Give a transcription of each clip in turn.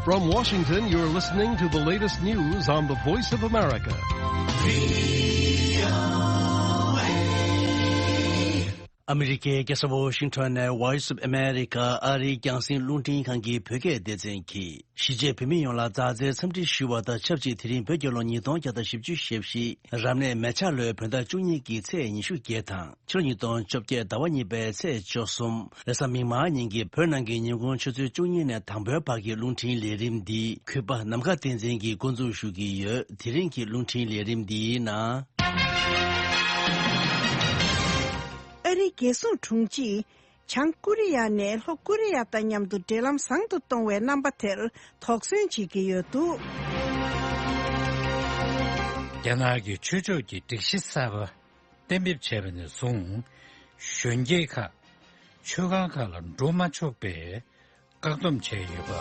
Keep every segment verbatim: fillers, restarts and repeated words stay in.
From Washington, you're listening to the latest news on the Voice of America. ཨ་མི་རི་ཀའི་རྒྱལ་ས་ཝོ་ཤིང་ཊོན་ནས་Voice of America ཨ་རིའི་རྒྱང་སྲིང་རླུང་འཕྲིན་ཁང་གི་བོད་སྐད་སྡེ་ཚན་གྱིས། གཞིས་བྱེས་བོད་མི་ཡོངས་ལ་མཛའ་བརྩེའི་འཚམས་འདྲི་ཞུ་བ་དང་ཆབས་ཅིག་དེ་རིང་བོད་རྒྱལ་ལོ་ཉིས་སྟོང་བརྒྱ་དང་བཞི་བཅུ་ཞེ་བཞི། རབ་གནས་མེ་བྱ་ལོའི་བོད་ཟླ་བཅུ་གཉིས་ཀྱི་ཚེས་ཉི་ཤུ་བརྒྱད་དང་། ཕྱི་ལོ་ཉིས་སྟོང་བཅོ་བརྒྱད་ཟླ་བ་གཉིས་པའི་ཚེས་བཅུ་གསུམ། རེས་གཟའ་མིག་དམར་ཉིན་གྱི་བོད་ནང་གི་ཉིན་གུང་ཆུ་ཚོད་བཅུ་གཉིས་ནས་དང་པོའི་བར་གྱི་རླུང་འཕྲིན་ལས་རིམ་འདི་གུས་པ་ནམ་མཁའ་བསྟན་འཛིན་གྱིས་འགོ་འཛུགས་ཞུ་གི་ཡོད། དེ་རིང་གི་རླུང་འཕྲིན་ལས་རིམ་འདིའི་ནང་། ཨ་རིའི་རྒྱལ་སྲུང་དྲུང་ཆེས། བྱང་ཀོ་རི་ཡ་ནས་ལྷོ་ཀོ་རི་ཡ་དང་མཉམ་དུ་འབྲེལ་ལམ་བཟང་དུ་གཏོང་བའི་རྣམ་པ་དེར་དོགས་ཟོན་བྱེད་ཀྱི་ཡོད་འདུག་རྒྱ་ནག་གི་ཆོས་ཕྱོགས་ཀྱི་སྒྲིག་གཞི་གསར་པ་གཏན་འབེབས་བྱས་པ་ནས་བཟུང་། གཞོན་སྐྱེས་ཁག་ཆོས་ཁང་ཁག་ལ་འགྲོ་མ་ཆོག་པའི་བཀག་སྡོམ་བྱས་ཡོད་པ།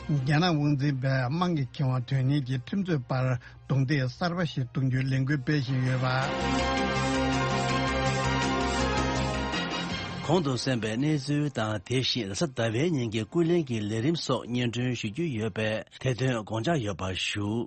རྒྱ་ནག་དབང་འཛིན་པས་དམངས་ཀྱི་ཁེ་དབང་དོན་གཉེར་གྱི་ཁྲིམས་རྩོད་པར་རྡུང་རྡེག་གསར་པ་ཞིག་གཏོང་རྒྱུའི་ལས་འགུལ་སྤེལ་བཞིན་ཡོད་པ། གོང་དུ་གསན་པའི་གནས་ཚུལ་དང་། དེ་བཞིན་རེས་གཟའ་ཟླ་བའི་ཉིན་གྱི་ཀུན་གླེང་གི་ལས་རིམ་སོགས་སྙན་སྒྲོན་ཞུ་རྒྱུ་ཡོད་པས། དེ་དོན་དགོངས་འཇགས་ཡོད་པ་ཞུ།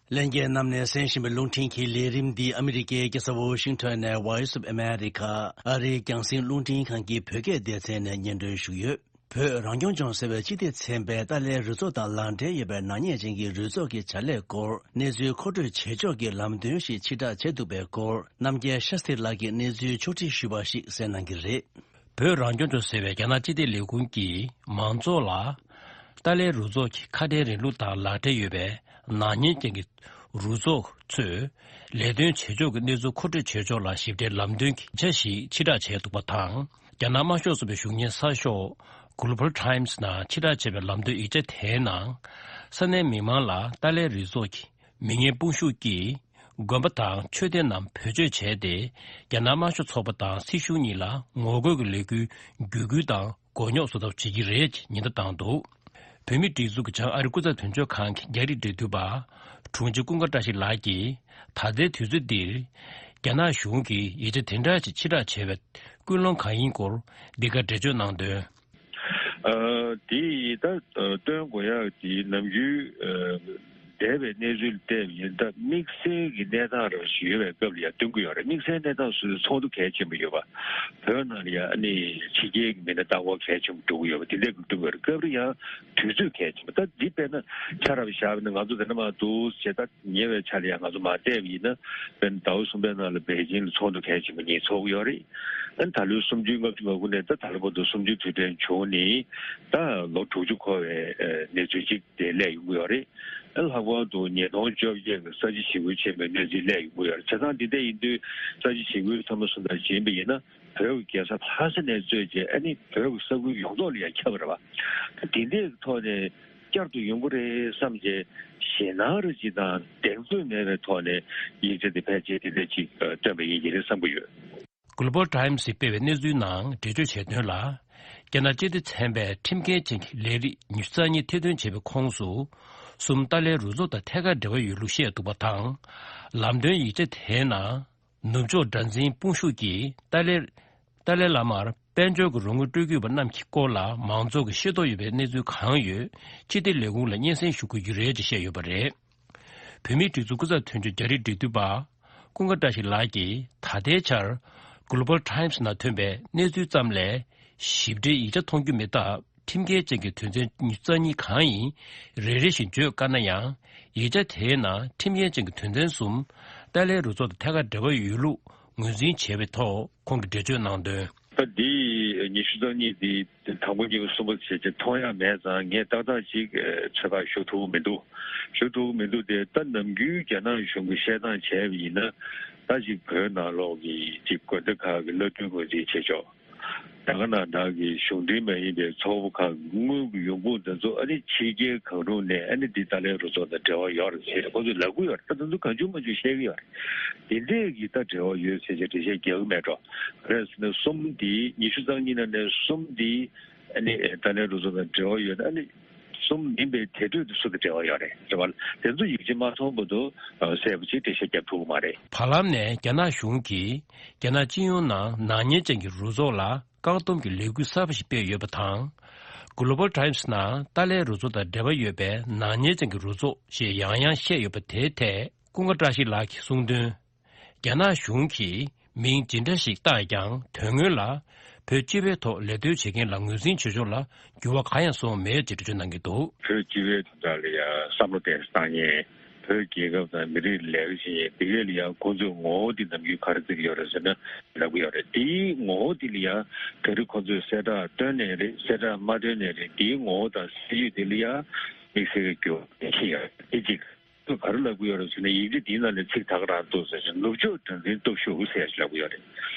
ལྷན་རྒྱས་རྣམས་ནས་གསན་བཞིན་པའི་རླུང་འཕྲིན་གྱི་ལས་རིམ་འདི་ཨ་མི་རི་ཀའི་རྒྱལ་ས་ཝོ་ཤིང་ཊོན་ནས་Voice of America ཨ་རིའི་རྒྱང་སྲིང་རླུང་འཕྲིན་ཁང་གི་བོད་སྐད་སྡེ་ཚན་ནས་སྙན་སྒྲོན་ཞུས་ཡོད། བོད་རང་སྐྱོང་ལྗོངས་ཟེར་བའི་སྤྱི་བདེ་ཚན་པས་ཏཱ་ལའི་རུ་ཚོགས་དང་ལག་འབྲེལ་ཡོད་པའི་ནག་ཉེས་ཅན་གྱི་རུ་ཚོགས་ཀྱི་བྱ་ལས་སྐོར་གནས་ཚུལ་མཁོ་སྤྲོད་བྱེད་ཕྱོགས་ཀྱི་ལམ་སྟོན་ཞིག་ཕྱིར་བསྒྲགས་བྱས་འདུག་པའི་སྐོར། རྣམ་རྒྱལ་ཤཱ་སྟྲི་ལགས་ཀྱིས་གནས་ཚུལ་ཕྱོགས་སྒྲིག་ཞུས་པ་ཞིག་གསན་གནང་གི་རེད། བོད་རང་སྐྱོང་ལྗོངས་ཟེར་བའི་རྒྱ་ནག་སྤྱི་བདེ་ལས་ཁུངས་ཀྱིས་མང་ཚོགས་ལ་ཏཱ་ལའི་རུ་ཚོགས་ཀྱི་ཁ་བྲལ་རིང་ལུགས་དང་ལག་འབྲེལ་ཡོད་པའི་ནག་ཉེས་ཅན་གྱི་རུ་ཚོགས་ཚོས་ལས་དོན་བྱེད་ཕྱོགས་ཀྱི་གནས་ཚུལ་མཁོ་སྤྲོད་བྱེད་ཕྱོགས་ལ་ཞིབ་ཕྲའི་ལམ་སྟོན་གྱི་ཆ་ཞིག་ཕྱིར་བསྒྲགས་བྱས་འདུག་པ་དང་། རྒྱ་ནག་དམར་ཤོག་ཚོགས་པའི་གཞུང་གཉེར་གསར་ཤོག་Global Times ནང་ཕྱིར་བསྒྲགས་བྱས་པའི་ལམ་སྟོན་ཡིག་ཆ་དེའི་ནང་། ས་གནས་མི་མང་ལ་ཏཱ་ལའི་རུ་ཚོགས་ཀྱི་མི་ངན་དཔུང་ཤུགས་ཀྱིས་དགོན་པ་དང་མཆོད་རྟེན་རྣམས་བེད་སྤྱོད་བྱས་ཏེ། རྒྱ་ནག་དམར་ཤོག་ཚོགས་པ་དང་སྲིད་གཞུང་གཉིས་ལ་ངོ་རྒོལ་གྱི་ལས་འགུལ་བརྒྱུད་སྐུལ་དང་མགོ་རྙོག་བཟོ་ཐབས་བྱེད་ཀྱི་རེད་ཅེས་ཉེན་བརྡ་བཏང་འདུག་བོད་མིའི་སྒྲིག་འཛུགས་ཀྱི་བྱང་ཨ་རི་སྐུ་ཚབ་དོན་གཅོད་ཁང་གི་རྒྱ་རིགས་འབྲེལ་མཐུད་པ་དྲུང་ཆེ་ཀུན་དགའ་བཀྲ་ཤིས་ལགས་ཀྱིས། ད་ལྟའི་དུས་ཚོད་འདིར་རྒྱ་ནག་གཞུང་གིས་ཡིག་ཆ་དེ་འདྲ་ཞིག་ཕྱིར་བསྒྲགས་བྱས་པའི་ཀུན་སློང་གང་ཡིན་སྐོར་འདི་གར་འགྲེལ་བརྗོད་གནང་དོན། ཨ། དེ་ཡིས་ད་སྟོན་དགོས་ཡག་དེ་ནམ་རྒྱུན་ཨ། འདས་པའི་གནས་ཚུལ་ལ་བལྟས་པ་ཡིན་ད་དམིགས་བསལ་གྱི་གནས་སྟངས་རང་ཞིག་ཡོད་པའི་སྐབས་ལ་ཡང་སྟོན་གྱི་ཡོད་རེད། དམིགས་བསལ་གནས་སྟངས་སུ་ཚོགས་འདུ་གལ་ཆེན་པོ་ཡོད་པ། བོད་ནང་ལ་ཡང་ཨ་ནི་ཕྱི་རྒྱལ་གྱི་མི་སྣ་ལྟ་སྐོར་གལ་ཆེན་པོ་འགྲོ་གི་ཡོད་པ་དེ་འདྲའི་སྐབས་སྟོན་གྱི་ཡོད་རེད། སྐབས་རེ་ཡང་དུས་ཚོད་གལ་ཆེན་པོ། ད་འདི་དཔེར་ན་ཆ་རབ་བཞག་པ་ན་ང་ཚོ་དེ་འདྲ་མ་འདུག་ཟེར། ད་ཉེ་བའི་ཆར་ལ་ཡང་ང་ཚོ་མ་བལྟས་པ་ཡིན་ན་དཔེར་ན་ཟླ་བ་གསུམ་པའི་ནང་ལ་པེ་ཅིང་ལ་ཚོགས་འདུ་གལ་ཆེན་པོ་གཉིས་ཚོགས་ཀྱི་ཡོད་རེད། ཨ་ནི་ད་ལོའི་གསུམ་བཅུའི་ལྔ་བཅུ་ང་དགུ་ནས་ད་ད་ལོ་བར་དུ་གསུམ་བཅུའི་དུས་དྲན་བྱུང་ནས་ད་ལོ་དྲུག་ཅུ་འཁོར་བའི་ཨ་གནས་ཚུལ་ཅིག་དེ་སླེབས་ཡོང་གི་ཡོད་རེད། ལྷག་པར་དུ་ཉིས་སྟོང་བཅོ་བརྒྱད་ཀྱི་ས་བྱི་ཞི་རྒོལ་ཆེན་མོའི་གནས་ཚུལ་སླེབས་ཡོང་གི་ཡོད་རེད། བྱས་ཙང་འདི་འདྲ་ཡིན་དུས་ས་བྱི་ཞི་རྒོལ་ཚང་མ་སོང་ཙང་བྱས་པ་ཡིན་ན་བོད་ཀྱི་རྒྱལ་ས་ལྷ་ས་ནས་གཙོས་བྱས་ཨ་ནི་བོད་ཀྱི་ས་ཁུལ་ཡོངས་རྫོགས་ལ་ཡང་ཁྱབ་པ་རེད་པ། ད་འདི་འདྲའི་ཐོག་ནས་བསྐྱར་དུ་ཡོང་གི་རེད་བསམ་བྱས་ཞེད་སྣང་རེ་ཅིག་དང་གདེང་ཚོད་མེད་པའི་ཐོག་ནས་ཡིག་ཆ་འདི་ཕལ་ཆེར་འདི་འདྲ་ཅིག་བཏོན་པ་ཡིན་གྱི་རེད་བསམ་གྱི་ཡོད། Global Times ཡིས་སྤེལ་བའི་གནས་ཚུལ་ནང་འགྲེལ་བརྗོད་བྱས་དོན་ལ། རྒྱ་ནག་སྤྱི་བདེ་ཚན་པས་ཁྲིམས་འགལ་ཅན་གྱི་ལས་རིགས་ཉི་ཤུ་རྩ་གཉིས་ཐེར་འདོན་བྱས་པའི་ཁོངས་སུ། གསུམ་ཏཱ་ལའི་རུ་ཚོགས་དང་ཐད་ཀར་འབྲེལ་བ་ཡོད་ལུགས་བཤད་འདུག་པ་དང་། ལམ་སྟོན་ཡིག་ཆ་དེའི་ནང་ནུབ་ཕྱོགས་དགྲར་འཛིན་དཔུང་ཤུགས་ཀྱིས་ཏཱ་ལའི་ཏཱ་ལའི་བླ་མར་དཔལ་འབྱོར་གྱི་རོགས་དངུལ་སྤྲོད་ཀྱི་ཡོད་པ་རྣམས་ཀྱི་སྐོར་ལ་མང་ཚོགས་ཀྱིས་ཤེས་རྟོགས་ཡོད་པའི་གནས་ཚུལ་གང་ཡོད་སྤྱི་བདེ་ལས་ཁུངས་ལ་སྙན་སེང་ཞུ་དགོས་ཀྱི་རེད་ཅེས་བཤད་ཡོད་པ་རེད། བོད་མིའི་སྒྲིག་འཛུགས་སྐུ་ཚབ་དོན་གཅོད་རྒྱ་རིགས་འབྲེལ་མཐུད་པ་ཀུན་དགའ་བཀྲ་ཤིས་ལགས་ཀྱིས་ད་ལྟའི་ཆར་Global Times ནང་ཐོན་པའི་གནས་ཚུལ་ཙམ་ལས་ཞིབ་ཕྲའི་ཡིག་ཆ་མཐོང་རྒྱུ་མེད་སྟབས། ཁྲིམས་འགལ་ཅན་གྱི་དོན་ཚན་ཉི་ཤུ་རྩ་གཉིས་གང་ཡིན་རེ་རེ་བཞིན་བརྗོད་དཀའ་ན་ཡང་། ཡིག་ཆ་དེའི་ནང་ཁྲིམས་འགལ་ཅན་གྱི་དོན་ཚན་གསུམ་ཏཱ་ལའི་རུ་ཚོགས་དང་ཐད་ཀར་འབྲེལ་བ་ཡོད་ལུགས་ངོས་འཛིན་བྱས་པའི་ཐོག་ཁོང་གིས་འགྲེལ་བརྗོད་གནང་དོན། ད་འདི་ཉི་ཤུ་རྩ་གཉིས་འདི་དང་པོ་གཉིས་པ་གསུམ་པ་བྱས་རྗེས་མཐོང་ཡ་མེད་ཙང་ངས་ཏག་ཏག་ཅིག་ཚོད་དཔག་ཞུ་ཐུབ་ཀྱི་མི་འདུག་ཞུ་ཐུབ་ཀྱི་མི་འདུག་དེ་ད་ནམ་རྒྱུན་རྒྱ་ནག་གཞུང་གིས་བཤད་སྟངས་བྱས་པ་ཡིན་ན་ད་ཅིག་བོད་ནང་ལོགས་ཀྱི་ཅིག་དགོན་སྡེ་ཁག་གི་བླ་སྤྲུལ་ངོས་འཛིན་བྱེད་ཆོག་ད་ག་ནང་བཞིན་གྱི་གཞུང་འབྲེལ་མ་ཡིན་པའི་ཚོགས་པ་ཁག་གི་དངུལ་གྱི་ཡོང་འབབ་འདི་ཚོ་ཨ་ནི་ཕྱི་རྒྱལ་གང་རུང་ནས་ཨ་ནི་འདི་ཏཱ་ལའི་རུ་ཚོགས་དང་འབྲེལ་བ་ཡོད་རེད་ཟེར་ཁོ་ཚོས་ལབ་ཀྱི་ཡོད་རེད། ད་དེ་ཚོ་གང་བྱུང་མང་བྱུང་བཤད་ཀྱི་ཡོད་རེད། དེ་འདྲས་ཀྱི་ད་འབྲེལ་བ་ཡོད་ཟེར་བྱས་འགྲེལ་བཤད་རྒྱག་གི་མེད་འགྲོ། ག་རེ་ཟེར་ན་གསུམ་འདི་ཉི་ཤུ་རྩ་གཉིས་ནང་ནས་གསུམ་འདི་ཨ་ནི་ཏཱ་ལའི་རུ་ཚོགས་དང་འབྲེལ་བ་ཡོད་ན་ཨ་ནི་ གསུམ་མིན་པའི་དེ་འཕྲོས་དུ་སུ་དང་འབྲེལ་བ་ཡོད་རེད། རེད་བ། དེ་ཚོ་ཡིག་ཆ་མ་མཐོང་བར་དུ་གསལ་པོ་ཅིག་འགྲེལ་བཤད་རྒྱབ་ཐུབ་ཀྱི་མ་རེད། བར་ལམ་ནས་རྒྱ་ནག་གཞུང་གིས་རྒྱ་ནག་སྤྱི་ཡོངས་ནང་ནག་ཉེས་ཅན་གྱི་རུ་ཚོགས་ལ་བཀག་སྡོམ་གྱི་ལས་འགུལ་གསར་པ་ཞིག་སྤེལ་ཡོད་པ་དང་། Global Times ནང་ཏཱ་ལའི་རུ་ཚོགས་དང་འབྲེལ་བ་ཡོད་པའི་ནག་ཉེས་ཅན་གྱི་རུ་ཚོགས་ཞེས་ཡང་ཡང་བཤད་ཡོད་པ་དེའི་ཐད་ཀུན་དགའ་བཀྲ་ཤིས་ལགས་ཀྱིས་གསུངས་དོན། རྒྱ་ནག་གཞུང་གིས་མིང་ཇི་འདྲ་ཞིག་བཏགས་ཀྱང་དོན་དངོས་ལ་བོད་སྤྱི་པའི་ཐོག་ལས་དོན་བྱེད་མཁན་ལ་ངོས་འཛིན་བྱེད་ཕྱོགས་ལ་འགྱུར་བ་གང་ཡང་སོང་མེད་ཅེས་འགྲེལ་བརྗོད་གནང་གི་འདུག། བོད་སྤྱི་པའི་དོན་དག་ལ་ཡང་བསམ་བློ་གཏད་ས་བཏང་མཁན། བོད་རྒྱལ་ཁབ་དང་མི་རིགས་ལས་ཀ་བྱེད་མཁན་དེ་གས་ལ་ཡང་ཁོང་ཚོས་ངོ་བོ་འདི་ནམ་རྒྱུན་ག་རེ་བརྩི་གི་ཡོད་རེད་ཟེར་ན་ལབ་གི་ཡོད་རེད། དེའི་ངོ་བོ་འདི་ལ་ཡང་ག་རེ་ཁོང་ཚོས་གསལ་བསྒྲགས་བཏོན་ནའི་རེད། གསལ་བསྒྲགས་མ་བཏོན་ནའི་རེད། དེའི་ངོ་བོ་དང་གསལ་ཡུལ་དེ་ལ་ཡང་དམིགས་བསལ་གྱི་འགྱུར་བ་ཕྱིན་ཡོད་རེད། དེ་གཅིག། ག་རེ་ལབ་ཀྱི་ཡོད་རེད་ཟེར་ན། ཡིག་ཆ་འདིའི་ནང་ལ་ཚིག་ད་ག་རང་འདུག་ཟེར་ཞིང་། ནུབ་ཕྱོགས་དགྲར་འཛིན་སྟོབས་ཤུགས་ཟེར་ཞིག་ལབ་ཀྱི་ཡོད་རེད།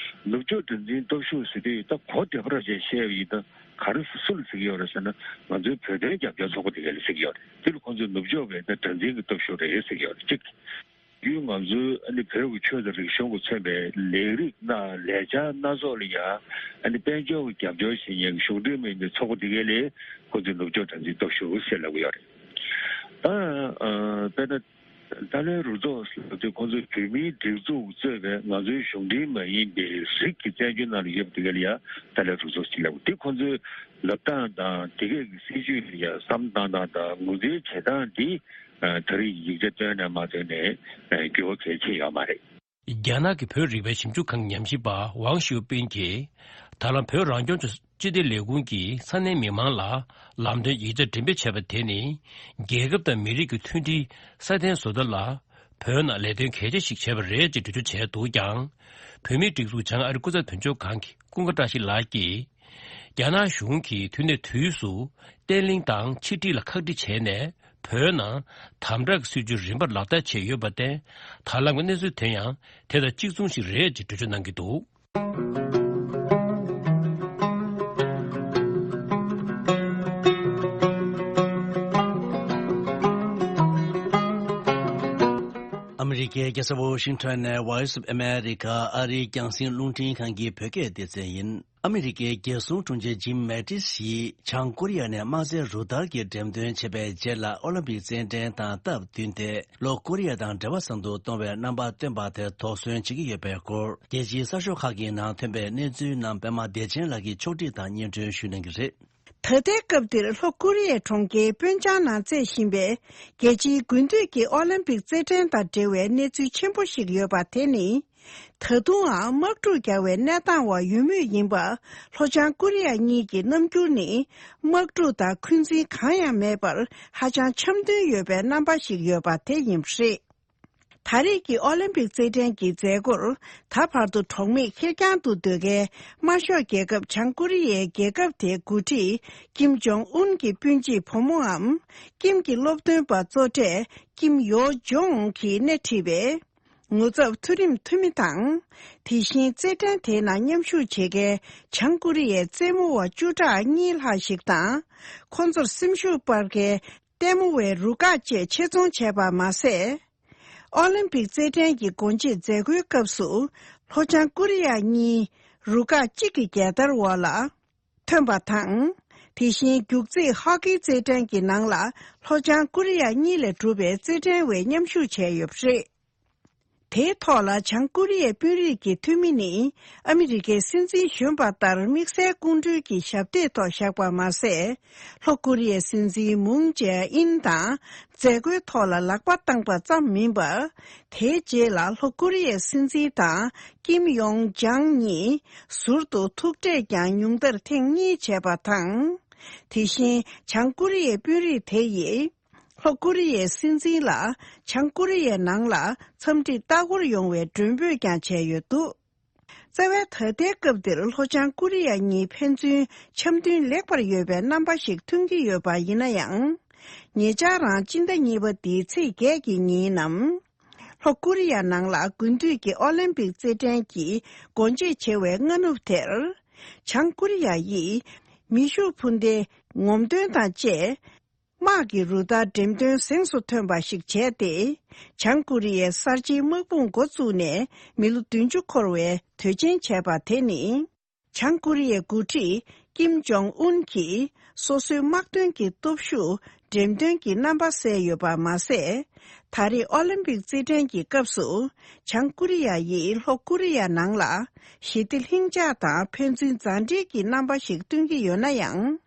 ནུབ་ཕྱོགས་དགྲར་འཛིན་སྟོབས་ཤུགས་ཟེར་དུས་ད་གོ་བདེ་པོ་ར་ཅིག་བཤད་པ་ཡིན་ན་ག་རེ་སུ་ལ་ཟེར་གྱི་ཡོད་རེད་ཟེར་ན། ང་ཚོའི་བོད་དོན་རྒྱབ་སྐྱོར་ཚོགས་པ་དེ་ག་ལ་ཟེར་གྱི་ཡོད་རེད། དེ་ལ་ཁོང་ཚོས་ནུབ་ཕྱོགས་པའི་ད་དགྲར་འཛིན་གྱི་སྟོབས་ཤུགས་རེད་ཟེར་གྱི་ཡོད་རེད། གཅིག། རྒྱུན་ང་ཚོའི་ཨ་ནི་བོད་ཀྱི་ཆོས་དང་རིག་གཞུང་གི་མཚོན་པའི་ལས་རིགས་སྣ་ལས་འཆར་སྣ་ཚོགས་ལ་ཡང་ཨ་ནི་དཔལ་འབྱོར་གྱི་རྒྱབ་སྐྱོར་བྱེད་མཁན་གྱི་གཞུང་འབྲེལ་མིན་པའི་ཚོགས་པ་དེ་གས་ལ་ཁོང་ཚོས་ནུབ་ཕྱོགས་དགྲར་འཛིན་སྟོབས་ཤུགས་ཟེར་ལབ་ཀྱི་ཡོད་རེད། ད་ཨ་དཔེར་ན། ཏཱ་ལའི་རུ་ཚོགས་ཟེར་དུས་ཁོང་ཚོས་བོད་མིའི་སྒྲིག་འཛུགས་གཙོས་པའི་ང་ཚོའི་གཞུང་འབྲེལ་མ་ཡིན་པའི་རིགས་ཀྱི་བཙན་བྱོལ་ནང་ལ་ཡོད་པ་དེ་ག་ལ་ཡང་ཏཱ་ལའི་རུ་ཚོགས་ཟེར་ལབ། དེ་ཁོང་ཚོའི་ལབ་སྟངས་དང་དེ་གས་ཀྱི་སྲིད་བྱུས་ལ་ཡང་བསམ་བཏང་སྟངས་དང་ངོས་འཛིན་བྱེད་སྟངས་འདི་ད་རེས་ཡིག་ཆ་བཏོན་ནས་མ་བཏོན་ནས་འགྱུར་བ་གལ་ཆེ་ཡོད་མ་རེད། རྒྱ་ནག་གི་བོད་རིག་པའི་ཞིབ་འཇུག་ཁང་ཉམས་ཞིབ་པ་ཝང་ཞུ་པིན་གྱིས། ད་ལམ་བོད་རང་སྐྱོང་ལྗོངས་སྤྱི་བདེ་ལས་ཁུངས་ཀྱིས་ས་གནས་མི་མང་ལ་ལམ་སྟོན་ཡིག་ཆ་འགྲེམས་སྤེལ་བྱས་པ་དེ་ནི། རྒྱལ་ཁབ་དང་མི་རིགས་ཀྱི་མཐུན་སྒྲིལ་སྲ་བརྟན་བཟོ་ཐབས་ལ་བོད་ནང་ལས་དོན་གལ་ཆེ་ཞིག་བྱས་པ་རེད་ཅེས་འགྲེལ་བརྗོད་བྱས་འདུག་ཀྱང་། བོད་མིའི་སྒྲིག་འཛུགས་བྱང་ཨ་རི་སྐུ་ཚབ་དོན་གཅོད་ཁང་གི་ཀུན་དགའ་བཀྲ་ཤིས་ལགས་ཀྱིས། རྒྱ་ནག་གཞུང་གིས་དུས་ནས་དུས་སུ་བརྟན་ལྷིང་དང་ཕྱི་འབྲེལ་ལ་ཁག་དཀྲི་བྱས་ནས། བོད་ནང་དམ་དྲག་གི་སྲིད་བྱུས་རིམ་པར་ལག་བསྟར་བྱས་ཡོད་པར་བརྟེན། ད་ལམ་གྱི་གནས་ཚུལ་དེ་ཡང་དེ་དང་གཅིག་མཚུངས་ཤིག་རེད་ཅེས་འགྲེལ་བརྗོད་གནང་གི་འདུག། ཨ་མི་རི་ཀའི་རྒྱལ་ས་ཝོ་ཤིང་ཊོན་ནས་Voice of America ཨ་རིའི་རྒྱང་སྲིང་རླུང་འཕྲིན་ཁང་གི་བོད་སྐད་སྡེ་ཚན་ཡིན། ཨ་མི་རི་ཀའི་རྒྱལ་སྲུང་དྲུང་ཆེ་ཇིམ་མེ་ཏིས་ཡིས་བྱང་ཀོ་རི་ཡ་ནས་དམག་རྩལ་རུ་སྟར་གྱི་འགྲེམས་སྟོན་བྱས་པའི་རྗེས་ལ། ཨོ་ལིམ་པིག་རྩེད་འགྲན་དང་སྟབས་བསྟུན་ཏེ། ལྷོ་ཀོ་རི་ཡ་དང་འབྲེལ་བ་བཟང་དུ་གཏོང་བའི་རྣམ་པ་བཏོན་པ་དེར་དོགས་ཟོན་བྱེད་ཀྱི་ཡོད་པའི་སྐོར། རྒྱལ་སྤྱིའི་གསར་ཤོག་ཁག་གི་ནང་ཐོན་པའི་གནས་ཚུལ་རྣམས་པད་མ་བདེ་ཆེན་ལགས་ཀྱིས་ཕྱོགས་སྒྲིག་དང་སྙན་སྒྲོན་ཞུ་གནང་གི་རེད། ད་ལྟའི་སྐབས་འདིར་ལྷོ་ཀོ་རི་ཡའི་གྲོང་ཁྱེར་པོན་ཅང་ནང་རྩེད་བཞིན་པའི་རྒྱལ་སྤྱིའི་དགུན་དུས་ཀྱི་ཨོ་ལིམ་པིག་རྩེད་འགྲན་དང་འབྲེལ་བའི་གནས་ཚུལ་ཆེན་པོ་ཞིག་ཡོད་པ་དེ་ནི། ད་དུང་ཡང་དམག་འཁྲུག་རྒྱག་པའི་གནས་སྟངས་འོག་ཡོད་མུས་ཡིན་པ། ལྷོ་བྱང་ཀོ་རི་ཡ་གཉིས་ཀྱི་རྣམ་འགྱུར་ནི་དམག་འཁྲུག་དང་འཁོན་འཛིན་གང་ཡང་མེད་པར་ཧ་ཅང་འཆམ་མཐུན་ཡོད་པའི་རྣམ་པ་ཞིག་ཡོད་པ་དེ་ཡིན་པ་རེད། ད་རེས་ཀྱི་ཨོ་ལིམ་པིག་རྩེད་འགྲན་གྱི་མཛད་སྒོར་ད་བར་དུ་གྲོགས་མེད་ཁེར་རྐྱང་དུ་སྡོད་མཁན་དམར་ཤོག་རྒྱལ་ཁབ་བྱང་ཀོ་རི་ཡའི་རྒྱལ་ཁབ་དེའི་འགོ་ཁྲིད་ཀིམ་ཇོང་ཨུན་གྱི་སྤུན་མཆེད་བུ་མོའམ། ཀིམ་གྱི་སློབ་སྟོན་པ་གཙོ་གྲས་ཀིམ་ཡོ་ཇོང་གིས་སྣེ་ཁྲིད་པའི་ངོ་ཚབ་མཐོ་རིམ་འཐུས་མི་དང་། དེ་བཞིན་རྩེད་འགྲན་དེའི་ནང་མཉམ་ཞུགས་བྱེད་མཁན་བྱང་ཀོ་རི་ཡའི་རྩེད་མོ་བ་བཅུ་ཕྲག་གཉིས་ལྷག་ཞིག་དང་། ཁོང་ཚོར་སེམས་ཤུགས་སྤར་མཁན་ལྟད་མོ་བའི་རུ་ཁག་བཅས་ཆེད་རྫོང་བྱས་པ་མ་ཟད། ཨོ་ལིམ་པིག་རྩེད་འགྲན་གྱི་སྒོ་འབྱེད་མཛད་སྒོའི་སྐབས་སུ་ལྷོ་བྱང་ཀོ་རི་ཡ་གཉིས་རུ་ཁག་གཅིག་གི་རྒྱལ་དར་འོག་ལ་ཐོན་པ་དང་། དེ་བཞིན་རྒྱུག་རྩེད་ཧོ་ཀི་རྩེད་འགྲན་གྱི་ནང་ལ་ལྷོ་བྱང་ཀོ་རི་ཡ་གཉིས་ལས་གྲུབ་པའི་རྩེད་འགྲན་བས་མཉམ་ཞུགས་བྱས་ཡོད་པ་རེད། དེའི་ཐོག་ལ་བྱང་ཀོ་རི་ཡའི་དཔོན་རིགས་ཀྱི་འཐུས་མི་ནི་ཨ་མི་རི་ཀའི་སྲིད་འཛིན་གཞོན་པ་ལྟར་དམིགས་བསལ་སྐུ་མགྲོན་གྱི་ཞབས་སྟེགས་ཐོག་བཞག་པ་མ་ཟད། ལྷོ་ཀོ་རི་ཡའི་སྲིད་འཛིན་མུང་ཇེ་ཨིན་དང་མཛད་སྒོའི་ཐོག་ལ་ལག་པ་བཏང་པ་ཙམ་མིན་པར། དེའི་རྗེས་ལ་ལྷོ་ཀོ་རི་ཡའི་སྲིད་འཛིན་དང་ཀིམ་ཡོང་ཇང་གཉིས་ཟུར་དུ་ཐུག་འཕྲད་ཀྱང་ཉུང་མཐར་ཐེངས་གཉིས་བྱས་པ་དང་། དེ་བཞིན་བྱང་ཀོ་རི་ཡའི་དཔོན་རིགས་དེ་ཡིས། ལྷོ་ཀོ་རི་ཡའི་སྲིད་འཛིན་ལ་བྱང་ཀོ་རི་ཡའི་ནང་ལ་འཚམས་འདྲི་ལྟ་སྐོར་ཡོང་བའི་མགྲོན་འབོད་ཀྱང་བྱས་ཡོད་འདུག། རྩ་བའི་ད་ལྟའི་སྐབས་འདིར་ལྷོ་བྱང་ཀོ་རི་ཡ་གཉིས་ཕན་ཚུན་འཆམ་མཐུན་ལེགས་པར་ཡོད་པའི་རྣམ་པ་ཞིག་ཐོན་གྱི་ཡོད་པ་ཡིན་ན་ཡང་། ཉེ་ཆར་རང་སྤྱི་ཟླ་གཉིས་པ་འདིའི་ཚེས་བརྒྱད་ཀྱི་ཉིན་ནམ། ལྷོ་ཀོ་རི་ཡ་ནང་ལ་དགུན་དུས་ཀྱི་ཨོ་ལིམ་པིག་རྩེད་འགྲན་གྱི་སྒོ་འབྱེད་བྱེད་པའི་སྔ་ནུབ་དེར། བྱང་ཀོ་རི་ཡ་ཡིས་མེ་ཤུགས་འཕུར་མདེལ་ངོམ་སྟོན་དང་བཅས། དམག་གི་རུ་སྟར་འགྲེམས་སྟོན་གཟེངས་སུ་ཐོན་པ་ཞིག་བྱས་ཏེ། བྱང་ཀོ་རི་ཡའི་གསར་བརྗེའི་དམག་དཔུང་འགོ་བཙུགས་ནས་མི་ལོ་བདུན་ཅུ་འཁོར་བའི་དུས་ཆེན་བྱས་པ་དེ་ནི། བྱང་ཀོ་རི་ཡའི་འགོ་ཁྲིད་ཀིམ་ཇོང་ཨུན་གྱིས་སོ་སོའི་དམག་དོན་གྱི་སྟོབས་ཤུགས་ འགྲེམས་སྟོན་གྱི་རྣམ་པ་གསལ་ཡོད་པ་མ་ཟད། ད་རེས་ཨོ་ལིམ་པིག་རྩེད་འགྲན་གྱི་སྐབས་སུ་བྱང་ཀོ་རི་ཡ་ཡིས་ལྷོ་ཀོ་རི་ཡ་ནང་ལ་ཞི་བདེ་ལྷིང་འཇགས་དང་ཕན་ཚུན་མཛའ་འབྲེལ་གྱི་རྣམ་པ་ཞིག་སྟོན་གྱི་ཡོད་ན་ཡང་།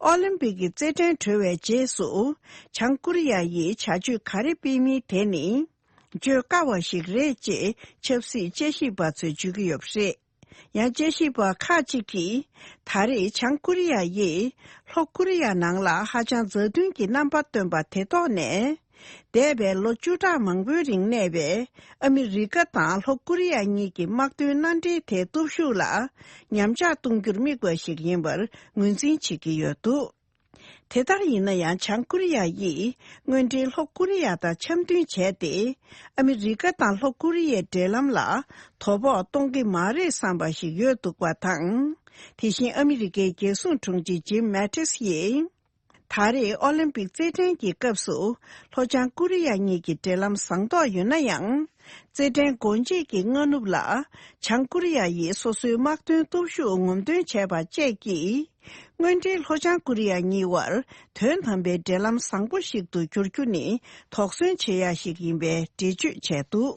ཨོ་ལིམ་པིག་གི་རྩེད་འགྲན་གྲོལ་བའི་རྗེས་སུ་བྱང་ཀོ་རི་ཡ་ཡིས་བྱ་སྤྱོད་ག་རེ་སྤེལ་མིན་དེ་ནི་བརྗོད་དཀའ་བ་ཞིག་རེད་ཅེས་ཆབ་སྲིད་དཔྱད་ཞིབ་པ་ཚོས་བརྗོད་ཀྱི་ཡོད་པ་རེད། ཡང་དཔྱད་ཞིབ་པ་ཁག་ཅིག་གིས། ད་རེས་བྱང་ཀོ་རི་ཡ་ཡིས་ལྷོ་ཀོ་རི་ཡ་ནང་ལ་ཧ་ཅང་མཛའ་མཐུན་གྱི་རྣམ་པ་སྟོན་པ་དེ་ཐོག་ནས། འདས་པའི་ལོ་བཅུ་ཕྲག་མང་པོའི་རིང་གནས་པའི་ཨ་མི་རི་ཀ་དང་ལྷོ་ཀོ་རི་ཡ་གཉིས་ཀྱི་དམག་དོན་མནའ་འབྲེལ་དེའི་སྟོབས་ཤུགས་ལ་ཉམས་ཆག་གཏོང་རྒྱུར་དམིགས་པ་ཞིག་ཡིན་པར་ངོས་འཛིན་བྱེད་ཀྱི་ཡོད་འདུག་དེ་ལྟར་ཡིན་ན་ཡང་། བྱང་ཀོ་རི་ཡ་ཡིས་དངོས་འབྲེལ་ལྷོ་ཀོ་རི་ཡ་དང་འཆམ་མཐུན་བྱས་ཏེ། ཨ་མི་རི་ཀ་དང་ལྷོ་ཀོ་རི་ཡའི་འབྲེལ་ལམ་ལ་དོ་ཕོག་གཏོང་གི་མ་རེད་བསམ་པ་ཞིག་ཡོད་འདུག་པ་དང་། དེ་བཞིན་ཨ་མི་རི་ཀའི་རྒྱལ་སྲུང་དྲུང་ཆེ་ཇིམ་མེ་ཏིས་ཡིས། ད་རེས་ཨོ་ལིམ་པིག་རྩེད་འགྲན་གྱི་སྐབས་སུ་ལྷོ་བྱང་ཀོ་རི་ཡ་གཉིས་ཀྱི་འབྲེལ་ལམ་བཟང་མདོག་ཡོད་ན་ཡང་། རྩེད་འགྲན་སྒོ་འབྱེད་ཀྱི་སྔ་ནུབ་ལ། བྱང་ཀོ་རི་ཡ་ཡིས་སོ་སོའི་དམག་དོན་སྟོབས་ཤུགས་ངོམ་སྟོན་བྱས་པ་བཅས་ཀྱིས། དངོས་འབྲེལ་ལྷོ་བྱང་ཀོ་རི་ཡ་གཉིས་དབར་དོན་དམ་པའི་འབྲེལ་ལམ་བཟང་པོ་ཞིག་ཏུ་འགྱུར་རྒྱུ་ནི་དོགས་ཟོན་བྱེད་ཡ་ཞིག་ཡིན་པའི་འགྲེལ་བརྗོད་བྱས་འདུག་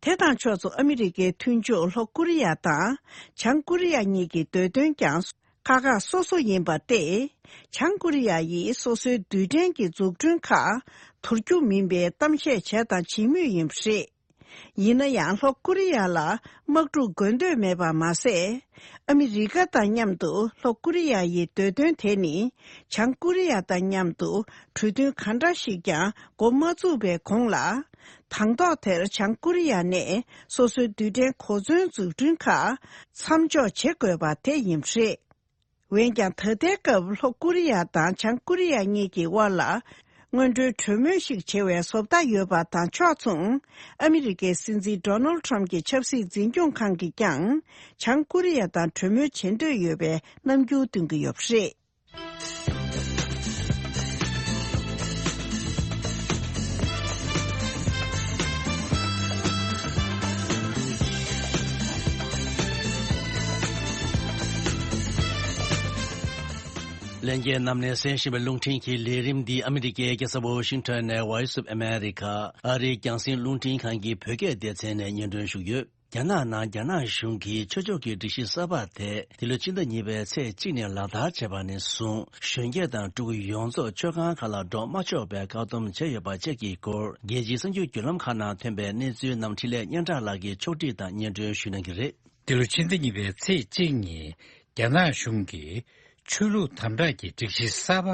དེ་དང་ཕྱོགས་སུ་ཨ་མི་རི་ཀའི་མཐུན་ཕྱོགས་ལྷོ་ཀོ་རི་ཡ་དང་བྱང་ཀོ་རི་ཡ་གཉིས་ཀྱི་འདོད་དོན་ཀྱང་ཁག་ཁག་སོ་སོ་ཡིན་པ་སྟེ། བྱང་ཀོ་རི་ཡ་ཡིས་སོ་སོའི་རྡུལ་ཕྲན་གྱི་འཛུགས་སྐྲུན་ཁག་དོར་རྒྱུ་མིན་པའི་གཏམ་བཤད་བྱས་དང་བྱེད་མུས་ཡིན་པ་རེད། ཡིན་ན་ཡང་ལྷོ་ཀོ་རི་ཡ་ལ་དམག་འཁྲུག་དགོས་འདོད་མེད་པ་མ་ཟད། ཨ་མི་རི་ཀ་དང་མཉམ་དུ་ལྷོ་ཀོ་རི་ཡ་ཡི་འདོད་དོན་དེ་ནི་བྱང་ཀོ་རི་ཡ་དང་མཉམ་དུ་གྲོས་མཐུན་ག་འདྲ་ཞིག་ཀྱང་འགོ་མ་བཙུགས་པའི་གོང་ལ། དང་ཐོག་དེར་བྱང་ཀོ་རི་ཡ་ནས་སོ་སོའི་རྡུལ་ཕྲན་གོ་མཚོན་འཛུགས་སྐྲུན་ཁག་མཚམས་འཇོག་བྱེད་དགོས་པ་དེ་ཡིན་པ་རེད། འོན་ཀྱང་ད་ལྟའི་སྐབས་ལྷོ་ཀོ་རི་ཡ་དང་བྱང་ཀོ་རི་ཡ་གཉིས་ཀྱི་དབར་ལ་སྔོན་འགྲོའི་གྲོས་མོལ་ཞིག་བྱེད་པའི་བཟོ་ལྟ་ཡོད་པ་དང་ཕྱོགས་མཚུངས། ཨ་མི་རི་ཀའི་སྲིད་འཛིན་ཌོ་ནལ་ཌི་ཊརམ་ཕི་གྱི་ཆབ་སྲིད་འཛིན་སྐྱོང་ཁང་གིས་ཀྱང་བྱང་ཀོ་རི་ཡ་དང་གྲོས་མོལ་བྱེད་འདོད་ཡོད་པའི་རྣམ་འགྱུར་སྟོན་གྱི་ཡོད་པ་རེད། ལྷན་རྒྱས་རྣམས་ནས་གསན་བཞིན་པའི་རླུང་འཕྲིན་གྱི་ལས་རིམ་འདི་ཨ་མི་རི་ཀའི་རྒྱལ་ས་ཝ་ཤིང་ཊོན་ནས་Voice of America ཨ་རིའི་རྒྱང་སྲིང་རླུང་འཕྲིན་ཁང་གི་བོད་སྐད་སྡེ་ཚན་ནས་སྙན་སྒྲོན་ཞུས་ཡོད། རྒྱ་ནག་ནང་རྒྱ་ནག་གཞུང་གིས་ཆོས་ཕྱོགས་ཀྱི་སྒྲིག་གཞི་གསར་པ་དེ་འདི་ལོ་ཕྱི་ཟླ་གཉིས་པའི་ཚེས་གཅིག་ནས་ལག་བསྟར་བྱས་པ་ནས་བཟུང་། གཞོན་སྐྱེས་དང་ཕྲུ་གུ་ཡོངས་རྫོགས་མཆོད་ཁང་ཁག་ལ་འགྲོ་མ་ཆོག་པའི་བཀག་སྡོམ་བྱས་ཡོད་པ་བཅས་ཀྱི་སྐོར། རྒྱལ་སྤྱིའི་གསར་འགྱུར་བརྒྱུད་ལམ་ཁག་ནང་ཐོན་པའི་གནས་ཚུལ་རྣམས་འཕྲིན་ལས་སྙན་གྲགས་ལགས་ཀྱིས་ཕྱོགས་སྒྲིག་དང་སྙན་སྒྲོན་ཞུ་གནང་གི་རེད། འདི་ལོ་ཕྱི་ཟླ་གཉིས་པའི་ཚེས་གཅིག་ཉིན་རྒྱ་ནག་གཞུང་གིས་ཆོས་ལུགས་དམ་དྲག་གི་སྒྲིག་གཞི་གསར་པ་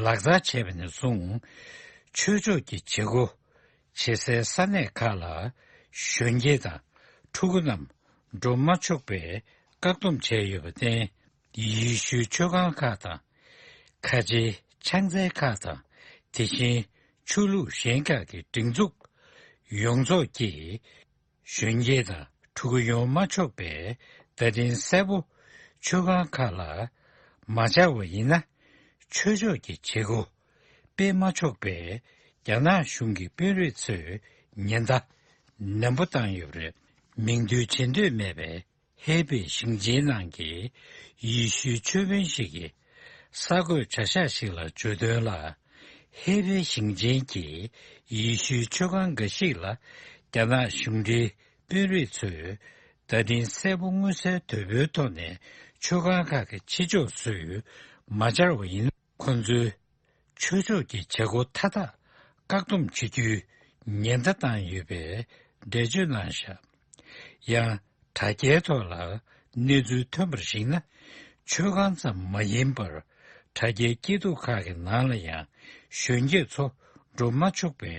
ལག་བསྟར་བྱས་པ་ནས་བཟུང་། ཆོས་ཕྱོགས་ཀྱི་བྱེད་སྒོ་བྱེད་སའི་ས་གནས་ཁག་ལ་གཞོན་སྐྱེས་དང་ཕྲུ་གུ་རྣམས་འགྲོ་མ་ཆོག་པའི་བཀག་སྡོམ་བྱས་ཡོད་པར་བརྟེན། ཡེ་ཤུའི་མཆོད་ཁང་ཁག་དང་། ཁ་ཆེའི་ཕྱག་འཚལ་ཁག་དང་། དེ་བཞིན་ཆོས་ལུགས་གཞན་ཁག་གི་སྒྲིག་འཛུགས་ཡོངས་རྫོགས་ཀྱིས། གཞོན་སྐྱེས་དང་ཕྲུ་གུ་ཡོང་མ་ཆོག་པའི་བརྡ་འཕྲིན་གསལ་པོ་མཆོད་ཁང་ཁག་ལ་མ་སྦྱར་བ་ཡིན་ན། ཆོས་ཕྱོགས་ཀྱི་བྱེད་སྒོ་སྤེལ་མ་ཆོག་པའི་རྒྱ་ནག་གཞུང་གི་དཔོན་རིགས་ཚོས་ཉེན་བརྡ་ནན་པོ་བཏང་ཡོད་པ་རེད། མིང་འདོན་བྱེད་འདོད་མེད་པའི་ཧེ་པེ་ཞིང་ཆེན་ནང་གི་ཡེ་ཤུའི་ཆོས་དཔོན་ཞིག་གིས་གསར་འགོད་བྱ་གཞག་ཞིག་ལ་བརྗོད་དོན་ལ། ཧེ་པེ་ཞིང་ཆེན་གྱི་ཡེ་ཤུའི་མཆོད་ཁང་འགའ་ཞིག་ལ་རྒྱ་ནག་གཞུང་འབྲེལ་དཔོན་རིགས་ཚོས་བརྡ་འཕྲིན་གསལ་པོ་མངོན་གསལ་དོད་པོའི་ཐོག་ནས་མཆོད་ཁང་ཁག་གི་ཕྱི་ཕྱོགས་སུ་མ་སྦྱར་བ་ཡིན་ན། ཁོང་ཚོའི་ཆོས་ཕྱོགས་ཀྱི་བྱེད་སྒོ་མཐའ་དག་བཀག་སྡོམ་བྱེད་རྒྱུའི་ཉེན་བརྡ་བཏང་ཡོད་པའི་འགྲེལ་བརྗོད་གནང་བཞག་ཡང་། དྲ་རྒྱའི་ཐོག་ལ་གནས་ཚུལ་ཐོན་པར་གཞིགས་ན། མཆོད་ཁང་ཙམ་མ་ཡིན་པར། དྲ་རྒྱའི་སྐྱིད་སྡུག་ཁག་གི་ནང་ལ་ཡང་། གཞོན་སྐྱེས་ཚོ་འགྲོ་མ་ཆོག་པའི་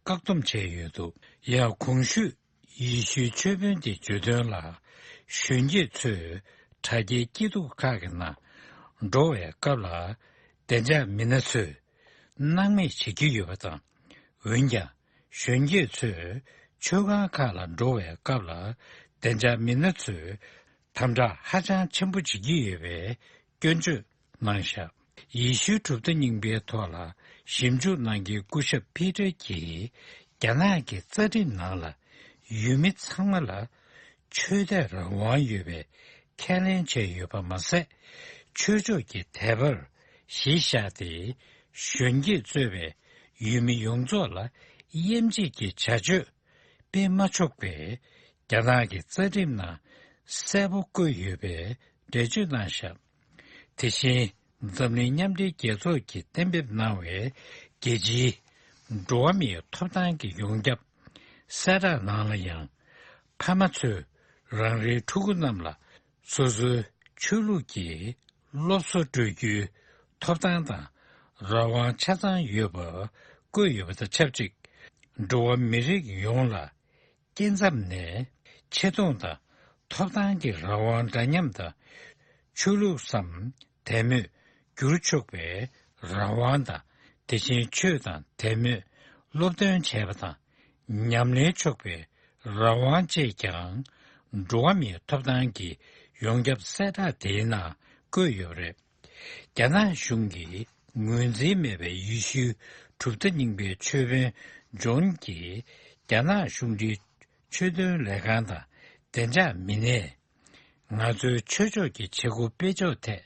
བཀག་སྡོམ་བྱས་ཡོད་འདུག་ཡང་། གོང་ཞུས་ཡེ་ཤུའི་ཆོས་དཔོན་དེས་བརྗོད་དོན་ལ། གཞོན་སྐྱེས་ཚོས་དྲ་རྒྱའི་སྐྱིད་སྡུག་ཁག་གི་ནང་འགྲོ་བའི་སྐབས་ལ། བདེ་འཇགས་མི་སྣ་ཚོས། སྣང་མེད་བྱེད་ཀྱི་ཡོད་པ་དང་། འོན་ཀྱང་། གཞོན་སྐྱེས་ཚོས་མཆོད་ཁང་ཁག་ལ་འགྲོ་བའི་སྐབས་ལ། བདེ་འཇགས་མི་སྣ་ཚོས་དམ་དྲག་ཧ་ཅང་ཆེན་པོ་བྱེད་ཀྱི་ཡོད་པའི་སྐྱོན་བརྗོད་གནང་བཞག་ཡེ་ཤུའི་གྲུབ་མཐའ་རྙིང་པའི་ཐོག་ལ་ཞིབ་འཇུག་གནང་མཁན་སྐུ་ཞབས་ཕི་ཏྲ་གྱིས། རྒྱ་ནག་གི་རྩ་ཁྲིམས་ནང་ལ་ཡུལ་མི་ཚང་མ་ལ་ཆོས་དད་རང་དབང་ཡོད་པའི་ཁས་ལེན་བྱས་ཡོད་པ་མ་ཟད། ཆོས་ཕྱོགས་ཀྱི་དད་པར་གཞི་བཞག་སྟེ། གཞོན་སྐྱེས་གཙོས་པའི་ཡུལ་མི་ཡོངས་རྫོགས་ལ་དབྱེ་འབྱེད་ཀྱི་བྱ་སྤྱོད་སྤེལ་མ་ཆོག་པའི་རྒྱ་ནག་གི་རྩ་ཁྲིམས་ནང་གསལ་པོ་བཀོད་ཡོད་པའི་འགྲེལ་བརྗོད་གནང་བཞག་དེ་བཞིན་འཛམ་གླིང་མཉམ་འབྲེལ་རྒྱལ་ཚོགས་ཀྱིས་གཏན་འབེབས་གནང་བའི་རྒྱལ་སྤྱིའི་འགྲོ་བ་མིའི་ཐོབ་ཐང་གི་ཡོངས་ཁྱབ་གསལ་བསྒྲགས་ནང་ལ་ཡང་། ཕ་མ་ཚོས་རང་རེའི་ཕྲུ་གུ་རྣམས་ལ་སོ་སོའི་ཆོས་ལུགས་ཀྱི་སློབ་གསོ་སྤྲོད་རྒྱུའི་ཐོབ་ཐང་དང་རང་དབང་ཆ་ཚང་ཡོད་པ་བཀོད་ཡོད་པ་དང་ཆབས་ཅིག་འགྲོ་བ་མི་རིགས་ཡོངས་ལ་སྐྱེ་མཚམས་ནས་ཆེ་མཐོང་དང་ཐོབ་ཐང་གི་རང་དབང་འདྲ་མཉམ་དང་། ཆོས་ལུགས་སམ་དད་མོས་བསྒྱུར་ཆོག་པའི་རང་དབང་དང་། དེ་བཞིན་ཆོས་དང་དད་མོས་སློབ་སྟོན་བྱས་པ་དང་ཉམས་ལེན་ཆོག་པའི་རང་དབང་བཅས་ཀྱང་འགྲོ་བ་མིའི་ཐོབ་ཐང་གི་ཡོངས་ཁྱབ་གསལ་བསྒྲགས་དེའི་ནང་བཀོད་ཡོད་པ་རེད། རྒྱ་ནག་གཞུང་གིས་ངོས་འཛིན་མེད་པའི་ཡེ་ཤུའི་གྲུབ་མཐའ་རྙིང་པའི་ཆོས་དཔོན་ཇོན་གྱིས་རྒྱ་ནག་གཞུང་འབྲེལ་ཆོས་དོན་ལས་ཁང་དང་བདེ་འཇགས་མི་སྣས། ང་ཚོའི་ཆོས་ཕྱོགས་ཀྱི་བྱེད་སྒོ་སྤེལ་ཕྱོགས་ཐད་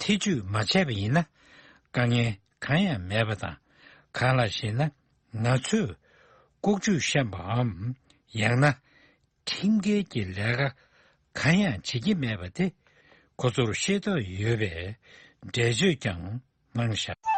ཐེ་ཇུས་མ་བྱས་པ་ཡིན་ན། དཀའ་ངལ་གང་ཡང་མེད་པ་དང་། གང་ལགས་ཤེ་ན། ང་ཚོས་ལྐོག་ཇུས་བཤམས་པའམ། ཡང་ན། ཁྲིམས་འགལ་གྱི་ལས་ཀ་གང་ཡང་བྱེད་ཀྱི་མེད་པ་དེ་ཁོ་ཚོར་ཤེས་རྟོགས་ཡོད་པའི་འགྲེལ་བརྗོད་ཀྱང་། གནང་བཞག་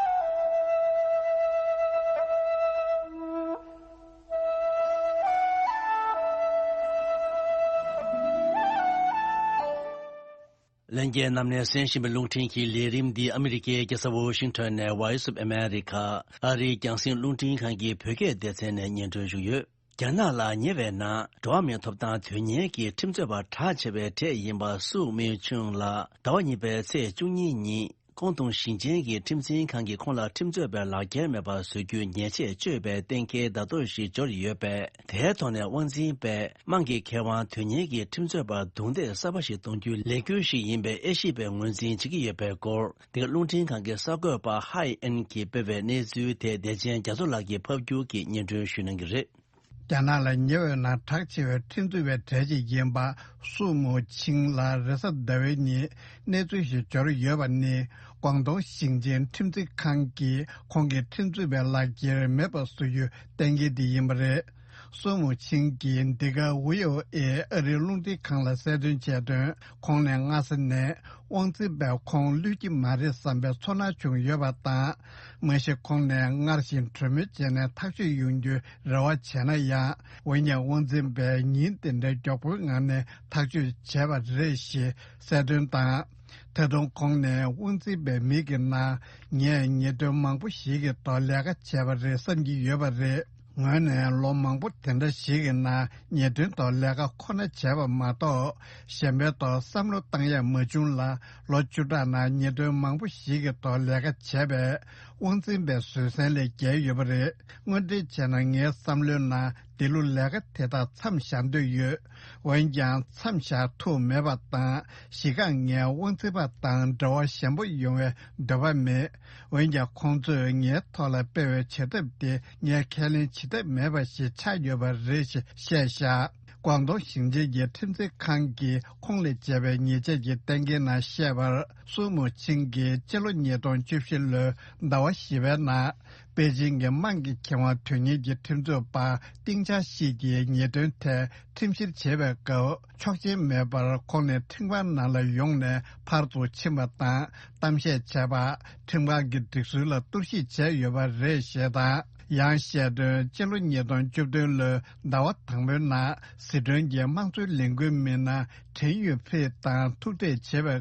ལྷན་རྒྱས་རྣམས་ནས་གསན་བཞིན་པའི་རླུང་འཕྲིན་གྱི་ལས་རིམ་འདི་ཨ་མི་རི་ཀའི་རྒྱལ་ས་ཝོ་ཤིང་ཊོན་ནས་Voice of America ཨ་རིའི་རྒྱང་སྲིང་རླུང་འཕྲིན་ཁང་གི་བོད་སྐད་སྡེ་ཚན་ནས་སྙན་སྒྲོན་ཞུས་ཡོད། རྒྱ་ནག་ལ་ཉེ་བའི་ནང་འགྲོ་བ་མིའི་ཐོབ་ཐང་དོན་གཉེར་གྱི་ཁྲིམས་རྩོད་པ་གྲགས་ཆེ་བའི་གྲས་ཡིན་པ་སུའུ་མིའུ་ཆུང་ལགས་ཟླ་བ་གཉིས་པའི་ཚེས་བཅུ་གཉིས་ཉིན་ཀོང་ཏུང་ཞིང་ཆེན་གྱི་ཁྲིམས་འཛིན་ཁང་གིས་ཁོང་ལ་ཁྲིམས་རྩོད་པའི་ལག་འཁྱེར་མེད་པར་བཟོ་རྒྱུའི་ཉེས་ཆད་གཅོད་པའི་གཏན་འཁེལ་བརྡ་ཐོ་ཞིག་འབྱོར་ཡོད་པས། དེའི་ཐོག་ནས་དབང་འཛིན་པས་དམངས་ཀྱི་ཁེ་དབང་དོན་གཉེར་གྱི་ཁྲིམས་རྩོད་པར་རྡུང་རྡེག་གསར་པ་ཞིག་གཏོང་རྒྱུའི་ལས་འགུལ་ཞིག་ཡིན་པའི་དབྱེ་ཞིབ་པས་ངོས་འཛིན་བྱེད་ཀྱི་ཡོད་པའི་སྐོར། འདི་ག་རླུང་འཕྲིན་ཁང་གི་གསར་འགོད་པ་ཧའེ་ཨེན་གྱིས་སྤེལ་བའི་གནས་ཚུལ་དེ་བདེ་ཆེན་རྒྱ་མཚོ་ལགས་ཀྱིས་ཕབ་སྒྱུར་གྱིས་སྙན་སྒྲོན་ཞུ་གནང་གི་རེད། རྒྱ་ནག་ལ་ཉེ་བའི་ནང་གྲགས་ཆེ་བའི་ཁྲིམས་རྩོད་པའི་གྲས་ཤིག་ཡིན་པ་སུའུ་མུའུ་ཆིང་ལ་རེས་གཟའ་ཟླ་བའི་ཉིན་གནས་ཚུལ་ཞིག་འབྱོར་ཡོད་པ་ནི། ཀོང་ཏུང་ཞིང་ཆེན་ཁྲིམས་འཛིན་ཁང་གིས་ཁོང་གི་ཁྲིམས་རྩོད་པའི་ལག་འཁྱེར་མེད་པར་བཟོ་རྒྱུའི་གཏན་འཁེལ་དེ་ཡིན་པ་རེད། སུའུ་མུའུ་ཆིང་གིས་འདི་ག་ཝི་ཨོ་ཨེ་ཨ་རིའི་རླུང་འཕྲིན་ཁང་ལ་གསལ་སྟོན་བྱས་དོན། ཁོང་ནས་སྔ་ས་ནས་དབང་འཛིན་པས་ཁོང་བློས་ཀྱི་མ་རེད་བསམ་པའི་ཚོར་སྣང་བྱུང་ཡོད་པ་དང་། མ་གཞི་ཁོང་ནས་སྔར་བཞིན་གྲོས་མོལ་བྱས་ནས་ཐག་གཅོད་ཡོང་རྒྱུའི་རེ་བ་བྱས་ན་ཡང་། འོན་ཀྱང་དབང་འཛིན་པས་ཉིན་དེ་འདྲའི་མགྱོགས་པོའི་ངང་ནས་ཐག་གཅོད་བྱས་པ་རེད་ཞེས་གསལ་སྟོན་དང་། ད་དུང་ཁོང་ནས་དབང་འཛིན་པའི་མིང་གི་ནང་ངས་ཉེས་དོན་མང་པོ་ཞིག་གི་ཐོག་ལས་ཀ་བྱས་པ་རེད་བསམ་གྱི་ཡོད་པ་རེད། ངོས་ནས་ལོ་མང་པོ་དེ་འདྲ་ཞིག་གི་ནང་ཉེས་དོན་ཐོག་ལས་ཀ་ཁོ་ན་བྱས་པ་མ་གཏོགས། གཞན་པའི་ཐོག་བསམ་བློ་བཏང་ཡག་མ་བྱུང་ལ། ལོ་བཅུ་ཕྲག་ནང་ཉེས་དོན་མང་པོ་ཞིག་གི་ཐོག་ལས་ཀ་བྱས་པས། དབང་འཛིན་པའི་བཟོད་བསྲན་ལས་བརྒལ་ཡོད་པ་རེད། དངོས་འབྲེལ་བྱས་ན་ངའི་བསམ་བློའི་ནང་འདི་ལོ་ལས་ཀ་དེ་དག་མཚམས་བཞག་འདོད་ཡོད། འོན་ཀྱང་མཚམས་བཞག་ཐུབ་མེད་པ་དང་། གཞི་རྐང་ངས་དབང་འཛིན་པ་དང་འབྲེལ་བ་ཞན་པོ་ཡོང་བའི་འདོད་པ་མེད། འོན་ཀྱང་ཁོང་ཚོས་ངའི་ཐོག་ལ་སྤེལ་བའི་བྱེད་ཐབས་དེ་ངས་ཁས་ལེན་བྱེད་ཐབས་མེད་པ་ཞིག་ཆགས་ཡོད་པ་རེད་ཞེས་བཤད་བཞག་ཀོང་ཏུང་ཞིང་ཆེན་གྱི་ཁྲིམས་འཛིན་ཁང་གིས་ཁོང་ལ་བྱས་པའི་ཉེས་ཆད་ཀྱི་གཏན་འཁེལ་ནང་བཤད་པར། སུའུ་མུའུ་ཆིང་གིས་སྤྱི་ལོ་ཉིས་སྟོང་བཅུ་བཞི་ལོའི་ཟླ་བ་བཞི་པའི་ནང་པེ་ཅིང་གི་དམངས་ཀྱི་ཁེ་དབང་དོན་གཉེར་གྱི་ཁྲིམས་རྩོད་པ་ཏིང་ཅཱ་ཤིས་ཀྱི་ཉེས་དོན་ཐད་ཁྲིམས་བཤེར་བྱེད་པའི་སྐབས། ཆོག་མཆན་མེད་པར་ཁོང་ནས་ཁྲིམས་ཁང་ནང་ལ་ཡོང་ནས་ཕར་ཚུར་ཕྱིན་པ་དང་། གཏམ་བཤད་བྱས་པ། ཁྲིམས་ཁང་གི་སྒྲིག་སྲོལ་ལ་གཏོར་བཤིག་བྱས་ཡོད་པ་རེད་ཞེས་དང་། ཡང་བཤད་དོན། སྤྱི་ལོ་ཉིས་སྟོང་བཅུ་བདུན་ལོའི་ཟླ་བ་དང་པོའི་ནང་ཟི་ཁྲོན་གྱི་དམངས་གཙོའི་ལས་འགུལ་མི་སྣ་ཁྲེན་ཡུས་ཕེ་དང་ཐུག་འཕྲད་བྱེད་པའི་སྐབས།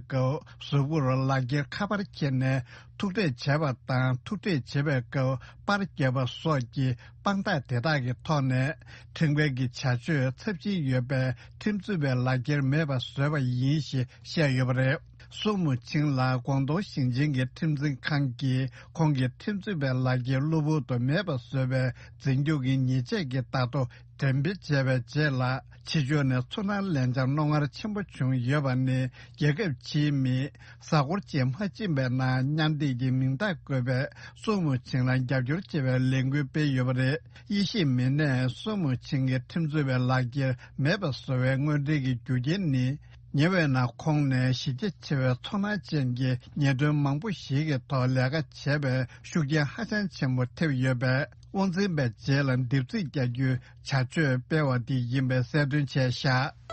གཟུགས་པོར་ལག་འཁྱེར་ཁ་པར་འཁྱེར་ནས་ཐུག་འཕྲད་བྱས་པ་དང་། ཐུག་འཕྲད་བྱེད་པའི་སྐབས་པར་བརྒྱབ་པ་སོགས་ཀྱི་དཔང་རྟགས་དེ་དག་གི་ཐོག་ནས། ཁྲིམས་འགལ་གྱི་བྱ་སྤྱོད་ཚབས་ཆེན་ཡོད་པས། ཁྲིམས་རྩོད་པའི་ལག་འཁྱེར་མེད་པ་བཟོས་པ་ཡིན་ཞེས་བཤད་ཡོད་པ་རེད། སུའུ་མུའུ་ཆིང་ལ་ཀོང་ཏུང་ཞིང་ཆེན་གྱི་ཁྲིམས་འཛིན་ཁང་གིས་ཁོང་གི་ཁྲིམས་རྩོད་པའི་ལག་འཁྱེར་གློ་བུར་དུ་མེད་པ་བཟོས་པའི་རྫུན་རྒྱུག་གི་ཉེས་ཆད་ཀྱི་བརྡ་ཐོ་འགྲེམས་སྤེལ་བྱས་པའི་རྗེས་ལ། ཕྱི་ཕྱོགས་ནས་ཚོར་སྣང་ལན་ཆགས་རྣོ་ངར་ཆེན་པོ་བྱུང་ཡོད་པ་ནི། རྒྱལ་ཁབ་ཕྱིའི་མི་གཟའ་འཁོར་གཅིག་མ་ཕྱིན་པའི་ནང་མཉམ་འདེགས་ཀྱི་མིང་རྟགས་བཀོད་པའི་སུའུ་མུའུ་ཆིང་ལ་རྒྱབ་སྐྱོར་བྱེད་པའི་ལས་འགུལ་སྤེལ་ཡོད་པ་རེད། དབྱེ་ཞིབ་མི་སྣས་སུའུ་མུའུ་ཆིང་གི་ཁྲིམས་རྩོད་པའི་ལག་འཁྱེར་མེད་པ་བཟོ་བའི་དངོས་འབྲེལ་གྱི་རྒྱུ་རྐྱེན་ནི། ཉེ་བའི་ནང་ཁོང་ནས་གཞི་རྒྱ་ཆེ་བའི་ཚོར་སྣང་ཅན་གྱི་ཉེས་དོན་མང་པོ་ཞིག་གི་ཐོག་ལས་ཀ་བྱས་པའི་ཤུགས་རྐྱེན་ཧ་ཅང་ཆེན་པོ་ཐེབས་ཡོད་པས། དབང་འཛིན་པའི་རྗེས་ལ་འདེབས་རྩིས་རྒྱག་རྒྱུའི་བྱ་སྤྱོད་སྤེལ་བ་འདི་ཡིན་པའི་གསལ་སྟོན་བྱས་བཞག།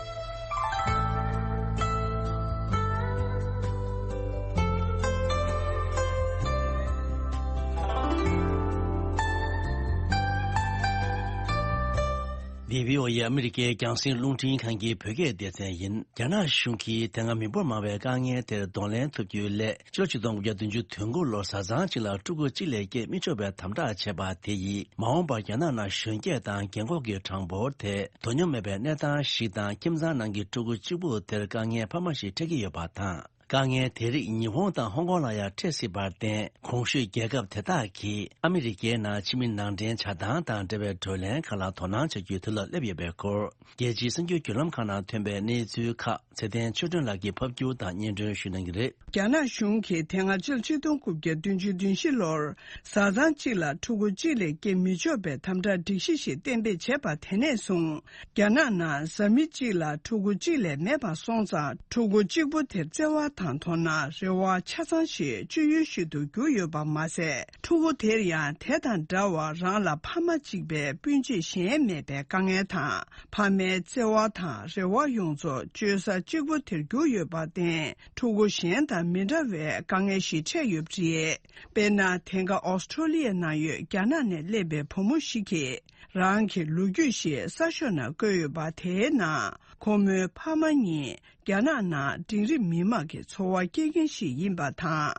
འདི་བྷི་ཨོ་ཨེ་ཨ་མི་རི་ཀའི་རྒྱང་སྲིང་རླུང་འཕྲིན་ཁང་གི་བོད་སྐད་སྡེ་ཚན་ཡིན། རྒྱ་ནག་གཞུང་གིས་དེ་སྔ་མི་འབོར་མང་བའི་དཀའ་ངལ་དེར་གདོང་ལེན་ཐུབ་རྒྱུའི་སླད། ཕྱི་ལོ་ཆིག་སྟོང་དགུ་བརྒྱ་བདུན་ཅུ་དོན་དགུ་ལོར་བཟའ་ཚང་གཅིག་ལ་ཕྲུ་གུ་གཅིག་ལས་སྐྱེ་མི་ཆོག་པའི་དམ་དྲག་བྱས་པ་དེ་ཡིས། མ་འོངས་པར་རྒྱ་ནག་ནང་གཞོན་སྐྱེས་དང་རྒན་འཁོགས་ཀྱི་གྲངས་འབོར་དེ་དོ་སྙོམས་མེད་པའི་གནས་སྟངས་ཤིག་དང་། ཁྱིམ་ཚང་ནང་གི་ཕྲུ་གུ་གཅིག་པུ་དེར་དཀའ་ངལ་འཕར་མ་ཞིག་འཕྲད་ཀྱི་ཡོད་པ་དང་། དཀའ་ངལ་དེ་རིགས་ཉི་ཧོང་དང་ཧོང་ཀོང་ལ་ཡང་འཕྲད་སྲིད་པར་བརྟེན། གོང་ཞུས་རྒྱལ་ཁབ་དེ་དག་གིས་ཨ་མི་རི་ཀའི་ནང་ཕྱི་མི་ནང་འདྲེན་བྱ་སྟངས་དང་འབྲེལ་བའི་བགྲོ་གླེང་ཁག་ལ་དོ་སྣང་བྱ་རྒྱུའི་དུས་ལ་སླེབས་ཡོད་པའི་སྐོར། རྒྱལ་སྤྱིའི་གསར་འགྱུར་བརྒྱུད་ལམ་ཁག་ནང་ཐོན་པའི་གནས་ཚུལ་ཁག་ཚེ་བརྟན་ཆོས་སྒྲོན་ལགས་ཀྱིས་ཕབ་སྒྱུར་དང་སྙན་སྒྲོན་ཞུ་གནང་གི་རེད། རྒྱ་ནག་གཞུང་གིས་དེ་སྔ་ཕྱི་ལོ་ཆིག་སྟོང་དགུ་བརྒྱ་བདུན་ཅུ་དོན་བཞི་ལོར་བཟའ་ཚང་གཅིག་ལ་ཕྲུ་གུ་གཅིག་ལས་སྐྱེ་མི་ཆོག་པའི་དམ་དྲག་སྒྲིག་གཞི་ཞིག་གཏན་འབེབས་བྱས་པ་དེ་ནས་བཟུང་། རྒྱ་ནག་ནང་བཟའ་མི་གཅིག་ལ་ཕྲུ་གུ་གཅིག་ལས་མེད་པ་སོང་ཙང་། ཕྲུ་གུ་གཅིག་པོ་དེར་བརྩེ་བ་དང་དོ་སྣང་རེ་བ་ཆ་ཚང་ཞིག་སྤྱོད་ཡུལ་ཞིག་ཏུ་གྱུར་ཡོད་པ་མ་ཟད། ཕྲུ་གུ་དེར་ཡང་དེ་དང་འདྲ་བར་རང་ལ་ཕ་མ་གཅིག་པའི་སྤུན་མཆེད་གཞན་མེད་པའི་དཀའ་ངལ་དང་། ཕ་མའི་བརྩེ་བ་དང་རེ་བ་ཡོངས་རྫོགས་སྤྱོད་ས་གཅིག་པོ་དེར་གྱུར་ཡོད་པར་བརྟེན། ཕྲུ་གུ་གཞན་དང་མི་འདྲ་བའི་དཀའ་ངལ་ཞིག་འཕྲད་ཡོད་པ་རེད། དཔེར་ན། དེང་སྐབས་ཨོ་སི་ཁྲུ་ལི་ཡའི་ནང་ཡོད་རྒྱ་ནག་ནས་སླེབས་པའི་བུ་མོ་ཞིག་གིས། རང་གི་ལོ་རྒྱུས་ཤིག་གསར་ཤོག་ནང་བཀོད་ཡོད་པ། དེའི་ནང་ཁོ་མོའི་ཕ་མ་གཉིས་རྒྱ་ནག་ནང་འབྲིང་རིམ་མི་མང་གི་འཚོ་བ་སྐྱེལ་མཁན་ཞིག་ཡིན་པ་དང་།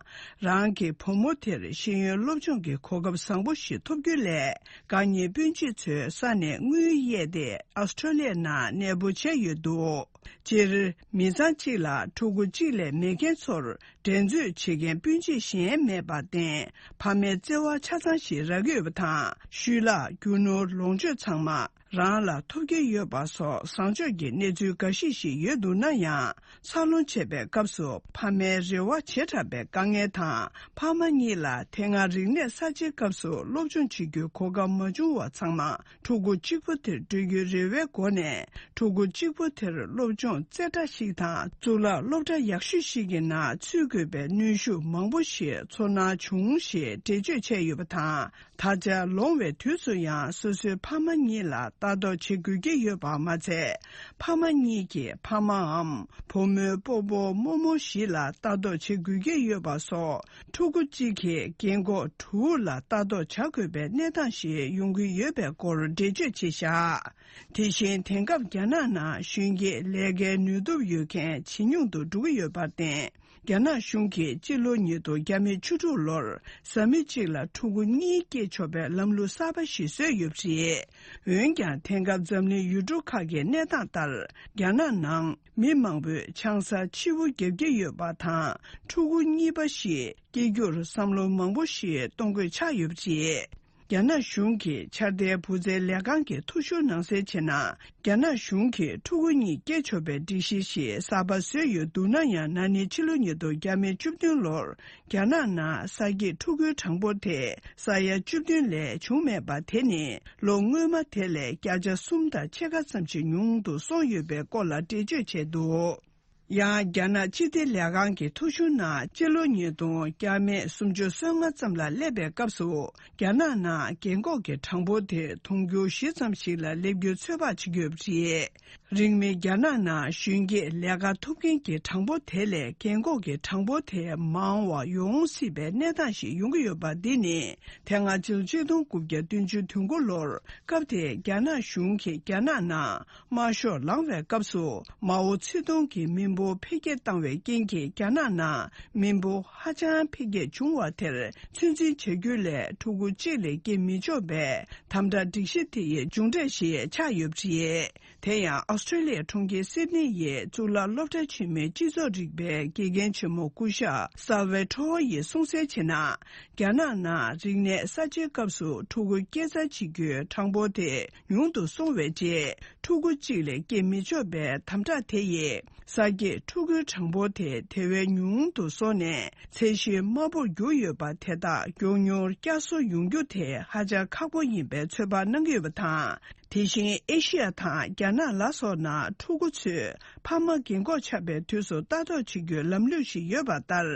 རང་གི་བུ་མོ་དེར་ཤེས་ཡོན་སློབ་སྦྱོང་གི་གོ་སྐབས་བཟང་པོ་ཞིག་ཐོབ་རྒྱུའི་སླད། དགའ་ཉེ་སྤུན་མཆེད་ཚོའི་ས་ནས་དངུལ་གཡར་ཏེ་ཨོ་སི་ཁྲུ་ལི་ཡའི་ནང་གནས་སྤོ་བྱས་ཡོད་འདུག། སྤྱིར། མི་ཚང་གཅིག་ལ་ཕྲུ་གུ་གཅིག་ལས་མེད་མཁན་ཚོར། འགྲན་རྩོད་བྱེད་མཁན་སྤུན་མཆེད་གཞན་མེད་པར་བརྟེན། ཕ་མའི་བརྩེ་བ་ཆ་ཚང་ཞིག་རག་གི་ཡོད་པ་དང་། ཤུལ་ལྷག་རྒྱུ་ནོར་ལོངས་སྤྱོད་ཚང་མ་རང་ལ་ཐོབ་ཀྱི་ཡོད་པ་སོགས་བཟང་ཕྱོགས་ཀྱི་གནས་ཚུལ་འགའ་ཞིག་ཞིག་ཡོད་འདུག་ན་ཡང་། འཚར་ལོངས་བྱེད་པའི་སྐབས་སུ་ཕ་མའི་རེ་བ་བྱེ་བྲག་པའི་དཀའ་ངལ་དང་། ཕ་མ་གཉིས་ལ་དེ་སྔ་རིག་གནས་གསར་བརྗེའི་སྐབས་སུ་སློབ་སྦྱོང་བྱེད་རྒྱུའི་གོ་སྐབས་མ་བྱུང་བ་ཚང་མ། ཕྲུ་གུ་གཅིག་པུ་དེར་སྤྲོད་རྒྱུའི་རེ་བའི་སྒོ་ནས། ཕྲུ་གུ་གཅིག་པུ་དེར་སློབ་སྦྱོང་རྩེ་གྲས་ཤིག་དང་། གཙུག་ལག་སློབ་གྲྭ་ཡག་ཤོས་ཤིག་གི་ནང་ཚུད་དགོས་པའི་གནོན་ཤུགས་མང་པོ་ཞིག་ཚོར་སྣང་བྱུང་ཞེས་འགྲེལ་བརྗོད་བྱས་ཡོད་པ་དང་། ད་ཆ་ལོང་བའི་དུས་སུ་ཡང་སོ་སོའི་ཕ་མ་གཉིས་ལ་ལྟ་རྟོག་བྱེད་དགོས་ཀྱི་ཡོད་པ་མ་ཚད། ཕ་མ་གཉིས་ཀྱི་ཕ་མའམ་བུ་མོའི་སྤོ་བོ་རྨོ་མོ་ཞིག་ལ་ལྟ་རྟོག་བྱེད་དགོས་ཀྱི་ཡོད་པ་སོགས། ཕྲུ་གུ་གཅིག་གིས་རྒན་འཁོགས་དྲུག་ལ་ལྟ་རྟོག་བྱ་དགོས་པའི་གནས་སྟངས་ཤིག་ཡོང་གི་ཡོད་པའི་སྐོར་འགྲེལ་བརྗོད་བྱས་བཞག། དེ་བཞིན་དེང་སྐབས་རྒྱ་ནག་ནང་གཞོན་སྐྱེས་ལས་ཀའི་ནུས་སྟོབས་ཡོད་མཁན་ཇེ་ཉུང་དུ་འགྲོ་གི་ཡོད་པར་བརྟེན། རྒྱ་ནག་གཞུང་གིས་སྤྱི་ལོ་ཉིས་སྟོང་བརྒྱ་མེད་བཅུ་དྲུག་ལོར་བཟའ་མི་གཅིག་ལ་ཕྲུ་གུ་གཉིས་སྐྱེ་ཆོག་པའི་ལམ་ལུགས་གསར་པ་ཞིག་བཟོས་ཡོད་པ་རེད། འོན་ཀྱང་། དེང་སྐབས་འཛམ་གླིང་ཡུལ་གྲུ་ཁག་གི་གནས་སྟངས་ལྟར། རྒྱ་ནག་ནང་མི་མང་པོས་ཆང་ས་ཕྱི་པོ་བརྒྱབ་ཀྱི་ཡོད་པ་དང་། ཕྲུ་གུ་གཉིས་པ་ཞིག་སྐྱེ་རྒྱུར་བསམ་བློ་མང་པོ་ཞིག་གཏོང་དགོས་ཆགས་ཡོད་པ་རེད། རྒྱ་ནག་གཞུང་གི་འཆར་ལྡན་བུ་བཙའི་ལས་ཁང་གི་ཐོ་གཞུང་ནང་གསལ་བྱས་ན། རྒྱ་ནག་གཞུང་གིས་ཕྲུ་གུ་གཉིས་སྐྱེ་ཆོག་པའི་སྒྲིག་གཞི་ཞིག་གསར་པ་བཟོས་ཡོད་འདུག་ན་ཡང་། ན་ནིང་ཕྱི་ལོ་ཉིས་སྟོང་བརྒྱ་མེད་བཅུ་བདུན་ལོར་རྒྱ་ནག་ནང་ས་སྐྱེས་ཕྲུ་གུའི་གྲངས་འབོར་དེ་ས་ཡ་བཅུ་བདུན་ལས་བྱུང་མེད་པ། དེ་ནི་ལོ་སྔོན་མ་དེ་ལས་བརྒྱ་ཆ་གསུམ་དང་ཕྱེད་ཀ་ཙམ་ཞིག་ཉུང་དུ་སོང་ཡོད་པའི་སྐོར་ལ་འགྲེལ་བརྗོད་བྱས་འདུག། ཡང་། རྒྱ་ནག་སྤྱི་བདེ་ལས་ཁང་གི་ཐོ་གཞུང་ནང་། སྤྱི་ལོ་ཉིས་སྟོང་བརྒྱ་མེད་སུམ་ཅུ་སོ་ལྔ་ཙམ་ལ་སླེབས་པའི་སྐབས་སུ། རྒྱ་ནག་ནང་རྒན་འཁོགས་ཀྱི་གྲངས་འབོར་དེ་དུང་ཕྱུར་བཞི་ཙམ་ཞིག་ལ་སླེབས་རྒྱུའི་ཚོད་དཔག་བྱེད་ཀྱི་ཡོད་པ་རེད། རིང་མིན་རྒྱ་ནག་ནང་གཞོན་སྐྱེས་ལས་ཀ་ཐོབ་མཁན་གྱི་གྲངས་འབོར་དེ་ལས་རྒན་འཁོགས་ཀྱི་གྲངས་འབོར་དེ་མང་བ་ཡོང་སྲིད་པའི་གནས་སྟངས་ཤིག་ཡོང་གི་ཡོད་པ། འདི་ནི་དེ་སྔ་ཕྱི་ལོ་ཆིག་སྟོང་དགུ་བརྒྱ་བདུན་ཅུ་དོན་དགུ་ལོར། སྐབས་དེར་རྒྱ་ནག་གཞུང་གིས་རྒྱ་ནག་ནང་དམར་ཤོག་ལངས་པའི་སྐབས་སུ། མའོ་ཙེ་ཏུང་གིས་མི་འབོར་འཕེལ་རྒྱས་བཏང་བའི་རྐྱེན་གྱིས། རྒྱ་ནག་ནང་མི་འབོར་ཧ་ཅང་འཕེལ་རྒྱས་བྱུང་བ་དེར་ཚོད་འཛིན་བྱ་རྒྱུ་ལས། ཕྲུ་གུ་གཅིག་ལས་སྐྱེ་མི་ཆོག་པའི་དམ་དྲག་སྒྲིག་གཞི་དེ་ཡི་མཇུག་འབྲས་ཤིག་ཆགས་ཡོད་པ་རེད། དེ་ཡང་། ཨོ་སི་ཁྲུ་ལི་ཡའི་གྲོང་ཁྱེར་སིད་ནི་ཡི་གཙུག་ལག་སློབ་གྲྭ་ཆེན་མོའི་སྤྱི་ཚོགས་རིག་པའི་དགེ་རྒན་ཆེན་མོ་སྐུ་ཞབས་སཱ་ཝེ་ཁྲོ་ཡིས་གསུངས་གསལ་བྱས་ན། རྒྱ་ནག་ནང་རིག་གནས་གསར་བརྗེའི་སྐབས་སུ་ཕྲུ་གུ་སྐྱེ་འཚར་བྱེད་རྒྱུའི་གྲངས་འབོར་དེ་ཉུང་དུ་སོང་བའི་རྗེས། ཕྲུ་གུ་གཅིག་ལས་སྐྱེ་མི་ཆོག་པའི་དམ་དྲག་དེ་ཡིས། ས་སྐྱེས་ཕྲུ་གུའི་གྲངས་འབོར་དེ་དེ་བས་ཉུང་དུ་སོང་ནས། ཚད་གཞི་དམའ་པོར་གྱུར་ཡོད་པ་དེ་དག་མགྱོགས་མྱུར་བསྐྱར་གསོ་ཡོང་རྒྱུ་དེ་ཧ་ཅང་ཁག་པོ་ཡིན་པའི་ཚོད་དཔག་གནང་གི་ཡོད་པ་དང་། དེ་བཞིན་ཨེ་ཤི་ཡ་དང་རྒྱ་ནག་ལ་སོགས་ནང་ཕྲུ་གུ་ཚོས་ཕ་མ་རྒན་གོག་ཆགས་པའི་དུས་སུ་ལྟ་རྟོག་བྱེད་རྒྱུའི་ལམ་ལུགས་ཤིག་ཡོད་པ་ལྟར།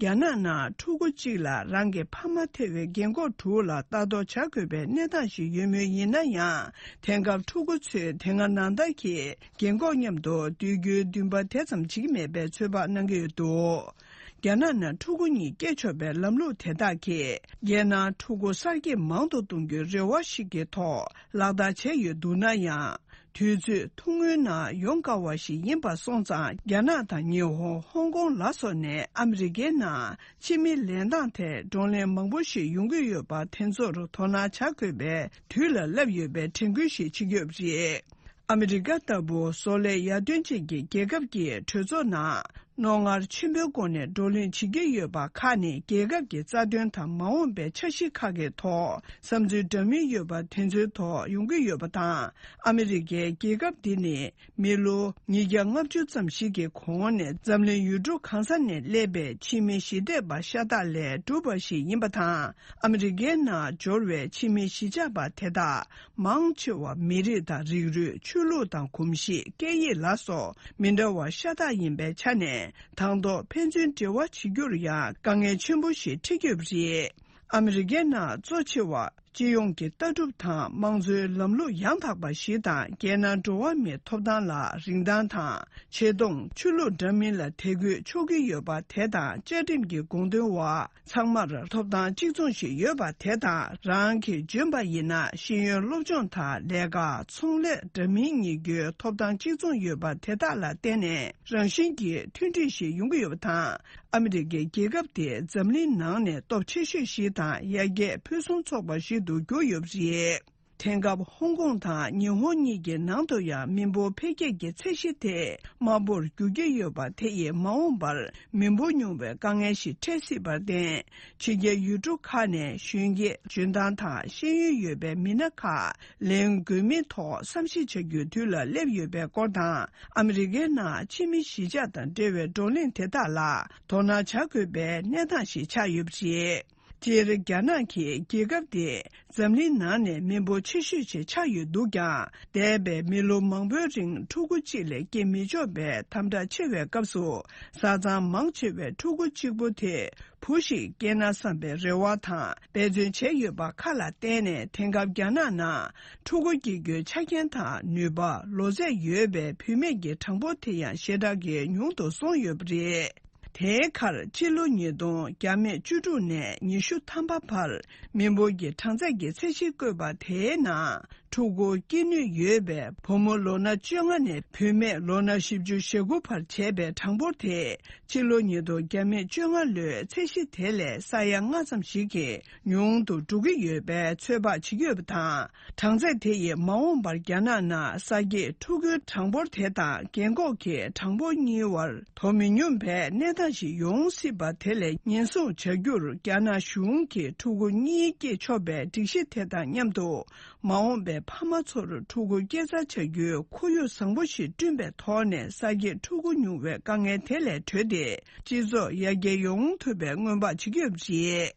རྒྱ་ནག་ནང་ཕྲུ་གུ་གཅིག་ལ་རང་གི་ཕ་མ་ཐེ་བའི་རྒན་གོག་དྲུག་ལ་ལྟ་རྟོག་བྱ་དགོས་པའི་གནས་སྟངས་ཤིག་ཡོད་མུས་ཡིན་ན་ཡང་། དེང་སྐབས་ཕྲུ་གུ་ཚོས་དེ་སྔ་ནང་ལྟར་གྱི་རྒན་གོག་མཉམ་དུ་སྡོད་རྒྱུའི་འདུན་པ་དེ་ཙམ་བྱེད་ཀྱི་མེད་པའི་ཚོད་དཔག་གནང་གི་ཡོད་འདུག་རྒྱ་ནག་ནང་ཕྲུ་གུ་གཉིས་སྐྱེ་ཆོག་པའི་ལམ་ལུགས་དེ་དག་གིས། རྒྱལ་ནང་ཕྲུ་གུ་གསར་སྐྱེས་མང་དུ་གཏོང་རྒྱུའི་རེ་བ་ཞིག་གི་ཐོག་ལག་བསྟར་བྱས་ཡོད་འདུག་ན་ཡང་། དུས་ཚོད་ཐུང་ངུའི་ནང་ཡོང་དཀའ་བ་ཞིག་ཡིན་པ་སོང་ཙང་། རྒྱ་ནག་དང་ཉི་ཧོང་། ཧོང་ཀོང་ལ་སོགས་ནས་ཨ་མི་རི་ཀའི་ནང་ཕྱི་མི་ལེན་སྟངས་ཐད་བགྲོ་གླེང་མང་པོ་ཞིག་ཡོང་གི་ཡོད་པ། དེ་ཚོར་དོ་སྣང་བྱ་དགོས་པའི་དུས་ལ་སླེབས་ཡོད་པའི་དྲན་སྐུལ་ཞིག་བྱེད་ཀྱི་ཡོད་པ་རེད། ཨ་མི་རི་ཀ་ལྟ་བུ་བཟོ་ལས་ཡར་ཐོན་ཅན་གྱི་རྒྱལ་ཁབ་ཀྱི་གྲོས་ཚོགས་ནང་རྣོ་ངར་ཆེན་པོའི་སྒོ་ནས་བགྲོ་གླེང་བྱེད་ཀྱི་ཡོད་པ་ཁག་ནི། རྒྱལ་ཁབ་ཀྱི་རྩ་དོན་དང་མ་འོངས་པའི་འཆར་གཞི་ཁག་གི་ཐོག་བསམ་ཚུལ་འདྲ་མིན་ཡོད་པ་དེ་ཚོའི་ཐོག་ཡོང་གི་ཡོད་པ་དང་། ཨ་མི་རི་ཀའི་རྒྱལ་ཁབ་འདི་ནི་མི་ལོ་ཉིས་བརྒྱ་ལྔ་བཅུ་ཙམ་ཞིག་གི་གོང་ནས་འཛམ་གླིང་ཡུལ་གྲུ་གང་ས་ནས་སླེབས་པའི་ཕྱི་མི་ཞི་བདེ་བ་ཤ་སྟག་ལས་གྲུབ་པ་ཞིག་ཡིན་པ་དང་། ཨ་མི་རི་ཀའི་ནང་འབྱོར་བའི་ཕྱི་མི་གཞིས་ཆགས་པ་དེ་དག་མང་ཆེ་བ་མི་རིགས་དང་རིགས་རུས། ཆོས་ལུགས་དང་གོམས་གཤིས། སྐད་ཡིག་ལ་སོགས་མི་འདྲ་བ་ཤ་སྟག་ཡིན་པའི་ཆ་ནས། དང་ཐོག་ཕན་ཚུན་འབྲེལ་བ་བྱེད་རྒྱུར་ཡང་དཀའ་ངལ་ཆེན་པོ་ཞིག་འཕྲད་ཀྱི་ཡོད་པ་རེད། ཨ་མི་རི་ཀའི་ནང་གཙོ་ཆེ་བ་སྤྱི་ཡོངས་ཀྱི་ལྟ་གྲུབ་དང་དམངས་གཙོའི་ལམ་ལུགས་ཡང་དག་པ་ཞིག་དང་། རྒྱལ་ནང་འགྲོ་བ་མིའི་ཐོབ་ཐང་ལ་རིན་ཐང་དང་། ཆེ་མཐོང་། ཆོས་ལུགས་འདྲ་མིན་ལ་དད་གུས་ཆོག་གི་ཡོད་པ་དེ་དང་། བཅའ་ཁྲིམས་ཀྱི་དགོངས་དོན་འོག་ཚང་མར་ཐོབ་ཐང་གཅིག་མཚུངས་ཤིག་ཡོད་པ་དེ་དང་། རང་གིས་འཇོན་པ་ཡིན་ན་ཤེས་ཡོན་སློབ་སྦྱོང་དང་ལས་ཀ། ཚོང་ལས་འདྲ་མིན་གཉེར་རྒྱུའི་ཐོབ་ཐང་གཅིག་མཚུངས་ཡོད་པ་དེ་དག་ལ་བརྟེན་ནས། རང་བཞིན་གྱིས་མཐུན་སྒྲིལ་ཞིག་ཡོང་གི་ཡོད་པ་དང་། ཨ་མི་རི་ཀའི་རྒྱལ་ཁབ་དེ་འཛམ་གླིང་ནང་ནས་སྟོབས་ཆེ་ཤོས་ཤིག་དང་། ཡར་རྒྱས་ཕུན་སུམ་ཚོགས་པ་ཞིག་ཏུ་གྱུར་ཡོད་པ་རེད། དེང་སྐབས་ཧོང་ཀོང་དང་ཉི་ཧོང་གཉིས་ཀྱི་ནང་དུ་ཡང་མི་འབོར་འཕེལ་རྒྱས་ཀྱི་ཚད་གཞི་དེ་དམའ་པོར་འགྱུར་གྱི་ཡོད་པ་དེ་ཡིས་མ་འོངས་པར་མི་འབོར་ཉུང་བའི་དཀའ་ངལ་ཞིག་འཕྲད་སྲིད་པར་བརྟེན། ཕྱི་རྒྱལ་ཡུལ་གྲུ་ཁག་ནས་གཞོན་སྐྱེས་འཇོན་ཐང་དང་ཤེས་ཡོན་ཡོད་པའི་མི་སྣ་ཁག་ལེན་དགོས་མིན་ཐོག་བསམ་གཞིག་བྱ་རྒྱུའི་དུས་ལ་སླེབས་ཡོད་པའི་སྐོར་དང་། ཨ་མི་རི་ཀའི་ནང་ཕྱི་མི་གཞིས་ཆགས་དང་འབྲེལ་བའི་བགྲོ་གླེང་དེ་དག་ལ་དོ་སྣང་བྱ་དགོས་པའི་གནས་སྟངས་ཤིག་ཆགས་ཡོད་པ་རེད། སྤྱིར་རྒྱ་ནག་གི་རྒྱལ་ཁབ་དེ་འཛམ་གླིང་ནང་ནས་མི་འབོར་ཆེ་ཤོས་ཤིག་ཆགས་ཡོད་འདུག་ཀྱང་། འདས་པའི་མི་ལོ་མང་པོའི་རིང་ཕྲུ་གུ་གཅིག་ལས་སྐྱེ་མི་ཆོག་པའི་དམ་དྲག་ཆེ་བའི་སྐབས་སུ། བཟའ་ཚང་མང་ཆེ་བས་ཕྲུ་གུ་གཅིག་པོ་དེ་བུ་ཞིག་སྐྱེས་ན་བསམ་པའི་རེ་བ་དང་འབད་བརྩོན་བྱས་ཡོད་པ་ཁག་ལ་བརྟེན་ནས། དེང་སྐབས་རྒྱ་ནག་ནང་ཕྲུ་གུ་སྐྱེ་རྒྱུའི་ཆ་རྐྱེན་དང་ནུས་པ། ལོ་ཚད་ཡོད་པའི་བུད་མེད་ཀྱི་གྲངས་འབོར་དེ་ཡང་ཞེ་དྲག་གིས་ཉུང་དུ་སོང་ཡོད་པ་རེད། དེའི་ཁར་ཕྱི་ལོ་ཉིས་སྟོང་བརྒྱ་མེད་བཅུ་དྲུག་ནས་ཉི་ཤུ་ཐམ་པ་བར་མི་འབོར་གྱི་གྲངས་ཚད་ཀྱི་ཚད་གཞི་བཀོད་པ་དེའི་ནང་། ཕྲུ་གུ་སྐྱེ་ནུས་ཡོད་པའི་བུ་མོ་ལོ་ན་བཅོ་ལྔ་ནས་བུད་མེད་ལོ་ན་བཞི་བཅུ་ཞེ་དགུ་བར་བྱས་པའི་གྲངས་འབོར་དེ། ཕྱི་ལོ་ཉིས་སྟོང་བརྒྱ་མེད་བཅོ་ལྔ་ལོའི་ཚད་གཞི་དེ་ལས་ས་ཡ་ལྔ་ཙམ་ཞིག་གིས་ཉུང་དུ་འགྲོ་གི་ཡོད་པའི་ཚོད་དཔག་བྱེད་ཀྱི་ཡོད་པ་དང་། གྲངས་ཚད་དེ་ཡིས་མ་འོངས་པར་རྒྱ་ནག་ནང་གསར་སྐྱེས་ཕྲུ་གུའི་གྲངས་འབོར་དེ་དང་རྒན་འཁོགས་ཀྱི་གྲངས་འབོར་གཉིས་བར་དོ་མི་སྙོམས་པའི་གནས་སྟངས་ཤིག་ཡོང་སྲིད་པ་དེ་ལས་ཉེན་སྲུང་བྱ་རྒྱུར། རྒྱ་ནག་གཞུང་གིས་ཕྲུ་གུ་གཉིས་སྐྱེས་ཆོག་པའི་སྒྲིག་གཞི་དེ་དང་མཉམ་དུ། མ་འོངས་པའི་ཕ་མ་ཚོར་ཕྲུ་གུ་སྐྱེ་འཚར་བྱ་རྒྱུའི་ཁོར་ཡུག་བཟང་པོ་ཞིག་བསྐྲུན་པའི་ཐོག་ནས། གསར་སྐྱེས་ཕྲུ་གུ་ཉུང་བའི་དཀའ་ངལ་དེ་ལས་གྲོལ་ཏེ། སྤྱི་ཚོགས་ཡར་རྒྱས་ཡོང་ཐུབ་པའི་སྔོན་དཔག་བྱེད་ཀྱི་ཡོད་པ་རེད།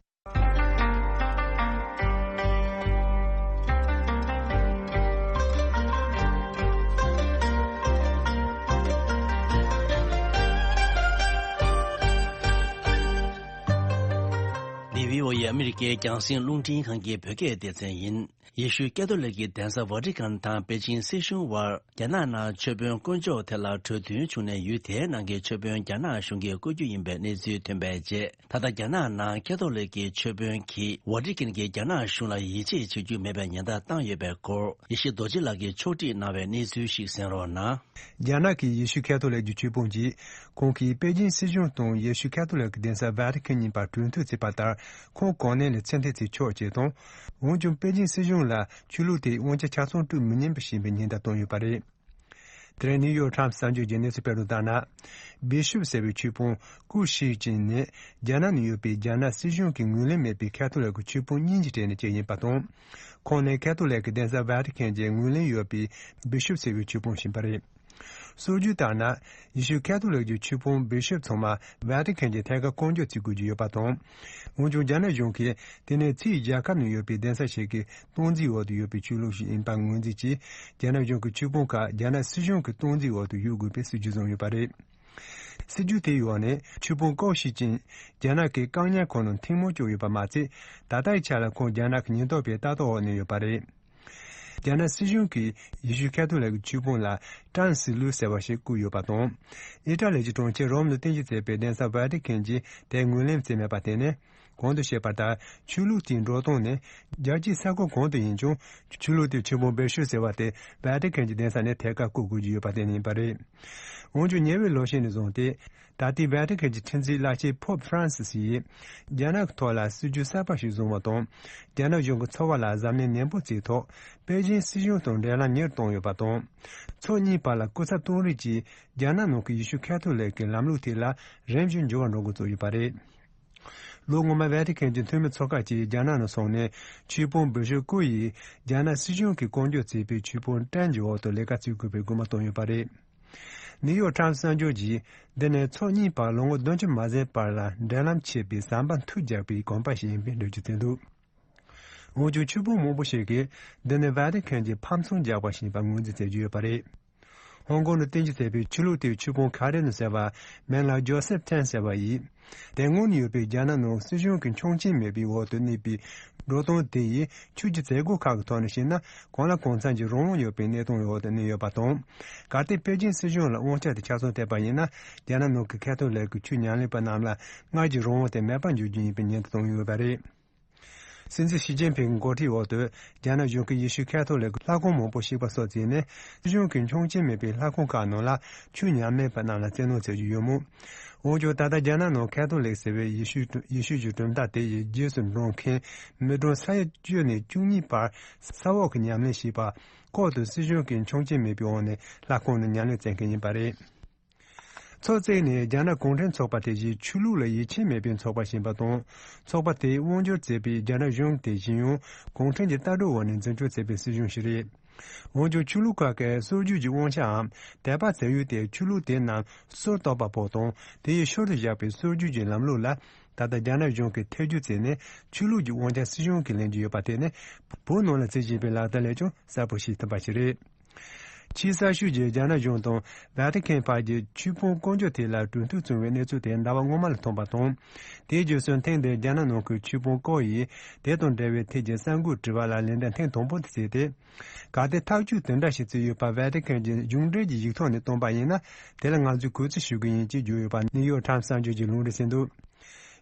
འདི་བྷི་ཨོ་ཨེ་ཨ་མི་རི་ཀའི་རྒྱང་སྲིང་རླུང་འཕྲིན་ཁང་གི་བོད་སྐད་སྡེ་ཚན་ཡིན། ཡེ་ཤུ་ཀེ་ཐོ་ལིག་གི་གདན་ས་ཝ་ཏི་ཀན་དང་པེ་ཅིན་སྲིད་གཞུང་དབར། རྒྱ་ནག་ནང་ཆོས་དཔོན་དཀོན་མཆོག་དེ་ལ་གྲོས་མཐུན་བྱུང་ནས། ཡུལ་དེའི་ནང་གི་ཆོས་དཔོན་རྒྱ་ནག་གཞུང་གིས་བསྐོ་རྒྱུ་ཡིན་པའི་གནས་ཚུལ་ཐོན་པའི་རྗེས། ད་ལྟ་རྒྱ་ནག་ནང་ཀེ་ཐོ་ལིག་གི་ཆོས་དཔོན་གྱིས་ཝ་ཏི་ཀན་གྱིས་རྒྱ་ནག་གཞུང་ལ་ཡིད་ཆེས་བྱེད་རྒྱུ་མེད་པའི་ཉེན་བརྡ་བཏང་ཡོད་པའི་སྐོར། ཡེ་ཤེས་རྡོ་རྗེ་ལགས་ཀྱིས་ཕྱོགས་སྒྲིག་གནང་བའི་གནས་ཚུལ་ཞིག་གསན་རོགས་གནང་། རྒྱ་ནག་གི་ཡེ་ཤུ་ཁ་ཐོ་ལིག་གི་ཆོས་དཔོན་གྱིས། ཁོང་གིས་པེ་ཅིན་སྲིད་གཞུང་དང་ཡེ་ཤུ་ཁ་ཐོ་ལིག་གི་གདན་ས་ཝ་ཏི་ཀན་གཉིས་བར་གྲོས་མཐུན་བྱས་པ་ལྟར། ཁོང་གོ་གནས་ལས་ཕྱིར་འཐེན་བྱེད་ཆོག་ཅེས་དང་། འོན་ཀྱང་པེ་ཅིན་སྲིད་གཞུང་ལ་ཆོས་ལུགས་དེའི་དབང་ཆ་ཆ་ཚང་སྤྲོད་མི་ཉན་པ་ཞེས་པའི་ཉེན་བརྡ་བཏང་ཡོད་པ་རེད། དེ་རིང་ནིའུ་ཡོག་ཊའིམ་སི་གསར་འགྱུར་གྱི་གནས་ཚུལ་སྤེལ་དོན་ལྟར་ན། བི་ཤུབ་ཟེར་བའི་ཆོས་དཔོན་ཀུའུ་ཤིས་ཅིན་ནི། རྒྱ་ནག་ནང་ཡོད་པའི་རྒྱ་ནག་སྲིད་གཞུང་གིས་ངོས་ལེན་མེད་པའི་ཁ་ཐོ་ལིག་གི་ཆོས་དཔོན་གཉིས་ཀྱི་གྲས་ནས་གཅིག་ཡིན་པ་དང་། ཁོང་ནི་ཁ་ཐོ་ལིག་གི་གདན་ས་ཝ་ཏི་ཀན་གྱི་ངོས་ལེན་ཡོད་པའི་བི་ཤུབ་ཟེར་བའི་ཆོས་དཔོན་ཞིག་ཡིན་པ་རེད། སྲོལ་རྒྱུན་ལྟར་ན། ཡེ་ཤུ་ཁ་ཐོ་ལིག་གི་ཆོས་དཔོན་བི་ཤོབ་ཚང་མ་ཝེ་ཏི་ཁན་གྱི་ཐད་ཀར་བསྐོ་འཇོག་བྱེད་དགོས་ཀྱི་ཡོད་པ་དང་། འོན་ཀྱང་རྒྱ་ནག་གཞུང་གིས་དེ་ནི་ཕྱིའི་རྒྱལ་ཁབ་ནང་ཡོད་པའི་གདན་ས་ཞིག་གི་སྟངས་འཛིན་འོག་ཏུ་ཡོད་པའི་ཆོས་ལུགས་ཤིག་ཡིན་པ་ངོས་འཛིན་གྱིས། རྒྱ་ནག་གཞུང་གི་ཆོས་དཔོན་ཁག་རྒྱ་ནག་སྲིད་གཞུང་གི་སྟངས་འཛིན་འོག་ཏུ་ཡོད་དགོས་པའི་སྲིད་ཇུས་བཟུང་ཡོད་པ་རེད། སྲིད་ཇུས་དེའི་འོག་ནས་ཆོས་དཔོན་བསྐོ་ཤེས་ཀྱིན། རྒྱ་ནག་གི་བཀག་ཉར་ཁང་ནང་ཐེངས་མང་བཅུག་ཡོད་པ་མ་ཚད། ད་ལྟའི་ཆ་ལ་ཁོང་རྒྱ་ནག་གི་ཉེན་རྟོག་པའི་ལྟ་རྟོག་འོག་ནས་ཡོད་པ་རེད། རྒྱ་ནག་སྲིད་གཞུང་གིས་ཡེ་ཤུ་ཁ་ཐོ་ལིག་གི་ཆོས་དཔོན་ལ་ཀྲན་སི་ལུ་ཟེར་བ་ཞིག་བསྐོས་ཡོད་པ་དང་། ཨི་ཊ་ལི་གྱི་གྲོང་ཁྱེར་རོམ་ལ་རྟེན་གཞི་བྱས་པའི་གདན་ས་ཝེ་ཏི་ཁན་གྱིས་དེ་ངོས་ལེན་བྱས་མེད་པར་བརྟེན་ནས། གོང་དུ་བཤད་པ་ལྟར། ཆོས་ལུགས་དེའི་འགྲོ་སྟངས་ནི། རྒྱལ་སྤྱིའི་ས་ཁུལ་གང་དུ་ཡིན་ཀྱང་། ཆོས་ལུགས་དེའི་ཆོས་དཔོན་བེ་ཤུ་ཟེར་བ་དེ་ཝེ་ཏི་ཁན་གྱི་གདན་ས་ནས་ཐད་ཀར་བསྐོ་དགོས་ཀྱི་ཡོད་པར་བརྟེན་ནས་ཡིན་པ་རེད། འོན་ཀྱང་ཉེ་བའི་ལོ་ཤས་ནས་བཟུང་སྟེ། ད་ལྟའི་ཝེ་ཏི་ཁན་གྱི་ཁྲི་འཛིན་བླ་ཆེན་ཕོབ་ཧྥ་རན་སི་སི་ཡིས། རྒྱ་ནག་གི་ཐོག་ལ་སྲིད་ཇུས་གསར་པ་ཞིག་བཟུང་བ་དང་། རྒྱ་ནག་གཞུང་གི་འཚོ་བ་ལ་གཟབ་ནན་ནན་པོ་བྱས་ཐོག་པེ་ཅིན་སྲིད་གཞུང་དང་འབྲེལ་ལམ་ཉེ་རུ་བཏང་ཡོད་པ་དང་། ཕྱོགས་གཉིས་བར་ལ་སྐུ་ཚབ་དོན་རིགས་ཀྱིས། རྒྱ་ནག་ནང་གི་ཡེ་ཤུ་ཁ་ཐོ་ལིག་གི་ལམ་ལུགས་ཐད་ལ་རིམ་བཞིན་འགྱུར་བ་འགྲོ་འགོ་བཙུགས་ཡོད་པ་རེད། ལོ་སྔོན་མ་ཝེ་ཏི་ཁན་གྱི་འཐུས་མི་ཚོ་ཁག་ཅིག་རྒྱ་ནག་ནང་སོང་ནས་ཆོས་དཔོན་བི་ཤོབ་བསྐོ་ཡིས་རྒྱ་ནག་སྲིད་གཞུང་གིས་བསྐོ་འཇོག་བྱས་པའི་ཆོས་དཔོན་ཀྲན་གྱི་འོག་ཏུ་ལས་ཀ་བྱེད་དགོས་པའི་སྐུལ་མ་བཏང་ཡོད་པ་རེད། ནིའུ་ཡོག་ཊའིམ་གསར་འགྱུར་གྱིས། འདི་ནི་ཕྱོགས་གཉིས་བར་ལོ་ངོ་བདུན་ཅུ་མ་ཟིན་བར་ལ་འབྲེལ་ལམ་ཆད་པའི་ཟམ་པ་མཐུད་རྒྱག་པའི་གོམ་པ་ཞིག་ཡིན་པའི་འགྲེལ་བརྗོད་བྱས་འདུག་འོན་ཀྱང་ཆོས་དཔོན་མང་པོ་ཞིག་གིས། འདི་ནི་ཝེ་ཏི་ཁན་གྱིས་ཕམ་ཚོང་རྒྱག་པ་ཞིག་ཡིན་པ་ངོས་འཛིན་བྱེད་ཀྱི་ཡོད་པ་རེད། ཧོང་ཀོང་དུ་རྟེན་གཞི་བྱས་པའི་ཆོས་ལུགས་དེའི་ཆོས་དཔོན་ཁ་རེ་ནུ་ཟེར་བ། མིང་ལ་ཇོ་སེབ་ཐན་ཟེར་བ་ཡིས། དེ་སྔོན་ནས་ཡོད་པའི་རྒྱ་ནག་ནང་སྲིད་གཞུང་གི་ཆོག་མཆན་མེད་པའི་འོག་ཏུ་གནས་པའི་འགྲོ་སྟངས་དེ་ཡིས་ཆོས་ཀྱི་མཛད་སྒོ་ཁག་གི་ཐོག་ནས་བཤད་ན། གང་ལ་གང་འཚམ་གྱི་རང་དབང་ཡོད་པའི་གནས་སྟངས་འོག་ཏུ་གནས་ཡོད་པ་དང་། གལ་ཏེ་པེ་ཅིན་སྲིད་གཞུང་ལ་དབང་ཆ་དེ་ཆ་ཚང་ཐེབས་པ་ཡིན་ན། རྒྱ་ནག་ནང་གི་ཁ་ཐོ་ལིག་གི་ཆོས་ཉམས་ལེན་པ་རྣམས་ལ་སྔར་གྱི་རང་དབང་དེ་མེད་པར་འགྱུར་རྒྱུ་ཡིན་པའི་ཉེན་བརྡ་བཏང་ཡོད་པ་རེད། སྲིད་འཛིན་ཞི་ཅིན་ཕིང་གི་འགོ་ཁྲིད་འོག་ཏུ། རྒྱ་ནག་གཞུང་གིས་ཡེ་ཤུ་ཁ་ཐོ་ལིག་གི་ལྷ་ཁང་མང་པོ་བཤིག་པ་སོགས་བྱས་ནས། སྲིད་གཞུང་གི་ཆོག་མཆན་མེད་པའི་ལྷ་ཁང་ཁག་ནང་ལ་ཆོས་ཉམས་ལེན་པ་རྣམས་ལ་བཙན་གནོན་བྱེད་ཀྱི་ཡོད་མོད། འོན་ཀྱང་། ད་ལྟ་རྒྱ་ནག་ནང་ཁ་ཐོ་ལིག་ཟེར་བའི་ཡེ་ཤུ་ཡེ་ཤུ་གྱི་གྲུབ་མཐའ་དེ་ཡི་རྗེས་སུ་འབྲང་མཁན་མི་གྲངས་ས་ཡ་བཅུ་ནས་བཅུ་གཉིས་བར་ས་འོག་གི་ཉམས་ལེན་བྱས་པ། ལྐོག་ཏུ་སྲིད་གཞུང་གི་ཆོག་མཆན་མེད་པའི་འོག་ནས་ལྷ་ཁང་ནང་ཉམས་ལེན་བྱེད་མཁན་ཡིན་པ་རེད། ཚོགས་བརྩིས་ནས་རྒྱ་ནག་གུང་ཁྲན་ཚོགས་པ་དེ་བཞིན་ཆོས་ལུགས་ལ་ཡིད་ཆེས་མེད་པའི་ཚོགས་པ་ཞིག་ཡིན་པ་དང་། ཚོགས་པ་དེས་དབང་སྒྱུར་བྱས་པའི་རྒྱ་ནག་གཞུང་དེ་བཞིན་ཡང་གུང་ཁྲན་གྱི་ལྟ་གྲུབ་འོག་ནས་འཛིན་སྐྱོང་བྱས་པའི་སྲིད་གཞུང་ཞིག་རེད། འོན་ཀྱང་ཆོས་ལུགས་ཁག་གི་སྲོལ་རྒྱུན་གྱི་དབང་ཆའམ་དད་པ་བྱ་ཡུལ་དེ་ཆོས་ལུགས་དེ་རྣམས་སྲོལ་གཏོད་པ་པོ་དང་དེ་ཡི་ཞོར་དུ་བཞག་པའི་སྲོལ་རྒྱུན་གྱི་ལམ་ལུགས་ལ། ད་ལྟ་རྒྱ་ནག་གཞུང་གིས་ཐེ་བྱུས་བྱས་ནས་ཆོས་ལུགས་ཀྱི་དབང་ཆ་སྲིད་གཞུང་གིས་ལེན་གྱི་ཡོད་པ་དེ་ནི་བོད་ནང་ལ་བྱེད་བཞིན་པའི་ལག་བསྟར་ལས་ཀྱང་གསལ་པོ་ཤེས་ཐུབ་པ་ཞིག་རེད། ཆེས་གསར་ཤོས་ཀྱི་རྒྱ་ནག་གཞུང་དང་ཝེ་ཏི་ཁན་བར་གྱི་ཆོས་དཔོན་བསྐོ་འཇོག་ཐད་ལ་གྲོས་མཐུན་བྱུང་བའི་གནས་ཚུལ་དེ་ཟླ་བ་སྔོན་མ་ལ་ཐོན་པ་དང་། དེའི་རྗེས་སུ་ཐེངས་འདིར་རྒྱ་ནག་ནང་ཁུལ་ཆོས་དཔོན་ཀའོ་ཡིས་དེ་དང་འབྲེལ་བའི་ཐད་ཀྱི་གསར་འགོད་དྲི་བ་ལ་ལན་འདེབས་ཐེངས་དང་པོ་དེ་བྱས་ཏེ། གལ་ཏེ་ཐག་གཅོད་དེ་འདྲ་ཞིག་བྱས་ཡོད་པ་ཝེ་ཏི་ཁན་གྱི་གཞུང་འབྲེལ་གྱི་ཡིག་ཐོག་ནས་བཏོན་པ་ཡིན་ན། དེ་ལ་ང་ཚོས་གུས་བརྩི་ཞུ་གི་ཡིན་ཅེས་བརྗོད་ཡོད་པ་ནིའུ་ཡོག་ཊའིམ་གསར་འགྱུར་གྱིས་ལུང་འདྲེན་བྱས་འདུག་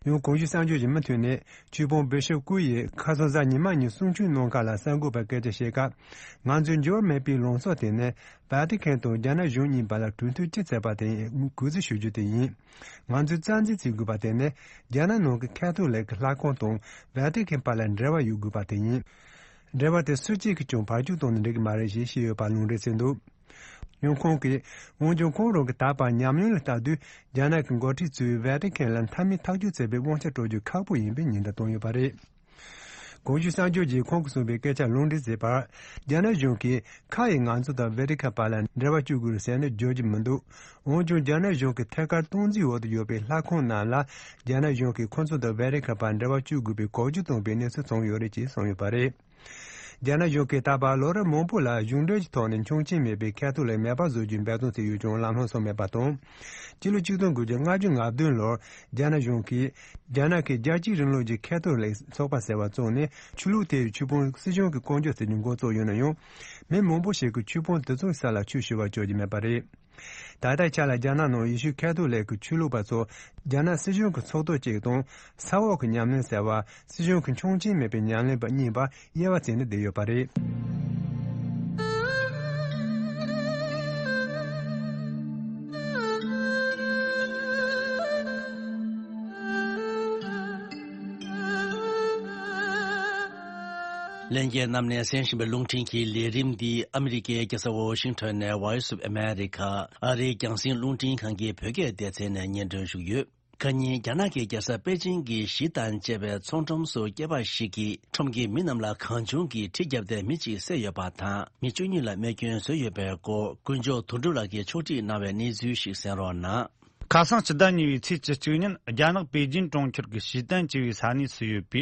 ཡང་གོང་ཞུས་གསར་འགྱུར་གྱི་མུ་མཐུད་ནས་ཆོས་དཔོན་བི་ཤོབ་ཀུའུ་ཡིས་ཁ་སང་གཟའ་ཉི་མ་ཉིན་གསུང་ཆོས་གནང་ཁག་ལ་གསར་འགོད་པར་སྐད་ཆ་བཤད་སྐབས། ང་ཚོའི་འགྱུར་བ་མེད་པའི་ལངས་ཕྱོགས་དེ་ནི་ཝེ་ཏི་ཁན་དང་རྒྱ་ནག་གཞུང་གཉིས་བར་ལ་གྲོས་མཐུན་ཅི་བྱས་པ་དེ་གུས་བརྩི་ཞུ་རྒྱུ་དེ་ཡིན། ང་ཚོས་རྩ་འཛིན་བྱེད་དགོས་པ་དེ་ནི་རྒྱ་ནག་ནང་གི་ཁ་ཐོ་ལིག་གི་ལྷ་ཁང་དང་ཝེ་ཏི་ཁན་བར་ལ་འབྲེལ་བ་ཡོད་དགོས་པ་དེ་ཡིན། འབྲེལ་བ་དེ་སུ་གཅིག་གིས་ཀྱང་བར་གཅོད་བཏང་ནས་འགྲིག་གི་མ་རེད་ཞེས་བཤད་ཡོད་པ་ལུང་འདྲེན་བྱས་འདུག་ཡང་ཁོང་གིས། འོན་ཀྱང་ཁོང་རང་གིས་ད་བར་ཉམས་མྱོང་ལ་ལྟ་དུས། རྒྱ་ནག་གི་འགོ་ཁྲིད་ཚོས་ཝེ་ཏི་ཁན་ལ་མཐའ་མའི་ཐག་གཅོད་བྱེད་པའི་དབང་ཆ་སྤྲོད་རྒྱུ་ཁག་པོ་ཡིན་པའི་ཉེན་བརྡ་བཏང་ཡོད་པ་རེད། གོང་ཞུས་གསར་འགྱུར་གྱིས་ཁོང་གིས་གསུངས་པའི་སྐད་ཆ་ལུང་འདྲེན་བྱས་པར། རྒྱ་ནག་གཞུང་གིས་ཁ་ཡིས་ང་ཚོ་དང་ཝེ་ཏི་ཁན་བར་ལ་འབྲེལ་བ་གཅོད་དགོས་རེད་ཟེར་ནས་བརྗོད་ཀྱི་མི་འདུག་འོན་ཀྱང་རྒྱ་ནག་གཞུང་གི་ཐད་ཀར་སྟངས་འཛིན་འོག་ཏུ་ཡོད་པའི་ལྷ་ཁང་རྣམས་ལ་རྒྱ་ནག་གཞུང་གིས་ཁོ་ཚོ་དང་ཝེ་ཏི་ཁན་བར་འབྲེལ་བ་གཅོད་དགོས་པའི་འགོག་རྒྱུ་བཏང་པའི་གནས་ཚུལ་བྱུང་ཡོད་རེད་ཅེས་གསུངས་ཡོད་པ་རེད། རྒྱ་ནག་གཞུང་གིས་ད་བར་ལོ་རབས་མང་པོ་ལ་གཞུང་འབྲེལ་གྱི་ཐོག་ནས་ཆོག་མཆན་མེད་པའི་ཁ་ཐོ་ལིག་མེད་པ་བཟོ་རྒྱུའི་འབད་བརྩོན་བྱས་ཡོད་ཀྱང་ལམ་ལྷོང་སོང་མེད་པ་དང་། སྤྱི་ལོ་ཆིག་སྟོང་དགུ་བརྒྱ་ལྔ་བཅུ་ང་བདུན་ལོར་རྒྱ་ནག་གཞུང་གིས་རྒྱ་ནག་གི་རྒྱལ་གཅེས་རིང་ལུགས་ཀྱི་ཁ་ཐོ་ལིག་ཚོགས་པ་ཟེར་བ་བཙུགས་ནས་ཆོས་ལུགས་དེའི་ཆོས་དཔོན་སྲིད་གཞུང་གིས་བསྐོ་འཇོག་བྱེད་རྒྱུ་འགོ་བཙུགས་ཡོད་ན་ཡང་། མི་མང་པོ་ཞིག་གིས་ཆོས་དཔོན་དེ་ཚོའི་ས་ལ་ཆོས་ཞུ་བར་བཅར་གྱི་མེད་པ་རེད། ད་ལྟའི་ཆ་ལ་རྒྱ་ནག་ནང་ཡེ་ཤུ་ཁ་ཐོ་ལིག་གི་ཆོས་ལུགས་པ་ཚོ་རྒྱ་ནག་སྲིད་གཞུང་གི་ཚོགས་གཏོགས་གཅིག་དང་ས་འོག་གི་ཉམས་ལེན་ཟེར་བ། སྲིད་གཞུང་གི་ཆོག་མཆན་མེད་པའི་ཉམས་ལེན་པ་གཉིས་བར་དབྱེ་བ་བྱས་ནས་བསྡད་ཡོད་པ་རེད། ལྷན་རྒྱས་རྣམས་ནས་གསན་བཞིན་པའི་རླུང་འཕྲིན་གྱི་ལས་རིམ་འདི་ཨ་མི་རི་ཀའི་རྒྱལ་ས་ཝ་ཤིང་ཊོན་ནས་Voice of America ཨ་རིའི་རྒྱང་སྲིང་རླུང་འཕྲིན་ཁང་གི་བོད་སྐད་སྡེ་ཚན་ནས་སྙན་སྒྲོན་ཞུས་ཡོད། ཁ་ཉིན་རྒྱ་ནག་གི་རྒྱལ་ས་པེ་ཅིང་གི་ཞི་ཏན་ཅེས་པའི་ཚོང་ཁྲོམ་སུ་སྐྱེས་པ་ཞིག་གིས་ཁྲོམ་གྱི་མི་རྣམས་ལ་གང་བྱུང་གིས་གྲི་བརྒྱབ་སྟེ་མི་གཅིག་བསད་ཡོད་པ་དང་། མི་བཅུ་གཉིས་ལ་རྨས་སྐྱོན་བཟོས་ཡོད་པའི་སྐོར། དཀོན་མཆོག་དོན་གྲུབ་ལགས་ཀྱིས་ཕྱོགས་སྒྲིག་གནང་བའི་གནས་ཚུལ་ཞིག་གསན་རོགས་གནང་། ཁ་སང་སྤྱི་ཟླ་གཉིས་པའི་ཚེས་བཅུ་གཅིག་ཉིན་རྒྱ་ནག་པེ་ཅིན་གྲོང་ཁྱེར་གྱི་ཞི་ཏན་ཅེས་པའི་ས་གནས་སུ་ཡོད་པའི་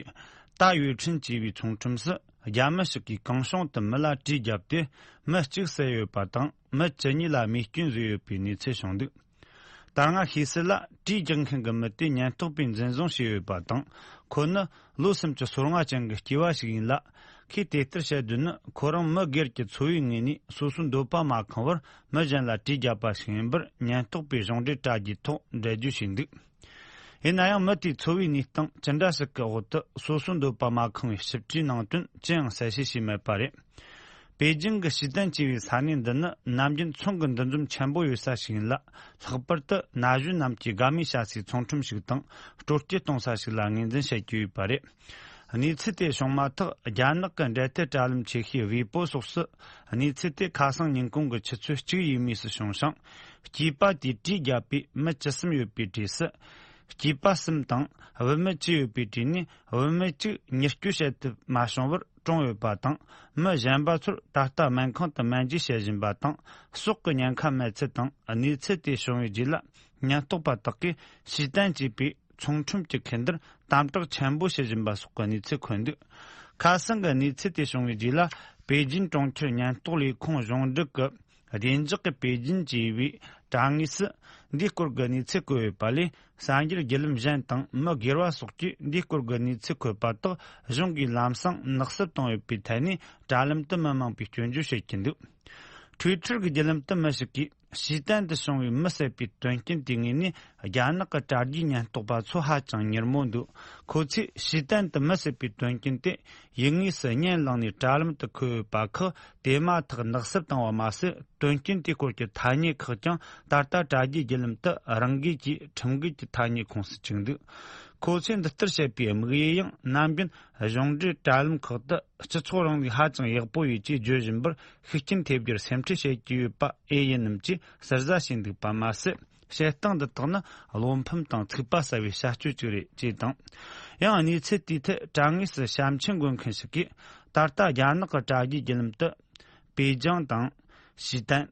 ཏཱ་ཡུའེ་ཁྲིན་ཅེས་པའི་ཚོང་ཁྲོམ་སུ་རྒྱ་མི་ཞིག་གིས་གང་བྱུང་དུ་མི་ལ་གྲི་བརྒྱབ་སྟེ་མི་གཅིག་བསད་ཡོད་པ་དང་། མི་བཅུ་གཉིས་ལ་རྨས་སྐྱོན་བཟོས་ཡོད་པའི་གནས་ཚུལ་བྱུང་འདུག་ད་སྔ་ཤེས་གསལ་ལ། གྲི་རྒྱག་མཁན་གྱི་མི་དེ་ཉེན་རྟོག་པས་འཛིན་བཟུང་བྱས་ཡོད་པ་དང་། ཁོ་ནི་ལོ་སུམ་ཅུ་སོ་ལྔ་ཅན་གྱི་སྐྱེས་པ་ཞིག་ཡིན་ལ། ཁོས་དེ་ལྟར་བཤད་དོན་ནི། ཁོ་རང་མི་སྒེར་གྱི་འཚོ་བའི་ངོས་ནས་སོ་སོའི་འདོད་པ་མ་ཁེངས་པར་མི་གཞན་ལ་གྲི་བརྒྱབ་པ་ཞིག་ཡིན་པར་ཉེན་རྟོག་པས་གཞུང་འབྲེལ་དྲ་རྒྱའི་ཐོག་འགྲེལ་བརྗོད་བྱས་འདུག་ཡིན་ན་ཡང་། མི་དེའི་འཚོ་བའི་གནས་སྟངས་ཇི་འདྲ་ཞིག་གི་འོག་ཏུ་སོ་སོའི་འདོད་པ་མ་ཁེངས་པའི་ཞིབ་ཕྲའི་ནང་དོན་ཅི་ཡང་གསལ་བཤད་བྱས་མེད་པ་རེད། པེ་ཅིང་གི་ཞི་ཏན་ཅེས་པའི་ས་གནས་འདི་ནི་ནམ་རྒྱུན་ཚོང་གི་འདུ་འཛོམས་ཆེན་པོ་ཡོད་ས་ཞིག་ཡིན་ལ། ལྷག་པར་དུ་ན་གཞོན་རྣམས་ཀྱི་དགའ་མོས་བྱ་སའི་ཚོང་ཁྲོམ་ཞིག་དང་སྤྲོ་སྐྱིད་གཏོང་ས་ཞིག་ལ་ངོས་འཛིན་བྱེད་ཀྱི་ཡོད་པ་རེད། གནས་ཚུལ་དེ་བྱུང་མ་ཐག་རྒྱ་ནག་གི་འབྲེལ་མཐུད་དྲ་ལམ་ཆེ་ཤོས་ཝེ་པོ་སོགས་སུ་གནས་ཚུལ་དེ་ཁ་སང་ཉིན་གུང་གི་ཆུ་ཚོད་གཅིག་ཡས་མས་སུ་བྱུང་ཞིང་། སྐྱེས་པ་དེས་གྲི་བརྒྱབ་པའི་མི་བཅུ་གསུམ་ཡོད་པའི་གྲས་སུ། སྐྱེས་པ་གསུམ་དང་བུད་མེད་བཅུ་ཡོད་པའི་གྲས་ནས་བུད་མེད་གཅིག་མྱུར་སྐྱོབ་བྱེད་ཐུབ་མ་བྱུང་བར་གྲོངས་ཡོད་པ་དང་། མི་གཞན་པ་ཚོར་ད་ལྟ་སྨན་ཁང་དུ་སྨན་བཅོས་བྱེད་བཞིན་པ་དང་། ཟོག་གི་ཉེན་ཁ་མེད་ཚུལ་དང་། གནས་ཚུལ་དེ་བྱུང་བའི་རྗེས་ལ་ཉེན་རྟོག་པ་དག་གིས་ཞི་ཏན་ཅེས་པའི་ཚོང་ཁྲོམ་གྱི་ཁེ་འདིར་དམ་དྲག་ཆེན་པོ་བྱེད་བཞིན་པ་སོགས་ཀྱི་གནས་ཚུལ་འཁོད་འདུག་ཁ་སང་གི་གནས་ཚུལ་དེ་བྱུང་བའི་རྗེས་ལ། པེ་ཅིན་གྲོང་ཁྱེར་ཉེན་རྟོག་ལས་ཁུངས་གཞུང་འབྲེལ་གྱི་བདེ་འཇགས་ཀྱི་པེ་ཅིན་ཅེས་པའི་དྲ་ངོས་སུ་འདིའི་སྐོར་གྱི་གནས་ཚུལ་བཀོད་ཡོད་པ་ལས། གསར་འགྱུར་བརྒྱུད་ལམ་གཞན་དང་མི་སྒེར་བ་སོགས་ཀྱིས་འདིའི་སྐོར་གྱི་གནས་ཚུལ་འཁོད་པ་དག་གཞུང་གིས་ལམ་སང་ནག་བསུབ་བཏང་ཡོད་པའི་ཐད་ནས་དྲ་ལམ་དུ་མི་མང་པོས་སྐྱོན་བརྗོད་བྱེད་ཀྱི་འདུག་ཊུའི་ཊར་གྱི་བརྒྱུད་ལམ་དུ་མི་ཞིག་གིས། ཞི་ཏན་དུ་བྱུང་བའི་མི་བསད་པའི་དོན་རྐྱེན་དེའི་ངོས་ནས་རྒྱ་ནག་གི་དྲ་རྒྱའི་ཉེན་རྟོག་པ་ཚོ་ཧ་ཅང་མྱུར་མོ་འདུག་ཁོ་ཚོས་ཞི་ཏན་དུ་མི་བསད་པའི་དོན་རྐྱེན་དེ་ཡུལ་དངོས་སུ་བརྙན་བླངས་ནས་དྲ་ལམ་དུ་འཁོད་ཡོད་པ་ཁག་དེ་མ་ཐག་ནག་བསུབ་བཏང་བ་མ་ཟད། དོན་རྐྱེན་དེའི་སྐོར་གྱི་ཐ་སྙད་ཁག་ཀྱང་ད་ལྟ་དྲ་རྒྱའི་བརྒྱུད་ལམ་དུ་རང་འགུལ་གྱིས་ཁྲིམས་འགལ་གྱི་ཐ་སྙད་ཁོངས་སུ་བཅུག་འདུག་ཁོ་ཚོས་འདི་ལྟར་བཤད་པའི་དམིགས་ཡུལ་ཡང་ནམ་རྒྱུན་གཞུང་འབྲེལ་དྲ་ལམ་ཁག་ཏུ་སྤྱི་ཚོགས་རིང་ལུགས་ཧ་ཅང་ཡག་པོ་ཡོད་ཅེས་བརྗོད་བཞིན་པར་ཤུགས་རྐྱེན་ཐེབས་རྒྱུར་སེམས་ཁྲལ་བྱེད་ཀྱི་ཡོད་པ་ཨེ་ཡིན་ནམ་ཅེས་ཟུར་ཟ་བྱས་འདུག་པ་མ་ཟད། བཤད་སྟངས་འདི་དག་ནི་བློ་ཕམ་དང་ཚིག་པ་ཟ་བའི་བྱ་སྤྱོད་ཅིག་རེད་ཅེས་དང་། ཡང་གནས་ཚུལ་དེའི་ཐད་དྲ་ངོས་སུ་བྱམས་ཆེན་འགོད་མཁན་ཞིག་གིས། ད་ལྟ་རྒྱ་ནག་གི་དྲ་རྒྱའི་བརྒྱུད་ལམ་དུ། པེ་ཅང་དང་། ཞི་ཏན།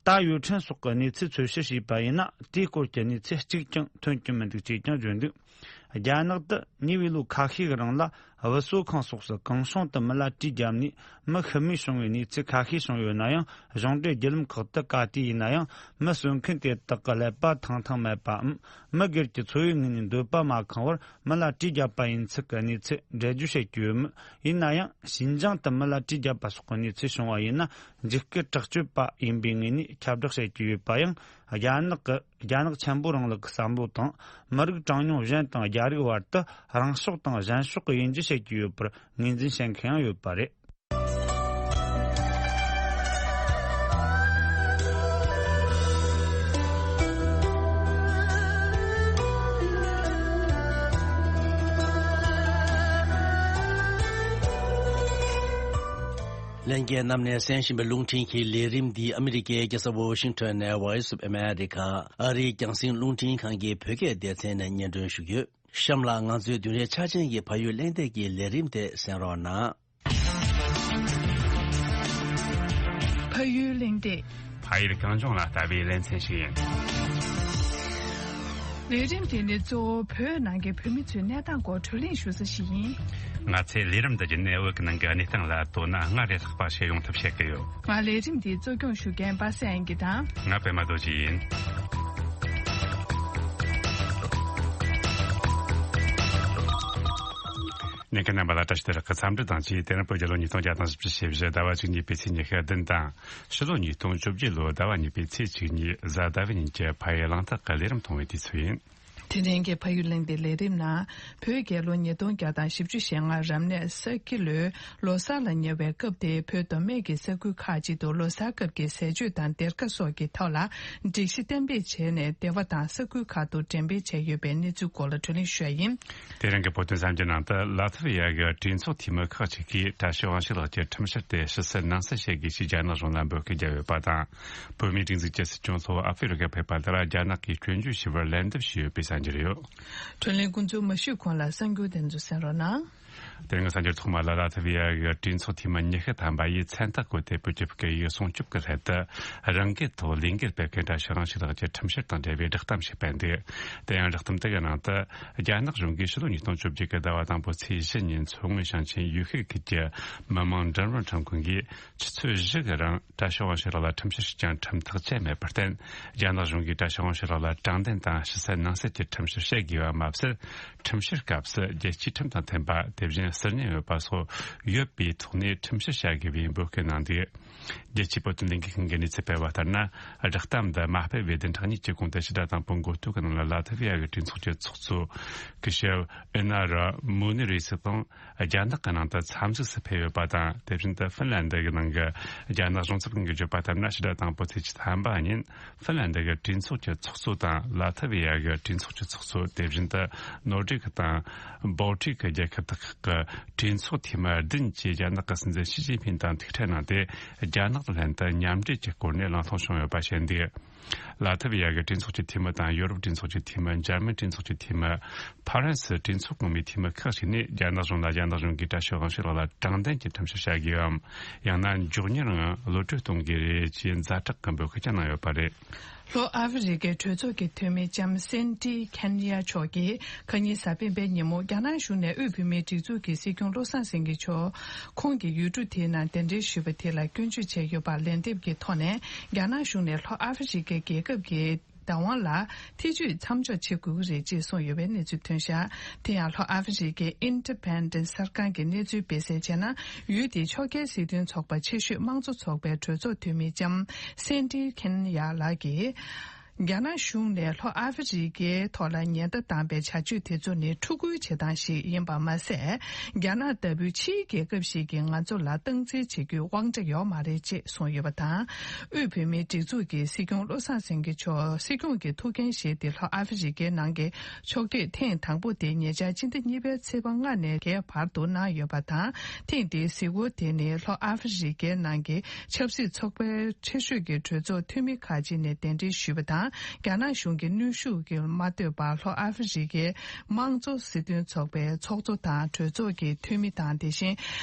ཏཱ་ཡུའེ་ཁྲིན་སོགས་ཀྱི་གནས་ཚུལ་འཚོལ་ཞིབ་བྱས་པ་ཡིན་ན། དེའི་སྐོར་གྱི་གནས་ཚུལ་གཅིག་ཀྱང་ཐོན་གྱི་མི་འདུག་ཅེས་ཀྱང་བརྗོད་འདུག་རྒྱ་ནག་ཏུ་ཉེ་བའི་ལོ་ཁ་ཤས་ཀྱི་རིང་ལ་བུ་གསོ་ཁང་སོགས་སུ་གང་བྱུང་དུ་མི་ལ་གྲི་བརྒྱབ་ནས་མི་ཤི་རྨས་བྱུང་བའི་གནས་ཚུལ་ཁ་ཤས་བྱུང་ཡོད་ན་ཡང་། གཞུང་འབྲེལ་བརྒྱུད་ལམ་ཁག་ཏུ་ག་དུས་ཡིན་ན་ཡང་མི་གསོད་མཁན་དེ་དག་གི་ཀླད་པ་ཐང་ཐང་མེད་པའམ། མི་སྒེར་གྱི་འཚོ་བའི་ངོས་ནས་འདོད་པ་མ་ཁེངས་པར་མི་ལ་གྲི་བརྒྱབ་པ་ཡིན་ཚུལ་གྱི་གནས་ཚུལ་འགྲེལ་བརྗོད་བྱེད་ཀྱི་ཡོད་མོད། ཡིན་ན་ཡང་ཞིན་ཅང་དུ་མི་ལ་གྲི་བརྒྱབ་པ་སོགས་ཀྱི་གནས་ཚུལ་བྱུང་བ་ཡིན་ན། འཇིགས་སྐུལ་དྲག་སྤྱོད་པ་ཡིན་པའི་ངོས་ནས་ཁྱབ་བསྒྲགས་བྱེད་ཀྱི་ཡོད་པ་ཡང་། རྒྱ་ནག་གི་རྒྱ་ནག་ཆེན་པོ་རིང་ལུགས་ཀྱི་བསམ་བློ་དང་། མི་རིགས་གྲངས་ཉུང་གཞན་དང་རྒྱ་རིགས་བར་དུ་རང་ཕྱོགས་དང་གཞན་ཕྱོགས་ཀྱི་དབྱེ་འབྱེད་བྱེད་ཀྱི་ཡོད་པར་ངོས་འཛིན་བྱེད་མཁན་ཡང་ཡོད་པ་རེད། ལྷན་རྒྱས་རྣམས་ནས་གསན་བཞིན་པའི་རླུང་འཕྲིན་གྱི་ལས་རིམ་འདི་ཨ་མི་རི་ཀའི་རྒྱལ་ས་ཝོ་ཤིང་ཊོན་ནས་Voice of America ཨ་རིའི་རྒྱང་སྲིང་རླུང་འཕྲིན་ཁང་གི་བོད་སྐད་སྡེ་ཚན་ནས་སྙན་སྒྲོན་ཞུ་གི་ཡོད། གཤམ་ལ་ང་ཚོའི་བདུན་རེ་འཆར་ཅན་གྱི་ཕ་ཡུལ་གླེང་སྟེགས་ཀྱི་ལས་རིམ་དེ་གསན་རོགས་གནང་། ཕ་ཡུལ་གླེང་སྟེགས། ཕ་ཡུལ་གངས་ལྗོངས་ལ་ལྟ་བའི་ལེ་ཚན་ཞིག་ཡིན། ལས་རིམ་དེ་ནི་གཙོ་བོ་བོད་ནང་གི་བོད་མི་ཚོའི་གནས་སྟངས་སྐོར་བགྲོ་གླེང་ཞུ་ས་ཞིག་ཡིན། ང་ཚོས་ལས་རིམ་འདི་བརྒྱུད་ནས་བོད་ཀྱི་ནང་གི་གནས་སྟངས་ལ་དོ་སྣང་སྔར་ལས་ལྷག་པ་བྱེད་ཡོང་ཐབས་བྱེད་ཀྱི་ཡོད། ང་ལས་རིམ་འདིའི་གཙོ་སྐྱོང་ཞུ་མཁན་པ་སངས་དབྱངས་སྐྱིད་དང་། ང་པད་མ་རྡོ་རྗེ་ཡིན། ཉན་མཁན་རྣམ་པ་ལ་བཀྲ་ཤིས་བདེ་ལེགས་ཀྱི་འཚམས་འདྲི་དང་བཅས། དེ་རིང་བོད་རྒྱལ་ལོ་ཉིས་སྟོང་བརྒྱ་དང་བཞི་བཅུ་ཞེ་བཞི་ཟླ་བ་བཅུ་གཉིས་པའི་ཚེས་ཉི་ཤུ་བདུན་དང་། ཕྱི་ལོ་ཉིས་སྟོང་བཅོ་བརྒྱད་ལོའི་ཟླ་བ་གཉིས་པའི་ཚེས་བཅུ་གཉིས་གཟའ་ཟླ་བའི་ཉིན་གྱི་ཕ་ཡུལ་གླེང་སྟེགས་ཀྱི་ལས་རིམ་ཐོང་བའི་དུས་ཚོད་ཡིན། དེ་རིང་གི་ཕ་ཡུལ་གླེང་སྟེགས་ལས་རིམ་ནང་། བོད་རྒྱལ་ལོ་ཉིས་སྟོང་བརྒྱ་དང་བཞི་བཅུ་ཞེ་ལྔ་རབ་གནས་ས་ཁྱི་ལོའི་ལོ་གསར་ལ་ཉེ་བའི་སྐབས་དེ། བོད་མདོ་སྨད་ཀྱི་ས་ཁུལ་ཁག་ཅིག་ཏུ་ལོ་གསར་སྐབས་ཀྱི་ཟས་སྤྱོད་དང་སྡེར་ཁ་སོགས་ཀྱི་ཐོག་ལ་སྒྲིག་གཞི་གཏན་འབེབས་བྱས་ནས། སྡེ་བ་དང་ས་ཁུལ་ཁག་ཏུ་འགྲེམས་སྤེལ་བྱས་ཡོད་པའི་གནས་ཚུལ་སྐོར་ལ་བགྲོ་གླེང་ཞུ་ཡ་ཡིན། དེ་རིང་གི་བོད་དོན་གསར་འགྱུར་ནང་དུ། ལ་ཐི་བི་ཡ་གི་གྲོས་ཚོགས་འཐུས་མི་ཁག་ཅིག་གིས་བཀྲ་ཤིས་དབང་ཕྱུག་ལགས་ཀྱི་ཁྲིམས་གཤེར་དེ་ཕྱི་བསལ་ནང་གསལ་བྱེད་དགོས་ཞེས་རྒྱ་ནག་གཞུང་ལ་འབོད་སྐུལ་བརྒྱབ་ཡོད་པ་དང་། བོད་མིའི་སྒྲིག་འཛུགས་ཀྱི་སྲིད་སྐྱོང་ལྷོ་ཨ་ཧྥེ་རི་ཁར་ཕེབས་པ་དེ་ལ་རྒྱ་ནག་གིས་སྐྱོན་བརྗོད་བྱས་པར་ལན་འདེབས་བྱས་ཡོད་པའི་གསར་འགྱུར། གྱི་རེད། ཡོད། ཐོན་ལས་འགོ་འཛུགས་མ་ཞུས་གོང་ལ་གསར་འགྱུར་དེ་ཚོ་གསན་རོགས་གནང་། དེ་རིང་གསར་འགྱུར་ཐོག་མ་ལ། ལ་ཐི་བི་ཡ་གི་གྲོས་ཚོགས་འཐུས་མི་ཉི་ཤུ་ཐམ་པ་ཡིས་མཚན་རྟགས་བཀོད་དེ་བོད་ཀྱི་སྐད་ཡིག་སྲུང་སྐྱོབ་ཀྱི་སླད་དུ་རང་འགུལ་ཐོག་ལས་འགུལ་སྤེལ་མཁན་བཀྲ་ཤིས་དབང་ཕྱུག་ལགས་ཀྱི་ཁྲིམས་བཤེར་དང་འབྲེལ་བའི་བསྒྲགས་གཏམ་ཞིག་སྤེལ་འདུག་དེ་ཡང་བསྒྲགས་གཏམ་དེ་གི་ནང་དུ། རྒྱ་ནག་གཞུང་གིས་ཕྱི་ལོ་ཉིས་སྟོང་བཅོ་བརྒྱད་ཀྱི་ཟླ་བ་དང་པོ་ཚེས་བཞི་ཉིན་མཚོ་སྔོན་ཞིང་ཆེན་ཡུལ་ཤུལ་ཁུལ་གྱི་མི་དམངས་མགྲོན་དཔོན་ཁྲིམས་ཁང་གིས་ཆུ་ཚོད་བཞི་གི་རིང་བཀྲ་ཤིས་དབང་ཕྱུག་ལགས་ལ་ཁྲིམས་བཤེར་ཞུས་ཀྱང་ཁྲིམས་ཐག་བཅད་མེད་པར་བརྟེན། རྒྱ་ནག་གཞུང་གིས་བཀྲ་ཤིས་དབང་ཕྱུག་ལགས་ལ་དྲང་བདེན་དང་ཕྱི་གསལ་ནང་གསལ་གྱི་ཁྲིམས་བཤེར་བྱེད་དགོས་པ་མ་ཟད། ཁྲིམས་བཤེར་སྐབས་སུ་རྒྱལ་སྤྱིའི་ཁྲིམས་དང་མཐུན་པ། དེ་བཞིན་ཟུར་ཉན་ཡོད་པ་སོགས་ཡོད་པའི་ཐོག་ནས་ཁྲིམས་བཤེར་བྱ་དགོས་པའི་འབོད་སྐུལ་གནང་འདུག་རྒྱལ་སྤྱིའི་བོད་དོན་ལས་འགུལ་ཁང་གིས་གནས་ཚུལ་སྤེལ་བ་ལྟར་ན། བསྒྲགས་གཏམ་འདི་མ་སྤེལ་བའི་བདུན་ཕྲག་གཉིས་ཀྱི་གོང་དུ་ཕྱི་ཟླ་དང་པོ་འགོ་སྟོད་ཀྱི་ནང་ལ་ལ་ཐི་བི་ཡ་གི་གྲོས་ཚོགས་ཀྱི་ཚོགས་གཙོ་སྐུ་ཞབས་ཨེ་ན་ར་མུ་ནི་རི་སི་དང་། རྒྱ་ནག་གི་ནང་དུ་འཚམས་གཟིགས་སུ་ཕེབས་ཡོད་པ་དང་། དེ་བཞིན་དུ་ཧྥིན་ལན་ཌི་གི་ནང་གི་རྒྱ་ནག་གཞུང་ཚབ་ཁང་གིས་བརྗོད་པ་ལྟར་ན། ཕྱི་ཟླ་དང་པོ་ཚེས་བཅུ་ཐམ་པ་ཉིན་ཧྥིན་ལན་ཌི་གི་གྲོས་ཚོགས་ཀྱི་ཚོགས་གཙོ་དང་། ལ་ཐི་བི་ཡ་གི་གྲོས་ཚོགས་ཀྱི་ཚོགས་གཙོ། དེ་བཞིན་དུ་ནོར་ཝེ་དང་བོལ་ཊིག་གི་རྒྱལ་ཁབ་དག་ཁག་གི་གྲོས་ཚོགས་འཐུས་མི་བདུན་གྱིས་རྒྱ་ནག་གི་སྲིད་འཛིན་ཞི་ཅིན་ཕིན་དང་ཐུག་འཕྲད་གནང་སྟེ། རྒྱ་ནག་དང་ལྷན་དུ་མཉམ་འབྲེལ་གྱི་སྐོར་ནས་གླེང་སློང་བྱུང་ཡོད་པ་བཤད་འདུག་ལ་ཐི་བི་ཡ་གི་གྲོས་ཚོགས་ཀྱི་འཐུས་མི་དང་། ཡོ་རོབ་གྲོས་ཚོགས་ཀྱི་འཐུས་མི། འཇར་མན་གྲོས་ཚོགས་ཀྱི་འཐུས་མི། ཕ་རན་སི་གྲོས་ཚོགས་གོང་མའི་འཐུས་མི་ཁག་ཅིག་ནས་རྒྱ་ནག་གཞུང་ལ་རྒྱ་ནག་གཞུང་གིས་བཀྲ་ཤིས་དབང་ཕྱུག་ལགས་ལ་དྲང་བདེན་གྱི་ཁྲིམས་བཤེར་བྱ་དགོས་པའམ། ཡང་ན་མགྱོགས་མྱུར་ངང་གློད་གྲོལ་གཏོང་དགོས་རེད་ཅེས་ཛ་དྲག་གི་འབོད་སྐུལ་ཀྱང་གནང་ཡོད་པ་རེད། ལྷོ་ཨ་ཧྥེ་རི་ཁའི་གྲོས་ཚོགས་ཀྱི་འཐུས་མི་ལྕམ་སན་ཏི་ཁན་ཡ་མཆོག་གིས་ཁ་ཉིན་གཟའ་སྤེན་པའི་ཉིན་མོ་རྒྱ་ནག་གཞུང་ནས་དབུས་བོད་མིའི་སྒྲིག་འཛུགས་ཀྱི་སྲིད་སྐྱོང་བློ་བཟང་སེང་གེ་མཆོག་ཁོང་གི་ཡུལ་གྲུ་དེའི་ནང་གདན་འདྲེན་ཞུས་པ་དེ་ལ་སྐྱོན་བརྗོད་བྱས་ཡོད་པར་ལན་འདེབས་ཀྱི་ཐོག་ནས། རྒྱ་ནག་གཞུང་ནས་ལྷོ་ཨ་ཧྥེ་རི་ཁའི་རྒྱལ་ཁབ་ཀྱི་བདག་དབང་ལ་ཐེ་བྱུས་མཚམས་འཇོག་བྱེད་དགོས་ཀྱི་རེད་ཅེས་གསུངས་ཡོད་པའི་གནས་ཚུལ་ཐོན་བཞག་དེ་ཡང་ལྷོ་ཨ་ཧྥེ་རི་ཁའི་Independent་གསར་ཁང་གི་གནས་ཚུལ་སྤེལ་གསལ་བྱས་ན། ཡུལ་དེའི་ཕྱོགས་འགལ་སྲིད་དོན་ཚོགས་པ་ཆེ་ཤོས་དམངས་གཙོ་ཚོགས་པའི་གྲོས་ཚོགས་འཐུས་མི་ལྕམ་སན་ཏི་ཁན་ཡ་ལགས་ཀྱིས། རྒྱ་ནག་གཞུང་ནས་ལྷོ་ཨ་ཧྥེ་རི་ཁའི་ཐོག་ལ་ཉེན་བརྡ་བཏང་པའི་བྱ་སྤྱོད་དེ་ཚོ་ནི་ཕྲུ་གུའི་བྱེད་སྟངས་ཤིག་ཡིན་པ་མ་ཟད། རྒྱ་ནག་ལྟ་བུའི་ཕྱིའི་རྒྱལ་ཁབ་ཞིག་གིས་ང་ཚོ་ལ་སྟངས་འཛིན་བྱེད་རྒྱུའི་དབང་ཆ་ཡོད་མ་རེད་ཅེས་གསུངས་ཡོད་པ་དང་། དབུས་བོད་མིའི་སྒྲིག་འཛུགས་ཀྱི་སྲིད་སྐྱོང་བློ་བཟང་སེང་གེ་མཆོག་སྲིད་སྐྱོང་གི་ཐུགས་འགན་བཞེས་ཏེ་ལྷོ་ཨ་ཧྥེ་རི་ཁའི་ནང་གི་ཕྱོགས་བསྐྱོད་ཐེངས་དང་པོ་དེ་ཉེ་ཆར་སྤྱི་ཟླ་གཉིས་པའི་ཚེས་པ་ལྔ་ནས་བརྒྱད་བར་དུ་གནང་ཡོད་པ་དང་། ཐེངས་འདིའི་གཟིགས་སྐོར་དེ་ནི་ལྷོ་ཨ་ཧྥེ་རི་ཁའི་ནང་གི་ཆབ་སྲིད་ཚོགས་པའི་ཆེ་ཤོས་ཀྱི་གྲོས་ཚོགས་འཐུས་མི་ཁག་ཅིག་ནས་གདན་འདྲེན་ཞུས་པ་དང་། རྒྱ་ནག་གཞུང་གི་གནོན་ཤུགས་ཀྱིས་མ་ལྟོས་པར་ལྷོ་ཨ་ཧྥེ་རི་ཁའི་དམངས་གཙོ་སྲིད་དོན་ཚོགས་པའི་ཚོགས་གཙོ་དང་གྲོས་ཚོགས་ཀྱི་འཐུས་མི་དང་། དེ་བཞིན་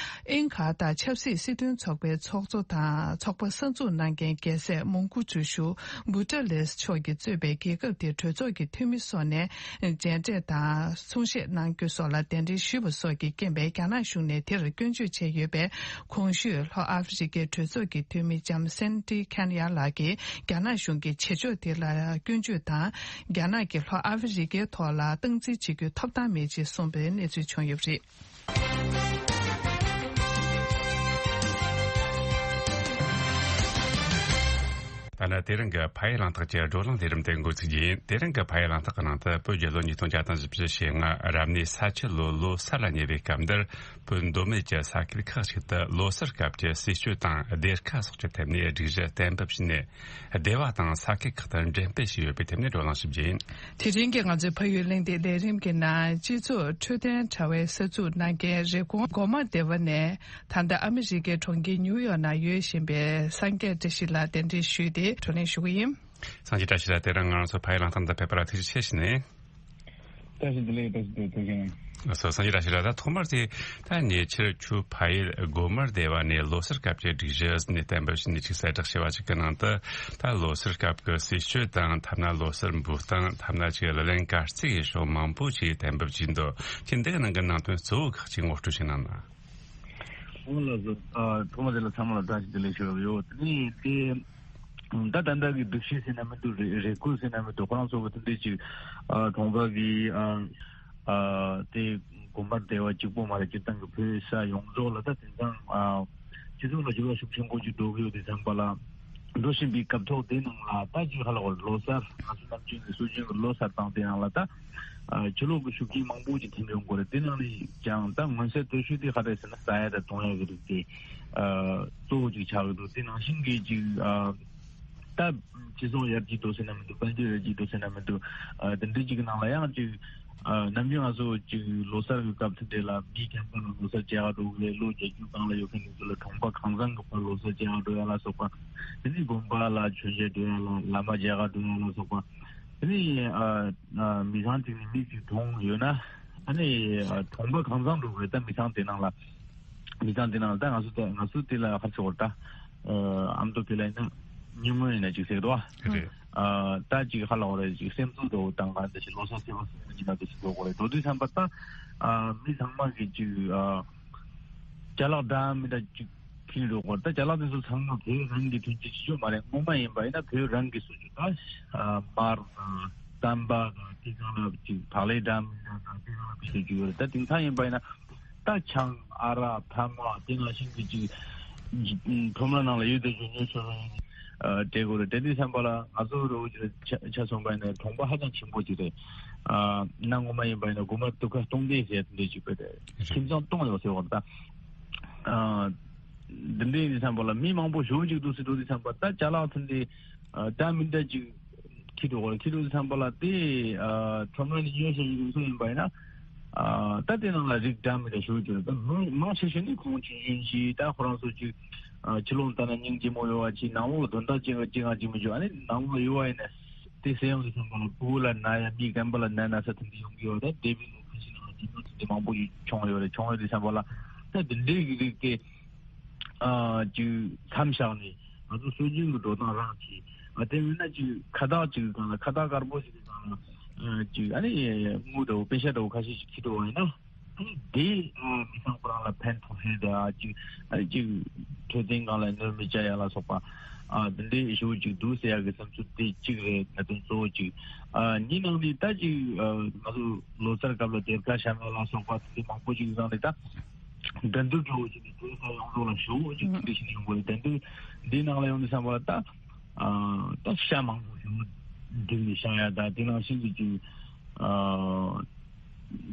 ཨིན་ཁ་ཏ་ཆབ་སྲིད་སྲིད་དོན་ཚོགས་པའི་ཚོགས་གཙོ་དང་ཚོགས་པ་གསར་འཛུགས་གནང་མཁན་རྒྱལ་སྲས་མོང་གུ་ཚུ་ཞུ་བུ་ཏྲ་ལེས་མཆོག་གིས་གཙོས་པའི་རྒྱལ་ཁབ་དེའི་གྲོས་ཚོགས་ཀྱི་འཐུས་མི་སོགས་ནས་མཇལ་འཕྲད་དང་གསུང་བཤད་གནང་རྒྱུ་སོགས་ལ་གདན་འདྲེན་ཞུས་པ་སོགས་ཀྱི་རྐྱེན་པས། རྒྱ་ནག་གཞུང་ནས་དེར་སྐྱོན་བརྗོད་བྱས་ཡོད་པས། གོང་ཞུས་ལྷོ་ཨ་ཧྥེ་རི་ཁའི་གྲོས་ཚོགས་ཀྱི་འཐུས་མི་ལྕམ་སན་ཏི་ཁན་ཡ་ལགས་ཀྱིས་རྒྱ་ནག་གཞུང་གི་བྱེད་ཕྱོགས་དེ་ལ་སྐྱོན་བརྗོད་དང་། རྒྱ་ནག་གིས་ལྷོ་ཨ་ཧྥེ་རི་ཁའི་ཐོག་ལ་སྟངས་འཛིན་བྱེད་རྒྱུའི་ཐོབ་ཐང་མེད་ཅེས་གསུངས་པའི་གནས་ཚུལ་བྱུང་ཡོད་པ་རེད། ད་ནི་དེ་རིང་གི་ཕ་ཡུལ་གླེང་སྟེགས་ཀྱི་བགྲོ་གླེང་ལས་རིམ་དེ་འགོ་ཚུགས་རྒྱུ་ཡིན། དེ་རིང་གི་ཕ་ཡུལ་གླེང་སྟེགས་ཀྱི་ནང་དུ། བོད་རྒྱལ་ལོ་ཉིས་སྟོང་བརྒྱ་དང་བཞི་བཅུ་ཞེ་ལྔ་རབ་གནས་ས་ཁྱི་ལོ་ལོ་གསར་ལ་ཉེ་བའི་སྐབས་འདིར། བོད་མདོ་སྨད་ཀྱི་ས་ཁུལ་ཁག་ཅིག་ཏུ་ལོ་གསར་སྐབས་ཀྱི་གསོལ་མཆོད་དང་སྡེར་ཁ་སོགས་ཀྱི་ཐད་ནས་སྒྲིག་གཞི་གཏན་འབེབས་བྱས་ནས། སྡེ་བ་དང་ས་ཁུལ་ཁག་ཏུ་འགྲེམས་སྤེལ་བྱས་ཡོད་པའི་ཐད་ནས་བགྲོ་གླེང་ཞིབ་རྒྱུ་ཡིན། དེ་རིང་གི་ང་ཚོའི་ཕ་ཡུལ་གླེང་སྟེགས་ལས་རིམ་གྱི་ནང་སྤྱི་ཚོགས་འཕྲོད་བསྟེན་དྲ་བའི་གསར་འཛུགས་གནང་མཁན་རེབ་གོང་སྒོ་དམར་སྡེ་བ་ནས། ད་ལྟ་ཨ་མི་རི་ཀའི་གྲོང་ཁྱེར་ཉིའུ་ཡོག་ནང་ཡོད་བཞིན་པའི་སངས་རྒྱས་བཀྲ་ཤིས་ལགས་གདན་འདྲེན་ཞུས་ཏེ་བགྲོ་གླེང་ཞུ་གི་ཡིན། སངས་རྒྱས་བཀྲ་ཤིས་ལགས། དེ་རིང་ང་རང་ཚོ་ཕ་ཡུལ་གླེང་སྟེགས་འདི་ཕེབས་པ་ལ་ཐུགས་རྗེ་ཆེ་ཞུ་ནས། བཀྲ་ཤིས་བདེ་ལེགས། བཀྲ་ཤིས་བདེ་ལེགས། ཐུགས་རྗེ་ཆེ། སོ། སངས་རྒྱས་བཀྲ་ཤིས་ལགས། ད་ཐོག་མར་དེ་ད་ཉེ་ཆར་ཁྱོད་ཕ་ཡུལ་སྒོ་དམར་སྡེ་བ་ནས་ལོ་གསར་སྐབས་ཀྱི་སྒྲིག་གཞི་ནས་གཏན་འབེབས་བྱས་ནས་ཅིག་གསལ་བསྒྲགས་བྱས་པ་ཅིག་གི་ནང་དུ། ད་ལོ་གསར་སྐབས་ཀྱི་གསོལ་མཆོད་དང་། ཐ་ན་ལོ་གསར་འབུལ་སྟངས། ཐ་ན་ཅིག་ལག་ལེན་གར་སྟེགས་ཀྱི་ཕྱོགས་མང་པོ་ཅིག་གཏན་འབེབས་བྱས་འདུག་ཁྱེད་འདི་གི་ནང་གི་ནང་དོན་གཙོ་བོ་ཁག་ཅིག་ངོ་སྤྲོད་ཞིག་གནང་ན། འོ་ལགས་སོ། ཨ། ཐོག་མ་དེ་ལ་ཚང་མ་ལ་བཀྲ་ཤིས་བདེ་ལེགས་ཞུ་ཡག་ཡོད། དེ་ནས་དེ་ད་ད་ལྟ་གི་སྒྲིག་གཞི་ཟེར་ན་མི་འདུག་རེ་རེ་སྐུལ་ཟེར་ན་མི་འདུག་ཁོ་རང་ཚོ་གི་དེ་འདྲས་ཅིག་ཨ། གྲོང་པ་གི་ཨ། ཨ། དེ་དགོན་པ་སྡེ་བ་གཅིག་པོ་མ་རེད། སྤྱིར་བཏང་གི་བོད་ས་ཡོངས་རྫོགས་ལ་ད་དེང་སང་ཨ། སྤྱི་ཚོགས་ལ་འགྱུར་བ་ཤུགས་ཆེན་པོ་ཅིག་འགྲོ་གི་ཡོད་དུས་ཙམ་པ་ལ། འགྲོ་བཞིན་པའི་སྐབས་ཐོག་དེ་ནང་ལ་ད་ཅིག་ཧ་ལ་བ་ལོ་གསར། ང་ཚོ་ནམ་རྒྱུན་གྱི་སྲོལ་རྒྱུན་གྱི་ལོ་གསར་དང་དེ་ནང་ལ་ད། ཨ། ཕྱི་ལོགས་ཀྱི་ཤུགས་རྐྱེན་མང་པོ་ཅིག་ཐེབས་ཡོང་གི་རེད། དེ་ནང་ནས་ཀྱང་ད་མངོན་གསལ་དོད་ཤོས་དེ་ག་རེ་རེད་ཟེར་ན། ཟ་ཡ་དང་འཐུང་ཡ་གི་རིགས་དེ། ཨ། གཙོ་བོ་ཅིག་ཆགས་ཀྱི་འདུག་དེ་ནང་བཞིན་གྱི་ཅིག་ཨ། ད་སྤྱི་ཚོགས་ཡར་རྒྱས་འགྲོ་ཟེར་ན་མི་འདུག་དཔལ་འབྱོར་ཡར་རྒྱས་འགྲོ་ཟེར་ན་མི་འདུག་ཨ། དེ་འདྲའི་ཅིག་ནང་ལ་ཡང་ཅིག་ཨ། ནམ་རྒྱུན་ང་ཚོ་ཅིག་ལོ་གསར་གྱི་སྐབས་དེ་འདྲ་ལ་མི་གྱམ་པ་ལ་ལོ་གསར་མཇལ་ག་འགྲོ་གི་རེད། ལོ་བརྒྱད་ཅུ་སྒང་ལ་ཡོད་མཁན་དེ་ཚོ་ལ་གྲོང་པ་གང་ཚང་གི་བར་ལོ་གསར་མཇལ་ག་འགྲོ་ཡ་ལ་སོགས་པ། དེ་ནས་དགོན་པ་ལ་མཆོད་མཇལ་འགྲོ་ཡ་ལ། བླ་མ་མཇལ་ག་འགྲོ་ཡ་ལ་སོགས་པ། དེ་ནི་ཨ་ཨ་མི་ཚང་གཅིག་ནས་མི་གཅིག་གྲོངས་ཡོད་ན། ཨ་ནི་ཨ་གྲོང་པ་གང་ཚང་འགྲོ་དགོས། ད་མི་ཚང་དེ་ནང་ལ་མི་ཚང་དེ་ནང་ལ་ད་ང་ཚོ་ད་ང་ཚོ་དེ་ལ་ཧ་ཆོག་ད། ཨ་ཨ་མདོ་དེ་ལ་ཡིན་ན་ཉུང་ངུ་ཡིན་ན་གཅིག་ཟེར་གི་འདུག་བ། རེད། ཨ་ད་གཅིག་ཧ་ལ་བ་རེད། གཅིག་སེམས་གསོ་འགྲོ་དང་ག་འདི་ཞིག་ལོ་གསར་ཚེས་པ་གསུམ་གྱི་ནང་དུ་ཞིག་འགྲོ་དགོས་རེད། འགྲོ་དུས་ཙམ་པ་ད་ཨ་མི་ཚང་མ་གི་གཅིག་ཨ་ཅ་ལག་འདྲ་མི་འདྲ་གཅིག་ཁྱེར་འགྲོ་དགོས། ད་ཅ་ལག་དེ་ཚོ་ཚང་མ་བོད་རང་གི་ཐོན་སྐྱེད་ཅིག་ཅོ་མ་རེད། སྔོན་མ་ཡིན་པ་ཡིན་ན་བོད་རང་གི་སོ་ཅིག་ད་ཨ་མར་དང་རྩམ་པ་དང་དེ་གང་ལ་ཅིག་བག་ལེབ་འདྲ་མི་འདྲ་དང་དེ་གང་ལ་ཅིག་ཅིག་ཡོད་རེད། ད་དེང་སང་ཡིན་པ་ཡིན་ན་ད་ཆང་ཨ་རག་ཐ་མག་དེ་ནང་བཞིན་གྱི་ཅིག་ཁྲོམ་ར་ནང་ལ་ཡོད་དེ་ཅིག་ཉོས་ཆོག་ཡིན། ཨ་སྤྲད་དགོས་རེད། དེ་དུས་ཙམ་པ་ལ་ང་ཚོ་རོ་ཆ་ཆ་སོང་པ་ཡིན་ན་གྲོང་པ་ཧ་ཅང་ཆེན་པོ་ཅིག་རེད། ཨ་གནའ་སྔོན་མ་ཡིན་པ་ཡིན་ན་དགོན་པ་དུ་ཁ་སྟོང་སྡེ་ཟེར་དེ་འདྲ་ཅིག་པ་རེད། ཁྱིམ་ཚང་སྟོང་ཡོད་ཟེར་བ་ད། ཨ་འདི་འདྲའི་དུས་ཙམ་པ་ལ་མི་མང་པོ་ཞེ་པོ་ཅིག་འདུག་སེ་འགྲོ་དུས་ཙམ་པ་ད་ཅ་ལག་ཚུན་དེ་ཨ་འདྲ་མི་འདྲ་ཅིག་ཁྱི་འགྲོ་བར་ཁྱི་འགྲོ་དུས་ཙམ་པ་ལ་དེ་ཨ་ཁྲོམ་ར་ནས་ཉོས་ཤེས་ཡིན་སུ་ཡིན་པ་ཡིན་ན། ཨ་ད་དེ་ནང་ལ་རིགས་འདྲ་མི་འདྲ་ཞེ་པོ་ཅིག་རེད། ད་མང་མང་ཆེ་ཤོས་ནི་ཁོང་ཆུང་ཆུང་ཞིག་ད་ཁོ་རང་ཚོ་ཅིག་ཨ་ཕྱི་ལོགས་ལྟ་ན་སྙིང་རྗེ་མོ་ཡོད་པ་ཅིག་ནང་ལོགས་ལ་དོན་དག་ཅིག་ཅིག་ཅིག་མི་འཇོག་ཨ་ནི་ནང་ལོགས་ཡོད་པ་ཡིན་ན། དེ་སེ་ཡོང་དུས་ཙམ་པ་ལ་ཕྲུ་གུ་ལ་ན་ཡ་མི་རྒན་པ་ལ་ན་ན་ས་དེ་འདྲ་ཡོང་གི་ཡོད་རེད། དེ་བས་ལོ་ཁ་ཤས་ནང་ལ་དེ་འདྲ་དེ་འདྲ་མང་པོ་ཞིག་བྱུང་ཡོད་རེད། བྱུང་ཡོད་དུས་ཙམ་པ་ལ་ད་དེ་འདྲའི་གི་རིགས་དེ་ཨ་ཅིག་མཚམས་བཞག་ནས་ང་ཚོ་སྲོལ་རྒྱུན་གྱི་འགྲོ་སྟངས་རང་གིས་ཨ་དེ་མིན་ན་ཅིག་ཁ་བཏགས་ཅིག་གང་ལ་ཁ་བཏགས་དཀར་པོ་ཞིག་གི་སྒང་ལ་ཨ་ཅིག་ཨ་ནི་དངུལ་འདྲ་བོ་པེ་ཤ་འདྲ་བོ་ཁ་ཤས་ཤིག་ཁྱེར་འགྲོ་བ་ཡིན་ན། ཨ་ནི་དེ་ཨ་མི་ཚང་ཁོ་རང་ལ་ཕན་ཐོགས་ཧེ་ད་ཅིག་ཨ་ཅིག་འཕྲོད་བསྟེན་སྒང་ལ་གནོད་མི་བྱ་ཡ་ལ་སོགས་པ་ཨ་དེ་འདྲའི་ཞེ་པོ་ཅིག་འདུག་ཟེར་ཡ་གི་བསམ་ཚུལ་དེ་གཅིག་རེད། གནད་དོན་གཙོ་བོ་གཅིག་ཨ་གཉིས་ནང་ནས་ད་ཅིག་ཨ་ང་ཚོ་ལོ་གསར་སྐབས་ལ་སྡེར་ཁ་བཤམ་ཡ་ལ་སོགས་པ་དེ་འདྲའི་མང་པོ་ཅིག་གི་སྒང་ནས་ད་འགྲན་བསྡུར་འདྲ་བོ་ཅིག་ནས་སྡེར་ཁ་ཡོངས་རྫོགས་ལ་ཞེ་པོ་ཅིག་དེ་འདྲ་ཞིག་ཡོང་དགོས་རེད། འགྲན་བསྡུར་འདིའི་ནང་ལ་ཡོང་དུས་ཙམ་པ་ལ་ད་ཨ་ད་ཤ་མང་པོ་ཞེ་པོ་སྒྲིག་ནས་བཤམ་ཡ་ད་དེ་ནང་བཞིན་གྱི་ཅིག་ཨ།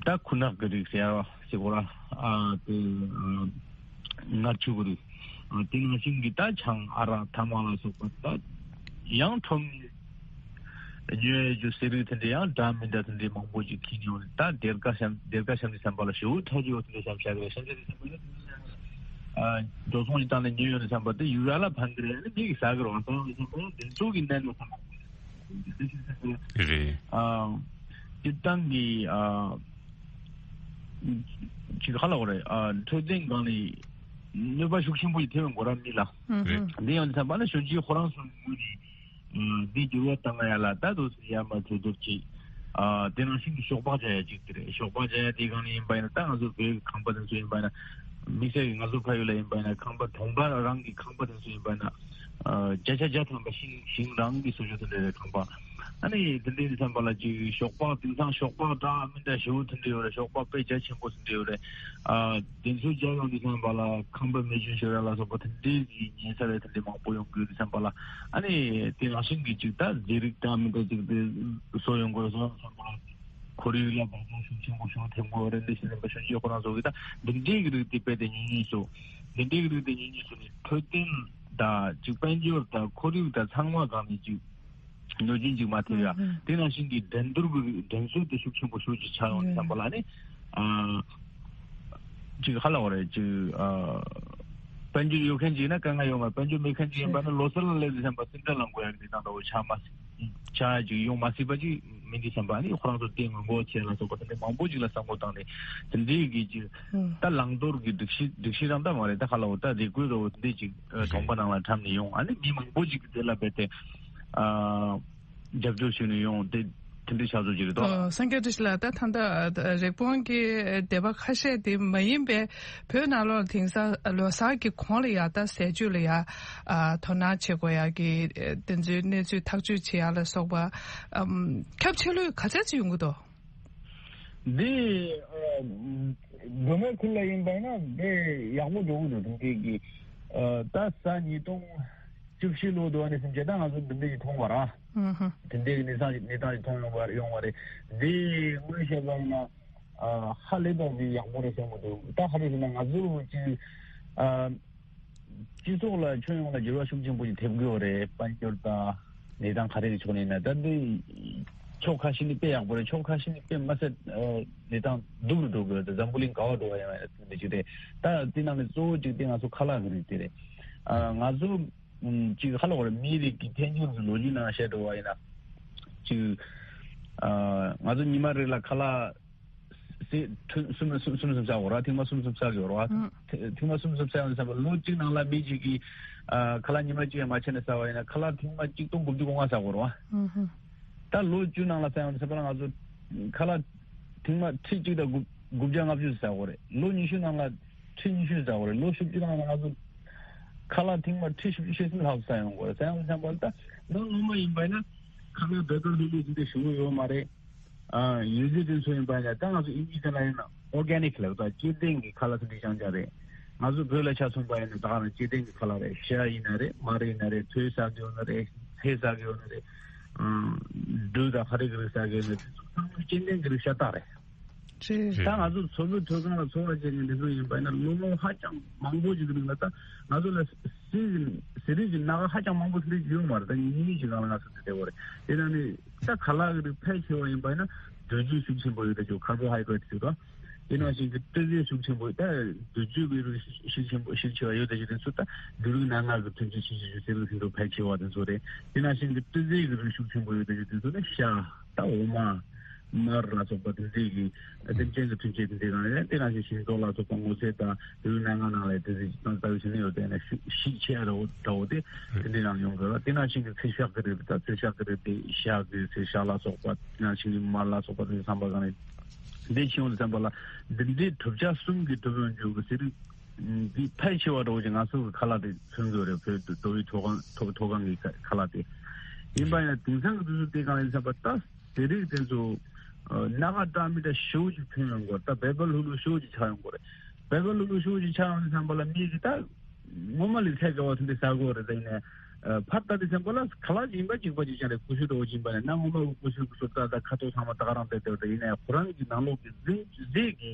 ད་ཁུ་ནག་གི་རིགས་ཟེར་བ་ཞིག་གོ་ར། ཨ་དེ་ཨ་མངར་ཆུ་གི་རིགས། ཨ་དེ་ནང་བཞིན་གྱི་ད་ཆང་ཨ་རག་ཐ་མག་ལ་སོགས་པ་ད་ཡང་ཁྲོམ་ཉོ་ཡ་རྒྱུ་ཟེར་རིགས་དེ་འདྲ་ཡང་འདྲ་མི་འདྲ་དེ་འདྲའི་མང་པོ་ཅིག་ཁྱེར་ནས་ཡོང་ནས་ད་སྡེར་ཁ་བཤམས་སྡེར་ཁ་བཤམས་ནས་བསམ་པ་ལ་ཞེ་པོ་ཐག་ཆོད་དེ་འདྲ་བཤམས་བཞག་གི་རེད། བཤམས་བཞག་དེ་བསམ་པ་ལ་ཨ་འགྲོ་སོང་ཡིན་སྟངས་ནས་ཉོས་ཡོང་ནས་བསམ་པ་དེ་ཡུལ་ལ་ཕན་གི་རེད། ཨ་ནི་མི་གི་ཟ་གི་རེད། འོང་སྟངས་ལ་བསམ་པ་ལ་དེ་ཚོ་གི་གནད་ནོ་བསམ་པ། རེད་རེད། ཨ་སྤྱིར་བཏང་གི་ཨ་ཅིག་ཧ་ལ་བ་རེད། ཨ་འཕྲོད་བསྟེན་སྒང་ནས་གནོད་པ་ཤུགས་ཆེན་པོ་ཞིག་ཐེབས་ཡོང་གོ་ར་མི་ལ། ཨུ་ཧུ། འདི་ཡང་ཚན་པ་ན་གཞོན་སྐྱེས་ཁོ་རང་ཚོ་ངོས་ནས་ཨ་འདི་འགྱུར་བ་བཏང་ཡ་ལ་ད་དུ་ཡར་མར་གྲོས་བསྡུར་གྱིས་ཨ་དེ་ནང་བཞིན་གྱི་ཤོག་སྦག་བྱ་ཡ་ཅིག་དེ་རེད། ཤོག་སྦག་བྱ་ཡ་དེ་སྒང་ནས་ཡིན་པ་ཡིན་ན་ད་ང་ཚོ་བོད་ཁང་པ་དེ་ཚོ་ཡིན་པ་ཡིན་ན་དམིགས་བསལ་གྱི་ང་ཚོ་ཕ་ཡུལ་ལ་ཡིན་པ་ཡིན་ན་ཁང་པ་གྲོང་པ་རང་གི་ཁང་པ་དེ་ཚོ་ཡིན་པ་ཡིན་ན། བརྒྱ་ཆ་བརྒྱ་ཐམ་པ་ཤིང་ཤིང་རང་གི་སོ་ཅོ་དེ་འདྲ་རེད། ཁང་པ་ཨ་ནི་དེ་འདྲའི་བསམ་པ་ལ་ཅིག་ཤོག་སྦག་དེང་སང་ཤོག་སྦག་འདྲ་མི་འདྲ་ཞེ་པོ་དེ་འདྲ་ཡོད་རེད། ཤོག་སྦག་དཔེ་རྒྱ་ཆེན་པོ་དེ་འདྲ་ཡོད་རེད། ཨ་དེ་ཚོ་རྒྱ་ཡོང་དུས་བསམ་པ་ལ་ཁང་པ་མེ་སྐྱོན་ཤོར་ཡ་ལ་སོགས་པ་དེ་འདྲའི་གི་ཉེན་ཚ་རེད། དེ་འདྲའི་མང་པོ་ཡོང་གི་ཡོད་དུས་བསམ་པ་ལ་ཨ་ནི་དེ་ནང་བཞིན་གི་ཅིག་ད་ཟས་རིགས་འདྲ་མི་འདྲ་ཅིག་དེ་བཟོ་ཡོང་དགོས་བཟོ་བསམ་པ་ལ་ཁོར་ཡུག་ལ་སྦགས་བཙོག་ཤུགས་ཆེན་པོ་ཞེ་པོ་ཐེབས་ཀྱི་ཡོད་རེད། འདི་ཞིག་ཡིན་པ་ཤོད་ཅིག་ཁོ་རང་ཚོ་གི་ད་འདི་འདྲའི་གི་རིགས་དེ་རྦད་དེ་ཉུང་ཉུང་སོང་། འདི་འདྲའི་གི་རིགས་དེ་ཉུང་ཉུང་སོང་ནས་འཕྲོད་བསྟེན་དང་ཅིག་དཔལ་འབྱོར་དང་ཁོར་ཡུག་དང་ཚང་མ་སྒང་ནས་ཅིག་གནོད་སྐྱོན་ཅིག་མ་ཐེབས་ཡ། དེ་ནང་བཞིན་གྱི་འགྲན་བསྡུར་གྱི་འགྲན་རྩོད་དེ་ཤུགས་ཆེན་པོ་ཤུགས་ཅིག་ཆགས་ཡོང་དུས་བསམ་པ་ལ་ནི་ཨ་ཅིག་ཧ་ལ་བ་རེད། ཅིག་ཨ་དཔལ་འབྱོར་ཡོད་མཁན་ཅིག་ཡིན་ན་དཀའ་ངལ་ཡོད་མ་རེད། དཔལ་འབྱོར་མེད་མཁན་ཅིག་ཡིན་པ་ན་ལོ་གསར་ལ་སླེབས་དུས་བསམ་པ་སེམས་ཁྲལ་ལངས་དགོས་ཡ་གི་གནས་སྟངས་འདྲ་བོ་ཆགས་མ་སྲིད་ཆགས་ཡ་ཅིག་ཡོང་མ་སྲིད་པ་ཅིག་མི་འདི་བསམ་པ་ཨ་ནི་ཁོ་རང་ཚོ་ལྟས་ངན་པོ་བྱས་ལ་སོགས་པ་དེ་འདྲའི་མང་པོ་ཅིག་ལ་བསམ་བློ་བཏང་ནས་དེ་འདྲའི་གི་ཅིག་ད་བླང་དོར་གྱི་སྒྲིག་གཞི་སྒྲིག་གཞི་རང་ད་མ་རེད། ད་ཧ་ལ་བོ་ད་རེ་སྐུལ་རོ་དེ་འདྲའི་ཅིག་གྲོང་པ་ནང་ལ་འཁྲབ་ནས་ཡོང་། ཨ་ནི་མི་མང་པོ་ཅིག་གི་དེ་ལ་རྦད་དེ་ཨ་རྒྱབ་སྐྱོར་ཞུས་ནས་ཡོང་དེ་དེ་འདྲའི་ཆགས་ཚུལ་ཅིག་རེད་དོ། ཨ་སངས་རྒྱས་བཀྲ་ཤིས་ལགས། ད་ད་ལྟ་རེབ་གོང་གི་སྡེ་པ་ཁ་ཤས་དེ་མ་ཡིན་པའི་བོད་ནང་ལོགས་དེང་སང་ལོ་གསར་གྱི་གོང་ལ་ཡ་ད་ཟས་བཅུད་ལ་ཡ་ཨ་དོ་སྣང་བྱེད་དགོས་ཡ་གི་དེ་ཚོའི་གནས་ཚུལ་ཐག་གཅོད་བྱེད་ཡ་ལ་སོགས་པ་ཨམ་ཁྱབ་ཆེ་ལོས་ག་ཚད་ཅིག་ཡོང་གི་འདུག་འདི་ཨ་སྒོ་མོའི་ཁུལ་ལ་ཡིན་པ་ན་དེ་ཡག་པོ་འགྲོ་གི་འདུག་དེ་འདྲའི་གི་ཨ་ད་ས་ཉིས་སྟོང་བཅུ་བཞི་ལོ་དུ་བ་ནས་བཟུང་བྱས་ད་ང་ཚོ་འདི་འདྲའི་གི་མཐོང་བ་ར། ཨུ་ཧུ། དེ་འདྲའི་གི་གནས་སྟངས་ཀྱི་གནས་སྟངས་ཀྱི་མཐོང་ཡོང་བ་ཡོང་བ་རེད། འདི་དངོས་བཤད་པ་ཡིན་ན་ཨ་ཧ་ལས་པ་འདི་ཡག་པོ་རེད་བསམ་གི་འདུག་ད་ཧ་རེ་ཟེར་ན་ང་ཚོ་ཅིག་ཨ། སྤྱི་ཚོགས་ལ་ཁྱོན་ཡོངས་ལ་འགྱུར་བ་ཤུགས་ཆེན་པོ་ཞིག་ཐེབས་ཀྱི་ཡོད་རེད། དཔལ་འབྱོར་དང་གནས་སྟངས་ག་རེ་གི་ཕྱོགས་ནས་ཡིན་ན། ད་འདི་ཕྱོགས་ཁ་ཤས་ནི་དཔེ་ཡག་པོ་རེད། ཕྱོགས་ཁ་ཤས་ནི་དཔེ་མ་སྲིད་ཨ་གནས་སྟངས་སྡུག་རུ་འགྲོ་གི་ཡོད་རེད། འཛམ་བུ་གླིང་ག་བ་འགྲོ་བ་ཡིན་ན་འདི་ཅིག་རེད། ད་འདི་ནང་ནས་གཙོ་བོ་གཅིག་དེ་ང་ཚོ་ཁ་ལག་གི་རིགས་དེ་རེད། ཨ་ང་ཚོ་ཨམ་ཅིག་ཧ་ལ་བ་རེད། མིའི་རིགས་ཀྱི་ཐལ་འགྱུར་གྱི་ལོ་རྒྱུས་ནང་བཤད་འགྲོ་བ་ཡིན་ན། ཅིག་ཨ་ང་ཚོ་ཉི་མ་རེ་ལ་ཁ་ལག་སེ་ཐུན་གསུམ་གསུམ་གསུམ་གསུམ་ཟ་དགོས་ར། ཐེངས་མ་གསུམ་གསུམ་ཟ་དགོས་ར། ཨང་། ཐེ་ཐེངས་མ་གསུམ་གསུམ་ཟ་ཡོང་དུས་ཙམ་པ་ལོ་གཅིག་ནང་ལ་མི་གཅིག་གིས་ཨ་ཁ་ལག་ཉི་མ་གཅིག་ཡང་མ་ཆད་ནས་ཟ་བ་ཡིན་ན་ཁ་ལག་ཐེངས་མ་གཅིག་སྟོང་དགུ་བཅུ་གོ་ལྔ་ཟ་དགོས་ར། ཨང་ཧུ། ད་ལོ་བཅུ་ནང་ལ་ཟ་ཡོང་དུས་ཙམ་པ་ལ་ང་ཚོ་ཁ་ལག་ཐེངས་མ་ཁྲི་གཅིག་དང་དགུ་དགུ་བརྒྱ་ལྔ་བཅུ་ཟ་དགོས་རེད། ལོ་ཉི་ཤུ་ནང་ལ་ཁྲི་ཉི་ཤུ་ཟ་དགོས་རེད། ལོ་བཞི་བཅུ་ནང་ལ་ང་ཚོ་ཁ་ལག་ཐེངས་མ་ཁྲི་བཞི་བཅུ་ཞེ་གསུམ་ལྷག་ཟ་ཡོང་དགོས་རེད། ཟ་ཡོང་དུས་ཙམ་པ་ལ་ད་ང་ངོ་མ་ཡིན་པ་ཡིན་ན་ཁ་ལག་བེ་ཀར་ལྷུག་ལྷུག་ཟིན་ཏེ་ཞུ་གི་ཡོད་མ་རེད། ཨ་ཡོད་ཚད་དེ་ཚོ་ཡིན་པ་ཡིན་ན་ད་ང་ཚོ་ཨིན་ཇི་སྐད་ལ་ཡིན་ན་ཨོར་གེ་ནིག་ལབ། ད་སྐྱེ་ལྡན་གྱི་ཁ་ལག་ཚོ་འདི་ཅང་ཅང་རེད། ང་ཚོ་བོད་ལ་ཆ་མཚོན་པ་ཡིན་ན་ད་ག་རང་སྐྱེ་ལྡན་གྱི་ཁ་ལག་རེད། ཤ་ཡིན་ན་རེད། མར་ཡིན་ན་རེད། ཚོས་ཟ་གི་ཡོད་ན་རེད། ཚལ་ཟ་གི་ཡོད་ན་རེད། ཨ་འབྲུ་དང་ཧ་རི་གི་རིགས་ཟ་གི་ཡོད་ན་རེད། དེ་ཚོ་ཚང་མ་སྐྱེ་ལྡན་གྱི་རིགས་ཤ་སྟག་རེད། ཅེས། ད་ང་ཚོ་མཚོ་བོད་མཐོ་སྒང་ལ་འཚོ་བ་སྐྱེལ་མཁན་འདི་ཚོ་ཡིན་པ་ཡིན་ན་ལོ་ངོ་ཧ་ཅང་མང་པོ་ཞིག་གི་རིང་ལ་ད་ང་ཚོ་ལ་ཟས་ཟས་རིགས་ཀྱི་སྣ་ཁ་ཧ་ཅང་མང་པོ་ཟས་རིགས་ཡོད་མ་རེད། ད་ཉིན་གཉིས་ཀྱི་སྒང་ལ་ང་ཚོ་དེ་བསྡད་ཡོད་རེད། དེ་ནང་ནས་ད་ཁ་ལག་གི་རིགས་ཕལ་ཆེ་བ་ཡིན་པ་ཡིན་ན་དུག་རྫས་ཤུགས་ཆེན་པོ་ཡོད་ད་ཅིག་ཁར་བོ་ཧའི་ཌེ་རེ་ཊི་ཟེར་དང་། དེ་ནང་བཞིན་གྱི་སྤྲི་རྫས་ཤུགས་ཆེན་པོ་ད་དུག་རྫས་ཀྱི་རིགས་ཤུགས་ཆེན་པོ་ཤུགས་ཆེ་བ་ཡོད་ད་ཅིག་དེ་ཚོ་ད་ལུས་རིགས་སྣ་ལྔ་གི་ཐོན་སྐྱེད་ཤུགས་ཆེ་ཟས་རིགས་ཟིན་ཐོ་ཕལ་ཆེ་བ་དེ་ཚོ་རེད། དེ་ནང་བཞིན་གྱི་སྤྲི་རྫས་ཀྱི་རིགས་ཤུགས་ཆེན་པོ་ཡོད་ད་ཅིག་དེ་ཚོ་ནི་ཤ། ད་འོ་མ། མར་ལ་སོགས་པ་དེ་འདྲས་ཀྱི་སེམས་ཅན་གྱི་ཐོན་སྐྱེད་དེ་འདྲས་གང་ཡང་དེ་ནང་བཞིན་ཤིང་ཏོག་ལ་སོགས་པ་སྔོ་ཚལ་དང་དེ་ཚོའི་སྣ་ལྔ་ནང་ལ་དེ་ཚོ་གཙང་ཙག་བྱས་ནས་ཡོད་དེ་ནས་ཤུགས་ཤུགས་ཆེ་ར་འོ་འདྲ་བོ་དེ་དེ་འདྲས་རང་ཡོང་དགོས་ལ། དེ་ནང་བཞིན་གྱི་ཚལ་ཤ་གི་རིགས་དང་ཚལ་ཤ་གི་རིགས་དེ་ཤ་གི་ཚལ་ཤ་ལ་སོགས་པ་དེ་ནང་བཞིན་གྱི་མར་ལ་སོགས་པ་དེ་ཚོ་ཚང་མ་གང་ནས་འདི་ཕྱི་ཡོང་དུས་ཙམ་པ་ལ་འདི་འདྲའི་གྲུབ་ཆ་གསུམ་གྱི་གྲུབ་ཡོང་རྒྱུ་གི་ཟས་རིགས་འདི་ཕལ་ཆེ་བ་འདྲ་བོ་ཅིག་ང་ཚོ་གི་ཁ་ལག་དེ་མཚོན་དགོས་རེད། བོད་མདོ་དབུས་མཐོ་སྒང་མཐོ་མཐོ་སྒང་གི་ཁ་ཁ་ལག་དེ་ཡིན་པ་ཡིན་ན་དེང་སང་གི་དུས་ཚོད་དེ་གང་ཡིན་ཙམ་པ་ད། དེ་རིགས་དེ་ཚོ་ཨ་སྣ་ཁ་འདྲ་མི་འདྲ་ཞེ་པོ་ཅིག་ཐོན་ཡོང་གི་ཡོད་རེད། ད་བེ་ཀར་ལྷུག་ལྷུག་ཞེ་པོ་ཅིག་ཆགས་ཡོང་གི་ཡོད་རེད། བེ་ཀར་ལྷུག་ལྷུག་ཞེ་པོ་ཅིག་ཆགས་ཡོང་དུས་ཙམ་པ་ལ་མི་གིས་ད་སྔོན་མ་ལས་ཚད་བརྒལ་བ་དེ་འདྲ་ཟ་གི་ཡོད་རེད། ད་ཡིན་ནའི་ཨ་ཕར་ལྟ་དུས་ཙམ་པ་ལ་ཁ་ལག་ཅིག་ཡིན་པ་གཅིག་པ་གཅིག་རྐྱང་རེད། ཀུ་ཤུ་འདྲ་བོ་ཅིག་ཡིན་པ་ནས་ན་སྔོན་མ་གི་ཀུ་ཤུ་གི་བཟོ་ལྟ་དང་ཁ་དོག་ཚང་མ་ད་ག་རང་བསྡད་བསྡད་ཡོད་རེད། ཡིན་ནའི་ཁོ་རང་གི་ནང་ལོགས་ཀྱི་རྫས་རྫས་ཀྱི་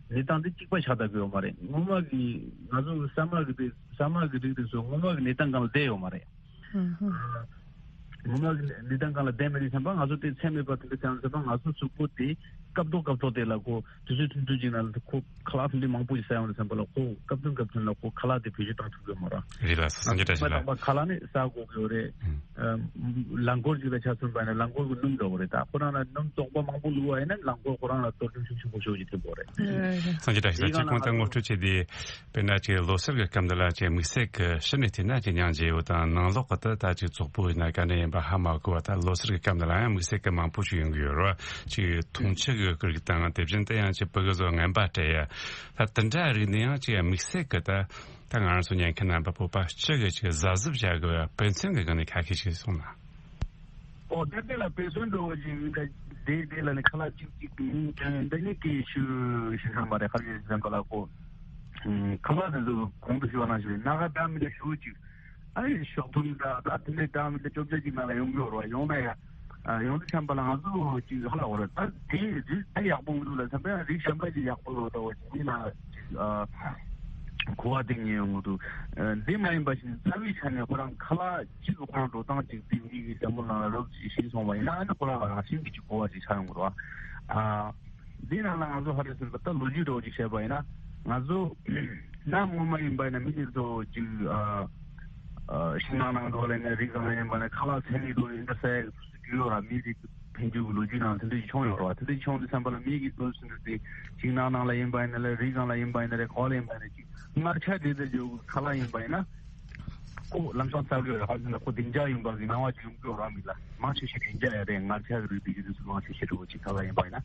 གནས་སྟངས་དེ་གཅིག་པ་ཆགས་བསྡད་ཀྱི་ཡོད་མ་རེད། སྔོན་མ་གི་ང་ཚོ་གི་ཟ་མ་གི་དེ་ཟ་མ་གི་རིགས་དེ་ཚོ་སྔོན་མ་གི་གནས་སྟངས་སྒང་ལ་བསྡད་ཡོད་མ་རེད། ཨུ་ཧུ། ངོ་མ་གི་གནས་སྟངས་སྒང་ལ་བསྡད་མེད་དུས་ཙམ་པ་ང་ཚོ་དེ་ཚད་མེད་པ་དེ་འདྲ་ཙང་ཙམ་པ་ང་ཚོ་གཟུགས་པོ་དེ་སྐབས་ཐོག་སྐབས་ཐོག་དེ་ལ་ཁོ་དུས་ཚོད་ཐུང་ཐུང་ཅིག་ནང་ལ་ཁོ་ཁ་ལག་ཕུན་ལས་མང་པོ་ཞིག་ཟ་ཡོང་དུས་ཙམ་པ་ལ་ཁོ་སྐབས་ཐུང་སྐབས་ཐུང་ལ་ཁོ་ཁ་ལག་དེ་བེད་སྤྱོད་བཏང་ཐུབ་ཀྱི་མ་རེད། རེད་ལགས་སོ། སངས་རྒྱས་བཀྲ་ཤིས་ལགས། ཁ་ལག་ནི་ཟ་དགོས་ཀྱི་ཡོད་རེད། ཨུ། ལག་འཁོར་ཅིག་ལ་ཆ་མཚོན་པ་ཡིན་ན་ལག་འཁོར་གྱི་སྣུམ་འདྲ་བོ་རེད། ད་ཁོ་རང་ལ་སྣུམ་བཙོག་པ་མང་པོ་བླུགས་པ་ཡིན་ན་ལག་འཁོར་ཁོ་རང་ལ་གཏོར་སྐྱོན་ཤུགས་ཆེན་པོ་ཞེ་པོ་ཅིག་ཐེབས་ཀྱི་ཡོད་རེད། རེད་རེད། སངས་རྒྱས་བཀྲ་ཤིས་ལགས། དེའི་སྒང་ལ་ཁྱེད་ཁོང་ལྟར་ངོ་སྤྲོད་བྱས་ཏེ། དཔེར་ན་ཅིག་ལོ་གསར་གྱི་སྐབས་འདི་ལ་ཅིག་དམིགས་བསལ་གྱི་ཕྱི་ནས་བལྟས་ན་ཅིག་སྙིང་རྗེ་བོ་དང་ནང་ལོགས་ཀྱི་ད་ད་ཅིག་བཙོག་པོ་ཡིན་ན་ག་འདྲ་ཡིན་པ་ཧ་མ་གོ་བ། ད་ལོ་གསར་གྱི་སྐབས་འདི་ལ་ཡང་དམིགས་བསལ་གྱི་མང་པོ་ཞིག་ཡོང་གི་ཡོད་རེད། ཅིག་འཐུང་ཆུ་གི་རིགས་དང་དེ་བཞིན་དུ་ཡང་ཅིག་སྤུ་གུ་ཚོ་རྔན་པ་སྤྲད་ཡ། ད་དེ་འདྲ་རིགས་ནི་ཡང་ཅིག་དམིགས་བསལ་གྱི་ད་ད་ང་རང་ཚོ་ཉན་མཁན་རྣམ་པ་བོད་པ་སྤྱི་གི་ཅིག་གཟབ་གཟབ་བྱ་དགོས་པའི་དཔེ་མཚོན་གྱི་སྒང་ནས་ཁ་ཤས་ཤིག་གསུངས་ན། ཨོ་ད་དེ་ལ་དཔེ་མཚོན་འདྲ་བོ་ཅིག་ཡིན་ད། དེ་དེ་ལ་ནི་ཁ་ལག་གཅིག་གཅིག་འདི་ནི་སྐད་ཞུ་ཞུ་ས་མ་རེད། ཁ་ལག་ཞུ་ས་མ་ལ་ཁོ་ཁ་ལག་དེ་ཚོ་གོང་དུ་ཞུ་བ་ནང་བཞིན་རེད། སྣ་ཁ་འདྲ་མི་འདྲ་ཞུ་ཅིག་ཨ་ནི་ཞོགས་ཐུན་འདྲ་ད་དེ་འདྲའི་འདྲ་མི་འདྲ་བཅོ་བརྒྱད་ཅིག་ནང་ལ་ཡོང་གི་ཡོད་རེད་བ། ཡོང་ན་ཡ་ཡོང་དུས་ཙམ་པ་ལ་ང་ཚོ་ཅིག་ཧ་ལ་འོ་རེད། ད་དེ་རིགས་ད་ཡག་པོ་མི་འདུག་ལ་ཙམ་པ་ཡང་རིགས་གཞན་པ་ཅིག་ཡག་པོ་ཡོད་ད་བ་ཅིག་མི་ལ་ཅིག་གོ་བ་དེ་ངས་ཡོང་གི་འདུག་འདི་མ་ཡིན་པ་བཞིན་རྩ་བའི་ཆ་ནས་ཁོ་རང་ཁ་ལག་གཅིག་གི་ཁོ་རང་འགྲོ་སྟངས་གཅིག་དེ་མི་གི་རྒྱ་མོ་ནང་ལ་རོབ་ཅིག་ཤེས་སོང་བ་ཡིན་ན་ཨ་ནི་ཁོ་རང་ལ་རང་བཞིན་གྱི་གཅིག་གོ་བ་ཅིག་ཆགས་ཡོང་གི་རེད་བ། ཨ། འདི་ནང་ལ་ང་ཚོ་ཧ་རེ་ཟེར་བ་ད་ལོ་རྒྱུས་འདྲ་བོ་ཅིག་བཤད་པ་ཡིན་ན་ང་ཚོ་གནའ་སྔོན་མ་ཡིན་པ་ཡིན་ན་མི་དེ་ཚོ་ཅིག་ཨ་ཨ་ཤིང་ནགས་ནང་འགྲོ་ལ་ཡིན་ན་རི་སྒང་ལ་ཡིན་པ་ན་ཁ་ལག་ཚན་རིག་འགྲོ་ཡིན་ད་ཟེར་རྒྱུ་ཡོད་ར། མི་དེ་ཕན་རྒྱུ་གི་ལོ་རྒྱུས་ནང་དེ་འདྲ་ཅིག་བྱུང་ཡོད་ར་བ། དེ་འདྲ་ཅིག་བྱུང་དུས་ཙམ་པ་ལ་མི་གི་དུས་ཚོད་དེ་ཤིང་ནགས་ནང་ལ་ཡིན་པ་ཡིན་ན་ལ་རི་སྒང་ལ་ཡིན་པ་ཡིན་ན་རེད། ག་བ་ལ་ཡིན་པ་ཡིན་ན་ཅིག་མངར་ཆ་དེ་ཚོ་ཡོད་ཁ་ལག་ཡིན་པ་ཡིན་ན། ཁོ་ལམ་སང་ཚར་གི་ཡོད་རེད། ཧ་ཟེར་ན་ཁོ་བདེ་འཇགས་ཡིན་པ་གི་སྣང་བ་ཅིག་ཡོང་གི་ཡོད་ར། མི་ལ་མང་ཆེ་ཤོས་བདེ་འཇགས་ཡོད་རེད། མངར་ཆ་གི་རིགས་དེ་ཡོད་དུས་སུ་མང་ཆེ་ཤོས་འགྲོ་ཅིག་ཁ་ལག་ཡིན་པ་ཡིན་ན།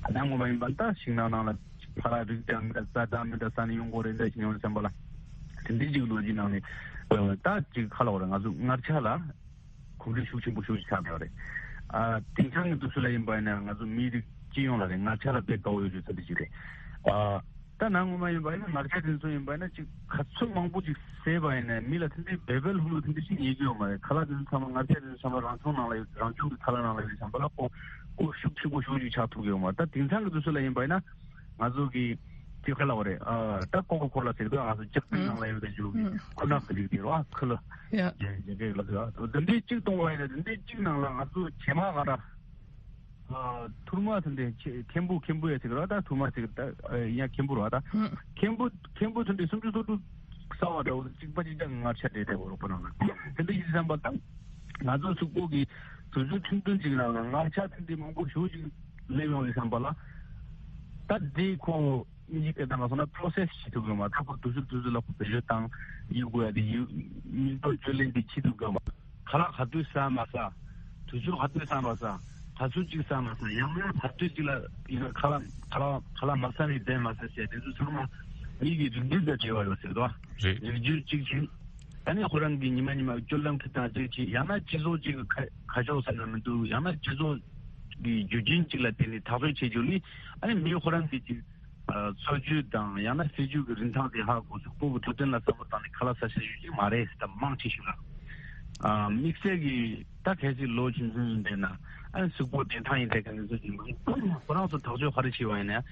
ཨ་ནང་ངོ་མ་ཡིན་པ་ད་ཤིང་ནགས་ནང་ལ་ཕ་ར་རིགས་འདྲ་མི་འདྲ་རྩྭ་འདྲ་མི་འདྲ་ཟ་ནས་ཡོང་གི་རེད། འདྲ་ཞིག་ཡོང་བསམ་པ་ལ་དེ་འདྲའི་ཅིག་ལོ་རྒྱུས་ནང་ནས་ད་ཅིག་ཁ་ལག་རེད། ང་ཚོ་མངར་ཆ་ལ་གོམས་འདྲིས་ཤུགས་ཆེན་པོ་ཤུགས་ཆེ་ཆགས་བསྡད་ཡོད་རེད། ཨ་དེང་སང་གི་དུས་ཚོད་ལ་ཡིན་པ་ཡིན་ན་ང་ཚོ་མིའི་རིགས་སྤྱི་ཡོངས་ལ་རེད། མངར་ཆ་ལ་དཔེ་དགའ་བོ་ཡོད་རྒྱུ་ཚོད་འདི་ཅིག་རེད། ཨ། ད་ནང་ངོ་མ་ཡིན་པ་ཡིན་ན་མངར་ཆ་དེ་ཚོ་ཡིན་པ་ཡིན་ན་ཅིག་ག་ཚོད་མང་པོ་ཅིག་བཟས་པ་ཡིན་ན་མི་ལ་དེ་འདྲའི་བེ་བེ་ལྷུག་ལྷུག་དེ་འདྲ་ཞིག་ཉེ་གི་ཡོད་མ་རེད། ཁ་ལག་དེ་ཚོ་ཚང་མ་མངར་ཆ་དེ་ཚོ་ཚང་མ་རང་བྱུང་ནང་ལ་ཡོད། རང་བྱུང་གི་ཁ་ལག་ནང་ལ་ཡོད་བསམ་པ་ལ་ཁོ་ཁོ་ཤུགས་ཆེན་པོ་ཤུགས་ཆེ་ཆགས་ཐུབ་ཀྱི་ཡོད་མ་རེད། ད་དེང་སང་གི་དུས་ཚོད་ལ་ཡིན་པ་ཡིན་ན་ང་ཚོ་གི་ཅིག་ཁ་ལག་བ་རེད། ཨ་ད་ཀོ་ཀོ་ཀོ་ལ་ཟེར་གི་འདུག་ང་ཚོ་ལྕགས་ཐིག་ནང་ལ་ཡོད་པའི་ཅིག་ཁུ་ནག་གི་རིགས་དེ་རེད་བ། ཁུ་ལུ་ཡ་ཡ་ཡ་གི་ལ་ཟེར་བ། དེ་འདྲའི་གཅིག་གཏོང་བ་ཡིན་ན་དེ་འདྲའི་གཅིག་ནང་ལ་ང་ཚོ་བྱེ་མ་ག་ར། ཨ་ཐུར་མ་དེ་འདྲའི་ཁེ་ཁེམ་བུ་ཁེམ་བུ་ཡ་ཟེར་གི་ར། ད་ཐུར་མ་ཟེར་གི་ད་ཡ་ཁེམ་བུ་ར། ད་ཁེམ་བུ་ཁེམ་བུ་དེ་འདྲའི་སུམ་ཅུ་སོ་དྲུག་གསར་བ་འདྲ་བོ་གཅིག་པ་གཅིག་རྐྱང་གི་མངར་ཆ་འདྲ་འདྲ་བོ་རོགས་པ་ནང་ལ་དེ་འདྲ་ཡིན་བསམ་པ་དང་ང་ཚོ་གཟུགས་པོ་གི་ དུས་ཚོད་ཐུང་ཐུང་ཅིག་ནང་ལ་ངར་ཆ་ཐིག་ཐིག་མང་པོ་ཞེ་པོ་ཅིག་སླེབས་ཡོང་རེད་བསམ་པ་ལ། ད་འདི་ཁོ་ཨིན་ཇི་སྐད་ནང་ལ་སོང་ན་པོ་རོ་སེ་སི་བྱེད་ཐུབ་ཀྱི་ཡོད་མ་རེད། ད་ཁོ་དུས་ཚོད་དུས་ཚོད་ལ་ཁོ་བེད་སྤྱོད་བཏང་ཡོང་དགོས་ཡ་དེ་ཡོད། མི་ཐོག་བཅོས་ལེན་དེ་བྱེད་ཐུབ་ཀྱི་ཡོད་མ་རེད། ཁ་ལག་ག་དུས་ཟ་མ་ཟ། དུས་ཚོད་ག་དུས་ཟ་མ་ཟ། ག་ཚོད་ཅིག་ཟ་མ་ཟ། ཡང་ན་ག་དུས་ཅིག་ལ་ཡིན་ན་ཁ་ལག་ཁ་ལག་ཁ་ལག་མ་ཟ་ནི་བསྡད་མ་ཟ་ཟེར་དེ་ཚོ་ཚང་མ་མི་གི་རིགས་རྒྱུད་དང་འབྲེལ་བ་ཡོད་ཟེར་དོ། རེད། རིགས་རྒྱུད་གཅིག་བྱས། ཨ་ནི་ཁོ་རང་གི་ཉི་མ་ཉི་མ་སྤྱོད་ལམ་གྱི་སྟངས་གཅིག་བྱས། ཡང་ན་སྤྱི་ཚོགས་གཅིག་གི་ཁ་ཁ་ཕྱོགས་ཟེར་ན་མི་འདུག་ཡང་ན་སྤྱི་ཚོགས་ཀྱི་རྒྱུ་རྐྱེན་གཅིག་ལ་བརྟེན་ནས་ཐག་གཅོད་བྱེད་རྒྱུ་ནི། ཨ་ནི་མི་ཁོ་རང་གི་གཅིག་ཨ་འཚོ་བཅུད་དང་ཡང་ན་སྲིད་ཇུས་ཀྱི་རིན་ཐང་དེ་ཧ་གོ། གཟུགས་པོ་གི་འཕྲོད་བསྟེན་ལ་བསམ་བློ་བཏང་ནས་ཁ་ལག་ཟ་ཤེས་རྒྱུ་ཅིག་མ་རེད། ད་མང་ཆེ་ཤོས་ལ། ཨ་དམིགས་བསལ་གྱི་ད་གལ་སྲིད་ལོ་ཆུང་ཆུང་ཡིན་པས་ན། ཨ་ནི་གཟུགས་པོ་བདེ་ཐང་ཡིན་དེ་ག་ནས་ཚོད་ཀྱི་མ་ཡིན། ཁོ་རང་ཚོ་ཐག་གཅོད་ག་རེ་བྱས་པ་ཡིན་ན།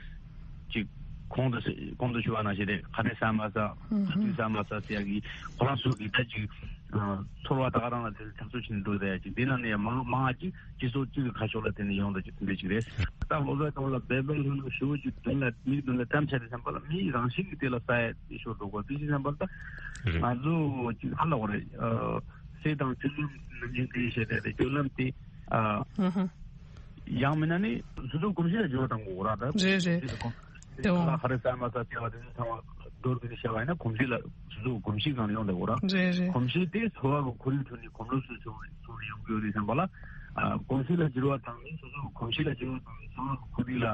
ཅིག་གོང་དུ་གོང་དུ་ཞུ་བ་ནང་བཞིན་རེད། ག་ནས་ཟ་མ་ཟ། ག་དུས་ཟ་མ་ཟ་ཟེར་ཡ་གི་ཁོ་རང་ཚོ་གི་ད་ཅིག་ཨ་ཚོར་བ་ད་ག་རང་ལ་དེ་ཐག་གཅོད་བྱས་ནས་འགྲོ་ཟེར་ཡ་ཅིག་དེ་ནང་ནས་མང་མང་ཅིག་སྤྱི་ཚོགས་གཅིག་གི་ཁ་ཕྱོགས་ལ་དེ་ནས་ཡོང་ད་ཅིག་དེ་འདྲ་ཅིག་རེད། ད་ལོ་ཙཱ་གང་ལ་སྦས་པའི་ལྷུན་ལྷུན་ཞུ་བ་ཅིག་དོན་ལ་མིག་དོན་ལ་གཏམ་བྱ་དེ་བསམ་པ་ལ་མིའི་རང་བཞིན་གྱི་དེ་ལ་ས་ཡ་དེ་ཤོར་འགྲོ་གོ་དེ་ཅིག་བསམ་པ་ལ་ད་རེད། ང་ཚོ་ཅིག་ཧ་ལ་གོ་རེད། ཨ་ཟས་དང་སྤྱོད་ལམ་ནམ་རྒྱུན་དེ་བཤད་དེ་སྤྱོད་ལམ་དེ་ཨ། ཧུ་ཧུ། ཡང་མིན་ན་ནི་སོ་སོའི་གོམས་གཤིས་ལ་འགྱུར་བ་གཏང་དགོས་ར། ད་རེད་རེད། སོ་སོའི་གོམས་དེ་འོང་། ཁ་ལག་ག་རེ་ཟ་མ་ཟ་བྱ་བ་དེ་ཚོ་ཚང་མ་མདོར་བསྡུས་ནས་བཤད་པ་ཡིན་ན་གོམས་གཤིས་ལ་སོ་སོའི་གོམས་གཤིས་སྒང་ལ་ཡོང་བསྡད་དགོས་ར། རེད་རེད། གོམས་གཤིས་དེ་འཚོ་བ་གི་ཁོར་ཡུག་ཁྲོད་ནས་གོམས་ལོབས་སུ་བྱུང་བ་ཡོང་གི་ཡོད་རེད་བསམ་པ་ལ། ཨ་གོམས་གཤིས་ལ་འགྱུར་བ་བཏང་ནས་སོ་སོའི་གོམས་གཤིས་ལ་འགྱུར་བ་བཏང་ནས་འཚོ་བ་གི་ཁོར་ཡུག་ལ་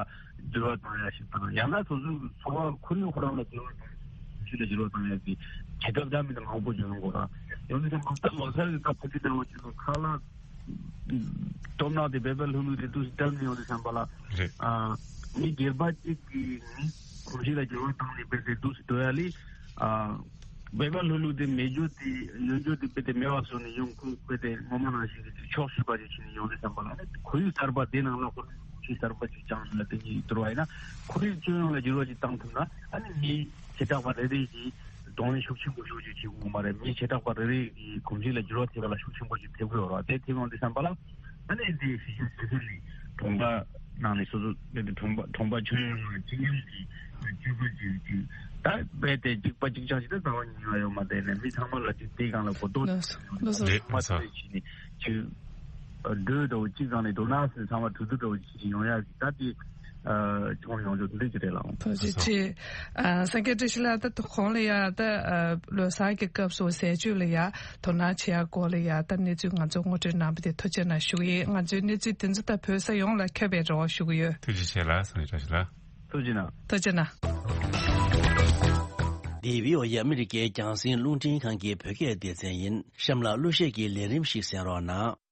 འགྱུར་བ་བཏང་ཡ་ཞིག་དང་། ཡང་ན་སོ་སོའི་འཚོ་བ་ཁོར་ཡུག་ཁོ་རང་ལ་འགྱུར་བ་བཏང་ནས་གོམས་གཤིས་ལ་འགྱུར་བ་བཏང་ཡ་གི་བྱེད་ཐབས་འདྲ་མི་འདྲ་མང་པོ་འབྱུང་ཡོང་གི་ར། ཡོང་དུས་ཙམ་པ་ད་ལོ་སར་གྱི་སྐབས་ཕལ་ཆེར་འདྲ་བོ་ཅིག་ལ་ཁ་ལག་སྟོབས་ནག་དེ་སྦས་པའི་ལྷུན་ལྷུན་དེ་འདུག་སེ་བསྡད་ནས་ཡོང་དུས་ཙམ་པ་ལ། རེད། ཨ་མི་སྒེར་པ་གཅིག་གིས་ནི་གོམས་གཤིས་ལ་འགྱུར་བ་བཏང་ནས་སྦས་ཏེ་འདུག་སེ་སྡོད་ཡ་ལས། ཨ་སྦས་པའི་ལྷུན་ལྷུན་དེ་མེད་རྒྱུ་དེ་ཡོད་རྒྱུ་དེ་སྦས་ཏེ་མེད་པ་བཟོ་ནས་ཡོང་ཁུལ་སྦས་ཏེ་སྔོན་མ་ནང་བཞིན་གྱི་ཕྱོགས་ཞུགས་པ་ཅིག་བྱས་ནས་ཡོང་དུས་ཙམ་པ་ལ་ནི་ཁོར་ཡུག་གསར་པ་དེ་ནང་ལ་ཁོ་རང་གོམས་གཤིས་གསར་པ་ཅིག་བཅངས་ནས་ལ་དེ་གཉིས་བསྡུར་བ་ཡིན་ན་ཁོར་ཡུག་སྤྱི་ཡོངས་ལ་འགྱུར་བ་ཅིག་བཏང་ཐུབ་ན་ཨ་ནི་མི་བྱེ་བྲག་པ་རེ་རེ་གིས། གདོང་ལེན་ཤུགས་ཆེན་པོ་ཞེ་པོ་ཅིག་བྱེད་དགོས་མ་རེད། མི་བྱེ་བྲག་པ་རེ་རེ་གི་གོམས་གཤིས་ལ་འགྱུར་བ་ཐེབས་པ་ལ་ཤུགས་ཆེན་པོ་ཞིག་ཐེབས་ཀྱི་ཡོད་རེད། དེ་ཐེབས་ཡོང་དུས་ཙམ་པ་ལ་ཨ་ནི་འདི་གཞི་རྒྱ་ཆེ་ཤོས་ནི་གྲོང་པ་ནང་ནས་སོ་སོ་དེ་གྲོང་པ་གྲོང་པ་ཁྱོན་ཡོངས་ཀྱི་སྤྱི་ཡོངས་ཀྱི་སྤྱོད་པ་ཅིག་ཅིག་ད་རྦད་དེ་གཅིག་པ་གཅིག་རྐྱང་ཞིག་ད་ཟླ་བ་ཉི་མ་ཡོད་མ་རེད་ནས་མི་ཚང་མ་ལ་ཅིག་དེའི་སྒང་ལ་གོ་རྟོགས་ལགས་སོ་ལགས་སོ། ཡོད་མ་རེད། ཚང་མ་དེ་བྱས་ནས་ཅིག་འགྲོས་འདྲ་བོ་གཅིག་སྒང་ནས་འགྲོ་ན་ཟེར་ཚང་མ་གྲོས་བསྡུར་འདྲ་བོ་གཅིག་ཡོང་ཡག་གི་ད་དེ་ཨ་བྱུང་ཡོང་ཆོག་འདི་གཅིག་རེད་ལགས། ཐུགས་རྗེ་ཆེ། ཨ་སངས་རྒྱས་བཀྲ་ཤིས་ལགས། ད་གོང་ལ་ཡ་ད་ཨ་ལོ་གསར་གྱི་སྐབས་སུ་ཟས་སྤྱོད་ལ་ཡ་དོ་སྣང་བྱེད་ཡག་སྐོར་ལ་ཡ་ད་གནས་ཚུལ་ང་ཚོ་ངོ་སྤྲོད་གནང་བ་དེ་ཐུགས་རྗེ་གནང་ཞུ་གི་ཡིན། ང་ཚོའི་གནས་ཚུལ་དེ་ཚོ་ད་བོད་ས་ཡོངས་ལ་ཁྱབ་པའི་རེ་བ་ཞུ་གི་ཡོད། ཐུགས་རྗེ་ཆེ་ལགས། སངས་རྒྱས་བཀྲ་ཤིས་ལགས། ཐུགས་རྗེ་གནང་། ཐུགས་རྗེ་གནང་། འདི་བྷི་ཨོ་ཨེ་ཨ་མི་རི་ཀའི་རྒྱང་སྲིང་རླུང་འཕྲིན་ཁང་གི་བོད་སྐད་སྡེ་ཚན་ཡིན། གཤམ་ལ་གླུ་གཞས་ཀྱི་ལས་རིམ་ཞིག་གསན་རོགས་གནང་།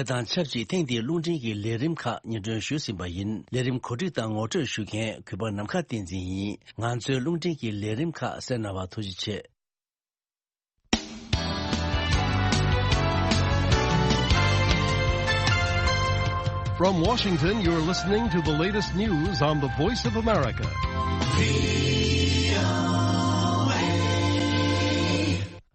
དེ་དང་ཆབས་ཅིག་ཐེངས་འདིའི་རླུང་འཕྲིན་གྱི་ལས་རིམ་ཁག་སྙན་སྒྲོན་ཞུས་ཟིན་པ་ཡིན། ལས་རིམ་གོ་སྒྲིག་དང་ངོ་སྤྲོད་ཞུ་མཁན་གུས་པ་ནམ་མཁའ་བསྟན་འཛིན་ཡིན། ང་ཚོའི་རླུང་འཕྲིན་གྱི་ལས་རིམ་ཁག་གསན་གནང་བར་ཐུགས་རྗེ་ཆེ། From Washington, you're listening to the latest news on the Voice of America.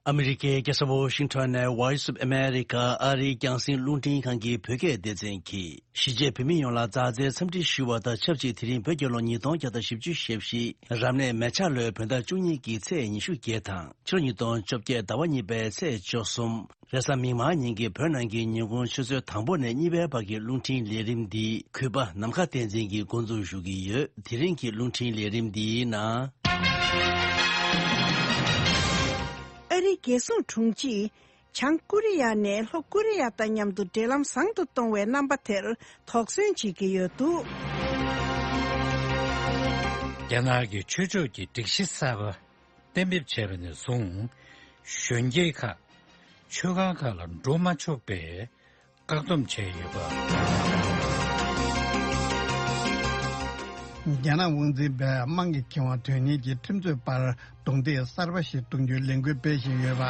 ཨ་མི་རི་ཀའི་རྒྱལ་ས་ཝོ་ཤིང་ཊོན་ནས་Voice of America ཨ་རིའི་རྒྱང་སྲིང་རླུང་འཕྲིན་ཁང་གི་བོད་སྐད་སྡེ་ཚན་གྱིས། གཞིས་བྱེས་བོད་མི་ཡོངས་ལ་མཛའ་བརྩེའི་འཚམས་འདྲི་ཞུ་བ་དང་ཆབས་ཅིག་དེ་རིང་བོད་རྒྱལ་ལོ་ཉིས་སྟོང་བརྒྱ་དང་བཞི་བཅུ་ཞེ་བཞི། རབ་གནས་མེ་བྱ་ལོའི་བོད་ཟླ་བཅུ་གཉིས་ཀྱི་ཚེས་ཉི་ཤུ་བརྒྱད་དང་ཕྱི་ལོ་ཉིས་སྟོང་བཅོ་བརྒྱད་ཟླ་བ་གཉིས་པའི་ཚེས་བཅུ་གསུམ། རེས་གཟའ་མིག་དམར་ཉིན་གྱི་བོད་ནང་གི་ཉིན་གུང་ཆུ་ཚོད་དང་པོ་ནས་གཉིས་པའི་བར་གྱི་རླུང་འཕྲིན་ལས་རིམ་འདི་གུས་པ་ནམ་མཁའ་བསྟན་འཛིན་གྱིས་འགོ་འཛུགས་ཞུ་གི་ཡོད། དེ་རིང་གི་རླུང་འཕྲིན་ལས་རིམ་འདིའི་ནང་། ཨ་རིའི་རྒྱལ་སྲུང་དྲུང་ཆེས། བྱང་ཀོ་རི་ཡ་ནས་ལྷོ་ཀོ་རི་ཡ་དང་མཉམ་དུ་འབྲེལ་ལམ་བཟང་དུ་གཏོང་བའི་རྣམ་པ་དེར་དོགས་ཟོན་བྱེད་ཀྱི་ཡོད་འདུག་རྒྱ་ནག་གིས་ཆོས་ཕྱོགས་ཀྱི་སྒྲིག་གཞི་གསར་པ་གཏན་འབེབས་བྱས་པ་ནས་བཟུང་། གཞོན་སྐྱེས་ཁག་ཆོས་ཁང་ཁག་ལ་འགྲོ་མ་ཆོག་པའི་བཀག་སྡོམ་བྱས་ཡོད་པ། རྒྱ་ནག་དབང་འཛིན་པས་དམངས་ཀྱི་ཁེ་དབང་དོན་གཉེར་གྱི་ཁྲིམས་རྩོད་པར་རྡུང་རྡེག་གསར་པ་ཞིག་གཏོང་རྒྱུའི་ལས་འགུལ་སྤེལ་བཞིན་ཡོད་པ།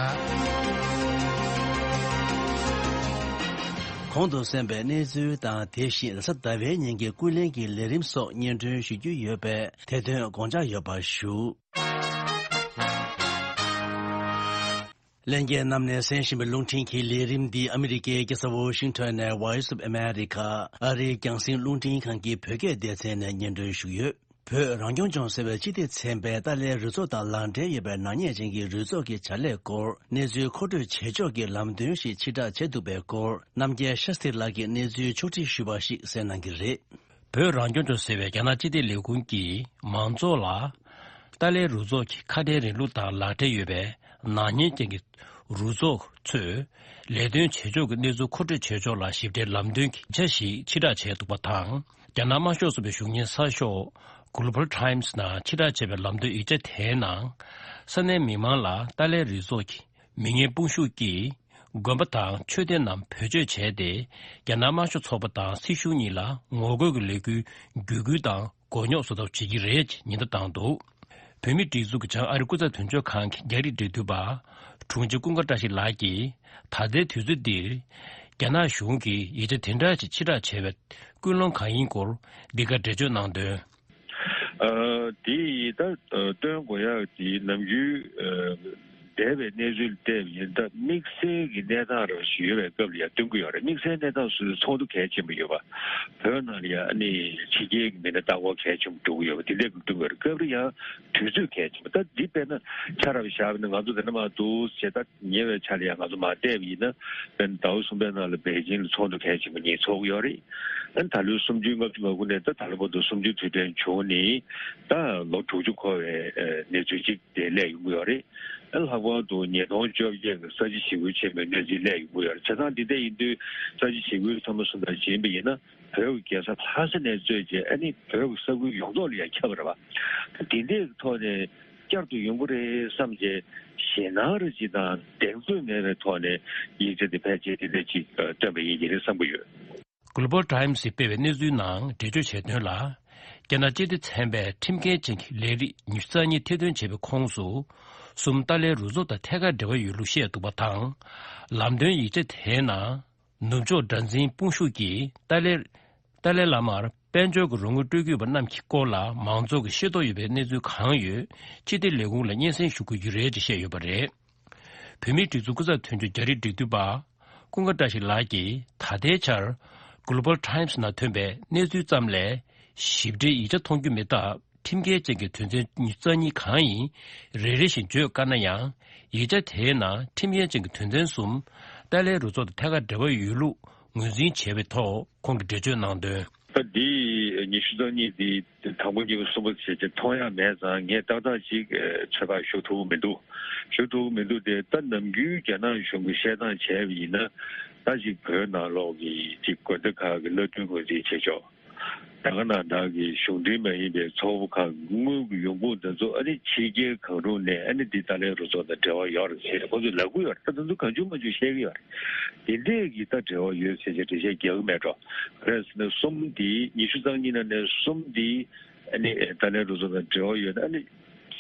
གོང་དུ་གསན་པའི་གནས་ཚུལ་དང་དེ་བཞིན་རེས་གཟའ་ཟླ་བའི་ཉིན་གྱི་ཀུན་གླེང་གི་ལས་རིམ་སོགས་སྙན་སྒྲོན་ཞུ་རྒྱུ་ཡོད་པས་དེ་དོན་དགོངས་འཇགས་ཡོད་པ་ཞུ། ལྷན་རྒྱས་རྣམས་ནས་གསན་བཞིན་པའི་རླུང་འཕྲིན་གྱི་ལས་རིམ་འདི་ཨ་མི་རི་ཀའི་རྒྱལ་ས་ཝོ་ཤིང་ཊོན་ནས་Voice of America ཨ་རིའི་རྒྱང་སྲིང་རླུང་འཕྲིན་ཁང་གི་བོད་སྐད་སྡེ་ཚན་ནས་སྙན་སྒྲོན་ཞུས་ཡོད། བོད་རང་སྐྱོང་ལྗོངས་ཟེར་བའི་སྤྱི་བདེ་ཚན་པས་ཏཱ་ལའི་རུ་ཚོགས་དང་ལག་འབྲེལ་ཡོད་པའི་ནག་ཉེས་ཅན་གྱི་རུ་ཚོགས་ཀྱི་བྱ་ལས་སྐོར་གནས་ཚུལ་མཁོ་སྤྲོད་བྱེད་ཕྱོགས་ཀྱི་ལམ་སྟོན་ཞིག་ཕྱིར་བསྒྲགས་བྱས་འདུག་པའི་སྐོར་རྣམ་རྒྱལ་ཤཱ་སྟྲི་ལགས་ཀྱིས་གནས་ཚུལ་ཕྱོགས་སྒྲིག་ཞུས་པ་ཞིག་གསན་གནང་གི་རེད། བོད་རང་སྐྱོང་ལྗོངས་ཟེར་བའི་རྒྱ་ནག་སྤྱི་བདེ་ལས་ཁུངས་ཀྱིས་མང་ཚོགས་ལ་ཏཱ་ལའི་རུ་ཚོགས་ཀྱི་ཁ་བྲལ་རིང་ལུགས་དང་ལག་འབྲེལ་ཡོད་པའི་ནག་ཉེས་ཅན་གྱི་རུ་ཚོགས་ཚོས་ལས་དོན་བྱེད་ཕྱོགས་ཀྱི་གནས་ཚུལ་མཁོ་སྤྲོད་བྱེད་ཕྱོགས་ལ་ཞིབ་ཕྲའི་ལམ་སྟོན་གྱི་ཆ་ཞིག་ཕྱིར་བསྒྲགས་བྱས་འདུག་པ་དང་། རྒྱ་ནག་དམར་ཤོག་ཚོགས་པའི་གཞུང་གཉེར་གསར་ཤོག་Global Times ནང་ཕྱིར་བསྒྲགས་བྱས་པའི་ལམ་སྟོན་ཡིག་ཆ་དེའི་ནང་། ས་གནས་མི་མང་ལ་ཏཱ་ལའི་རུ་ཚོགས་ཀྱི་མི་ངན་དཔུང་ཤུགས་ཀྱིས་དགོན་པ་དང་མཆོད་རྟེན་རྣམས་བེད་སྤྱོད་བྱས་ཏེ། རྒྱ་ནག་དམར་ཤོག་ཚོགས་པ་དང་སྲིད་གཞུང་གཉིས་ལ་ངོ་རྒོལ་གྱི་ལས་འགུལ་བརྒྱུད་སྐུལ་དང་མགོ་རྙོག་བཟོ་ཐབས་བྱེད་ཀྱི་རེད་ཅེས་ཉེན་བརྡ་བཏང་འདུག་བོད་མིའི་སྒྲིག་འཛུགས་ཀྱི་བྱང་ཨ་རི་སྐུ་ཚབ་དོན་གཅོད་ཁང་གི་རྒྱ་རིགས་འབྲེལ་མཐུད་པ། དྲུང་ཆེ་ཀུན་དགའ་བཀྲ་ཤིས་ལགས་ཀྱིས། ད་ལྟའི་དུས་ཚོད་འདིར། རྒྱ་ནག་གཞུང་གིས་ཡིག་ཆ་དེ་འདྲ་ཞིག་ཕྱིར་བསྒྲགས་བྱས་པའི་ཀུན་སློང་གང་ཡིན་སྐོར། འདི་ག་འགྲེལ་བརྗོད་གནང་དོན། ཨ། དེ་ཡིས་ད་སྟོན་དགོས་ཡག་དེ་ནམ་རྒྱུན་ཨ། འདས་པའི་གནས་ཚུལ་བལྟས་པ་ཡིན་ད་དམིགས་བསལ་གྱི་གནས་སྟངས་རང་ཞིག་ཡོད་པའི་སྐབས་ལ་ཡང་སྟོན་གྱི་ཡོད་རེད། དམིགས་བསལ་གནས་སྟངས་སུ་ཚོགས་འདུ་གལ་ཆེན་པོ་ཡོད་པ། བོད་ནང་ལ་ཡང་ཨ་ནི་ཕྱི་རྒྱལ་གྱི་མི་སྣ་ལྟ་སྐོར་གལ་ཆེན་པོ་འགྲོ་གི་ཡོད་པ་དེ་འདྲས་ཀྱི་སྟོན་གྱི་ཡོད་རེད། སྐབས་རེ་ཡང་དུས་ཚོད་གལ་ཆེན་པོ་ད་འདི་དཔེར་ན་ཆ་རབ་བཞག་པ་ན་ང་ཚོ་དེ་འདྲ་མ་འདུག་ཟེར་ད། ཉེ་བའི་ཆར་ལ་ཡང་ང་ཚོ་མར་བལྟས་པ་ཡིན་ན། དཔེར་ན་ཟླ་བ་གསུམ་པའི་ནང་ལ་པེ་ཅིང་ལ་ཚོགས་འདུ་གལ་ཆེན་པོ་གཉིས་ཚོགས་ཀྱི་ཡོད་རེད། ཨ་ནི་ད་ལོའི་གསུམ་བཅུའི་ལྔ་བཅུ་ང་དགུ་ནས་ད་ད་ལོ་བར་དུ་གསུམ་བཅུའི་དུས་དྲན་བྱུང་ནས་ད་ལོ་དྲུག་ཅུ་འཁོར་བའི་གནས་ཚུལ་ཅིག་དེ་སླེབས་ཡོང་གི་ཡོད་རེད། ཨ་ནི་ལྷག་པར་དུ་ཉིས་སྟོང་བཅོ་བརྒྱད་ཀྱི་ས་བྱི་ཞི་རྒོལ་ཆེན་མོའི་གནས་ཚུལ་སླེབས་ཡོང་གི་ཡོད་རེད། བྱས་ཙང་འདི་འདྲ་ཡིན་དུས་ས་བྱི་ཞི་རྒོལ་ཚང་མ་བཟུང་དང་བྱེད་པ་ཡིན་ན་བོད་ཀྱི་རྒྱལ་ས་ལྷ་ས་ནས་གཙོས་བྱས་ཨ་ནི་བོད་ཀྱི་ས་ཁུལ་ཡོངས་རྫོགས་ལ་ཡང་ཁྱབ་པ་རེད་པ། ད་དེ་འདྲའི་ཐོག་ནས། བསྐྱར་དུ་ཡོང་གི་རེད་བསམ་བྱས་ཞེད་སྣང་རེ་ཅིག་དང་གདེང་ཚོད་མེད་པའི་ཐོག་ནས་ཡིག་ཆ་དེ་ཕལ་ཆེར་དེ་འདྲ་ཅིག་བཏོན་པ་ཡིན་གྱི་རེད་བསམ་གྱི་ཡོད། Global Times ཡིས་སྤེལ་བའི་གནས་ཚུལ་ནང་འགྲེལ་བརྗོད་བྱས་དོན་ལ། རྒྱ་ནག་སྤྱི་བདེ་ཚན་པས་ཁྲིམས་འགལ་ཅན་གྱི་ལས་རིགས་ཉི་ཤུ་རྩ་གཉིས་ཐེར་འདོན་བྱས་པའི་ཁོངས་སུ། གསུམ་ཏཱ་ལའི་རུ་ཚོགས་དང་ཐད་ཀར་འབྲེལ་བ་ཡོད་ལུགས་བཤད་འདུག་པ་དང་། ལམ་སྟོན་ཡིག་ཆ་དེའི་ནང་། ནུབ་ཕྱོགས་དགྲར་འཛིན་དཔུང་ཤུགས་ཀྱིས་ཏཱ་ལའི། ཏཱ་ལའི་བླ་མར་དཔལ་འབྱོར་གྱི་རོགས་དངུལ་སྤྲོད་ཀྱི་ཡོད་པ་རྣམས་ཀྱི་སྐོར་ལ་མང་ཚོགས་ཀྱིས་ཤེས་རྟོགས་ཡོད་པའི་གནས་ཚུལ་གང་ཡོད་སྤྱི་བདེ་ལས་ཁུངས་ལ་སྙན་སེང་ཞུ་དགོས་ཀྱི་རེད་ཅེས་བཤད་ཡོད་པ་རེད། བོད་མིའི་སྒྲིག་འཛུགས་སྐུ་ཚབ་དོན་གཅོད་རྒྱ་རིགས་འབྲེལ་མཐུད་པ་ཀུན་དགའ་བཀྲ་ཤིས་ལགས་ཀྱིས་ད་ལྟའི་ཆར་Global Times ནང་ཐོན་པའི་གནས་ཚུལ་ཙམ་ལས་ཞིབ་ཕྲའི་ཡིག་ཆ་མཐོང་རྒྱུ་མེད་སྟབས། ཁྲིམས་འགལ་ཅན་གྱི་དོན་ཚན་ཉི་ཤུ་རྩ་གཉིས་གང་ཡིན་རེ་རེ་བཞིན་བརྗོད་དཀའ་ན་ཡང་། ཡིག་ཆ་དེའི་ནང་ཁྲིམས་འགལ་ཅན་གྱི་དོན་ཚན་གསུམ་ཏཱ་ལའི་རུ་ཚོགས་དང་ཐད་ཀར་འབྲེལ་བ་ཡོད་ལུགས་ངོས་འཛིན་བྱས་པའི་ཐོག་ཁོང་གིས་འགྲེལ་བརྗོད་གནང་དོན། ད་འདི་ཉི་ཤུ་རྩ་གཉིས་འདི་དང་པོ་གཉིས་པ་གསུམ་པ་བྱས་ཏེ་མཐོང་ཡ་མེད་ཙང་ངས་ཏག་ཏག་ཅིག་ཚོད་དཔག་ཞུ་ཐུབ་ཀྱི་མི་འདུག་ཞུ་ཐུབ་ཀྱི་མི་འདུག་དེ་ད་ནམ་རྒྱུན་རྒྱ་ནག་གཞུང་གིས་བཤད་སྟངས་བྱས་པ་ཡིན་ན། ད་ཅིག་བོད་ནང་ལོགས་ཀྱི་ཅིག་དགོན་སྡེ་ཁག་གི་བླ་སྤྲུལ་ངོས་འཛིན་བྱེད་ཕྱོགས། ད་ག་ནང་བདག་གི་གཞུང་འབྲེལ་མ་ཡིན་པའི་ཚོགས་པ་ཁག་གི་དངུལ་གྱི་ཡོང་ཁུངས་དེ་ཚོ་ཨ་ནི་ཕྱི་རྒྱལ་གང་རུང་ནས་ཨ་ནི་འདི་ཏཱ་ལའི་རུ་ཚོགས་དང་འབྲེལ་བ་ཡོད་རེད་ཟེར་ཁོ་ཚོས་ལབ་ཀྱི་ཡོད་རེད། ད་དེ་ཚོ་གང་བྱུང་མང་བྱུང་བཤད་ཀྱི་ཡོད་རེད། དེ་འདྲས་ཀྱི་ད་འབྲེལ་བ་ཡོད་ཟེར་བྱས་འགྲེལ་བཤད་རྒྱག་གི་མེད་འགྲོ། ག་རེ་ཟེར་ན་གསུམ་འདི་ཉི་ཤུ་རྩ་གཉིས་ནང་ནས་གསུམ་འདི་ཨ་ནི་ཏཱ་ལའི་རུ་ཚོགས་དང་འབྲེལ་བ་ཡོད་ན་ཨ་ནི།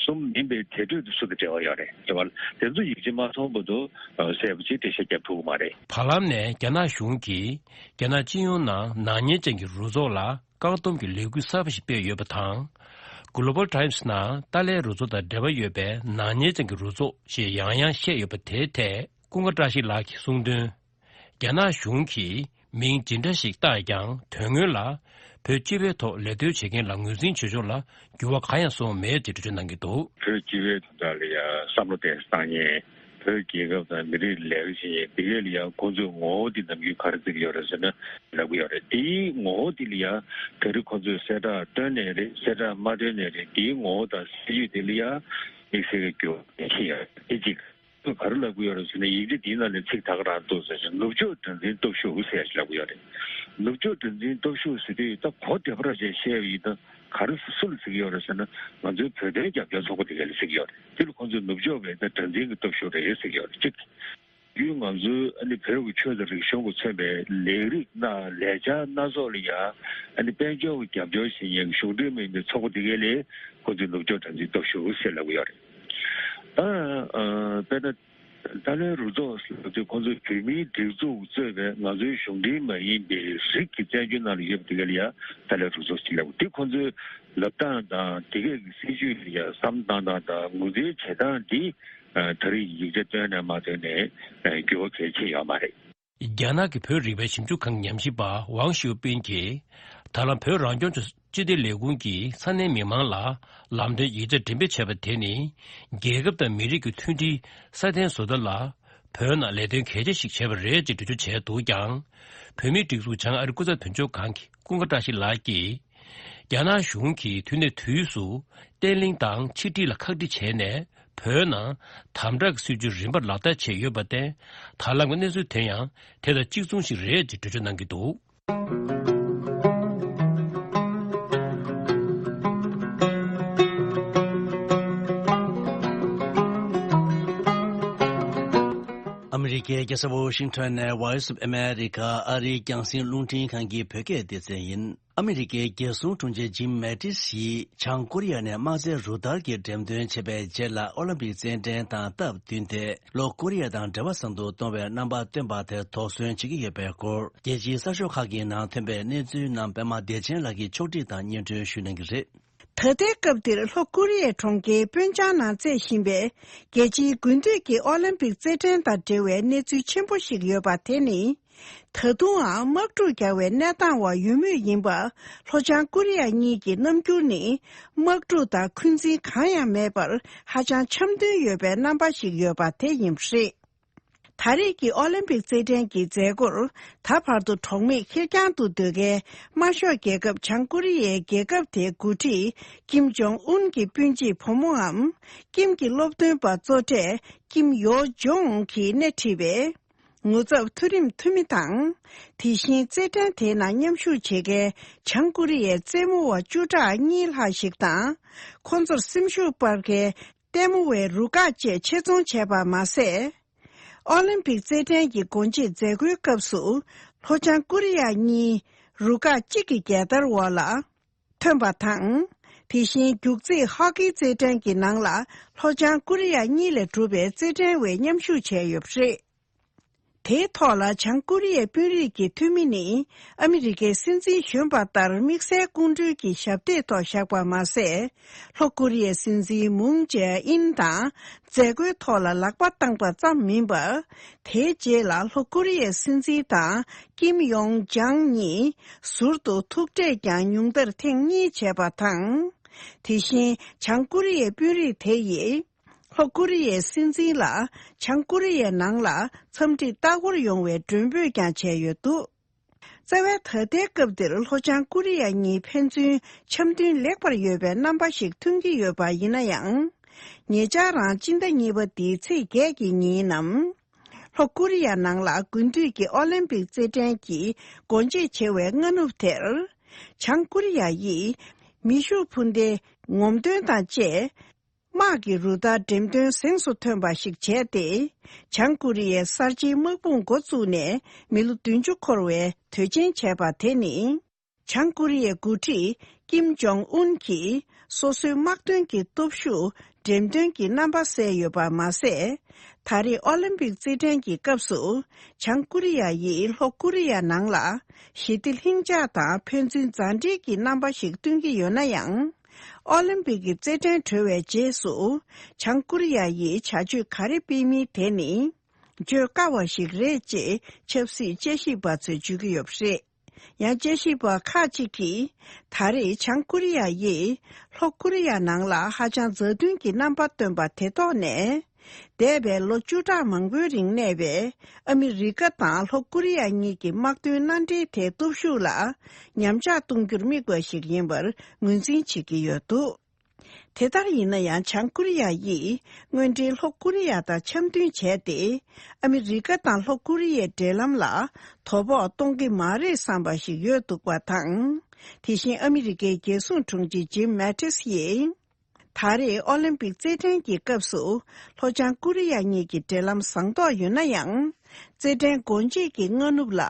གསུམ་མིན་པའི་དེ་འཕྲོས་དུ་སུ་དང་འབྲེལ་བ་ཡོད་རེད་ཟེར་བ་ལ། དེ་ཚོ་ཡིག་ཆ་མ་མཐོང་བར་དུ་གསལ་པོ་ཞིག་འགྲེལ་བཤད་རྒྱབ་ཐུབ་ཀྱི་མ་རེད། བར་ལམ་ནས་རྒྱ་ནག་གཞུང་གིས་རྒྱ་ནག་སྤྱི་ཡོངས་ནང་ནག་ཉེས་ཅན་གྱི་རུ་ཚོགས་ལ་བཀག་སྡོམ་གྱི་ལས་འགུལ་གསར་པ་ཞིག་སྤེལ་ཡོད་པ་དང་། Global Times ནང་ཏཱ་ལའི་རུ་ཚོགས་དང་འབྲེལ་བ་ཡོད་པའི་ནག་ཉེས་ཅན་གྱི་རུ་ཚོགས་ཞེས་ཡང་ཡང་བཤད་ཡོད་པ་དེའི་ཐད་ཀུན་དགའ་བཀྲ་ཤིས་ལགས་ཀྱིས་གསུངས་དོན། རྒྱ་ནག་གཞུང་གིས་མིང་ཇི་འདྲ་ཞིག་བཏགས་ཀྱང་དོན་དངོས་ལ་བོད་སྤྱི་པའི་ཐོག་ལས་དོན་བྱེད་མཁན་ལ་ངོས་འཛིན་བྱེད་ཕྱོགས་ལ་འགྱུར་བ་གང་ཡང་སོང་མེད་ཅེས་འགྲེལ་བརྗོད་གནང་གི་འདུག་བོད་སྤྱི་པའི་དོན་དག་ལ་ཡང་བསམ་བློ་གཏད་བཏང་མཁན། བོད་རྒྱལ་ཁབ་དང་མི་རིགས་ལས་ཀ་བྱེད་མཁན་དེ་གས་ལ་ཡང་ཁོང་ཚོས་ངོ་བོ་འདི་ནམ་རྒྱུན་ག་རེ་བརྩི་གི་ཡོད་རེད་ཟེར་ན་ལབ་གི་ཡོད་རེད། དེའི་ངོ་བོ་འདི་ལ་ཡང་ད་རེས་ཁོང་ཚོས་གསལ་བསྒྲགས་བཏོན་ནའི་རེད། གསལ་བསྒྲགས་མ་བཏོན་ནའི་རེད། དེའི་ངོ་བོ་དང་སྲིད་ཇུས་འདི་ལ་ཡང་དམིགས་བསལ་གྱི་འགྱུར་བ་ཕྱིན་ཡོད་རེད། དེ་གཅིག་ཁོས་ག་རེ་ལབ་ཀྱི་ཡོད་རེད་ཟེར་ན། ཡིག་ཆ་འདིའི་ནང་ནས་ཚིག་ད་ག་རང་འདུག་ཟེར་ཞིང་ནུབ་ཕྱོགས་དགྲར་འཛིན་སྟོབས་ཤུགས་ཟེར་ཡ་ཞིག་ལབ་ཀྱི་ཡོད་རེད། ནུབ་ཕྱོགས་དགྲར་འཛིན་སྟོབས་ཤུགས་ཟེར་དུས་ད་གོ་བདེ་པོ་ར་ཅིག་བཤད་པ་ཡིན་ན་ག་རེ་སུ་ལ་ཟེར་གྱི་ཡོད་རེད་ཟེར་ན། ང་ཚོའི་བོད་དོན་རྒྱབ་སྐྱོར་ཚོགས་པ་དེ་ག་ལ་ཟེར་གྱི་ཡོད་རེད། དེ་ལ་ཁོང་ཚོས་ནུབ་ཕྱོགས་པའི་ད་དགྲར་འཛིན་གྱི་སྟོབས་ཤུགས་རེད་ཟེར་གྱི་ཡོད་རེད། གཅིག་རྒྱུན་ང་ཚོའི་ཨ་ནི་བོད་ཀྱི་ཆོས་དང་རིག་གཞུང་གིས་མཚོན་པའི་ལས་རིགས་སྣ་ལས་འཆར་སྣ་ཚོགས་ལ་ཡང་ཨ་ནི་དཔལ་འབྱོར་གྱི་རྒྱབ་སྐྱོར་བྱེད་མཁན་གྱི་གཞུང་འབྲེལ་མིན་པའི་ཚོགས་པ་དེ་ག་ལ་ཁོང་ཚོས་ནུབ་ཕྱོགས་དགྲར་འཛིན་སྟོབས་ཤུགས་ཟེར་ལབ་ཀྱི་ཡོད་རེད། ད་ཨ་དཔེར་ན། ཏཱ་ལའི་རུ་ཚོགས་ཟེར་དུས་ཁོང་ཚོས་བོད་མིའི་སྒྲིག་འཛུགས་གཙོས་པའི་ང་ཚོའི་གཞུང་འབྲེལ་མ་ཡིན་པའི་རིགས་ཀྱི་བཙན་བྱོལ་ནང་ལ་ཡོད་པ་དེ་ག་ལ་ཡང་ཏཱ་ལའི་རུ་ཚོགས་ཟེར་ལབ་དགོས། དེ་ཁོང་ཚོའི་ལབ་སྟངས་དང་དེ་གས་ཀྱི་སྲིད་ཇུས་ལ་ཡང་བསམ་བཏང་སྟངས་དང་ངོས་འཛིན་བྱེད་སྟངས་འདི་ད་རེས་ཡིག་ཆ་བཏོན་ནས་མ་བཏོན་ནས་འགྱུར་བ་གལ་ཆེ་ཡོད་མ་རེད། རྒྱ་ནག་གི་བོད་རིག་པའི་ཞིབ་འཇུག་ཁང་ཉམས་ཞིབ་པ་ཝང་ཞིའུ་པིན་གྱིས་ད་ལམ་བོད་རང་སྐྱོང་ལྗོངས་སྤྱི་བདེ་ལས་ཁུངས་ཀྱིས་ས་གནས་མི་མང་ལ་ལམ་སྟོན་ཡིག་ཆ་འགྲེམས་སྤེལ་བྱས་པ་དེ་ནི་རྒྱལ་ཁབ་དང་མི་རིགས་ཀྱི་མཐུན་སྒྲིལ་སྲ་བརྟན་བཟོ་ལྟ་ལ་བོད་ནང་ལས་དོན་གལ་ཆེ་ཞིག་བྱས་པ་རེད་ཅེས་འགྲེལ་བརྗོད་བྱས་འདུག་ཀྱང་། བོད་མིའི་སྒྲིག་འཛུགས་བྱང་ཨ་རི་སྐུ་ཚབ་དོན་གཅོད་ཁང་གི་ཀུན་དགའ་བཀྲ་ཤིས་ལགས་ཀྱིས། རྒྱ་ནག་གཞུང་གིས་དུས་ནས་དུས་སུ་བརྟན་ལྷིང་དང་ཆིག་སྒྲིལ་ལ་ཁག་དཀྲི་བྱས་ནས་བོད་ནང་དམ་དྲག་གི་སྲིད་བྱུས་རིམ་པར་ལག་བསྟར་བྱས་ཡོད་པར་བརྟེན། ད་ལམ་གྱི་གནས་ཚུལ་དེ་ཡང་དེ་དང་གཅིག་མཚུངས་ཤིག་རེད་ཅེས་འགྲེལ་བརྗོད་གནང་གི་འདུག་ཨ་མི་རི་ཀའི་རྒྱལ་ས་ཝོ་ཤིང་ཊོན་ནས་Voice of America ཨ་རིའི་རྒྱང་སྲིང་རླུང་འཕྲིན་ཁང་གི་བོད་སྐད་སྡེ་ཚན་ཡིན། ཨ་མི་རི་ཀའི་རྒྱལ་སྲུང་དྲུང་ཆེ་ཇིམ་མེ་ཏིས་ཡིས་བྱང་ཀོ་རི་ཡ་ནས་དམག་རྩལ་རུ་སྟར་གྱི་འགྲེམས་སྟོན་བྱས་པའི་རྗེས་ལ་ཨོ་ལིམ་པིག་རྩེད་འགྲན་དང་སྟབས་བསྟུན་ཏེ། ལྷོ་ཀོ་རི་ཡ་དང་འབྲེལ་བ་བཟང་དུ་གཏོང་བའི་རྣམ་པ་བཏོན་པ་དེར་དོགས་ཟོན་བྱེད་ཀྱི་ཡོད་པའི་སྐོར། རྒྱལ་སྤྱིའི་གསར་ཤོག་ཁག་གི་ནང་ཐོན་པའི་གནས་ཚུལ་རྣམས་པད་མ་བདེ་ཆེན་ལགས་ཀྱིས་ཕྱོགས་སྒྲིག་དང་སྙན་སྒྲོན་ཞུ་གནང་གི་རེད། ད་ལྟའི་སྐབས་འདིར་ལྷོ་ཀོ་རི་ཡའི་གྲོང་ཁྱེར་པོན་ཅང་ནང་རྩེད་བཞིན་པའི་རྒྱལ་སྤྱིའི་དགུན་དུས་ཀྱི་ཨོ་ལིམ་པིག་རྩེད་འགྲན་དང་འབྲེལ་བའི་གནས་ཚུལ་ཆེན་པོ་ཞིག་ཡོད་པ་དེ་ནི། ད་དུང་ཡང་དམག་འཁྲུག་རྒྱག་པའི་གནས་སྟངས་འོག་ཡོད་མུས་ཡིན་པ། ལྷོ་བྱང་ཀོ་རི་ཡ་གཉིས་ཀྱི་རྣམ་འགྱུར་ནི་དམག་འཁྲུག་དང་འཁོན་འཛིན་གང་ཡང་མེད་པར་ཧ་ཅང་འཆམ་མཐུན་ཡོད་པའི་རྣམ་པ་ཞིག་ཡོད་པ་དེ་ཡིན་པ་རེད། ད་རེས་ཀྱི་ཨོ་ལིམ་པིག་རྩེད་འགྲན་གྱི་མཛད་སྒོར་ད་བར་དུ་གྲོགས་མེད་ཁེར་རྐྱང་དུ་སྡོད་མཁན་དམར་ཤོག་རྒྱལ་ཁབ་བྱང་ཀོ་རི་ཡའི་རྒྱལ་ཁབ་དེའི་འགོ་ཁྲིད་ཀིམ་ཇོང་ཨུན་གྱི་སྤུན་མཆེད་བུ་མོའམ། ཀིམ་གྱི་སློབ་སྟོན་པ་གཙོ་གྲས་ཀིམ་ཡོ་ཇོང་གིས་སྣེ་ཁྲིད་པའི་ངོ་ཚབ་མཐོ་རིམ་འཐུས་མི་དང་། དེ་བཞིན་རྩེད་འགྲན་དེའི་ནང་མཉམ་ཞུགས་བྱེད་མཁན་བྱང་ཀོ་རི་ཡའི་རྩེད་མོ་བ་བཅུ་ཕྲག་གཉིས་ལྷག་ཞིག་དང་། ཁོང་ཚོར་སེམས་ཤུགས་སྤར་མཁན་ལྟད་མོ་བའི་རུ་ཁག་བཅས་ཆེད་རྫོང་བྱས་པ་མ་ཟད། ཨོ་ལིམ་པིག་རྩེད་འགྲན་གྱི་སྒོ་འབྱེད་མཛད་སྒོའི་སྐབས་སུ་ལྷོ་བྱང་ཀོ་རི་ཡ་གཉིས་རུ་ཁག་གཅིག་གི་རྒྱལ་དར་འོག་ལ་ཐོན་པ་དང་། དེ་བཞིན་རྒྱུག་རྩེད་ཧོ་ཀི་རྩེད་འགྲན་གྱི་ནང་ལ་ལྷོ་བྱང་ཀོ་རི་ཡ་གཉིས་ལས་གྲུབ་པའི་རྩེད་འགྲན་བས་མཉམ་ཞུགས་བྱས་ཡོད་པ་རེད། དེའི་ཐོག་ལ་བྱང་ཀོ་རི་ཡའི་དཔོན་རིགས་ཀྱི་འཐུས་མི་ནི་ཨ་མི་རི་ཀའི་སྲིད་འཛིན་གཞོན་པ་ལྟར་དམིགས་བསལ་སྐུ་མགྲོན་གྱི་ཞབས་སྟེགས་ཐོག་བཞག་པ་མ་ཟད། ལྷོ་ཀོ་རི་ཡའི་སྲིད་འཛིན་མུན་ཇེ་ཨིན་དང་མཛད་སྒོའི་ཐོག་ལ་ལག་པ་བཏང་པ་ཙམ་མིན་པར། དེའི་རྗེས་ལ་ལྷོ་ཀོ་རི་ཡའི་སྲིད་འཛིན་དང་ཀིམ་ཡོང་ཇང་གཉིས་ཟུར་དུ་ཐུག་འཕྲད་ཀྱང་ཉུང་མཐར་ཐེངས་གཉིས་བྱས་པ་དང་། དེ་བཞིན་བྱང་ཀོ་རི་ཡའི་དཔོན་རིགས་དེ་ཡིས། ལྷོ་ཀོ་རི་ཡའི་སྲིད་འཛིན་ལ་བྱང་ཀོ་རི་ཡའི་ནང་ལ་འཚམས་འདྲི་ལྟ་སྐོར་ཡོང་བའི་མགྲོན་འབོད་ཀྱང་བྱས་ཡོད་འདུག་རྩ་བའི་ད་ལྟའི་སྐབས་འདིར་ལྷོ་བྱང་ཀོ་རི་ཡ་གཉིས་ཕན་ཚུན་འཆམ་མཐུན་ལེགས་པར་ཡོད་པའི་རྣམ་པ་ཞིག་ཐོན་གྱི་ཡོད་པ་ཡིན་ན་ཡང་། ཉེ་ཆར་རང་སྤྱི་ཟླ་གཉིས་པ་འདིའི་ཚེས་བརྒྱད་ཀྱི་ཉིན་ནམ། ལྷོ་ཀོ་རི་ཡ་ནང་ལ་དགུན་དུས་ཀྱི་ཨོ་ལིམ་པིག་རྩེད་འགྲན་གྱི་སྒོ་འབྱེད་བྱེད་པའི་སྔ་ནུབ་དེར། བྱང་ཀོ་རི་ཡ་ཡིས་མེ་ཤུགས་འཕུར་མདེལ་ངོམ་སྟོན་དང་བཅས། དམག་གི་རུ་སྟར་འགྲེམས་སྟོན་གཟེངས་སུ་ཐོན་པ་ཞིག་བྱས་ཏེ། བྱང་ཀོ་རི་ཡའི་གསར་བརྗེའི་དམག་དཔུང་འགོ་བཙུགས་ནས་མི་ལོ་བདུན་ཅུ་འཁོར་བའི་དུས་ཆེན་བྱས་པ་དེ་ནི། བྱང་ཀོ་རི་ཡའི་འགོ་ཁྲིད་ཀིམ་ཇོང་ཨུན་གྱིས་སོ་སོའི་དམག་དོན་གྱི་སྟོབས་ཤུགས་འགྲེམས་སྟོན་གྱི་རྣམ་པ་གསལ་ཡོད་པ་མ་ཟད། ད་རེས་ཨོ་ལིམ་པིག་རྩེད་འགྲན་གྱི་སྐབས་སུ། བྱང་ཀོ་རི་ཡ་ཡིས་ལྷོ་ཀོ་རི་ཡ་ནང་ལ་ཞི་བདེ་ལྷིང་འཇགས་དང་ཕན་ཚུན་མཛའ་འབྲེལ་གྱི་རྣམ་པ་ཞིག་སྟོན་གྱི་ཡོད་ན་ཡང་། ཨོ་ལིམ་པིག་གི་རྩེད་འགྲན་གྲོལ་བའི་རྗེས་སུ། བྱང་ཀོ་རི་ཡ་ཡིས་བྱ་སྤྱོད་ག་རེ་སྤེལ་མིན་དེ་ནི། བརྗོད་དཀའ་བ་ཞིག་རེད་ཅེས་ཆབ་སྲིད་དཔྱད་ཞིབ་པ་ཚོས་བརྗོད་ཀྱི་ཡོད་པ་རེད། ཡང་དཔྱད་ཞིབ་པ་ཁག་ཅིག་གིས། ད་རེས་བྱང་ཀོ་རི་ཡ་ཡིས་ལྷོ་ཀོ་རི་ཡ་ནང་ལ་ཧ་ཅང་མཛའ་མཐུན་གྱི་རྣམ་པ་སྟོན་པ་དེ་ཐོག་ནས། འདས་པའི་ལོ་བཅུ་ཕྲག་མང་པོའི་རིང་གནས་པའི་ཨ་མི་རི་ཀ་དང་ལྷོ་ཀོ་རི་ཡ་གཉིས་ཀྱི་དམག་དོན་མནའ་འབྲེལ་དེའི་སྟོབས་ཤུགས་ལ་ཉམས་ཆག་གཏོང་རྒྱུར་དམིགས་པ་ཞིག་ཡིན་པར་ངོས་འཛིན་བྱེད་ཀྱི་ཡོད་འདུག་དེ་ལྟར་ཡིན་ན་ཡང་། བྱང་ཀོ་རི་ཡ་ཡིས་དངོས་འབྲེལ་ལྷོ་ཀོ་རི་ཡ་དང་འཆམ་མཐུན་བྱས་ཏེ། ཨ་མི་རི་ཀ་དང་ལྷོ་ཀོ་རི་ཡའི་འབྲེལ་ལམ་ལ་དོ་ཕོག་གཏོང་གི་མ་རེད་བསམ་པ་ཞིག་ཡོད་འདུག་པ་དང་། དེ་བཞིན་ཨ་མི་རི་ཀའི་རྒྱལ་སྲུང་དྲུང་ཆེ་ཇིམ་མེ་ཏིས་ཡིས། ད་རེས་ཨོ་ལིམ་པིག་རྩེད་འགྲན་གྱི་སྐབས་སུ། ལྷོ་བྱང་ཀོ་རི་ཡ་གཉིས་ཀྱི་འབྲེལ་ལམ་བཟང་ཐོག་ཡོད་ན་ཡང་། རྩེད་འགྲན་སྒོ་འབྱེད་ཀྱི་སྔ་ནུབ་ལ།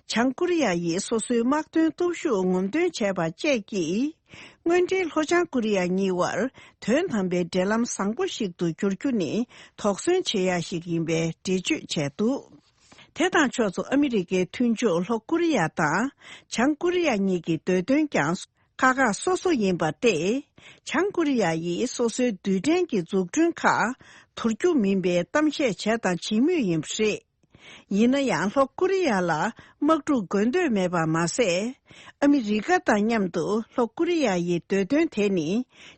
བྱང་ཀོ་རི་ཡ་ཡིས་སོ་སོའི་དམག་དོན་སྟོབས་ཤུགས་ངོམ་སྟོན་བྱས་པ་བཅས་ཀྱིས། དངོས་འབྲེལ་ལྷོ་བྱང་ཀོ་རི་ཡ་གཉིས་དབར་དོན་དམ་པའི་འབྲེལ་ལམ་བཟང་པོ་ཞིག་ཏུ་འགྱུར་རྒྱུ་ནི་དོགས་ཟོན་བྱེད་ཡ་ཞིག་ཡིན་པའི་འགྲེལ་བརྗོད་བྱས་འདུག་དེ་དང་ཕྱོགས་སུ་ཨ་མི་རི་ཀའི་མཐུན་ཕྱོགས་ལྷོ་ཀོ་རི་ཡ་དང་བྱང་ཀོ་རི་ཡ་གཉིས་ཀྱི་འདོད་དོན་ཀྱང་ཁག་ཁག་སོ་སོ་ཡིན་པ་སྟེ། བྱང་ཀོ་རི་ཡ་ཡིས་སོ་སོའི་རྡུལ་ཕྲན་གྱི་འཛུགས་སྐྲུན་ཁག་དོར་རྒྱུ་མིན་པའི་གཏམ་བཤད་བྱས་དང་བྱེད་མུས་ཡིན་པ་རེད། ཡིན་ན་ཡང་ལྷོ་ཀོ་རི་ཡ་ལ་དམག་འཁྲུག་དགོས་འདོད་མེད་པ་མ་ཟད། ཨ་མི་རི་ཀ་དང་མཉམ་དུ་ལྷོ་ཀོ་རི་ཡ་ཡི་འདོད་དོན་དེ་ནི།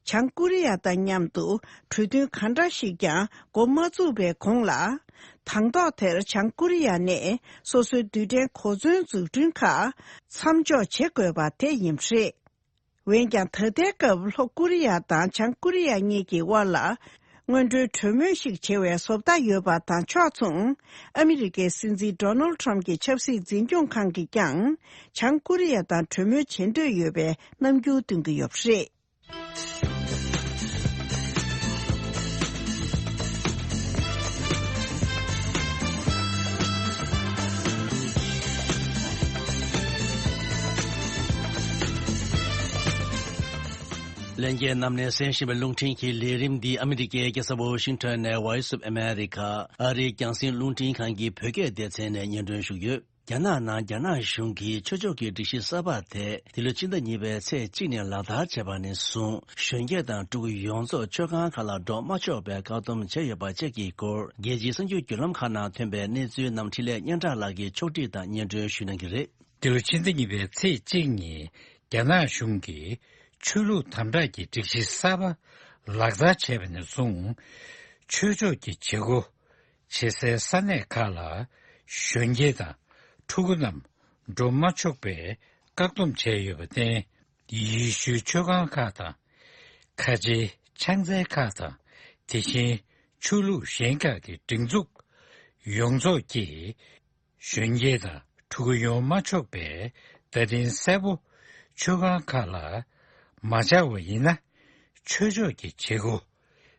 བྱང་ཀོ་རི་ཡ་དང་མཉམ་དུ་གྲོས་མཐུན་གང་འདྲ་ཞིག་ཀྱང་འགོ་མ་བཙུགས་པའི་གོང་ལ། དང་ཐོག་དེར་བྱང་ཀོ་རི་ཡ་ནས་སོ་སོའི་རྡུལ་ཕྲན་གོ་མཚོན་འཛུགས་སྐྲུན་ཁག་མཚམས་འཇོག་བྱེད་དགོས་པ་དེ་ཡིན་པ་རེད། འོན་ཀྱང་། ད་ལྟའི་སྐབས་ལྷོ་ཀོ་རི་ཡ་དང་བྱང་ཀོ་རི་ཡ་གཉིས་ཀྱི་དབར་ལ། སྔོན་འགྲོའི་གྲོས་མོལ་ཞིག་བྱེད་པའི་བཟོ་ལྟ་ཡོད་པ་དང་ཕྱོགས་མཚུངས། ཨ་མི་རི་ཀའི་སྲིད་འཛིན་ཌོ་ནལ་ཁྲམ་གྱི་ཆབ་སྲིད་འཛིན་སྐྱོང་ཁང་གིས་ཀྱང་། བྱང་ཀོ་རི་ཡ་དང་གྲོས་མོལ་བྱེད་འདོད་ཡོད་པའི་རྣམ་འགྱུར་སྟོན་གྱི་ཡོད་པ་རེད། ལྷན་རྒྱས་རྣམས་ནས་གསན་བཞིན་པའི་རླུང་འཕྲིན་གྱི་ལས་རིམ་འདི་ཨ་མི་རི་ཀའི་རྒྱལ་ས་ཝོ་ཤིང་ཊོན་ནས་Voice of America ཨ་རིའི་རྒྱང་སྲིང་རླུང་འཕྲིན་ཁང་གི་བོད་སྐད་སྡེ་ཚན་ནས་སྙན་སྒྲོན་ཞུས་ཡོད། རྒྱ་ནག་ནང་རྒྱ་ནག་གཞུང་གིས་ཆོས་ཕྱོགས་ཀྱི་སྒྲིག་གཞི་གསར་པ་དེ་འདི་ལོ་ཕྱི་ཟླ་གཉིས་པའི་ཚེས་གཅིག་ནས་ལག་བསྟར་བྱས་པ་ནས་བཟུང་། གཞོན་སྐྱེས་དང་ཕྲུ་གུ་ཡོངས་རྫོགས་མཆོད་ཁང་ཁག་ལ་འགྲོ་མ་ཆོག་པའི་བཀག་སྡོམ་བྱས་ཡོད་པ་བཅས་ཀྱི་སྐོར། རྒྱལ་སྤྱིའི་གསར་འགྱུར་བརྒྱུད་ལམ་ཁག་ནང་ཐོན་པའི་གནས་ཚུལ་རྣམས་འཕྲིན་ལས་སྙན་གྲགས་ལགས་ཀྱིས་ཕྱོགས་བསྒྲིགས་དང་སྙན་སྒྲོན་ཞུ་གནང་གི་རེད། འདི་ལོ་ཕྱི་ཟླ་གཉིས་པའི་ཚེས་གཅིག་ཉིན། རྒྱ་ནག་གཞུང་གིས་ཆོས་ལུགས་དམ་དྲག་གི་སྒྲིག་གཞི་གསར་པ་ལག་བསྟར་བྱས་པ་ནས་བཟུང་། ཆོས་ཕྱོགས་ཀྱི་བྱེད་སྒོ། བྱེད་སའི་ས་གནས་ཁག་ལ་གཞོན་སྐྱེས་དང་ཕྲུ་གུ་རྣམས་འགྲོ་མ་ཆོག་པའི་བཀག་སྡོམ་བྱས་ཡོད་པར་བརྟེན། ཡེ་ཤུའི་མཆོད་ཁང་ཁག་དང་། ཁ་ཆེའི་ཕྱག་འཚལ་ཁག་དང་། དེ་བཞིན་ཆོས་ལུགས་གཞན་ཁག་གི་སྒྲིག་འཛུགས་ཡོངས་རྫོགས་ཀྱིས། གཞོན་སྐྱེས་དང་ཕྲུ་གུ་ཡོང་མ་ཆོག་པའི་བརྡ་འཕྲིན་གསལ་པོ་མཆོད་ཁང་ཁག་ལ་མ་སྦྱར་བ་ཡིན་ན། ཆོས་ཕྱོགས་ཀྱི་བྱེད་སྒོ་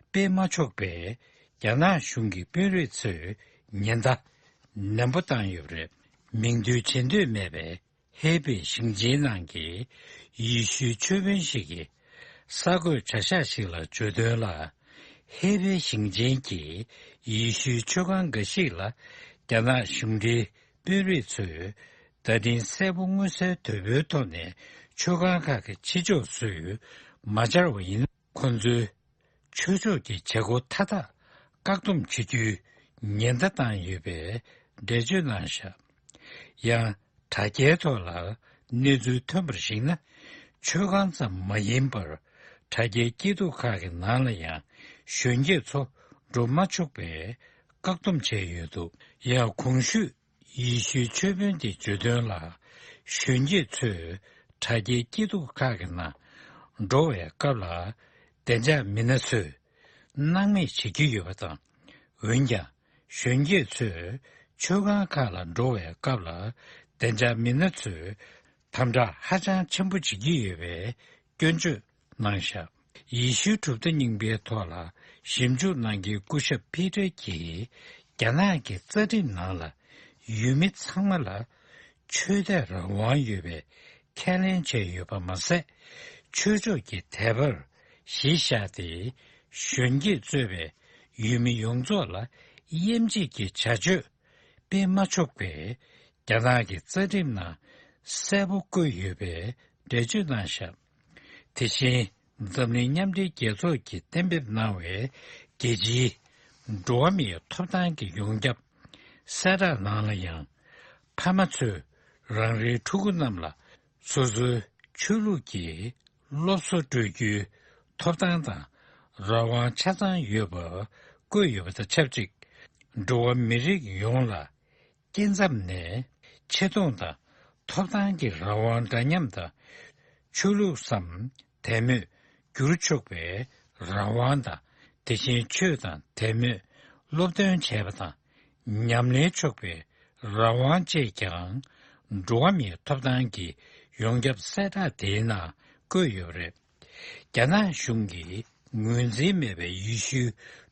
སྤེལ་མ་ཆོག་པའི་རྒྱ་ནག་གཞུང་གི་དཔོན་རིགས་ཚོས་ཉེན་བརྡ་ནན་པོ་བཏང་ཡོད་པ་རེད། མིང་འདོན་བྱེད་འདོད་མེད་པའི་ཧེ་པེ་ཞིང་ཆེན་ནང་གི་ཡེ་ཤུའི་ཆོས་དཔོན་ཞིག་གིས། གསར་འགོད་གྲྭ་ཤག་ཞིག་ལ་བརྗོད་དོན་ལ། ཧེ་པེ་ཞིང་ཆེན་གྱི་ཡེ་ཤུའི་མཆོད་ཁང་འགའ་ཞིག་ལ་རྒྱ་ནག་གཞུང་འབྲེལ་དཔོན་རིགས་ཚོས་བརྡ་འཕྲིན་གསལ་པོ་མངོན་གསལ་དོད་པོའི་ཐོག་ནས་མཆོད་ཁང་ཁག་གི་ཕྱི་ཕྱོགས་སུ་མ་སྦྱར་བ་ཡིན་ན། ཁོང་ཚོའི་ཆོས་ཕྱོགས་ཀྱི་བྱེད་སྒོ་མཐའ་དག་བཀག་སྡོམ་བྱེད་རྒྱུའི་ཉེན་བརྡ་བཏང་ཡོད་པའི་འགྲེལ་བརྗོད་གནང་བཞག་ཡང་། དྲ་རྒྱའི་ཐོག་ལ་གནས་ཚུལ་ཐོན་པར་གཞིགས་ན། མཆོད་ཁང་ཙམ་མ་ཡིན་པར། དྲ་རྒྱའི་སྐྱིད་སྡུག་ཁག་གི་ནང་ལ་ཡང་། གཞོན་སྐྱེས་ཚོ་འགྲོ་མ་ཆོག་པའི་བཀག་སྡོམ་བྱས་ཡོད་འདུག་ཡང་། གོང་ཞུས་ཡེ་ཤུའི་ཆོས་དཔོན་དེ་བརྗོད་དོན་ལ། གཞོན་སྐྱེས་ཚོས་དྲ་རྒྱའི་སྐྱིད་སྡུག་ཁག་གི་ནང་འགྲོ་བའི་སྐབས་ལ། བདེ་འཇགས་མི་སྣ་ཚོས་སྣང་མེད་བྱེད་ཀྱི་ཡོད་པ་དང་། འོན་ཀྱང་། གཞོན་སྐྱེས་ཚོས་མཆོད་ཁང་ཁག་ལ་འགྲོ་བའི་སྐབས་ལ། བདེ་འཇགས་མི་སྣ་ཚོས་དམ་དྲག་ཧ་ཅང་ཆེན་པོ་བྱེད་ཀྱི་ཡོད་པའི་སྐྱོན་བརྗོད་གནང་བཞག་ཡེ་ཤུའི་གྲུབ་མཐའ་རྙིང་པའི་ཐོག་ལ་ཞིབ་འཇུག་གནང་མཁན་སྐུ་ཞབས་ཕི་ཏྲ་གྱིས། རྒྱ་ནག་གི་རྩ་ཁྲིམས་ནང་ལ་ཡུལ་མི་ཚང་མ་ལ་ཆོས་དད་རང་དབང་ཡོད་པའི་ཁས་ལེན་བྱས་ཡོད་པ་མ་ཟད། ཆོས་ཕྱོགས་ཀྱི་དད་པར་གཞི་བཞག་སྟེ། གཞོན་སྐྱེས་གཙོས་པའི་ཡུལ་མི་ཡོངས་རྫོགས་ལ་དབྱེ་འབྱེད་ཀྱི་བྱ་སྤྱོད་སྤེལ་མ་ཆོག་པའི་རྒྱ་ནག་གི་རྩ་ཁྲིམས་ནང་གསལ་པོ་བཀོད་ཡོད་པའི་འགྲེལ་བརྗོད་གནང་བཞག་དེ་བཞིན། འཛམ་གླིང་མཉམ་འབྲེལ་རྒྱལ་ཚོགས་ཀྱིས་གཏན་འབེབས་གནང་བའི་རྒྱལ་སྤྱིའི་འགྲོ་བ་མིའི་ཐོབ་ཐང་གི་ཡོངས་ཁྱབ་གསལ་བསྒྲགས་ནང་ལ་ཡང་། ཕ་མ་ཚོས་རང་རེའི་ཕྲུ་གུ་རྣམས་ལ་སོ་སོའི་ཆོས་ལུགས་ཀྱི་སློབ་གསོ་སྤྲོད་རྒྱུའི་ཐོབ་ཐང་དང་རང་དབང་ཆ་ཚང་ཡོད་པ་བཀོད་ཡོད་པ་དང་ཆབས་ཅིག་འགྲོ་བ་མི་རིགས་ཡོངས་ལ། སྐྱེ་མཚམས་ནས་ཆེ་མཐོང་དང་ཐོབ་ཐང་གི་རང་དབང་འདྲ་མཉམ་དང་། ཆོས་ལུགས་སམ་དད་མོས་བསྒྱུར་ཆོག་པའི་རང་དབང་དང་། དེ་བཞིན་ཆོས་དང་དད་མོས་སློབ་སྟོན་བྱས་པ་དང་ཉམས་ལེན་ཆོག་པའི་རང་དབང་བཅས་ཀྱང་འགྲོ་བ་མིའི་ཐོབ་ཐང་གི་ཡོངས་ཁྱབ་གསལ་བསྒྲགས་དེའི་ནང་བཀོད་ཡོད་པ་རེད། རྒྱ་ནག་གཞུང་གིས་ངོས་འཛིན་མེད་པའི་ཡེ་ཤུའི་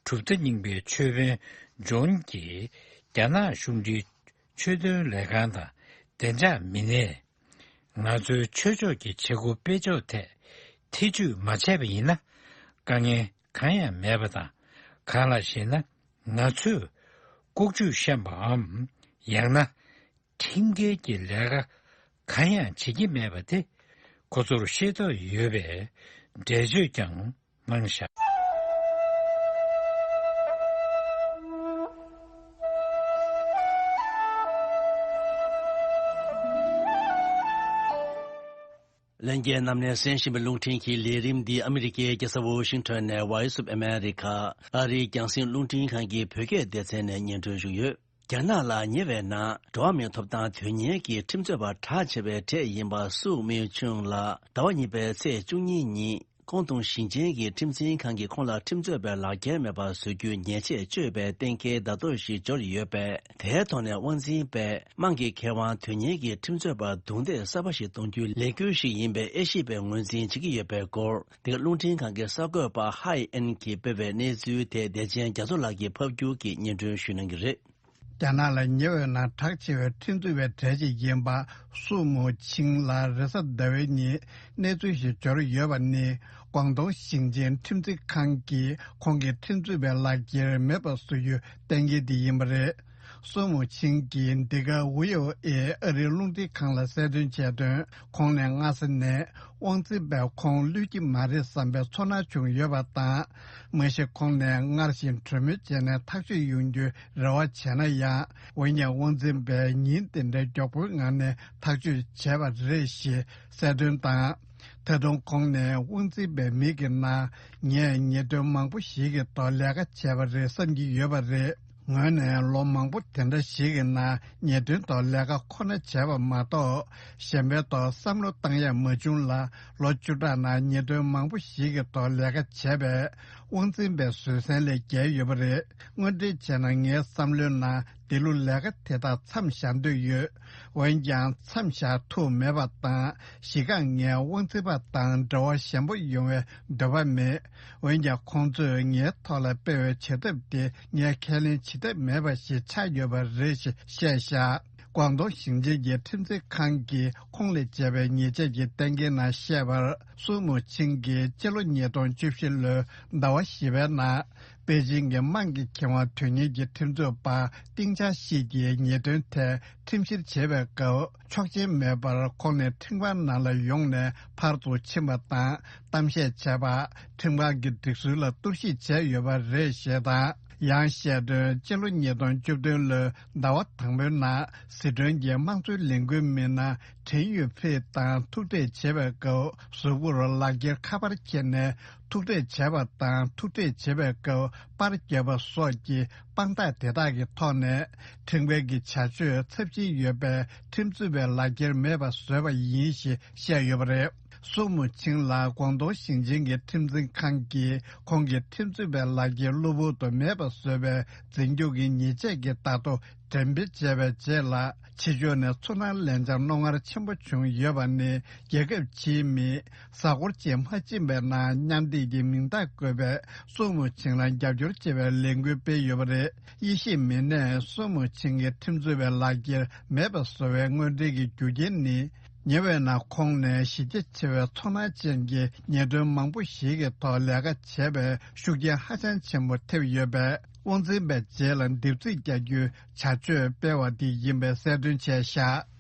གྲུབ་མཐའ་རྙིང་པའི་ཆོས་དཔོན་ཇོན་གྱིས་རྒྱ་ནག་གཞུང་འབྲེལ་ཆོས་དོན་ལས་ཁང་དང་བདེ་འཇགས་མི་སྣས། ང་ཚོའི་ཆོས་ཕྱོགས་ཀྱི་བྱེད་སྒོ་སྤེལ་ཕྱོགས་ཐད་ཐེ་ཇུས་མ་བྱས་པ་ཡིན་ན། དཀའ་ངལ་གང་ཡང་མེད་པ་དང་། གང་ལགས་ཤེ་ན། ང་ཚོས་ལྐོག་ཇུས་བཤམས་པའམ། ཡང་ན། ཁྲིམས་འགལ་གྱི་ལས་ཀ་གང་ཡང་བྱེད་ཀྱི་མེད་པ་དེ་ཁོ་ཚོར་ཤེས་རྟོགས་ཡོད་པའི་འགྲེལ་བརྗོད་ཀྱང་གནང་བཞག་ལྷན་རྒྱས་རྣམས་ནས་གསན་བཞིན་པའི་རླུང་འཕྲིན་གྱི་ལས་རིམ་འདི་ཨ་མི་རི་ཀའི་རྒྱལ་ས་ཝོ་ཤིང་ཊོན་ནས་Voice of America ཨ་རིའི་རྒྱང་སྲིང་རླུང་འཕྲིན་ཁང་གི་བོད་སྐད་སྡེ་ཚན་ནས་སྙན་སྒྲོན་ཞུས་ཡོད། རྒྱ་ནག་ལ་ཉེ་བའི་ནང་འགྲོ་བ་མིའི་ཐོབ་ཐང་དོན་གཉེར་གྱི་ཁྲིམས་རྩོད་པ་གྲགས་ཆེ་བའི་གྲས་ཡིན་པ་སུའུ་མིའུ་ཆུང་ལགས་ཟླ་བ་གཉིས་པའི་ཚེས་བཅུ་གཉིས་ཉིན་ཀོང་ཏུང་ཞིང་ཆེན་གྱི་ཁྲིམས་འཛིན་ཁང་གིས་ཁོང་ལ་ཁྲིམས་རྩོད་པའི་ལག་འཁྱེར་མེད་པར་བཟོ་རྒྱུའི་ཉེས་ཆད་གཅོད་པའི་གཏན་འཁེལ་བརྡ་ཐོ་ཞིག་འབྱོར་ཡོད་པས། དེའི་ཐོག་ནས་དབང་འཛིན་པས་དམངས་ཀྱི་ཁེ་དབང་དོན་གཉེར་གྱི་ཁྲིམས་རྩོད་པར་རྡུང་རྡེག་གསར་པ་ཞིག་གཏོང་རྒྱུའི་ལས་འགུལ་ཞིག་ཡིན་པའི་དབྱེ་ཞིབ་པས་ངོས་འཛིན་བྱེད་ཀྱི་ཡོད་པའི་སྐོར། འདི་ག་རླུང་འཕྲིན་ཁང་གི་གསར་འགོད་པ་ཧའེ་ཨེན་གྱིས་སྤེལ་བའི་གནས་ཚུལ་དེ་བདེ་ཆེན་རྒྱ་མཚོ་ལགས་ཀྱིས་ཕབ་བསྒྱུར་གྱིས་སྙན་སྒྲོན་ཞུ་གནང་གི་རེད། རྒྱ་ནག་ལ་ཉེ་བའི་ནང་གྲགས་ཆེ་བའི་ཁྲིམས་རྩོད་པའི་གྲས་ཤིག་ཡིན་པ་སུའུ་མུའུ་ཆིང་ལ་རེས་གཟའ་ཟླ་བའི་ཉིན་གནས་ཚུལ་ཞིག་འབྱོར་ཡོད་པ་ནི། ཀོང་ཏུང་ཞིང་ཆེན་ཁྲིམས་འཛིན་ཁང་གིས་ཁོང་གི་ཁྲིམས་རྩོད་པའི་ལག་འཁྱེར་མེད་པར་བཟོ་རྒྱུའི་གཏན་འཁེལ་དེ་ཡིན་པ་རེད། སུའུ་མུའུ་ཆིང་གིས་འདི་ག་ཝི་ཨོ་ཨེ་ཨ་རིའི་རླུང་འཕྲིན་ཁང་ལ་གསལ་སྟོན་བྱས་དོན། ཁོང་ནས་སྔ་ས་ནས་དབང་འཛིན་པས་ཁོང་གློད་ཀྱི་མ་རེད་བསམ་པའི་ཚོར་སྣང་བྱུང་ཡོད་པ་དང་། མ་གཞི་ཁོང་ནས་སྔར་བཞིན་གྲོས་མོལ་བྱས་ནས་ཐག་གཅོད་ཡོང་རྒྱུའི་རེ་བ་བྱས་ན་ཡང་། འོན་ཀྱང་དབང་འཛིན་པས་ཉིན་དེ་འདྲའི་མགྱོགས་པོའི་ངང་ནས་ཐག་གཅོད་བྱས་པ་རེད་ཞེས་གསལ་སྟོན་དང་། ད་དུང་ཁོང་ནས་དབང་འཛིན་པའི་མིག་གི་ནང་ངས་ཉེས་དོན་མང་པོ་ཞིག་གི་ཐོག་ལས་ཀ་བྱས་པ་རེད་བསམ་གྱི་ཡོད་པ་རེད། ངོས་ནས་ལོ་མང་པོ་དེ་འདྲ་ཞིག་གི་ནང་ཉེས་དོན་ཐོག་ལས་ཀ་ཁོ་ན་བྱས་པ་མ་གཏོགས། གཞན་པའི་ཐོག་བསམ་བློ་བཏང་ཡ་མ་བྱུང་ལ། ལོ་བཅུ་ཕྲག་ནང་ཉེས་དོན་མང་པོ་ཞིག་གི་ཐོག་ལས་ཀ་བྱས་པས། དབང་འཛིན་པའི་བཟོད་བསྲན་ལས་བརྒལ་ཡོད་པ་རེད། དངོས་འབྲེལ་བྱས་ན་ངའི་བསམ་བློའི་ནང་། འདི་ལོ་ལས་ཀ་དེ་དག་མཚམས་བཞག་འདོད་ཡོད། འོན་ཀྱང་མཚམས་བཞག་ཐུབ་མེད་པ་དང་། གཞི་རྐང་ངས་དབང་འཛིན་པ་དང་འབྲེལ་བ་ཞན་པོ་ཡོང་བའི་འདོད་པ་མེད། འོན་ཀྱང་ཁོང་ཚོས་ངའི་ཐོག་ལ་སྤེལ་བའི་བྱེད་ཐབས་དེ་ངས་ཁས་ལེན་བྱེད་ཐབས་མེད་པ་ཞིག་ཆགས་ཡོད་པ་རེད་ཞེས་བཤད་བཞག་ཀོང་ཏུང་ཞིང་ཆེན་གྱི་ཁྲིམས་འཛིན་ཁང་གིས་ཁོང་ལ་བྱས་པའི་ཉེས་ཆད་ཀྱི་གཏན་འཁེལ་ནང་བཤད་པར། སུའུ་མུའུ་ཆིང་གིས་སྤྱི་ལོ་ཉིས་སྟོང་བཅུ་བཞི་ལོའི་ཟླ་བ་བཞི་པའི་ནང་པེ་ཅིང་གི་དམངས་ཀྱི་ཁེ་དབང་དོན་གཉེར་གྱི་ཁྲིམས་རྩོད་པ་ཏིང་ཅཱ་ཤི་གྱི་ཉེས་དོན་ཐད་ཁྲིམས་བཤེར་བྱེད་པའི་སྐབས་ཆོག་མཆན་མེད་པར་ཁོང་ནས་ཁྲིམས་ཁང་ནང་ལ་ཡོང་ནས་ཕར་ཚུར་ཕྱིན་པ་དང་གཏམ་བཤད་བྱས་པ། ཁྲིམས་ཁང་གི་སྒྲིག་སྲོལ་ལ་གཏོར་བཤིག་བྱས་ཡོད་པ་རེད་ཞེས་དང་། ཡང་བཤད་དོན། སྤྱི་ལོ་ཉིས་སྟོང་བཅུ་བདུན་ལོའི་ཟླ་བ་དང་པོའི་ནང་ཟི་ཁྲོན་གྱི་དམངས་གཙོའི་ལས་འགུལ་མི་སྣ་ཁྲེན་ཡུས་ཕེ་དང་ཐུག་འཕྲད་བྱེད་པའི་སྐབས། གཟུགས་པོར་ལག་འཁྱེར་ཁ་པར་འཁྱེར་ནས་ཐུག་འཕྲད་བྱས་པ་དང་། ཐུག་འཕྲད་བྱེད་པའི་སྐབས་པར་བརྒྱབ་པ་སོགས་ཀྱི་དཔང་རྟགས་དེ་དག་གི་ཐོག་ནས། ཁྲིམས་འགལ་གྱི་བྱ་སྤྱོད་ཚབས་ཆེན་ཡོད་པས། ཁྲིམས་རྩོད་པའི་ལག་འཁྱེར་མེད་པར་བཟོས་པ་ཡིན་ཞེས་བཤད་ཡོད་པ་རེད། སུའུ་མུ་ཆིང་ལགས་ཀོང་ཏུང་ཞིང་ཆེན་གྱི་ཁྲིམས་འཛིན་ཁང་གིས་ཁོང་གི་ཁྲིམས་རྩོད་པའི་ལག་འཁྱེར་གློ་བུར་དུ་མེད་པར་བཟོས་པའི་འཛིན་སྐྱོང་གི་ཉེས་ཆད་ཀྱི་བརྡ་ཐོ་འགྲེམས་སྤེལ་བྱས་པའི་རྗེས་ལ། ཕྱི་ཕྱོགས་ནས་ཚོར་སྣང་ལན་ཆགས་རྣོ་ངར་ཆེན་པོ་བྱུང་ཡོད་པ་ནི། རྒྱལ་ཁབ་ཕྱིའི་མི། གཟའ་འཁོར་གཅིག་མ་ཕྱིན་པའི་ནང་མཉམ་འདེགས་ཀྱི་མིང་རྟགས་བཀོད་པའི་སུའུ་མུ་ཆིང་ལ་རྒྱབ་སྐྱོར་བྱེད་པའི་ལས་འགུལ་སྤེལ་ཡོད་པ་རེད། དབྱེ་ཞིབ་མི་སྣས་སུའུ་མུ་ཆིང་གི་ཁྲིམས་རྩོད་པའི་ལག་འཁྱེར་མེད་པ་བཟོ་བའི་དངོས་འབྲེལ་གྱི་རྒྱུ་རྐྱེན་ནི། ཉེ་བའི་ནང་ཁོང་ནས་གཞི་རྒྱ་ཆེ་བའི་ཚོར་སྣང་ཅན་གྱི་ཉེས་དོན་མང་པོ་ཞིག་གི་ཐོག་ལས་ཀ་བྱས་པའི་ཤུགས་རྐྱེན་ཧ་ཅང་ཆེན་པོ་ཐེབས་ཡོད་པས། དབང་འཛིན་པའི་རྗེས་ལ་འདེབས་རྩིས་རྒྱག་རྒྱུའི་བྱ་སྤྱོད་སྤེལ་བ་འདི་ཡིན་པའི་གསལ་སྟོན་བྱས་བཞག།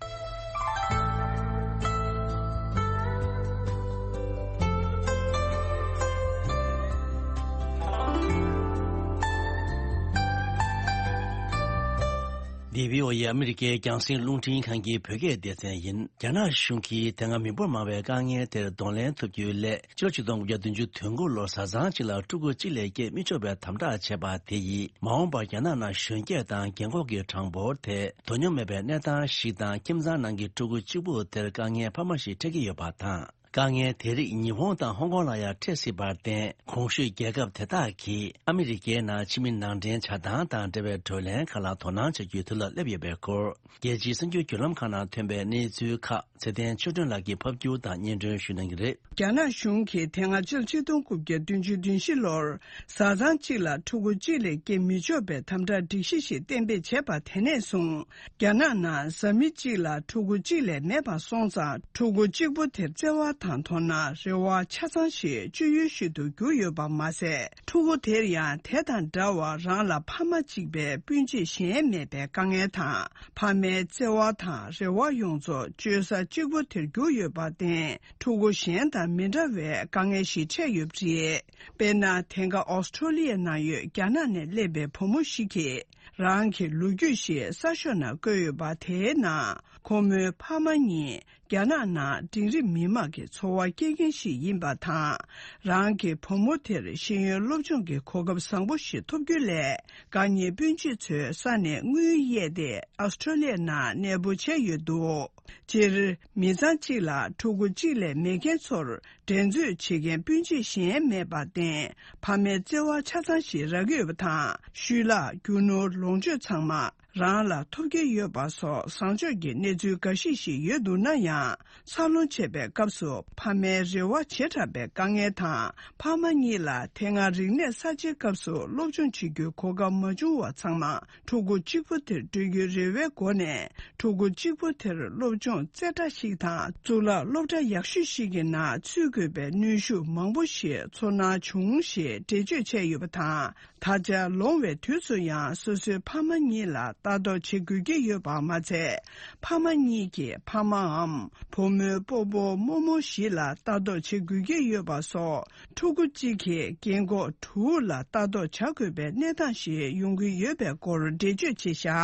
འདི་བྷི་ཨོ་ཨེ་ཨ་མི་རི་ཀའི་རྒྱང་སྲིང་རླུང་འཕྲིན་ཁང་གི་བོད་སྐད་སྡེ་ཚན་ཡིན། རྒྱ་ནག་གཞུང་གིས་དེ་སྔ་མི་འབོར་མང་བའི་དཀའ་ངལ་དེར་གདོང་ལེན་ཐུབ་རྒྱུའི་སླད། ཕྱི་ལོ་ཆིག་སྟོང་དགུ་བརྒྱ་བདུན་ཅུ་དོན་དགུ་ལོར་བཟའ་ཚང་གཅིག་ལ་ཕྲུ་གུ་གཅིག་ལས་སྐྱེས་མི་ཆོག་པའི་དམ་དྲག་བྱས་པ་དེ་ཡིས། མ་འོངས་པར་རྒྱ་ནག་ནང་གཞོན་སྐྱེས་དང་རྒན་འཁོགས་ཀྱི་གྲངས་འབོར་དེ་དོ་སྙོམས་མེད་པའི་གནས་སྟངས་ཤིག་དང་། ཁྱིམ་ཚང་ནང་གི་ཕྲུ་གུ་གཅིག་པུ་དེར་དཀའ་ངལ་འཕར་མ་ཞིག་འཕྲད་ཀྱི་ཡོད་པ་དང་། དཀའ་ངལ་དེ་རིགས་ཉི་ཧོང་དང་ཧོང་ཀོང་ལ་ཡང་འཕྲད་སྲིད་པར་བརྟེན། གོང་ཞུས་རྒྱལ་ཁབ་དེ་དག་གིས་ཨ་མི་རི་ཀའི་ནང་ཕྱི་མི་ནང་འདྲེན་བྱ་སྟངས་དང་འབྲེལ་བའི་བགྲོ་གླེང་ཁག་ལ་དོ་སྣང་བྱ་རྒྱུའི་དུས་ལ་སླེབས་ཡོད་པའི་སྐོར། རྒྱལ་སྤྱིའི་གསར་འགྱུར་བརྒྱུད་ལམ་ཁག་ནང་ཐོན་པའི་གནས་ཚུལ་ཁག་ཚེ་བརྟན་ཆོས་སྒྲོན་ལགས་ཀྱིས་ཕབ་སྒྱུར་དང་སྙན་སྒྲོན་ཞུ་གནང་གི་རེད། རྒྱ་ནག་གཞུང་གིས་དེ་སྔ་ཕྱི་ལོ་ཆིག་སྟོང་དགུ་བརྒྱ་བདུན་ཅུ་དོན་བཞི་ལོར་བཟའ་ཚང་གཅིག་ལ་ཕྲུ་གུ་གཅིག་ལས་སྐྱེ་མི་ཆོག་པའི་དམ་དྲག་སྒྲིག་གཞི་ཞིག་གཏན་འབེབས་བྱས་པ་དེ་ནས་བཟུང་། རྒྱ་ནག་ནང་བཟའ་མི་གཅིག་ལ་ཕྲུ་གུ་གཅིག་ལས་མེད་པ་སོང་ཙང་། ཕྲུ་གུ་གཅིག་པོ་དེར་བརྩེ་བ་དང་དོ་སྣང་རེ་བ་ཆ་ཚང་ཞིག་སྤྱོད་ཡུལ་ཞིག་ཏུ་གྱུར་ཡོད་པ་མ་ཟད། ཕྲུ་གུ་དེར་ཡང་དེ་དང་འདྲ་བར་རང་ལ་ཕ་མ་གཅིག་པའི་སྤུན་མཆེད་གཞན་མེད་པའི་དཀའ་ངལ་དང་། ཕ་མའི་བརྩེ་བ་དང་རེ་བ་ཡོངས་རྫོགས་བཅོལ་ས་གཅིག་པོ་དེར་གྱུར་ཡོད་པར་བརྟེན། ཕྲུ་གུ་གཞན་དང་མི་འདྲ་བའི་དཀའ་ངལ་ཞིག་འཕྲད་ཡོད་པ་རེད། དཔེར་ན། དེང་སྐབས་ཨོ་སི་ཁྲོ་ལི་ཡའི་ནང་ཡོད་རྒྱ་ནག་ནས་སླེབས་པའི་བུ་མོ་ཞིག་གིས། རང་གི་ལོ་རྒྱུས་ཤིག་གསར་ཤོག་ནང་བཀོད་ཡོད་པ། དེའི་ནང་ཁོ་མོའི་ཕ་མ་གཉིས་རྒྱ་ནག་ནང་འབྲིང་རིམ་མི་མང་གི་འཚོ་བ་སྐྱེལ་མཁན་ཞིག་ཡིན་པ་དང་། རང་གི་བུ་མོ་དེར་ཤེས་ཡོན་སློབ་སྦྱོང་གི་གོ་སྐབས་བཟང་པོ་ཞིག་ཐོབ་རྒྱུའི་སླད། དགའ་ཉེ་སྤུན་མཆེད་ཚོའི་ས་ནས་དངུལ་གཡར་ཏེ། ཨོ་སི་ཁྲོ་ལི་ཡའི་ནང་གནས་སྤོ་བྱས་ཡོད་འདུག་སྤྱིར། མི་ཚང་གཅིག་ལ་ཕྲུ་གུ་གཅིག་ལས་མེད་མཁན་ཚོར། འགྲན་རྩོད་བྱེད་མཁན་སྤུན་མཆེད་གཞན་མེད་པར་བརྟེན། ཕ་མའི་བརྩེ་བ་ཆ་ཚང་ཞིག་རག་གི་ཡོད་པ་དང་། ཤུལ་ལྷག་རྒྱུ་ནོར་ལོངས་སྤྱོད་ཚང་མ་རང་ལ་ཐོབ་ཀྱི་ཡོད་པ་སོགས་བཟང་ཕྱོགས་ཀྱི་གནས་ཚུལ་འགའ་ཞིག་ཞིག་ཡོད་འདུག་ན་ཡང་། འཚར་ལོངས་བྱེད་པའི་སྐབས་སུ་ཕ་མའི་རེ་བ་བྱེ་བྲག་པའི་དཀའ་ངལ་དང་། ཕ་མ་གཉིས་ལ་དེ་སྔ་རིག་གནས་གསར་བརྗེའི་སྐབས་སུ་སློབ་སྦྱོང་བྱེད་རྒྱུའི་གོ་སྐབས་མ་བྱུང་བ་ཚང་མ། ཕྲུ་གུ་གཅིག་པུ་དེར་སྤྲོད་རྒྱུའི་རེ་བའི་སྒོ་ནས། ཕྲུ་གུ་གཅིག་པུ་དེར་སློབ་སྦྱོང་རྩེ་གྲ་ཞིག་དང་། གཙུག་ལག་སློབ་གྲྭ་ཡག་ཤོས་ཤིག་གི་ནང་ཚུད་དགོས་པའི་གནོན་ཤུགས་མང་པོ་ཞིག་ཚོར་སྣང་བྱུང་ཞེས་འགྲེལ་བརྗོད་བྱས་ཡོད་པ་དང་། ད་ཆ་ལོང་བའི་དུས་སུ་ཡང་སོ་སོའི་ཕ་མ་གཉིས་ལ་ལྟ་རྟོག་བྱེད་དགོས་ཀྱི་ཡོད་པ་མ་ཚད། ཕ་མ་གཉིས་ཀྱི་ཕ་མའམ་བུ་མོའི་སྤོ་བོ་རྨོ་མོ་བཞི་ལ་ལྟ་རྟོག་བྱེད་དགོས་ཀྱི་ཡོད་པ་སོགས། ཕྲུ་གུ་གཅིག་གིས་རྒན་འཁོགས་དྲུག་ལ་ལྟ་རྟོག་བྱ་དགོས་པའི་གནས་སྟངས་ཤིག་ཡོང་གི་ཡོད་པའི་སྐོར་འགྲེལ་བརྗོད་བྱས་བཞག་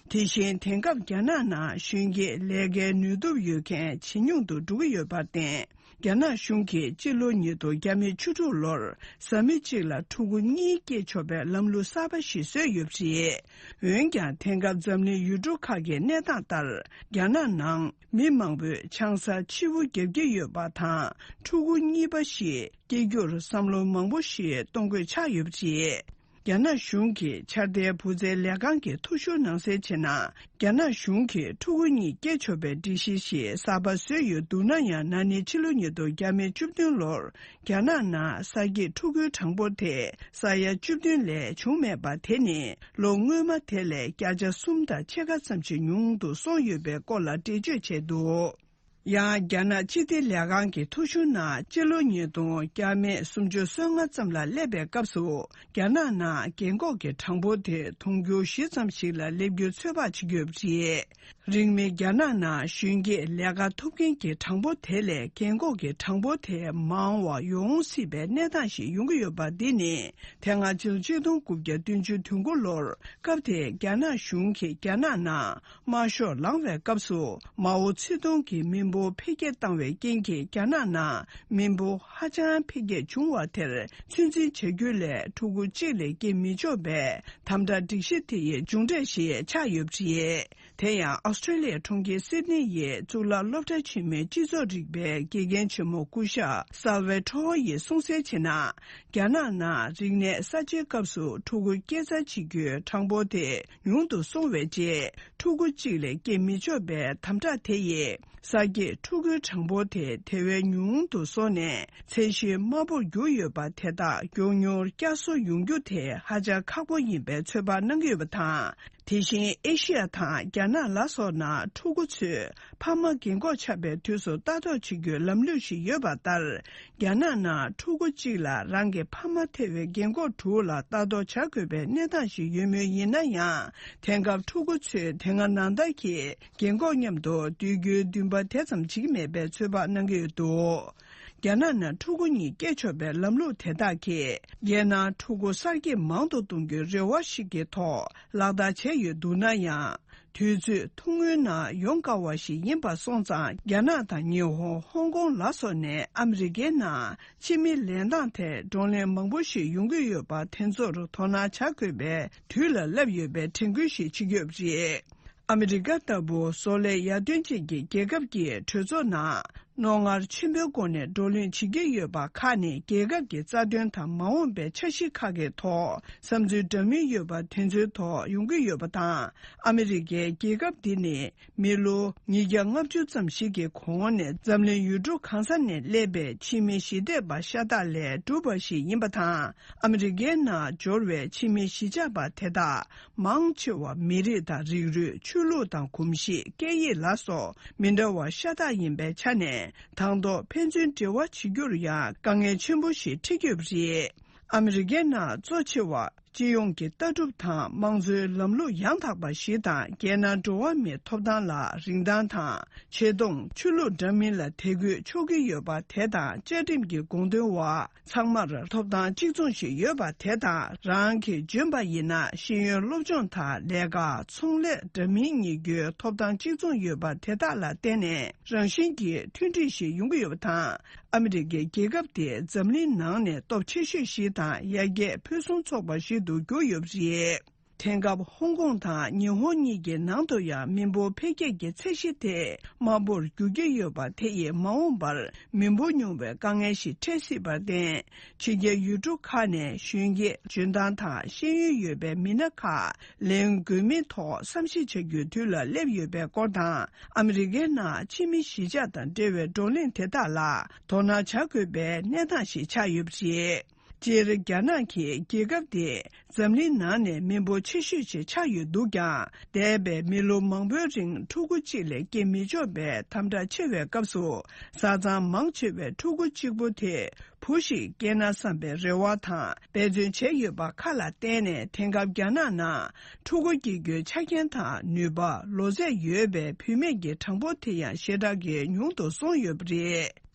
དེ་བཞིན་དེང་སྐབས་རྒྱ་ནག་ནང་གཞོན་སྐྱེས་ལས་ཀའི་ནུས་སྟོབས་ཡོད་མཁན་ཇེ་ཉུང་དུ་འགྲོ་གི་ཡོད་པར་བརྟེན། རྒྱ་ནག་གཞུང་གིས་སྤྱི་ལོ་ཉིས་སྟོང་བརྒྱ་མེད་བཅུ་དྲུག་ལོར་བཟའ་མི་གཅིག་ལ་ཕྲུ་གུ་གཉིས་སྐྱེ་ཆོག་པའི་ལམ་ལུགས་གསར་པ་ཞིག་བཟོས་ཡོད་པ་རེད། འོན་ཀྱང་། དེང་སྐབས་འཛམ་གླིང་ཡུལ་གྲུ་ཁག་གི་གནས་སྟངས་ལྟར། རྒྱ་ནག་ནང་མི་མང་པོས་ཆང་ས་ཕྱི་པོ་བརྒྱབ་ཀྱི་ཡོད་པ་དང་། ཕྲུ་གུ་གཉིས་པ་ཞིག་སྐྱེ་རྒྱུར་བསམ་བློ་མང་པོ་ཞིག་གཏོང་དགོས་ཆགས་ཡོད་པ་རེད། རྒྱ་ནག་གཞུང་གི་འཆར་ལྡན་བུ་བཙའི་ལས་ཁང་གི་ཐོ་ཤོག་ནང་གསལ་བྱས་ན། རྒྱ་ནག་གཞུང་གིས་ཕྲུ་གུ་གཉིས་སྐྱེ་ཆོག་པའི་སྒྲིག་གཞི་ཞིག་གསར་པ་བཟོས་ཡོད་འདུག་ན་ཡང་། ན་ནིང་ཕྱི་ལོ་ཉིས་སྟོང་བརྒྱ་མེད་བཅུ་བདུན་ལོར་རྒྱ་ནག་ནང་ས་སྐྱེས་ཕྲུ་གུའི་གྲངས་འབོར་དེ་ས་ཡ་བཅུ་བདུན་ལས་བྱུང་མེད་པ་དེ་ནི་ལོ་སྔོན་མ་དེ་ལས་བརྒྱ་ཆ་གསུམ་དང་ཕྱེད་ཀ་ཙམ་ཞིག་ཉུང་དུ་སོང་ཡོད་པའི་སྐོར་ལ་འགྲེལ་བརྗོད་བྱས་འདུག་ཡང་རྒྱ་ནག་སྤྱི་བདེ་ལས་ཁང་གི་ཐོ་གཞུང་ནང་སྤྱི་ལོ་ཉིས་སྟོང་བརྒྱ་མེད་སུམ་ཅུ་སོ་ལྔ་ཙམ་ལ་སླེབས་པའི་སྐབས་སུ། རྒྱ་ནག་ནང་རྒན་འཁོགས་ཀྱི་གྲངས་འབོར་དེ་དུང་ཕྱུར་བཞི་ཙམ་ཞིག་ལ་སླེབས་རྒྱུའི་ཚོད་དཔག་བྱེད་ཀྱི་ཡོད་པ་རེད། རིང་མིན་རྒྱ་ནག་ནང་གཞོན་སྐྱེས་ལས་ཀ་ཐོབ་མཁན་གྱི་གྲངས་འབོར་དེ་ལས་རྒན་འཁོགས་ཀྱི་གྲངས་འབོར་དེ་མང་བ་ཡོང་སྲིད་པའི་གནས་སྟངས་ཤིག་ཡོང་གི་ཡོད་པ་འདི་ནི། དེ་སྔ་ཕྱི་ལོ་ཆིག་སྟོང་དགུ་བརྒྱ་བདུན་ཅུ་དོན་དགུ་ལོར་སྐབས་དེའི་རྒྱ་ནག་གཞུང་གིས་རྒྱ་ནག་ནང་དམར་ཤོག་ལངས་པའི་སྐབས་སུ། མའོ་ཙེ་ཏུང་གིས་མི་འབོར་འཕེལ་རྒྱས་བཏང་བའི་རྐྱེན་གྱིས་རྒྱ་ནག་ནང་མི་འབོར་ཧ་ཅང་འཕེལ་རྒྱས་བྱུང་བ་དེར་ཚོད་འཛིན་བྱ་རྒྱུ་ལས་ཕྲུ་གུ་གཅིག་ལས་སྐྱེ་མི་ཆོག་པའི་དམ་དྲག་སྒྲིག་གཞི་དེ་ཡི་མཇུག་འབྲས་ཤིག་ཆགས་ཡོད་པ་རེད། དེ་ཡང་ཨོ་སི་ཀྲེ་ལི་ཡའི་གྲོང་ཁྱེར་སིད་ནི་ཡི་གཙུག་ལག་སློབ་གྲྭ་ཆེན་མོའི་སྤྱི་ཚོགས་རིག་པའི་དགེ་རྒན་ཆེན་མོ་སྐུ་ཞབས་སལ་ཝེ་ཁྲོ་ཡིས་གསུངས་གསལ་བྱས་ན། རྒྱ་ནག་ནང་རིག་གནས་གསར་བརྗེའི་སྐབས་སུ་ཕྲུ་གུ་སྐྱེ་འཚར་བྱེད་རྒྱུའི་གྲངས་འབོར་དེ་ཉུང་དུ་སོང་བའི་རྗེས། ཕྲུ་གུ་གཅིག་ལས་སྐྱེ་མི་ཆོག་པའི་དམ་དྲག་དེ་ཡིས། གསར་སྐྱེས་ཕྲུ་གུའི་གྲངས་འབོར་དེ་དེ་བས་ཉུང་དུ་སོང་ནས། ཚད་གཞི་དམའ་པོར་གྱུར་ཡོད་པ་དེ་དག་མགྱོགས་མྱུར་བསྐྱར་གསོ་ཡོང་རྒྱུ་དེ་ཧ་ཅང་ཁག་པོ་ཡིན་པའི་ཚོད་དཔག་གནང་གི་ཡོད་པ་དང་། དེ་བཞིན་ཨེ་ཤི་ཡ་དང་རྒྱ་ནག་ལ་སོགས་ནང་ཕྲུ་གུ་ཚོས་ཕ་མ་རྒན་འཁོགས་ཆགས་པའི་དུས་སུ་ལྟ་རྟོག་བྱེད་རྒྱུའི་ལམ་ལུགས་ཤིག་ཡོད་པ་ལྟར། རྒྱ་ནག་ནང་ཕྲུ་གུ་གཅིག་ལ་རང་གི་ཕ་མ་ཐེ་བའི་རྒན་འཁོགས་དྲུག་ལ་ལྟ་རྟོག་བྱ་དགོས་པའི་གནས་སྟངས་ཤིག་ཡོད་མུས་ཡིན་ན་ཡང་། དེང་སྐབས་ཕྲུ་གུ་ཚོས་དེ་སྔ་ནང་ལྟར་གྱི་རྒན་འཁོགས་མཉམ་དུ་སྡོད་རྒྱུའི་འདུན་པ་དེ་ཙམ་བྱེད་ཀྱི་མེད་པའི་ཚོད་དཔག་གནང་གི་ཡོད་འདུག་རྒྱ་ནག་ནང་ཕྲུ་གུ་གཉིས་སྐྱེ་ཆོག་པའི་ལམ་ལུགས་དེ་དག་གིས། རྒྱལ་ནང་ཕྲུ་གུ་གསར་སྐྱེས་མང་དུ་གཏོང་རྒྱུའི་རེ་བ་ཞིག་གི་ཐོག་ལག་བསྟར་བྱས་ཡོད་འདུག་ན་ཡང་། དུས་ཚོད་ཐུང་ངུའི་ནང་ཡོང་དཀའ་བ་ཞིག་ཡིན་པ་སོང་ཙང་། རྒྱ་ནག་དང་ཉི་ཧོང་། ཧོང་ཀོང་ལ་སོགས་ནས་ཨ་མི་རི་ཀའི་ནང་ཕྱི་མི་ལེན་སྟངས་ཐད་བགྲོ་གླེང་མང་པོ་ཞིག་ཡོང་གི་ཡོད་པ་དེ་ཚོར་དོ་སྣང་བྱ་དགོས་པའི་དུས་ལ་སླེབས་ཡོད་པའི་དྲན་སྐུལ་ཞིག་བྱེད་ཀྱི་ཡོད་པ་རེད། ཨ་མི་རི་ཀ་ལྟ་བུ་བཟོ་ལས་ཡར་ཐོན་ཅན་གྱི་རྒྱལ་ཁབ་ཀྱི་གྲོས་ཚོགས་ནང་རྣོ་ངར་ཆེན་པོའི་སྒོ་ནས་བགྲོ་གླེང་བྱེད་ཀྱི་ཡོད་པ་ཁག་ནི། རྒྱལ་ཁབ་ཀྱི་རྩ་དོན་དང་མ་འོངས་པའི་འཆར་གཞི་ཁག་གི་ཐོག་བསམ་ཚུལ་འདྲ་མིན་ཡོད་པ་དེ་ཚོའི་ཐོག་ཡོང་གི་ཡོད་པ་དང་། ཨ་མི་རི་ཀའི་རྒྱལ་ཁབ་འདི་ནི་མི་ལོ་ཉིས་བརྒྱ་ལྔ་བཅུ་ཙམ་ཞིག་གི་གོང་ནས་འཛམ་གླིང་ཡུལ་གྲུ་གང་ས་ནས་སླེབས་པའི་ཕྱི་མི་ཞི་བདེ་བ་ཤ་སྟག་ལས་གྲུབ་པ་ཞིག་ཡིན་པ་དང་། ཨ་མི་རི་ཀའི་ནང་འབྱོར་བའི་ཕྱི་མི་གཞིས་ཆགས་པ་དེ་དག་མང་ཆེ་བ་མི་རིགས་དང་རིགས་རུས། ཆོས་ལུགས་དང་གོམས་གཤིས། སྐད་ཡིག་ལ་སོགས་མི་འདྲ་བ་ཤ་སྟག་ཡིན་པའི་ཆ་ནས། དང་ཐོག་ཕན་ཚུན་འབྲེལ་བ་བྱེད་རྒྱུར་ཡང་དཀའ་ངལ་ཆེན་པོ་ཞིག་འཕྲད་ཀྱི་ཡོད་པ་རེད། ཨ་མི་རི་ཀའི་ནང་གཙོ་ཆེ་བ་སྤྱི་ཡོངས་ཀྱི་ལྟ་གྲུབ་དང་དམངས་གཙོའི་ལམ་ལུགས་ཡང་དག་པ་ཞིག་དང་། རྒྱལ་ནང་འགྲོ་བ་མིའི་ཐོབ་ཐང་ལ་རིན་ཐང་དང་། ཆེ་མཐོང་། ཆོས་ལུགས་འདྲ་མིན་ལ་དད་གུས་ཆོག་གི་ཡོད་པ་དེ་དང་། བཅའ་ཁྲིམས་ཀྱི་དགོངས་དོན་འོག་ཚང་མར་ཐོབ་ཐང་གཅིག་མཚུངས་ཤིག་ཡོད་པ་དེ་དང་། རང་གིས་འཇོན་པ་ཡིན་ན་ཤེས་ཡོན་སློབ་སྦྱོང་དང་ལས་ཀ། ཚོང་ལས་འདྲ་མིན་གཉེར་རྒྱུའི་ཐོབ་ཐང་གཅིག་མཚུངས་ཡོད་པ་དེ་དག་ལ་བརྟེན་ནས། རང་བཞིན་གྱིས་མཐུན་སྒྲིལ་ཞིག་ཡོང་གི་ཡོད་པ་དང་། ཨ་མི་རི་ཀའི་རྒྱལ་ཁབ་དེ་འཛམ་གླིང་ནང་ནས་སྟོབས་ཆེ་ཤོས་ཤིག་དང་། ཡར་རྒྱས་ཕུན་སུམ་ཚོགས་པ་ཞིག་ཏུ་གྱུར་ཡོད་པ་རེད། དེང་སྐབས་ཧོང་ཀོང་དང་ཉི་ཧོང་གཉིས་ཀྱི་ནང་དུ་ཡང་མི་འབོར་འཕེལ་རྒྱས་ཀྱི་ཚད་གཞི་དེ་དམའ་པོར་འགྱུར་གྱི་ཡོད་པ་དེ་ཡིས་མ་འོངས་པར་མི་འབོར་ཉུང་བའི་དཀའ་ངལ་ཞིག་འཕྲད་སྲིད་པར་བརྟེན། ཕྱི་རྒྱལ་ཡུལ་གྲུ་ཁག་ནས་གཞོན་སྐྱེས་འཇོན་ཐང་དང་ཤེས་ཡོན་ཡོད་པའི་མི་སྣ་ཁག་ལེན་དགོས་མིན་ཐོག་བསམ་གཞིག་བྱ་རྒྱུའི་དུས་ལ་སླེབས་ཡོད་པའི་སྐོར་དང་། ཨ་མི་རི་ཀའི་ནང་ཕྱི་མི་གཞིས་ཆགས་དང་འབྲེལ་བའི་བགྲོ་གླེང་དེ་དག་ལ་དོ་སྣང་བྱ་དགོས་པའི་གནས་སྟངས་ཤིག་ཆགས་ཡོད་པ་རེད། སྤྱིར་རྒྱ་ནག་གི་རྒྱལ་ཁབ་དེ་འཛམ་གླིང་ནང་ནས་མི་འབོར་ཆེ་ཤོས་ཤིག་ཆགས་ཡོད་འདུག་ཀྱང་། འདས་པའི་མི་ལོ་མང་པོའི་རིང་ཕྲུ་གུ་གཅིག་ལས་སྐྱེ་མི་ཆོག་པའི་དམ་དྲག་ཆེ་བའི་སྐབས་སུ། བཟའ་ཚང་མང་ཆེ་བས་ཕྲུ་གུ་གཅིག་པོ་དེ་བུ་ཞིག་སྐྱེས་ན་བསམ་པའི་རེ་བ་དང་འབད་བརྩོན་བྱས་ཡོད་པ་ཁག་ལ་བརྟེན་ནས། དེང་སྐབས་རྒྱ་ནག་ནང་ཕྲུ་གུ་སྐྱེ་རྒྱུའི་ཆ་རྐྱེན་དང་ནུས་པ། ལོ་ཚད་ཡོད་པའི་བུད་མེད་ཀྱི་གྲངས་འབོར་དེ་ཡང་ཞེ་དྲག་གིས་ཉུང་དུ་སོང་ཡོད་པ་རེད།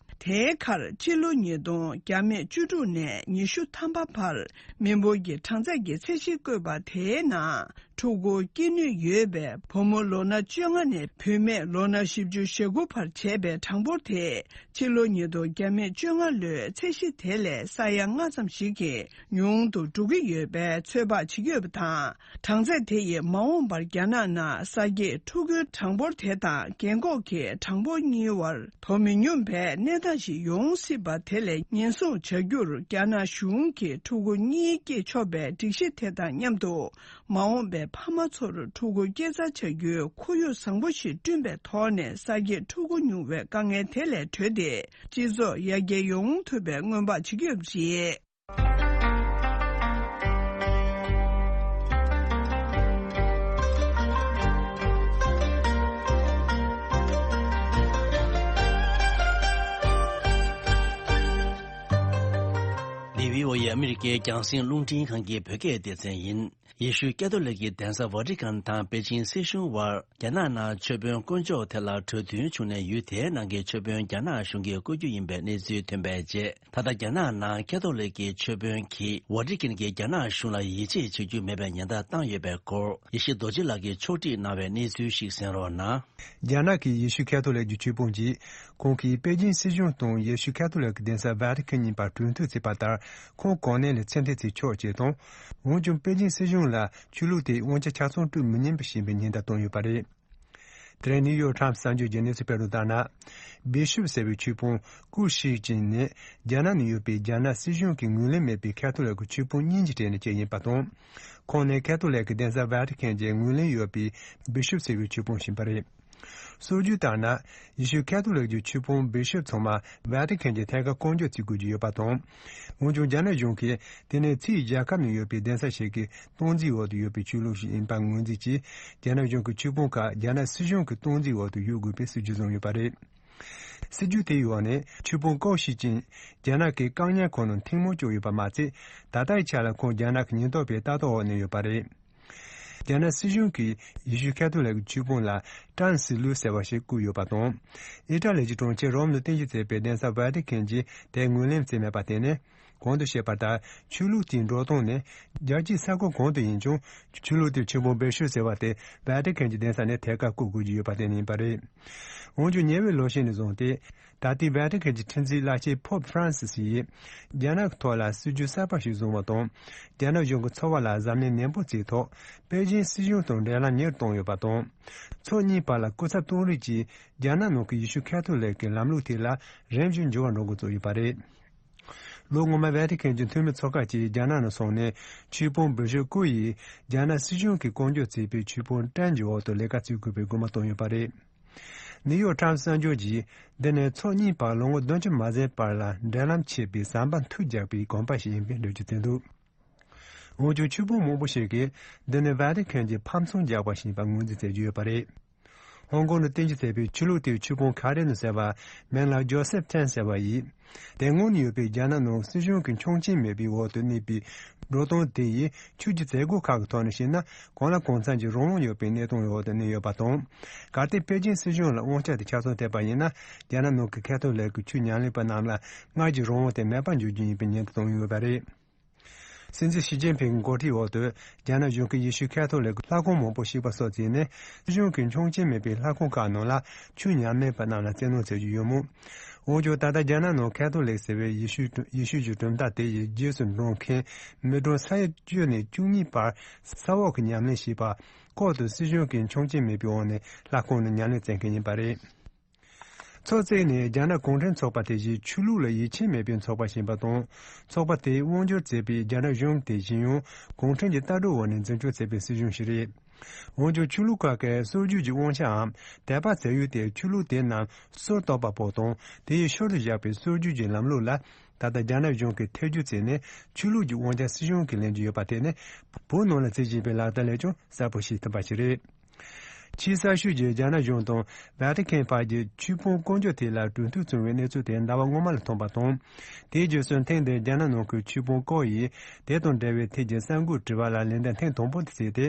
དེའི་ཁར་ཕྱི་ལོ་ཉིས་སྟོང་བརྒྱ་མེད་བཅུ་དྲུག་ནས་ཉི་ཤུ་ཐམ་པ་བར་མི་འབོར་གྱི་གྲངས་ཚད་ཀྱི་ཚད་གཞི་བཀོད་པ་དེའི་ནང་ཕྲུ་གུ་སྐྱེ་ནུས་ཡོད་པའི་བུ་མོ་ལོ་ན་བཅོ་ལྔ་ནས་བུད་མེད་ལོ་ན་བཞི་བཅུ་ཞེ་དགུ་བར་བྱས་པའི་གྲངས་འབོར་དེ་ཕྱི་ལོ་ཉིས་སྟོང་བརྒྱ་མེད་བཅོ་ལྔ་ལོའི་ཚད་གཞི་དེ་ལས་ས་ཡ་ལྔ་ཙམ་ཞིག་གིས་ཉུང་དུ་འགྲོ་གི་ཡོད་པའི་ཚོད་དཔག་བྱེད་ཀྱི་ཡོད་པ་དང་། གྲངས་ཚད་དེ་ཡིས་མ་འོངས་པར་རྒྱ་ནག་ནང་གསར་སྐྱེས་ཕྲུ་གུའི་གྲངས་འབོར་དེ་དང་རྒན་འཁོགས་ཀྱི་གྲངས་འབོར་གཉིས་བར་དོ་མི་སྙོམས་པའི་གནས་སྟངས་ཤིག་ཡོང་སྲིད་པ་དེ་ལ་ཉེན་སྲུང་བྱ་རྒྱུར། རྒྱ་ནག་གཞུང་གིས་ཕྲུ་གུ་གཉིས་སྐྱེས་ཆོག་པའི་སྒྲིག་གཞི་དེ་དང་མཉམ་དུ། མ་འོངས་པའི་ཕ་མ་ཚོར་ཕྲུ་གུ་སྐྱེས་འཚར་བྱ་རྒྱུའི་ཁོར་ཡུག་བཟང་པོ་ཞིག་བསྐྲུན་པའི་ཐོག་ནས། གསར་སྐྱེས་ཕྲུ་གུ་ཉུང་བའི་དཀའ་ངལ་དེ་ལས་གྲོལ་ཏེ། སྤྱི་ཚོགས་ཡར་རྒྱས་ཡོང་ཐུབ་པའི་སྔོན་དཔག་བྱེད་ཀྱི་ཡོད་པ་རེད། ཨ་མི་རི་ཀའི་རྒྱང་སྲིང་རླུང་འཕྲིན་ཁང་གི་བོད་སྐད་སྡེ་ཚན་ཡིན། ཡེ་ཤུ་ཀ་ཐོ་ལིག་གི་གདན་ས་ཝ་ཏི་ཀན་དང་པེ་ཅིང་སྲིད་གཞུང་དབར་རྒྱ་ནག་ནང་ཆོས་དཔོན་དཀོན་མཆོག་ཐད་ལ་གྲོས་མཐུན་བྱུང་ནས་ཡུལ་དེའི་ནང་གི་ཆོས་དཔོན་རྒྱ་ནག་གཞུང་གིས་བསྐོ་རྒྱུ་ཡིན་པའི་གནས་ཚུལ་ཐོན་པའི་རྗེས། ད་ལྟ་རྒྱ་ནག་ནང་ཀ་ཐོ་ལིག་གི་ཆོས་དཔོན་གྱིས་ཝ་ཏི་ཀན་གྱིས་རྒྱ་ནག་གཞུང་ལ་ཡིད་ཆེས་བྱེད་རྒྱུ་མེད་པའི་ཉེན་བརྡ་བཏང་ཡོད་པའི་སྐོར། ཡེ་ཤེས་རྡོ་རྗེ་ལགས་ཀྱིས་ཕྱོགས་སྒྲིག་གནང་བའི་གནས་ཚུལ་ཞིག་གསན་རོགས་གནང་། རྒྱ་ནག་གིས་ཡེ་ཤུ་ཁ་ཐོ་ལིག་གི་ཆོས་དཔོན་གྱིས། ཁོང་གིས་པེ་ཅིན་སྲིད་གཞུང་དང་ཡེ་ཤུ་ཁ་ཐོ་ལིག་གི་གདན་ས་ཝེ་ཏི་ཁན་གཉིས་བར་གྲོས་མཐུན་བྱས་པ་ལྟར། ཁོང་གོ་གནས་ལས་ཕྱིར་འཐེན་བྱེད་ཆོག་ཅེས་དང་། འོན་ཀྱང་པེ་ཅིན་སྲིད་གཞུང་ལ་ཆོས་ལུགས་དེའི་དབང་ཆ་ཆ་ཚང་སྤྲོད་མི་ཉན་པ་ཞེས་པའི་ཉེན་བརྡ་བཏང་ཡོད་པ་རེད། དེ་རིང་ནིའུ་ཡོག་ཊའིམ་གསར་འགྱུར་གྱི་གནས་ཚུལ་སྤེལ་རུ་བཏང་ན། བི་ཤོབ་ཟེར་བའི་ཆོས་དཔོན་ཀུ་ཤིག་ཅིན་ནི་རྒྱ་ནག་ནང་ཡོད་པའི་རྒྱ་ནག་སྲིད་གཞུང་གི་ངོས་ལེན་མེད་པའི་ཁ་ཐོ་ལིག་གི་ཆོས་དཔོན་གཉིས་ཀྱི་གྲས་ནས་གཅིག་ཡིན་པ་དང་། ཁོང་ནི་ཁ་ཐོ་ལིག་གི་གདན་ས་ཝེ་ཏི་ཁན་གྱི་ངོས་ལེན་ཡོད་པའི་བི་ཤོབ་ཟེར་བའི་ཆོས་དཔོན་ཡིན་པ་རེད། སྲོལ་རྒྱུན་ལྟར་ན། ཡེ་ཤུ་ཁ་ཐོ་ལིག་གི་ཆོས་དཔོན་བི་ཤོབ་ཚང་མ་ཝེ་ཏི་ཁན་གྱི་ཐད་ཀར་བསྐོ་འཇོག་བྱེད་དགོས་ཀྱི་ཡོད་པ་དང་། འོན་ཀྱང་རྒྱ་ནག་གཞུང་གིས་དེ་ནི་ཕྱིའི་རྒྱལ་ཁབ་ནང་ཡོད་པའི་གདན་ས་ཞིག་གི་སྟངས་འཛིན་འོག་ཏུ་ཡོད་པའི་ཆོས་ལུགས་ཤིག་ཡིན་པར་ངོས་འཛིན་གྱིས། རྒྱ་ནག་གཞུང་གི་ཆོས་དཔོན་ཁག་རྒྱ་ནག་སྲིད་གཞུང་གི་སྟངས་འཛིན་འོག་ཏུ་ཡོད་དགོས་པའི་སྲིད་ཇུས་བཟུང་ཡོད་པ་རེད། སྲིད་ཇུས་དེའི་འོག་ནས་ཆོས་དཔོན་ཀའོ་ཤི་ཅིན་རྒྱ་ནག་གི་བཀག་ཉར་ཁང་ནང་ཐེངས་མང་བཅུག་ཡོད་པ་མ་ཚད། ད་ལྟའི་ཆ་ལ་ཁོང་རྒྱ་ནག་གི་ཉེན་རྟོག་པའི་ལྟ་རྟོག་འོག་ནས་ཡོད་པ་རེད། རྒྱ་ནག་སྲིད་གཞུང་གིས་ཡེ་ཤུ་ཁ་ཐོ་ལིག་གི་ཆོས་དཔོན་ལ་ཀྲན་སི་ལུ་ཟེར་བ་ཞིག་བསྐོས་ཡོད་པ་དང་། ཨི་ཊ་ལི་གྱི་གྲོང་ཁྱེར་རོམ་དུ་རྟེན་གཞི་བྱས་པའི་གདན་ས་ཝེ་ཏི་ཁན་གྱིས་དེ་ངོས་ལེན་བྱས་མེད་པ་དེ་ནི། གོང་དུ་བཤད་པ་ལྟར་ཆོས་ལུགས་དེའི་འགྲོ་སྟངས་ནི། རྒྱལ་སྤྱིའི་ས་ཁུལ་གང་དུ་ཡིན་ཀྱང་། ཆོས་ལུགས་དེའི་ཆོས་དཔོན་བེ་ཤོ་ཟེར་བ་དེ་ཝེ་ཏི་ཁན་གྱི་གདན་ས་ནས་ཐད་ཀར་བསྐོ་དགོས་ཀྱི་ཡོད་པ་དེ་ནི་ཡིན་པ་རེད། འོན་ཀྱང་ཉེ་བའི་ལོ་ཤས་ནས་བཟུང་སྟེ། ད་ལྟའི་ཝེ་ཏི་ཁན་གྱི་ཁྲི་འཛིན་བླ་ཆེན་ཕོབ་ཧྥ་རན་སིས་ཡིས། རྒྱ་ནག་གི་ཐོག་ལ་སྲིད་ཇུས་གསར་པ་ཞིག་བཟུང་བ་དང་། རྒྱ་ནག་གཞུང་གི་འཚོ་བ་ལ་གཟབ་ནན་ནན་པོ་བྱས་ཐོག་པེ་ཅིན་སྲིད་གཞུང་དང་འབྲེལ་ལམ་ཉེ་རུ་བཏང་ཡོད་པ་དང་། ཕྱོགས་གཉིས་བར་ལ་སྐུ་ཚབ་དོན་རིགས་ཀྱིས་རྒྱ་ནག་ནང་གི་ཡེ་ཤུ་ཁ་ཐོ་ལིག་གི་ལམ་ལུགས་ཐད་ལ་རིམ་བཞིན་འགྱུར་བ་འགྲོ་འགོ་བཙུགས་ཡོད་པ་རེད། ལོ་སྔོན་མ་ཝེ་ཏི་ཁན་གྱི་འཐུས་མི་ཚོ་ཁག་ཅིག་རྒྱ་ནག་ནང་སོང་ནས་ཆོས་དཔོན་བི་ཤོབ་ཀུ་ཡིས་རྒྱ་ནག་སྲིད་གཞུང་གིས་བསྐོ་འཇོག་བྱས་པའི་ཆོས་དཔོན་ཀྲན་གྱི་འོག་ཏུ་ལས་ཀ་བྱེད་དགོས་པའི་སྐུལ་མ་བཏང་ཡོད་པ་རེད། ནིའུ་ཡོག་ཊའིམ་གསར་འགྱུར་གྱིས་འདི་ནི་ཕྱོགས་གཉིས་བར་ལོ་ངོ་བདུན་ཅུ་མ་ཟིན་བར་ལ་འབྲེལ་ལམ་ཆད་པའི་ཟམ་པ་མཐུད་རྒྱག་པའི་གོམ་པ་ཞིག་ཡིན་པའི་འགྲེལ་བརྗོད་བྱས་འདུག་འོན་ཀྱང་ཆོས་དཔོན་མང་པོ་ཞིག་གིས་འདི་ནི་ཝེ་ཏི་ཁན་གྱིས་ཕམ་ཚོང་རྒྱག་པ་ཞིག་ཡིན་པར་ངོས་འཛིན་བྱེད་ཀྱི་ཡོད་པ་རེད། ཧོང་ཀོང་དུ་རྟེན་གཞི་བྱས་པའི་ཆོས་ལུགས་དེའི་ཆོས་དཔོན་ཁ་རེ་ནུ་ཟེར་བ་མིང་ལ་ཇོ་སེབ་ཐན་ཟེར་བ་ཡིས། དེ་སྔོན་ནས་ཡོད་པའི་རྒྱ་ནག་ནང་སྲིད་གཞུང་གི་ཆོག་མཆན་མེད་པའི་འོག་ཏུ་གནས་པའི་འགྲོ་སྟངས་དེ་ཡིས་ཆོས་ཀྱི་མཛད་སྒོ་ཁག་གི་ཐོག་ནས་བཤད་ན་གང་ལ་གང་འཚམ་གྱི་རང་དབང་ཡོད་པའི་གནས་སྟངས་འོག་ཏུ་གནས་ཡོད་པ་དང་། གལ་ཏེ་པེ་ཅིན་སྲིད་གཞུང་ལ་དབང་ཆ་དེ་ཆ་ཚང་སྤྲད་པ་ཡིན་ན་རྒྱ་ནག་ནང་གི་ཁ་ཐོ་ལིག་གི་ཆོས་ཉམས་ལེན་པ་རྣམས་ལ་སྔར་གྱི་རང་དབང་དེ་མེད་པར་འགྱུར་རྒྱུ་ཡིན་པའི་ཉེན་བརྡ་བཏང་ཡོད་པ་རེད། སྲིད་འཛིན་ཞི་ཅིན་ཕིང་གི་འགོ་ཁྲིད་འོག་ཏུ་རྒྱ་ནག་གཞུང་གིས་ཡེ་ཤུ་ཁ་ཐོ་ལིག་ལྷ་ཁང་མང་པོ་བཤིག་པ་སོགས་བྱས་ནས་སྲིད་གཞུང་གི་ཆོག་མཆན་མེད་པའི་ལྷ་ཁང་ཁག་ནང་ལ་ཆོས་ཉམས་ལེན་པ་རྣམས་ལ་བཙན་གནོན་བྱེད་ཀྱི་ཡོད་མོད། འོན་ཀྱང་ད་ལྟ་རྒྱ་ནག་ནང་ཁ་ཐོ་ལིག་ཟེར་བའི་ཡེ་ཤུ་ཡེ་ཤུ་གྱི་གྲུབ་མཐའ་དེ་ཡི་རྗེས་སུ་འབྲང་མཁན་མི་གྲངས་ས་ཡ་བཅུ་ནས་བཅུ་གཉིས་བར་ས་འོག་གི་ཉམས་ལེན་བྱེད་པ་ལྐོག་ཏུ་སྲིད་གཞུང་གི་ཆོག་མཆན་མེད་པའི་འོག་ནས་ལྷ་ཁང་ནང་ཉམས་ལེན་བྱེད་མཁན་ཡིན་པ་རེད། ཚོགས་བརྩིགས་ནས་རྒྱ་ནག་གུང་ཁྲན་ཚོགས་པ་དེ་བཞིན་ཆོས་ལུགས་ལ་ཡིད་ཆེས་མེད་པའི་ཚོགས་པ་ཞིག་ཡིན་པ་དང་། ཚོགས་པ་དེས་དབང་སྒྱུར་བྱེད་པའི་རྒྱ་ནག་གཞུང་དེ་བཞིན་ཡང་གུང་ཁྲན་གྱི་ལྟ་གྲུབ་འོག་ནས་འཛིན་སྐྱོང་བྱེད་པའི་སྲིད་གཞུང་ཞིག་རེད། འོན་ཀྱང་ཆོས་ལུགས་ཁག་གི་སྲོལ་རྒྱུན་གྱི་དབང་ཆའམ་དད་པ་བྱ་ཡུལ་དེ་ཆོས་ལུགས་དེ་རྣམས་སྲོལ་གཏོད་པ་པོ་དང་དེ་ཡི་ཤུལ་དུ་བཞག་པའི་སྲོལ་རྒྱུན་གྱི་ལམ་ལུགས་ལ་ད་ལྟ་རྒྱ་ནག་གཞུང་གིས་ཐེ་བྱུས་བྱས་ནས་ཆོས་ལུགས་ཀྱི་དབང་ཆ་སྲིད་གཞུང་གིས་ལེན་གྱི་ཡོད་པ་དེ་ནི་བོད་ནང་ལ་བྱེད་བཞིན་པའི་ལག་བསྟར་ལས་ཀྱང་གསལ་པོ་ཤེས་ཐུབ་པ་ཞིག་རེད། ཆེས་གསར་ཤོས་ཀྱི་རྒྱ་ནག་གཞུང་དང་ཝེ་ཏི་ཁན་བར་གྱི་ཆོས་དཔོན་བསྐོ་འཇོག་ཐད་ལ་གྲོས་མཐུན་བྱུང་བའི་གནས་ཚུལ་དེ་ཟླ་བ་སྔོན་མ་ལ་ཐོན་པ་དང་། དེའི་རྗེས་སུ་ཐེངས་འདིར་རྒྱ་ནག་ནང་ཁུལ་ཆོས་དཔོན་ཀའོ་ཡིས་དེ་དང་འབྲེལ་བའི་ཐད་ཀྱི་གསར་འགོད་དྲི་བ་ལ་ལན་འདེབས་ཐེངས་དང་པོ་དེ་བྱས་ཏེ།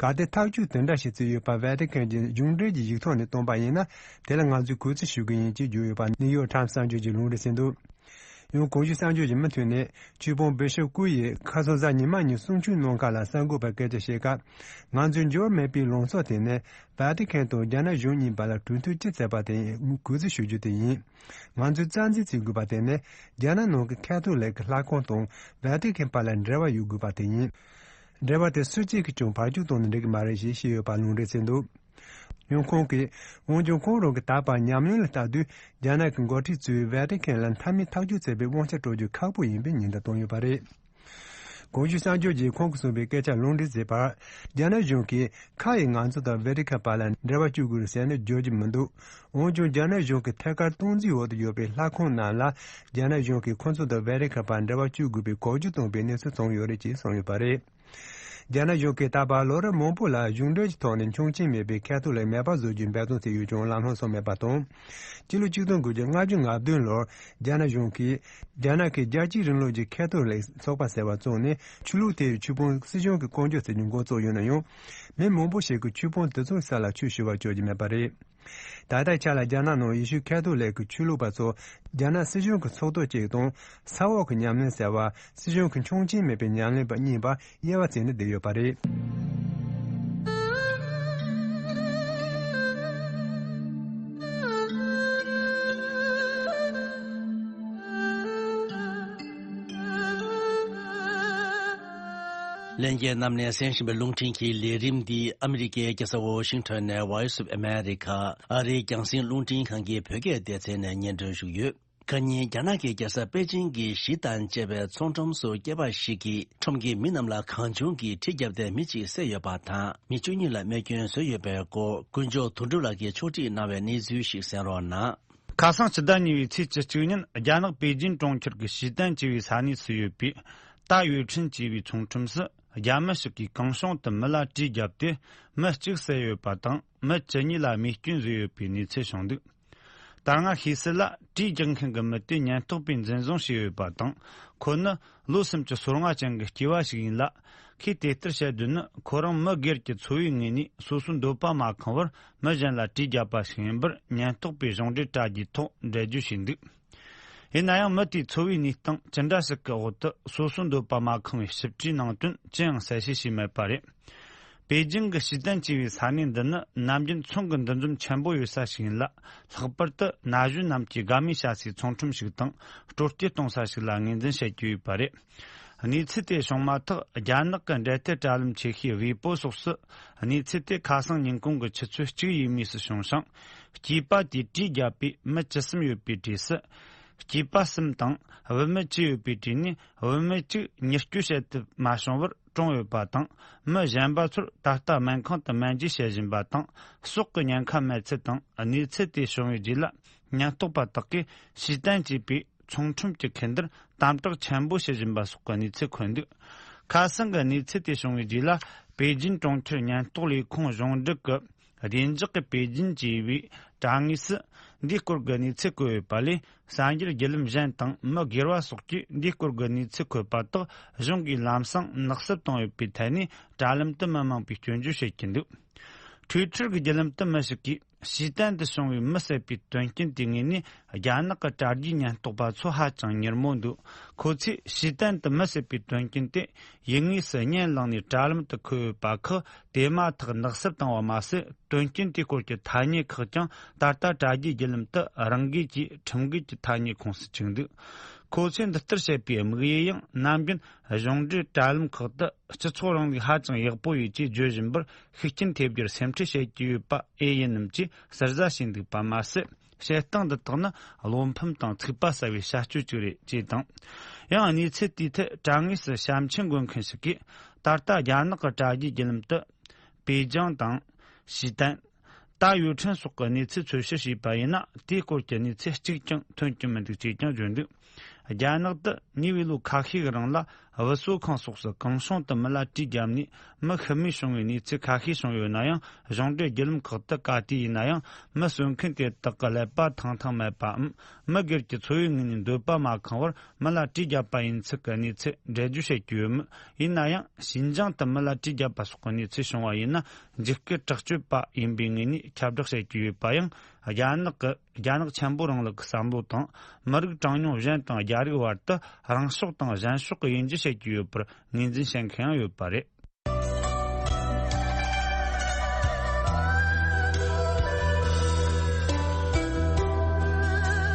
གལ་ཏེ་ཐག་གཅོད་དེ་འདྲ་ཞིག་བྱས་ཡོད་པ་ཝེ་ཏི་ཁན་གྱི་གཞུང་འབྲེལ་གྱི་ཡིག་ཐོག་ནས་བཏོན་པ་ཡིན་ན་དེ་ལ་ང་ཚོས་གུས་བརྩི་ཞུ་གི་ཡིན་ཅེས་བརྗོད་ཡོད་པ་ནིའུ་ཡོག་ཊའིམ་གསར་འགྱུར་གྱིས་ལུང་འདྲེན་བྱས་འདུག་ཡང་གོང་ཞུས་གསར་འགྱུར་གྱི་མུ་མཐུད་ནས་ཆོས་དཔོན་བི་ཤོབ་ཀུ་ཡིས་ཁ་སང་གཟའ་ཉི་མ་ཉིན་གསུང་ཆོས་གནང་སྐབས་ལ་གསར་འགོད་པར་སྐད་ཆ་བཤད་སྐབས། ང་ཚོའི་འགྱུར་བ་མེད་པའི་ལངས་ཕྱོགས་དེ་ནི་ཝེ་ཏི་ཁན་དང་རྒྱ་ནག་གཞུང་གཉིས་བར་ལ་གྲོས་མཐུན་ཅི་བྱས་པ་དེ་ཡིན་གུས་བརྩི་ཞུ་རྒྱུ་དེ་ཡིན། ང་ཚོས་རྩ་འཛིན་བྱེད་དགོས་པ་དེ་ནི་རྒྱ་ནག་ནང་གི་ཁ་ཐོ་ལིག་གི་ལྷ་ཁང་དང་ཝེ་ཏི་ཁན་བར་ལ་འབྲེལ་བ་ཡོད་དགོས་པ་དེ་ཡིན། འབྲེལ་བ་དེ་སུ་གཅིག་གིས་ཀྱང་བར་གཅོད་གཏོང་ནས་འགྲིག་གི་མ་རེད་ཞེས་བཤད་ཡོད་པ་ལུང་འདྲེན་བྱས་འདུག་ཡང་ཁོང་གིས་འོན་ཀྱང་ཁོང་རང་གིས་ད་བར་ཉམས་མྱོང་ལ་ལྟ་དུས་རྒྱ་ནག་གི་འགོ་ཁྲིད་ཚོས་ཝེ་ཏི་ཁན་ལ་མཐའ་མའི་ཐག་གཅོད་བྱེད་པའི་དབང་ཆ་སྤྲོད་རྒྱུ་ཁག་པོ་ཡིན་པའི་ཉེན་བརྡ་བཏང་ཡོད་པ་རེད། གོང་ཞུས་གསར་འགྱུར་གྱིས་ཁོང་གིས་གསུངས་པའི་སྐད་ཆར་ལུང་འདྲེན་བྱས་པར། རྒྱ་ནག་གཞུང་གིས་ཁ་ཡིས་ང་ཚོ་དང་ཝེ་ཏི་ཁན་བར་ལ་འབྲེལ་བ་གཅོད་དགོས་རེད་ཟེར་ནས་བརྗོད་ཀྱི་མི་འདུག་འོན་ཀྱང་རྒྱ་ནག་གཞུང་གི་ཐད་ཀར་སྟངས་འཛིན་འོག་ཏུ་ཡོད་པའི་ལྷ་ཁང་རྣམས་ལ་རྒྱ་ནག་གཞུང་གིས་ཁོ་ཚོ་དང་ཝེ་ཏི་ཁན་བར་འབྲེལ་བ་གཅོད་དགོས་པའི་འགོག་རྒྱུ་བཏང་པའི་གནས་ཚུལ་བྱུང་ཡོད་རེད་ཅེས་གསུངས་ཡོད་པ་རེད། རྒྱ་ནག་གཞུང་གིས་ད་བར་ལོ་རབས་མང་པོ་ལ་གཞུང་འབྲེལ་གྱི་ཐོག་ནས་ཆོག་མཆན་མེད་པའི་ཁ་ཐོག་ལས་མེད་པར་བཟོ་རྒྱུའི་འབད་བརྩོན་བྱས་ཡོད་ཀྱང་ལམ་ལྷོང་སོང་མེད་པ་དང་། སྤྱི་ལོ་ཆིག་སྟོང་དགུ་བརྒྱ་ལྔ་བཅུ་ང་བདུན་ལོར་རྒྱ་ནག་གཞུང་གིས་རྒྱ་ནག་གི་རྒྱལ་གཅེས་རིང་ལུགས་ཀྱི་ཁ་ཐོག་ལས་ཚོགས་པ་ཟེར་བ་བཙུགས་ནས་ཆོས་ལུགས་དེ་ཡི་ཆོས་དཔོན་སྲིད་གཞུང་གིས་བསྐོ་འཇོག་བྱེད་རྒྱུ་འགོ་བཙུགས་ཡོད་ན་ཡང་། མི་མང་པོ་ཞིག་གིས་ཆོས་དཔོན་དེ་ཚོའི་ས་ལ་ཆོས་ཞུ་བར་བཅར་གྱི་མེད་པ་རེད། ད་ལྟའི་ཆ་ལ་རྒྱ་ནག་ནང་ཡེ་ཤུ་ཁ་ཐོག་ལས་ཀྱི་ཆོས་ལུགས་པ་ཚོ་རྒྱ་ནག་སྲིད་གཞུང་གི་ཚོགས་གཙོ་གཅིག་དང་ས་འོག་གི་ཉམས་ལེན་ཟེར་བ་སྲིད་གཞུང་གི་ཆོག་མཆན་མེད་པའི་ཉམས་ལེན་པ་གཉིས་བར་དབྱེ་བ་བྱས་ནས་བསྡད་ཡོད་པ་རེད། ལྷན་རྒྱས་རྣམས་ནས་གསན་བཞིན་པའི་རླུང་འཕྲིན་གྱི་ལས་རིམ་འདི་ཨ་མི་རི་ཀའི་རྒྱལ་ས་ཝོ་ཤིང་ཊོན་ནས་Voice of America ཨ་རིའི་རྒྱང་སྲིང་རླུང་འཕྲིན་ཁང་གི་བོད་སྐད་སྡེ་ཚན་ནས་སྙན་སྒྲོན་ཞུས་ཡོད། ཁ་ཉིན་རྒྱ་ནག་གི་རྒྱལ་ས་པེ་ཅིང་གི་ཞི་ཏན་ཅེས་པའི་ཚོང་ཁྲོམ་སོགས་སྐྱེས་པ་ཞིག་གིས་ཁྲོམ་གྱི་མི་རྣམས་ལ་གང་བྱུང་གིས་གྲི་བརྒྱབ་སྟེ་མི་གཅིག་བསད་ཡོད་པ་དང་མི་བཅུ་གཉིས་ལ་རྨས་སྐྱོན་བཟོས་ཡོད་པའི་སྐོར་དཀོན་མཆོག་དོན་གྲུབ་ལགས་ཀྱིས་ཕྱོགས་སྒྲིག་གནང་བའི་གནས་ཚུལ་ཞིག་གསན་རོགས་གནང་། ཁ་སང་ཕྱི་ཟླ་གཉིས་པའི་ཚེས་བཅུ་གཅིག་ཉིན་རྒྱ་ནག་པེ་ཅིན་གྲོང་ཁྱེར་གྱི་ཞི་ཏན་ཅེས་པའི་ས་གནས་སུ་ཡོད་པའི་ཏཱ་ཡུས་ཁྲིན་ཅེས་པའི་ཚོང་ཁྲོམ་སུ་རྒྱ་མི་ཞིག་གིས་གང་བྱུང་དུ་མི་ལ་གྲི་བརྒྱབ་སྟེ་མི་གཅིག་བསད་ཡོད་པ་དང་མི་བཅུ་གཉིས་ལ་རྨས་སྐྱོན་བཟོས་ཡོད་པའི་གནས་ཚུལ་བྱུང་འདུག་ད་སྔ་ཤེས་གསལ་ལ་གྲི་རྒྱག་མཁན་གྱི་མི་དེ་ཉེན་རྟོག་པས་འཛིན་བཟུང་བྱས་ཡོད་པ་དང་ཁོ་ནི་ལོ་སུམ་ཅུ་སོ་ལྔ་ཅན་གྱི་སྐྱེས་པ་ཞིག་ཡིན་ལ། ཁོས་དེ་ལྟར་བཤད་དོན་ནི་ཁོ་རང་མི་སྒེར་གྱི་འཚོ་བའི་ངོས་ནས་སོ་སོའི་འདོད་པ་མ་ཁེངས་བར་མི་གཞན་ལ་གྲི་བརྒྱབ་པ་ཞིག་ཡིན་པར་ཉེན་རྟོག་པས་གཞུང་འབྲེལ་དྲ་རྒྱའི་ཐོག་འགྲེལ་བརྗོད་བྱས་འདུག་ཡིན་ན་ཡང་མི་དེའི་འཚོ་བའི་གནས་སྟངས་ཅི་འདྲ་ཞིག་གི་འོག་ཏུ་སོ་སོའི་འདོད་པ་མ་ཁེངས་པའི་ཞིབ་ཕྲའི་ནང་དོན་ཅི་ཡང་གསལ་བཤད་བྱས་མེད་པ་རེད། པེ་ཅིང་གི་ཞི་ཏན་ཅེས་པའི་ས་གནས་འདི་ནི་ནམ་རྒྱུན་ཚོང་གི་འདུ་འཛོམས་ཆེན་པོ་ཡོད་ས་ཞིག་ཡིན་ལ། ལྷག་པར་དུ་ན་གཞོན་རྣམས་ཀྱིས་དགའ་མོས་བྱ་སའི་ཚོང་ཁྲོམ་ཞིག་དང་སྤྲོ་སྐྱིད་གཏོང་ས་ཞིག་ལ་ངོས་འཛིན་བྱེད་ཀྱི་ཡོད་པ་རེད། གནས་ཚུལ་དེ་བྱུང་མ་ཐག་རྒྱ་ནག་གི་འབྲེལ་མཐུད་དྲ་ལམ་ཆེ་ཤོས་ཝེ་པོ་སོགས་སུ་གནས་ཚུལ་དེ་ཁ་སང་ཉིན་གུང་གི་ཆུ་ཚོད་གཅིག་ཡས་མས་སུ་བྱུང་ཞིང་། སྐྱེས་པ་དེས་གྲི་བརྒྱབ་པའི་མི་བཅུ་གསུམ་ཡོད་པའི་གྲས་སུ། སྐྱེས་པ་གསུམ་དང་བུད་མེད་བཅུ་ཡོད་པའི་གྲས་ནས་བུད་མེད་གཅིག་མྱུར་སྐྱོབ་བྱེད་ཐུབ་མ་བྱུང་བར་གྲོངས་ཡོད་པ་དང་། མི་གཞན་པ་ཚོར་ད་ལྟ་སྨན་ཁང་དུ་སྨན་བཅོས་བྱེད་བཞིན་པ་དང་། ཟོག་གི་ཉེན་ཁ་མེད་ཚུལ་དང་། གནས་ཚུལ་དེ་བྱུང་བའི་རྗེས་ལ་ཉེན་རྟོག་པ་དག་གིས་ཞི་ཏན་ཅེས་པའི་ཚོང་ཁྲོམ་གྱི་ཁེ་འདིར་དམ་དྲག་ཆེན་པོ་བྱེད་བཞིན་པ་སོགས་ཀྱི་གནས་ཚུལ་འཁོད་འདུག་ཁ་སང་གི་གནས་ཚུལ་དེ་བྱུང་བའི་རྗེས་ལ་པེ་ཅིན་གྲོང་ཁྱེར་ཉེན་རྟོག་ལས་ཁུངས་གཞུང་འབྲེལ་གྱི་བདེ་འཇགས་ཀྱི་པེ་ཅིན་ཅེས་པའི་དྲ་ངོས་སུ་འདིའི་སྐོར་གྱི་གནས་ཚུལ་བཀོད་ཡོད་པ་ལས། གསར་འགྱུར་བརྒྱུད་ལམ་གཞན་དང་མི་སྒེར་བ་སོགས་ཀྱིས་འདིའི་སྐོར་གྱི་གནས་ཚུལ་འཁོད་པ་དག་གཞུང་གིས་ལམ་སང་ནག་བསུབ་བཏང་ཡོད་པའི་ཐད་ནས་དྲ་ལམ་དུ་མི་མང་པོས་སྐྱོན་བརྗོད་བྱེད་ཀྱི་འདུག་ཊུའི་ཊར་གྱི་བརྒྱུད་ལམ་དུ་མི་ཞིག་གིས་ཞི་ཏན་དུ་བྱུང་བའི་མི་བསད་པའི་དོན་རྐྱེན་དེའི་ངོས་ནས་རྒྱ་ནག་གི་དྲ་རྒྱའི་ཉེན་རྟོག་པ་ཚོ་ཧ་ཅང་མྱུར་མོ་འདུག་ཁོ་ཚོས་ཞི་ཏན་དུ་མི་བསད་པའི་དོན་རྐྱེན་དེ་ཡུལ་དངོས་སུ་བརྙན་བླངས་ནས་དྲ་ལམ་དུ་འཁོད་ཡོད་པ་ཁག་དེ་མ་ཐག་ནག་བསུབ་བཏང་བ་མ་ཟད། དོན་རྐྱེན་དེའི་སྐོར་གྱི་ཐ་སྙད་ཁག་ཀྱང་ད་ལྟ་དྲ་རྒྱའི་བརྒྱུད་ལམ་དུ་རང་འགུལ་གྱིས་ཁྲིམས་འགལ་གྱི་ཐ་སྙད་ཁོངས་སུ་བཅུག་འདུག་ཁོ་ཚོས་འདི་ལྟར་བཤད་པའི་དམིགས་ཡུལ་ཡང་ནམ་རྒྱུན་གཞུང་འབྲེལ་དྲ་ལམ་ཁག་ཏུ་སྤྱི་ཚོགས་རིང་ལུགས་ཧ་ཅང་ཡག་པོ་ཡོད་ཅེས་བརྗོད་བཞིན་པར་ཤུགས་རྐྱེན་ཐེབས་རྒྱུར་སེམས་ཁྲལ་བྱེད་ཀྱི་ཡོད་པ་ཨེ་ཡིན་ནམ་ཅེས་ཟུར་ཟ་བྱས་འདུག་པ་མ་ཟད། བཤད་སྟངས་འདི་དག་ནི་བློ་ཕམ་དང་ཚིག་པ་གསར་བའི་བྱ་སྤྱོད་ཅིག་རེད་ཅེས་དང་། ཡང་གནས་ཚུལ་དེའི་ཐད་དྲ་ངོས་སུ་བྱམས་ཆེན་འགོད་མཁན་ཞིག་གིས་ད་ལྟ་རྒྱ་ནག་གི་དྲ་རྒྱའི་བརྒྱུད་ལམ་དུ། པེ་ཅང་དང་། ཞི་ཏན། ཏཱ་ཡུས་ཁྲིན་སོགས་ཀྱི་གནས་ཚུལ་འཚོལ་ཞིབ་བྱས་པ་ཡིན་ན་དེའི་སྐོར་གྱི་གནས་ཚུལ་གཅིག་ཀྱང་ཐོན་གྱི་མི་འདུག་ཅེས་ཀྱང་བརྗོད་འདུག་རྒྱ་ནག་ཏུ་ཉེ་བའི་ལོ་ཁ་ཤས་ཀྱི་རིང་ལ་བུ་གསོ་ཁང་སོགས་སུ་གང་བྱུང་དུ་མི་ལ་གྲི་བརྒྱབ་ནས་མི་ཤི་རྨས་བྱུང་བའི་གནས་ཚུལ་ཁ་ཤས་བྱུང་ཡོད་ན་ཡང་གཞུང་འབྲེལ་བརྒྱུད་ལམ་ཁག་ཏུ་ག་དུས་ཡིན་ན་ཡང་མི་གསོད་མཁན་དེ་དག་གི་ཀླད་པ་ཐང་ཐང་མེད་པའམ་མི་སྒེར་གྱི་འཚོ་བའི་ངོས་ནས་འདོད་པ་མ་ཁེངས་བར་མི་ལ་གྲི་བརྒྱབ་པ་ཡིན་ཚུལ་གྱི་གནས་ཚུལ་འགྲེལ་བརྗོད་བྱེད་ཀྱི་ཡོད་མོད། ཡིན་ན་ཡང་ཞིན་ཅང་དུ་མི་ལ་གྲི་བརྒྱབ་པ་སོགས་ཀྱི་གནས་ཚུལ་བྱུང་བ་ཡིན་ན་འཇིགས་སྐུལ་དྲག་སྤྱོད་པ་ཡིན་པའི་ངོས་ནས་ཁྱབ་བསྒྲགས་བྱེད་ཀྱི་ཡོད་པ་ཡང་རྒྱ་ནག་གི་རྒྱ་ནག་ཆེན་པོ་རིང་ལུགས་ཀྱི་བསམ་བློ་དང་མི་རིགས་གྲངས་ཉུང་གཞན་དང་རྒྱ་རིགས་བར་དུ་རང་ཕྱོགས་དང་གཞན་ཕྱོགས་ཀྱི་དབྱེ་འབྱེད་བྱེད་ཀྱི་ཡོད་པར་ངོས་འཛིན་བྱེད་མཁན་ཡང་ཡོད་པ་རེད།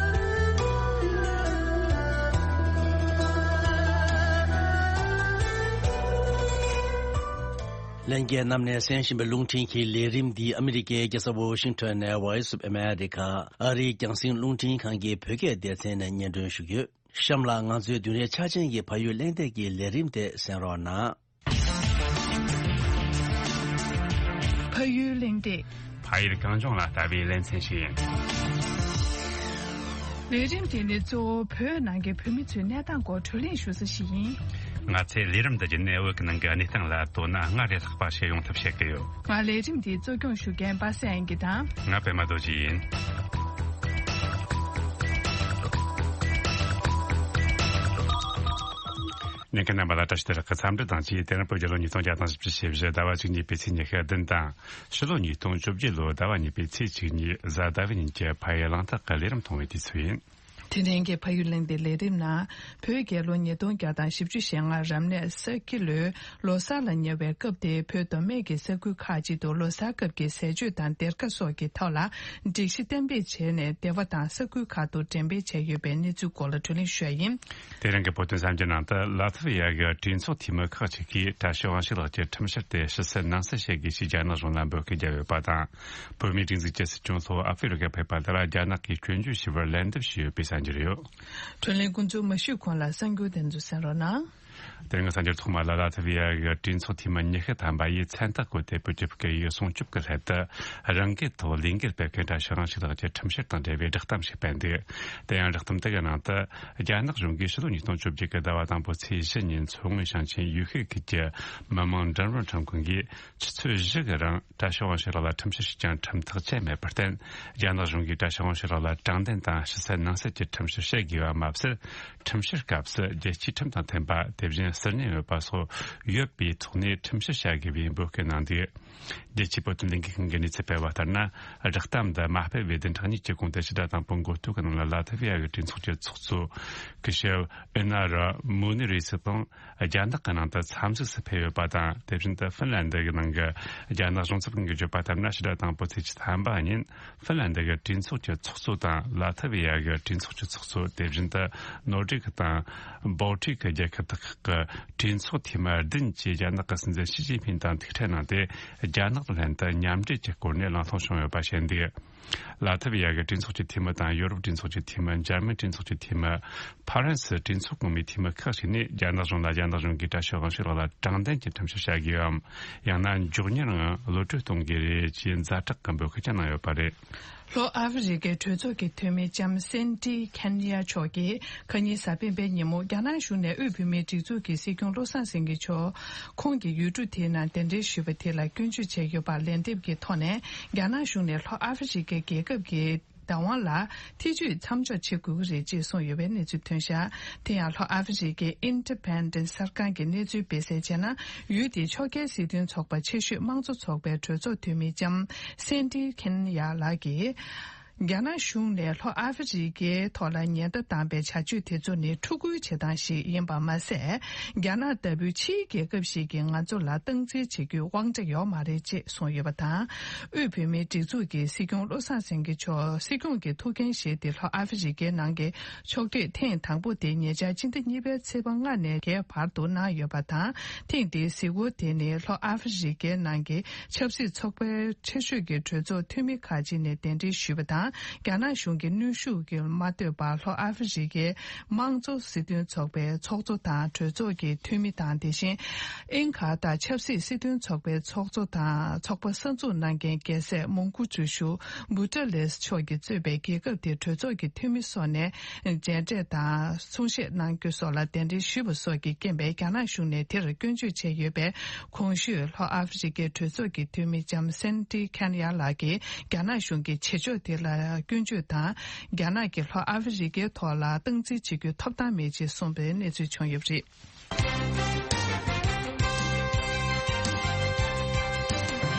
ལྷན་རྒྱས་རྣམས་ནས་གསན་བཞིན་པའི་རླུང་འཕྲིན་གྱི་ལས་རིམ་འདི་ཨ་མི་རི་ཀའི་རྒྱལ་ས་ཝོ་ཤིང་ཊོན་ནས་Voice of America ཨ་རིའི་རྒྱང་སྲིང་རླུང་འཕྲིན་ཁང་གི་བོད་སྐད་སྡེ་ཚན་ནས་སྙན་སྒྲོན་ཞུས་ཡོད། གཤམ་ལ་ང་ཚོའི་བདུན་རེ་ཆ་ཅན་གྱི་ཕ་ཡུལ་གླེང་སྟེགས་ཀྱི་ལས་རིམ་དེ་གསན་རོགས་གནང་། ཕ་ཡུལ་གླེང་སྟེགས། ཕ་ཡུལ་གངས་ལྗོངས་ལ་ལྟ་བའི་ལེ་ཚན་ཞིག་ཡིན། ལས་རིམ་དེ་ནི་གཙོ་བོ་བོད་ནང་གི་བོད་མི་ཚོའི་གནས་སྟངས་སྐོར་བགྲོ་གླེང་ཞུ་ས་ཞིག་ཡིན། ང་ཚོས་ལས་རིམ་འདི་བརྒྱུད་ནས་བོད་ཀྱི་ནང་གི་གནས་སྟངས་ལ་དོ་སྣང་སྔར་ལས་ལྷག་པ་བྱེད་ཡོང་ཐབས་བྱེད་ཀྱི་ཡོད། ང་ལས་རིམ་འདིའི་གཙོ་སྐྱོང་ཞུ་མཁན་པ་སངས་དབྱངས་སྐྱིད་དང་། ང་པད་མ་རྡོ་རྗེ་ཡིན། ཉན་མཁན་རྣམ་པ་ལ་བཀྲ་ཤིས་བདེ་ལེགས་ཀྱི་འཚམས་འདྲི་དང་བཅས། དེ་རིང་བོད་རྒྱལ་ལོ་ཉིས་སྟོང་བརྒྱ་དང་བཞི་བཅུ་ཞེ་བཞི་ཟླ་བ་བཅུ་གཉིས་པའི་ཚེས་ཉི་ཤུ་བདུན་དང་། ཕྱི་ལོ་ཉིས་སྟོང་བཅོ་བརྒྱད་ལོའི་ཟླ་བ་གཉིས་པའི་ཚེས་བཅུ་གཉིས་གཟའ་ཟླ་བའི་ཉིན་གྱི་ཕ་ཡུལ་གླེང་སྟེགས་ཀྱི་ལས་རིམ་མཐོང་བའི་དུས་ཚོད་ཡིན། དེ་རིང་གི་ཕ་ཡུལ་གླེང་སྟེགས་ལས་རིམ་ནང་། བོད་རྒྱལ་ལོ་ཉིས་སྟོང་བརྒྱ་དང་བཞི་བཅུ་ཞེ་ལྔ་རབ་གནས་ས་ཁྱི་ལོའི་ལོ་གསར་ལ་ཉེ་བའི་སྐབས་དེ། བོད་མདོ་སྨད་ཀྱི་ས་ཁུལ་ཁག་ཅིག་ཏུ་ལོ་གསར་སྐབས་ཀྱི་ཟས་སྤྱོད་དང་སྡེར་ཁ་སོགས་ཀྱི་ཐོག་ལ་སྒྲིག་གཞི་གཏན་འབེབས་བྱས་ནས། སྡེ་བ་དང་ས་ཁུལ་ཁག་ཏུ་འགྲེམས་སྤེལ་བྱས་ཡོད་པའི་གནས་ཚུལ་སྐོར་ལ་བགྲོ་གླེང་ཞུ་ཡ་ཡིན། དེ་རིང་གི་བོད་དོན་གསར་འགྱུར་ནང་དུ། ལ་ཐི་བི་ཡ་གི་གྲོས་ཚོགས་འཐུས་མི་ཁག་ཅིག་གིས་བཀྲ་ཤིས་དབང་ཕྱུག་ལགས་ཀྱི་ཁྲིམས་བཤེར་དེ་ཕྱི་གསལ་ནང་གསལ་བྱེད་དགོས་ཞེས་རྒྱ་ནག་གཞུང་ལ་འབོད་སྐུལ་བརྒྱབ་ཡོད་པ་དང་། བོད་མིའི་སྒྲིག་འཛུགས་ཀྱི་སྲིད་སྐྱོང་ལྷོ་ཨ་ཧྥེ་རི་ཁར་ཕེབས་པ་དེ་ལ་རྒྱ་ནག་གིས་སྐྱོན་བརྗོད་ཞུ་བར་ལན་འདེབས་ཞུས་ཡོད་པའི་གསར་འགྱུར་ཡོད། བགྲོ་གླེང་ཀུན་སྤྱོད་མ་ཞུས་གོང་ལ་གསར་འགྱུར་དེ་ཚོ་གསན་རོགས་གནང་། དེ་རིང་གི་གསར་འགྱུར་ཐོག་མ་ལ། ལ་ཐི་བི་ཡ་གི་གྲོས་ཚོགས་འཐུས་མི་ཉི་ཤུ་ཐམ་པ་ཡིས་མཚན་རྟགས་བཀོད་དེ། བོད་ཀྱི་སྐད་ཡིག་སྲུང་སྐྱོབ་ཀྱི་སླད་དུ་རང་འགུལ་ཐོག་ལས་འགུལ་སྤེལ་མཁན་བཀྲ་ཤིས་དབང་ཕྱུག་ལགས་ཀྱི་ཁྲིམས་བཤེར་དང་འབྲེལ་བའི་བསྒྲགས་གཏམ་ཞིག་སྤེལ་འདུག། དེ་ཡང་བསྒྲགས་གཏམ་དེ་གི་ནང་དུ། རྒྱ་ནག་གཞུང་གིས་ཕྱི་ལོ་ཉིས་སྟོང་བཅོ་བརྒྱད་ཀྱི་ཟླ་བ་དང་པོ་ཚེས་བཞི་ཉིན་མཚོ་སྔོན་ཞིང་ཆེན་ཡུལ་ཤུལ་ཁུལ་གྱི་མི་དམངས་མགྲོན་དཔོན་ཁྲིམས་ཁང་གིས་ཆུ་ཚོད་བཞི་གི་རིང་བཀྲ་ཤིས་དབང་ཕྱུག་ལགས་ལ་ཁྲིམས་བཤེར་ཞུས་ཀྱང་ཁྲིམས་ཐག་བཅད་མེད་པར་བརྟེན། རྒྱ་ནག་གཞུང་གིས་བཀྲ་ཤིས་དབང་ཕྱུག་ལགས་ལ་དྲང་བདེན་དང་ཕྱི་གསལ་ནང་གསལ་གྱི་ཁྲིམས་བཤེར་བྱེད་དགོས་པ་མ་ཟད། ཁྲིམས་བཤེར་སྐབས་སུ་རྒྱལ་སྤྱིའི་ཁྲིམས་དང་མཐུན་པ། དེ་བཞིན་ཟུར་ཉན་ཡོད་པ་སོགས་ཡོད་པའི་ཐོག་ནས་ཁྲིམས་བཤེར་བྱ་དགོས་པའི་འབོད་སྐུལ་གནང་འདུག། རྒྱལ་སྤྱིའི་བོད་དོན་ལས་འགུལ་ཁང་གི་གནས་ཚུལ་སྤེལ་བ་ལྟར་ན། བསྒྲགས་གཏམ་འདི་མ་སྤེལ་བའི་བདུན་ཕྲག་གཉིས་ཀྱི་གོང་དུ་ཕྱི་ཟླ་དང་པོ་འགོ་སྟོད་ཀྱི་ནང་ལ། ལ་ཐི་བི་ཡ་གི་གྲོས་ཚོགས་ཀྱི་ཚོགས་གཙོ་སྐུ་ཞབས་ཨེ་ན་ར་མུ་ནི་རེ་སི་དང་རྒྱ་ནག་གི་ནང་དུ་འཚམས་གཟིགས་སུ་ཕེབས་ཡོད་པ་དང་། དེ་བཞིན་དུ་ཧྥིན་ལན་ཌི་གི་ནང་གི་རྒྱ་ནག་གཞུང་ཚབ་ཁང་གིས་བརྗོད་པ་ལྟར་ན། ཕྱི་ཟླ་དང་པོ་ཚེས་ཉི་ཤུ་ཐམ་པ་ཉིན་ཧྥིན་ལན་ཌི་གི་གྲོས་ཚོགས་ཀྱི་ཚོགས་གཙོ་དང་། ལ་ཐི་བི་ཡ་གི་གྲོས་ཚོགས་ཀྱི་ཚོགས་གཙོ། དེ་བཞིན་དུ་ནོར་ཝེ་གི་དང་བོལ་ཊིག་གི་རྒྱལ་ཁབ་དག་གི་གྲོས་ཚོགས་འཐུས་མི་བདུན་གྱིས་རྒྱ་ནག་གི་སྲིད་འཛིན་ཞི་ཅིན་ཕིང་དང་ཐུག་འཕྲད་གནང་སྟེ། རྒྱ་ནག་དང་ལྷན་དུ་མཉམ་འབྲེལ་གྱི་སྐོར་ནས་གླེང་སློང་བྱུང་ཡོད་པ་བཤད་འདུག། ལ་ཐི་བི་ཡ་གི་གྲོས་ཚོགས་ཀྱི་འཐུས་མི་དང་ཡོ་རོབ་གྲོས་ཚོགས་ཀྱི་འཐུས་མི། འཇར་མན་གྲོས་ཚོགས་ཀྱི་འཐུས་མི། ཕ་རན་སི་གྲོས་ཚོགས་གོང་མའི་འཐུས་མི་ཁག་ཅིག་ནས། རྒྱ་ནག་གཞུང་ལ་རྒྱ་ནག་གཞུང་གིས་བཀྲ་ཤིས་དབང་ཕྱུག་ལགས་ལ་དྲང་བདེན་གྱི་ཁྲིམས་བཤེར་བྱ་དགོས་པའམ། ཡང་ན་མགྱོགས་མྱུར་ངང་གློད་གྲོལ་གཏོང་དགོས་རེད་ཅེས་ཛ་དྲག་གི་འབོད་སྐུལ་ཀྱང་གནང་ཡོད་པ་རེད། ལྷོ་ཨ་ཧྥེ་རི་ཁའི་གྲོས་ཚོགས་ཀྱི་འཐུས་མི་ལྕམ་སན་ཏི་ཁན་ཡ་མཆོག་གིས་ཁ་ཉིན་གཟའ་སྤེན་པའི་ཉིན་མོ། རྒྱ་ནག་གཞུང་ནས་དབུས་བོད་མིའི་སྒྲིག་འཛུགས་ཀྱི་སྲིད་སྐྱོང་བློ་བཟང་སེང་གེ་མཆོག་ཁོང་གི་ཡུལ་གྲུ་དེའི་ནང་གདན་འདྲེན་ཞུས་པ་དེ་ལ་སྐྱོན་བརྗོད་བྱས་ཡོད་པར་ལན་འདེབས་ཀྱི་ཐོག་ནས། རྒྱ་ནག་གཞུང་ནས་ལྷོ་ཨ་ཧྥེ་རི་ཁའི་རྒྱལ་ཁབ་ཀྱི་བདག་དབང་ལ་ཐེ་བྱུས་མཚམས་འཇོག་བྱེད་དགོས་ཀྱི་རེད་ཅེས་གསུངས་ཡོད་པའི་གནས་ཚུལ་ཐོན་བཞག། དེ་ཡང་ལྷོ་ཨ་ཧྥེ་རི་ཁའི་Independent གསར་ཁང་གི་གནས་ཚུལ་སྤེལ་གསལ་བྱས་ན། ཡུལ་དེའི་ཕྱོགས་འགལ་སྲིད་དོན་ཚོགས་པ་ཆེ་ཤོས་དམངས་གཙོ་ཚོགས་པའི་གྲོས་ཚོགས་འཐུས་མི་ལྕམ་སན་ཏི་ཁན་ཡ་ལགས་ཀྱིས། རྒྱ་ནག་གཞུང་ནས་ལྷོ་ཨ་ཧྥེ་རི་ཁའི་ཐོག་ལ་ཉེན་བརྡ་བཏང་པའི་བྱ་སྤྱོད་དེ་ཚོ་ནི་ཕྲུ་གུའི་བྱེད་སྟངས་ཤིག་ཡིན་པ་མ་ཟད། རྒྱ་ནག་ལྟ་བུའི་ཕྱིའི་རྒྱལ་ཁབ་ཞིག་གིས་ང་ཚོ་ལ་སྟངས་འཛིན་བྱེད་རྒྱུའི་དབང་ཆ་ཡོད་མ་རེད་ཅེས་གསུངས་ཡོད་པ་དང་། དབུས་བོད་མིའི་སྒྲིག་འཛུགས་ཀྱི་སྲིད་སྐྱོང་བློ་བཟང་སེང་གེ་མཆོག་སྲིད་སྐྱོང་གི་ཐུགས་འགན་བཞེས་ཏེ། ལྷོ་ཨ་ཧྥེ་རི་ཁའི་ནང་གི་ཕྱོགས་བསྐྱོད་ཐེངས་དང་པོ་དེ་ཉེ་ཆར་སྤྱི་ཟླ་གཉིས་པའི་ཚེས་པ་ལྔ་ནས་བརྒྱད་བར་དུ་གནང་ཡོད་པ་དང་། ཐེངས་འདིའི་གཟིགས་སྐོར་དེ་ནི་ལྷོ་ཨ་ཧྥེ་རི་ཁའི་ནང་གི་ཆབ་སྲིད་ཚོགས་པའི་ཆེ་ཤོས་ཀྱི་གྲོས་ཚོགས་འཐུས་མི་ཁག་ཅིག་ནས་གདན་འདྲེན་ཞུས་པ་དང་། རྒྱ་ནག་གཞུང་གི་གནོན་ཤུགས་ཀྱིས་མ་ལྟོས་པར་ལྷོ་ཨ་ཧྥེ་རི་ཁའི་དམངས་གཙོ་སྲིད་དོན་ཚོགས་པའི་ཚོགས་གཙོ་དང་གྲོས་ཚོགས་ཀྱི་འཐུས་མི་དང་། དེ་བཞིན་ཨིན་གྷ་དང་ཆབ་སྲིད་སྲིད་དོན་ཚོགས་པའི་ཚོགས་གཙོ་དང་། ཚོགས་པ་གསར་འཛུགས་གནང་མཁན་རྒྱལ་སྲས་མོང་གོ་ཇུ་ཞུ་བུ་ཏྲ་ལེས་མཆོག་གིས་གཙོས་པའི་རྒྱལ་ཁབ་དེའི་གྲོས་ཚོགས་ཀྱི་འཐུས་མི་སོགས་ནས་མཇལ་འཕྲད་དང་གསུང་བཤད་གནང་རྒྱུ་སོགས་ལ་གདན་འདྲེན་ཞུས་པ་སོགས་ཀྱི་རྐྱེན་པས། རྒྱ་ནག་གཞུང་ནས་དེར་སྐྱོན་བརྗོད་བྱས་ཡོད་པས། གོང་ཞུས་ལྷོ་ཨ་ཧྥེ་རི་ཁའི་གྲོས་ཚོགས་ཀྱི་འཐུས་མི་ལྕམ་སན་ཏི་ཁན་ཡ་ལགས་ཀྱིས་རྒྱ་ནག་གཞུང་གི་བྱེད་ཕྱོགས་དེ་ལ་སྐྱོན་བརྗོད་དང་། རྒྱ་ནག་གིས་ལྷོ་ཨ་ཧྥེ་རི་ཁའི་ཐོག་ལ་སྟངས་འཛིན་བྱེད་རྒྱུའི་ཐོབ་ཐང་མེད་ཅེས་གསུངས་པའི་གནས་ཚུལ་བྱུང་ཡོད་པ་རེད།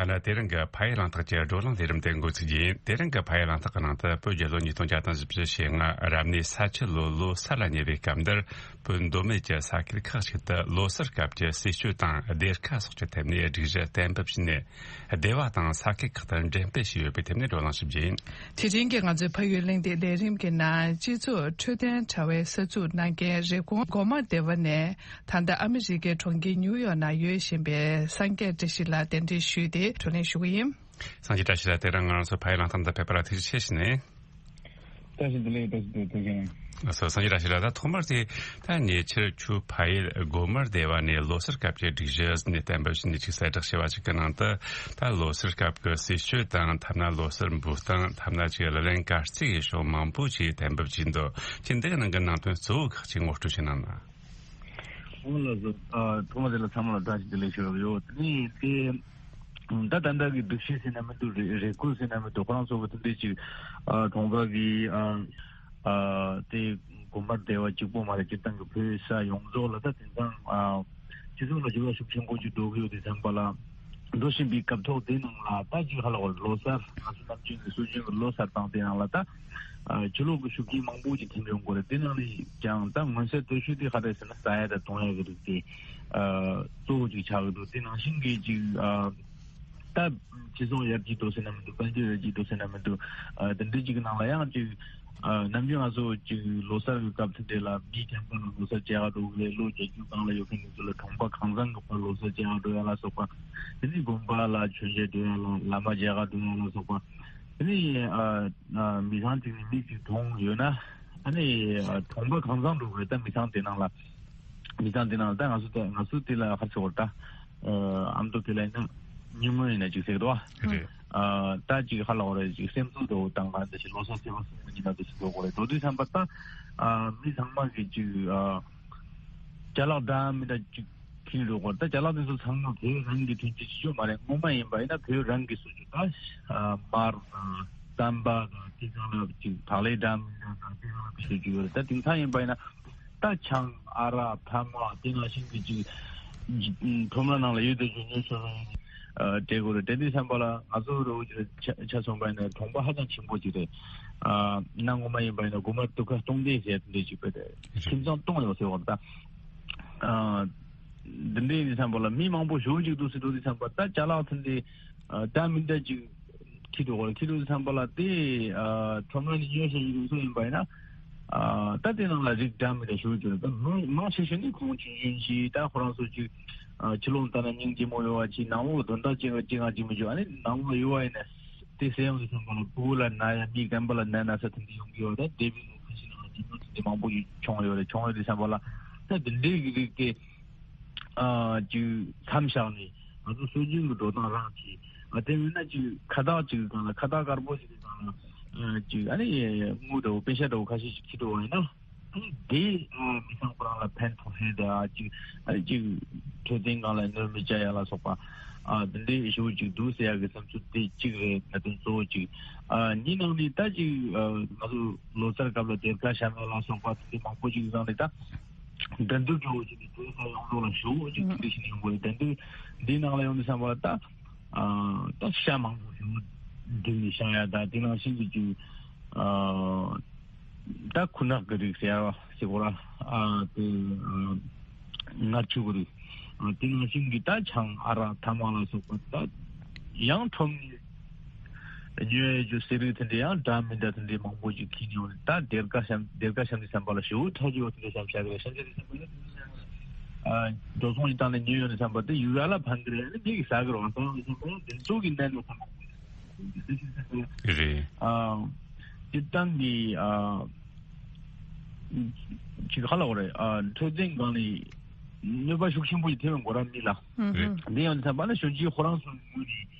ད་ལྟ་དེ་རིང་གི་ཕ་ཡུལ་གླེང་སྟེགས་ཀྱི་བགྲོ་གླེང་ལས་རིམ་དེ་འགོ་ཚུགས་རྒྱུ་ཡིན། དེ་རིང་གི་ཕ་ཡུལ་གླེང་སྟེགས་ཀྱི་ནང་དུ། བོད་རྒྱལ་ལོ་ཉིས་སྟོང་བརྒྱ་དང་བཞི་བཅུ་ཞེ་ལྔ་རབ་གནས་ས་ཁྱི་ལོའི་ལོ་གསར་ལ་ཉེ་བའི་སྐབས་འདིར། བོད་མདོ་སྨད་ཀྱི་ས་ཁུལ་ཁག་ཅིག་ཏུ་ལོ་གསར་སྐབས་ཀྱི་ཟས་སྤྱོད་དང་སྡེར་ཁ་སོགས་ཀྱི་ཐད་ནས་སྒྲིག་གཞི་གཏན་འབེབས་བྱས་ནས། སྡེ་བ་དང་ས་ཁུལ་ཁག་ཏུ་འགྲེམས་སྤེལ་བྱས་ཡོད་པའི་ཐད་ནས་བགྲོ་གླེང་ཞུ་རྒྱུ་ཡིན། དེ་རིང་གི་ང་ཚོའི་ཕ་ཡུལ་གླེང་སྟེགས་ལས་རིམ་གྱི་ནང་། སྤྱི་ཚོགས་འཕྲོད་བསྟེན་དྲ་བའི་གསར་འཛུགས་གནང་མཁན་རེབ་གོང་སྒོ་མང་སྡེ་བ་ནས། ད་ལྟ་ཨ་མི་རི་ཀའི་གྲོང་ཁྱེར་ནིའུ་ཡོག་ནང་ཡོད་བཞིན་པའི་སངས་རྒྱས་བཀྲ་ཤིས་ལགས་གདན་འདྲེན་ཞུས་ཏེ་བགྲོ་གླེང་ཞུ་གི་ཡིན། སངས་རྒྱས་བཀྲ་ཤིས་ལགས། དེ་རིང་ང་རང་ཚོའི་ཕ་ཡུལ་གླེང་སྟེགས་འདིར་ཕེབས་པ་ལ་ཐུགས་རྗེ་ཆེ་ཞུ་ནས། བཀྲ་ཤིས་བདེ་ལེགས། བཀྲ་ཤིས་བདེ་ལེགས། ཐུགས་རྗེ་གནང་། སོ་སངས་རྒྱས་བཀྲ་ཤིས་ལགས། ད་ཐོག་མར་དེ་ད་ཉེ་ཆར་ཆུ་ཕ་ཡུལ་སྒོ་དམར་སྡེ་བ་ནས་ལོ་གསར་སྐབས་ཀྱི་སྒྲིག་གཞི་ནས་གཏན་འབེབས་བྱས་ནས་ཅིག་གསལ་བསྒྲགས་བྱས་པ་ཅིག་གི་ནང་དུ། ད་ལོ་གསར་སྐབས་ཀྱི་སྲིད་བྱུས་དང་། ཐ་ན་ལོ་གསར་འབུལ་སྟངས། ཐ་ན་ཅིག་ལག་ལེན་གར་རྩིས་ཀྱི་ཕྱོགས་མང་པོ་ཅིག་གཏན་འབེབས་བྱས་འདུག་ཅིག་འདི་གི་ནང་གི་ནང་དོན་གཙོ་བོ་ཁག་ཅིག་ངོ་སྤྲོད་བྱེད་གནང་ན། ཨོ་ལགས་སོ། ཨ་ཐོག་མ་དེ་ལ་ཚང་མ་ལ་བཀྲ་ཤིས་བདེ་ལེགས་ཞུ་རོགས་ཡོད། དེ་ནས་དེ་ད་ད་ལྟ་གི་སྒྲིག་གཞི་ཟེར་ན་མི་འདུག་རེ་རེ་སྐུལ་ཟེར་ན་མི་འདུག་ཁོ་རང་ཚོ་གི་དེ་འདྲས་ཅིག་ཨ་གྲོང་པ་གི་ཨ་ཨ་དེ་དགོན་པ་སྡེ་བ་གཅིག་པོ་མ་རེད། སྤྱིར་བཏང་གི་བོད་ས་ཡོངས་རྫོགས་ལ་ད་དེང་སང་ཨ་སྤྱི་ཚོགས་ལ་འགྱུར་བ་ཤུགས་ཆེན་པོ་ཅིག་འགྲོ་གི་ཡོད་དུས་ཙམ་པ་ལ། འགྲོ་བཞིན་པའི་སྐབས་ཐོག་དེ་ནང་ལ་ད་ཅིག་ཧ་ལ་བོར་ལོ་གསར། ང་ཚོ་ནམ་རྒྱུན་གྱི་སྲོལ་རྒྱུན་གྱི་ལོ་གསར་དང་དེ་ནང་ལ་ད་ཨ་ཕྱི་ལོགས་ཀྱི་ཤུགས་རྐྱེན་མང་པོ་ཅིག་ཐེབས་ཡོང་གི་རེད། དེ་ནང་ནས་ཀྱང་ད་མངོན་གསལ་དོད་ཤོས་དེ་ག་རེ་ཟེར་ན་ཟ་ཡ་དང་འཐུང་ཡ་གི་རིགས་དེ་ཨ་གཙོ་བོ་ཅིག་ཆགས་ཀྱི་འདུག་དེ་ནང་བཞིན་གྱི་ཅིག་ཨ་ད་སྤྱི་ཚོགས་ཡར་རྒྱས་འགྲོ་ཟེར་ན་མི་འདུག་དཔལ་འབྱོར་ཡར་རྒྱས་འགྲོ་ཟེར་ན་མི་འདུག་ཨ་དེ་འདྲ་ཅིག་གི་ནང་ལ་ཡང་ཅིག་ཨ་ནམ་རྒྱུན་ང་ཚོ་ཅིག་ལོ་གསར་གྱི་སྐབས་དེ་འདྲ་ལ་མི་རྒན་པ་ལ་ལོ་གསར་བཅར་ག་འགྲོ་གི་རེད། ལོ་བརྒྱད་ཅུ་སྒང་ལ་ཡོད་མཁན་དེ་ཚོ་ལ་གྲོང་པ་ཁང་བཟང་གི་བར་ལོ་གསར་བཅར་ག་འགྲོ་ཡ་ལ་སོགས་པ། དེ་ནས་དགོན་པ་ལ་མཆོད་མཇལ་འགྲོ་ཡ་ལ་བླ་མ་མཇལ་ག་འགྲོ་ཡ་ལ་སོགས་པ། དེ་ནས་ཨ་ཨ་མི་ཚང་གཅིག་ནས་མི་གཅིག་གྲོངས་ཡོད་ན། ཨ་ནི་ཨ་གྲོང་པ་ཁང་བཟང་འགྲོ་དགོས་རེད། ད་མི་ཚང་དེ་ནང་ལ། མི་ཚང་དེ་ནང་ད་ང་ཚོ་ད་ང་ཚོ་དེ་ལ་ཧར་ཆོག་ད་ཨ་ཨ་མདོ་དེ་ལ་ཡིན་ན་ཉིན་མོ་ཡིན་ན་ཅིག་ཟེར་གི་འདུག་བ། རེད། ཨ་ད་ཅིག་ཧ་ལ་བོ་རེད། ཅིག་སེམས་གསོ་འདྲ་བོ་བཏང་ག་འདི་ཞིག་ལོ་གསར་ཚེས་པ་གསུམ་གྱི་ཉིན་ན་འདི་ཞིག་འགྲོ་དགོས་རེད། འགྲོ་དུས་ཙམ་པ་ད་ཨ་མི་ཚང་མ་གི་ཅིག་ཨ་ཅ་ལག་འདྲ་མི་འདྲ་ཅིག་ཁྱེར་འགྲོ་དགོས་རེད། ད་ཅ་ལག་དེ་ཚོ་ཚང་མ་བོད་རང་གི་ཐོན་སྐྱེད་ཅིག་ཡོད་མ་རེད། སྔོན་མ་ཡིན་པ་ཡིན་ན་བོད་རང་གི་བཟོ་རྒྱུ་ད་ཨ་མར་དང་རྩམ་པ་དང་དེ་ཚང་ལ་ཅིག་བག་ལེབ་འདྲ་མི་འདྲ་དང་དེ་ཚང་ལ་བཟོ་རྒྱུ་ཡོད་རེད། ད་དེང་སང་ཡིན་པ་ཡིན་ན། ད་ཆང་ཨ་རག་ཐ་མག་དེ་ནང་བཞིན་གྱི་ཅིག་ཁྲོམ་ར་ནང་ལ་ཡོད་དུས་ཉོ་ཉོ་ཆོག་ཆོག་ཡིན། སྤྲད་དགོས་རེད། དེ་དུས་ཙམ་པ་ལ་ང་ཚོ་རོ་ཆ་ཆ་སོང་པ་ཡིན་ན་གྲོང་པ་ཧ་ཅང་ཆེན་པོ་ཅིག་རེད། གནའ་སྔོན་མ་ཡིན་པ་ཡིན་ན་དགོན་པ་དུ་ཁ་སྟོང་སྡེ་ཟེར་དེ་འདྲ་ཅིག་པ་རེད། ཁྱིམ་ཚང་སྟོང་ཡོད་ཟེར་བ་རེད། ད་འདི་འདྲའི་དུས་ཙམ་པ་ལ་མི་མང་པོ་ཞེ་པོ་ཅིག་འདུག་ཟེར་འདུག་དུས་ཙམ་པ་ད་ཅ་ལག་དེ་འདྲའི་འདྲ་མི་འདྲ་ཅིག་ཁྱི་འགྲོ་བར་ཁྱི་འགྲོ་བསམ་པ་ལ་དེ་ཁྲོམ་ར་ནས་ཉོས་ཤིང་ཡིན་སུ་ཡིན་པ་ཡིན་ན། ད་དེ་ནང་ལ་རིགས་འདྲ་མི་འདྲ་ཞུ་རྒྱུ་རེད། ད་མང་མང་ཆེ་ཤོས་ནི་ཁོང་ཆུང་ཆུང་ཞིག་ད་ཁོ་རང་ཚོ་ཅིག་ཕྱི་ལོགས་ལྟ་ན་སྙིང་རྗེ་མོ་ཡོད་པ་ཅིག་ནང་ལོགས་ལ་དོན་དག་ཅིག་ཅིག་ཅིག་མི་བྱུང་། ཨ་ནི་ནང་ལོགས་ཡོད་པ་ཡིན་ན་དེ་སེམས་སུ་སོང་པ་ལ་ཕྲུ་གུ་ལ་ན་ཡ་མི་རྒན་པ་ལ་ན་ན་ས་དེ་འདྲ་ཡོང་གི་ཡོད། ད་དེ་བས་ལོ་ཁ་ཤས་ནང་ལ་ཅིག་མ་ཐུག་དེ་མང་པོ་ཞིག་བྱུང་ཡོད་རེད། བྱུང་ཡོད་དུས་ཙམ་པ་ལ་ད་དེ་འདྲའི་གི་རིགས་དེ། ཅིག་མཚམས་བཞག་ནས་ང་ཚོ་སྲོལ་རྒྱུན་གྱི་འགྲོ་སྟངས་རང་གིས་དེ་མིན་ན་ཅིག་ཁ་བཏགས་ཅིག་གི་སྒང་ལ་ཁ་བཏགས་དཀར་པོ་ཞིག་གི་སྒང་ལ་ཅིག་ཨ་ནི་དངུལ་འདྲ་བོ་པེ་ཤ་འདྲ་བོ་ཁ་ཤས་ཤིག་ཁྱེར་འགྲོ་བ་ཡིན་ན། ཨ་ནི་དེ་མི་ཚང་ཁོ་རང་ལ་ཕན་ཐོགས་ཧེ་ད་ཅིག་ཨ་ནི་ཅིག་འཕྲོད་བསྟེན་སྒང་ལ་གནོད་མི་བྱ་ཡ་ལ་སོགས་པ་དེ་འདྲའི་ཞུ་ཅིག་འདུག་ཟེར་ཡ་གི་བསམ་ཚུལ་དེ་གཅིག་རེད། གནད་དོན་གཙོ་བོ་གཅིག་ཨ་གཉིས་ནང་ནས་ད་ཅིག་ང་ཚོ་ལོ་གསར་སྐབས་ལ་སྡེར་ཁ་བཤམ་ཡ་ལ་སོགས་པ་དེ་འདྲའི་མང་པོ་ཅིག་གི་སྒང་ནས་ད། འགྲན་བསྡུར་འདྲ་བོ་ཞིག་ནི་བོད་ས་ཡོངས་རྫོགས་ལ་ཞེ་པོ་ཅིག་ཐུགས་རྗེ་ཆེ་ཡོང་གི་རེད། འགྲན་བསྡུར་འདིའི་ནང་ལ་ཡོང་དུས་ཙམ་པ་ལ་ད་ཨ་ད་ཤ་མང་པོ་ཞེ་པོ་བསྒྲིགས་ནས་བཤམས་ཡ་ད་དེ་ནང་བཞིན་གྱི་ཅིག་ཨ་ད་ཁུ་ནག་གི་རིགས་ཟེར་བ་ཞིག་གོ་ར་ཨ་དེ་ཨ་མངར་ཆུ་གི་རིགས་ཨ་དེ་ནང་བཞིན་གྱི་ད་ཆང་ཨ་རག་ཐ་མག་ལ་སོགས་པ་ད་ཡང་ཁྲོམ་ཉོ་ཡ་རྒྱུ་ཟེར་རིགས་དེ་འདྲ་ཡང་འདྲ་མི་འདྲ་དེ་འདྲའི་མང་པོ་ཅིག་ཁྱེར་ནས་ཡོང་ནས་ད་སྡེར་ཁ་བཤམས་སྡེར་ཁ་བཤམས་ནས་བསམ་པ་ལ་ཞེ་པོ་ཁྲག་རྒྱུ་བ་དེ་འདྲ་བཤམས་བཞག་གི་རེད། བཤམས་བཞག་དུས་བསམ་པ་ལ་ཨ་འགྲོ་སོང་ཞིག་བཏང་ནས་ཉོས་ཡོང་ནས་བསམ་པ་དེ་ཡུལ་ལ་ཕན་གི་རེད། ཨ་ནི་མི་གིས་ཟ་གི་རེད་བ། བཏང་ནས་བསམ་པ་ལ་དེ་ཚོ་གི་གནད་ནས་བསམ་པ་རེད། ཨ་སྤྱིར་བཏང་གི་ཨ་ཅིག་ཧ་ལ་བ་རེད། ཨ་འཕྲོད་བསྟེན་སྒང་ནས་གནོད་པ་ཤུགས་ཆེན་པོ་ཞིག་ཐེབས་ཡོང་གི་རེད་མི་ལ། རེད། འདི་ཡང་བསམ་པ་ལ་གཞོན་སྐྱེས་ཁོ་རང་ཚོའི་ངོས་ནས།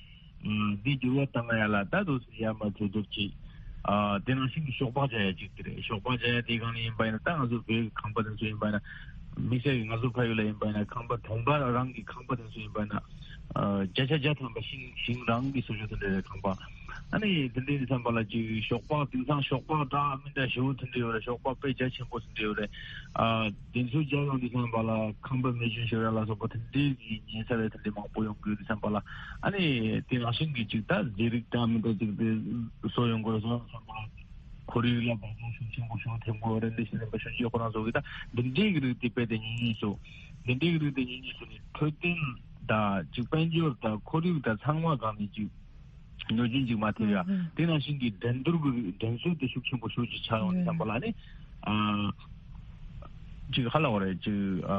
ཨ་འདི་འགྱུར་བ་བཏང་ཡ་ལ་ད་དུང་ཡར་མར་གྲོས་བསྡུར་གྱིས། ཨ་དེ་ནང་བཞིན་གྱི་ཞོགས་པ་བྱ་ཡ་གཅིག་དེ་རེད། ཞོགས་པ་བྱ་ཡ་དེའི་སྒང་ནས་ཡིན་པ་ཡིན་ན་ད་ང་ཚོ་བོད་ཁང་པ་དེ་ཚོ་ཡིན་པ་ཡིན་ན་དམིགས་བསལ་གྱི་ང་ཚོ་ཕ་ཡུལ་ལ་ཡིན་པ་ཡིན་ན་ཁང་པ་གྲོང་པ་རང་གི་ཁང་པ་དེ་ཚོ་ཡིན་པ་ཡིན་ན་ཨ་བརྒྱ་ཆ་བརྒྱ་ཐམ་པ་ཤིང་ཤིང་རང་གི་བཟོ་བཅོས་དེ་འདྲ་རེད་ཁང་པ། ཨ་ནི་དེ་འདྲའི་བསམ་པ་ལ་ཅིག་ཞོགས་པ་དེང་སང་ཞོགས་པ་འདྲ་མི་འདྲ་ཞེ་པོ་དེ་འདྲ་ཡོད་རེད། ཞོགས་པ་དཔེ་རྒྱ་ཆེན་པོ་དེ་འདྲ་ཡོད་རེད། ཨ་དེ་ཚོ་རྒྱ་ཡོང་དུས་ཙམ་པ་ལ་ཁང་པ་མེ་སྐྱོན་ཤོར་ཡ་ལ་སོགས་པ་དེ་འདྲའི་གི་ཉེན་ཚ་རེད། དེ་འདྲའི་མང་པོ་ཡོང་གི་ཡོད་དུས་ཙམ་པ་ལ་ཨ་ནི་དེ་ནང་བཞིན་གྱི་ཅིག་ད་ཟས་རིགས་འདྲ་མི་འདྲ་ཅིག་དེ་བཟོ་ཡོང་དགོས་སོང་ཙམ་པ་ལ་ཁོར་ཡུག་ལ་འབད་བརྩོན་ཤུགས་ཆེན་པོ་ཞིག་ཐེབས་དགོས་རེད། འདི་ཞིག་ལ་འབད་བརྩོན་བྱེད་ཁོ་རང་ཚོ་གི་ད་འདི་འདྲའི་གི་རིགས་དེ་དཔེ་དེ་ཉུང་ཉུང་སོ། འདི་འདྲའི་གི་རིགས་དེ་ཉུང་ཉུང་སོ་ནི་འཕྲོད་བསྟེན་དང་ཅིག་དཔལ་འབྱོར་དང་ཁོར་ཡུག་དང་ཚང་མ་སྒང་ནས་ཅིག་གནོད་སྐྱོན་ཅིག་མ་ཐེབས་ཡ། ཨུ་ཨུ། དེ་ནང་བཞིན་གྱི་འགྲན་བསྡུར་གྱི་འགྲན་སྲོལ་དེ་ཤུགས་ཆེན་པོ་ཤུགས་ཅིག་ཆགས་ཡོང་དུས་ཙམ་པ་ལ་ནི། ཨ་ཅིག་ཧ་ལ་བ་རེད། ཅིག་ཨ་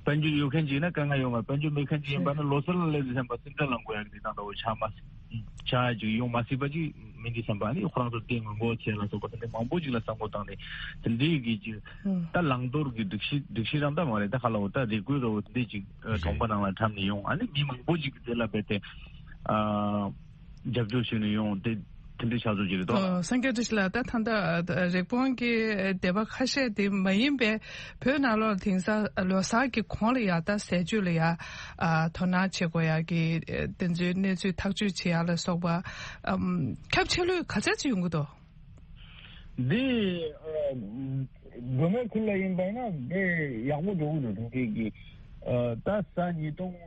དཔལ་འབྱོར་ཡོད་མཁན་ཅིག་ཡིན་ན་དཀའ་ངལ་ཡོང་བ། དཔལ་འབྱོར་མེད་མཁན་ཅིག་ཡིན་པ་ན་ལོ་གསར་ལ་སླེབས་དུས་ཙམ་པ་སེམས་ཁྲལ་ལངས་དགོས་ཡ་གི་གནས་སྟངས་འདྲ་བོ་ཆགས་མ་ ཆ་ཅིག་ཡོང་མ་སྲིད་པ་ཅིག་མིན་འདི་བསམ་པ་ནི་ཁོ་རང་ཚོ་ལྟས་ངན་པོ་བྱས་ལ་སོགས་པ་དེ་འདྲ་མང་པོ་ཅིག་ལ་བསམ་བློ་བཏང་ནས་དེ་འདྲའི་གི་ཅིག་ད་བླང་དོར་གྱི་སྒྲིག་གཞི་སྒྲིག་གཞི་རང་ད་མ་རེད། ད་ཁ་ལ་འོ་ད་རེ་སྐུལ་རོ་དེ་འདྲའི་ཅིག་གྲོང་པ་ནང་ལ་འཁྲབ་ནས་ཡོང་ཨ་ནི་མི་མང་པོ་ཅིག་གི་དེ་ལ་བས་ཏེ་རྒྱབ་སྐྱོར་ཞུས་ནས་ཡོང་དེ་དེ་འདྲའི་ཆགས་ཚུལ་ཅིག་རེད་དོ། ཨོ་སངས་རྒྱས་བཀྲ་ཤིས་ལགས། ད་ད་ལྟ་རེབ་གོང་གི་སྡེ་པ་ཁ་ཤས་དེ་མ་ཡིན་པའི་བོད་ནང་ལོགས་དེང་སང་ལོ་གསར་གྱི་གོང་ལ་ཡ་ད་ཟས་བཅུད་ལ་ཡ་དོ་སྣང་བྱེད་དགོས་ཡ་གི་དེ་ཚོའི་གནས་ཚུལ་ཐག་གཅོད་བྱེད་ཡ་ལ་སོགས་པ་ཁྱབ་ཆེ་ལོས་ག་ཚད་ཅིག་ཡོང་གི་འདུག་འདི་དགོས་མེད་ཁུལ་ལ་ཡིན་པ་ན་དེ་ཡག་པོ་འགྲོ་གི་འདུག་དེང་གི་གི་ད་ས་ཉིས་སྟོང་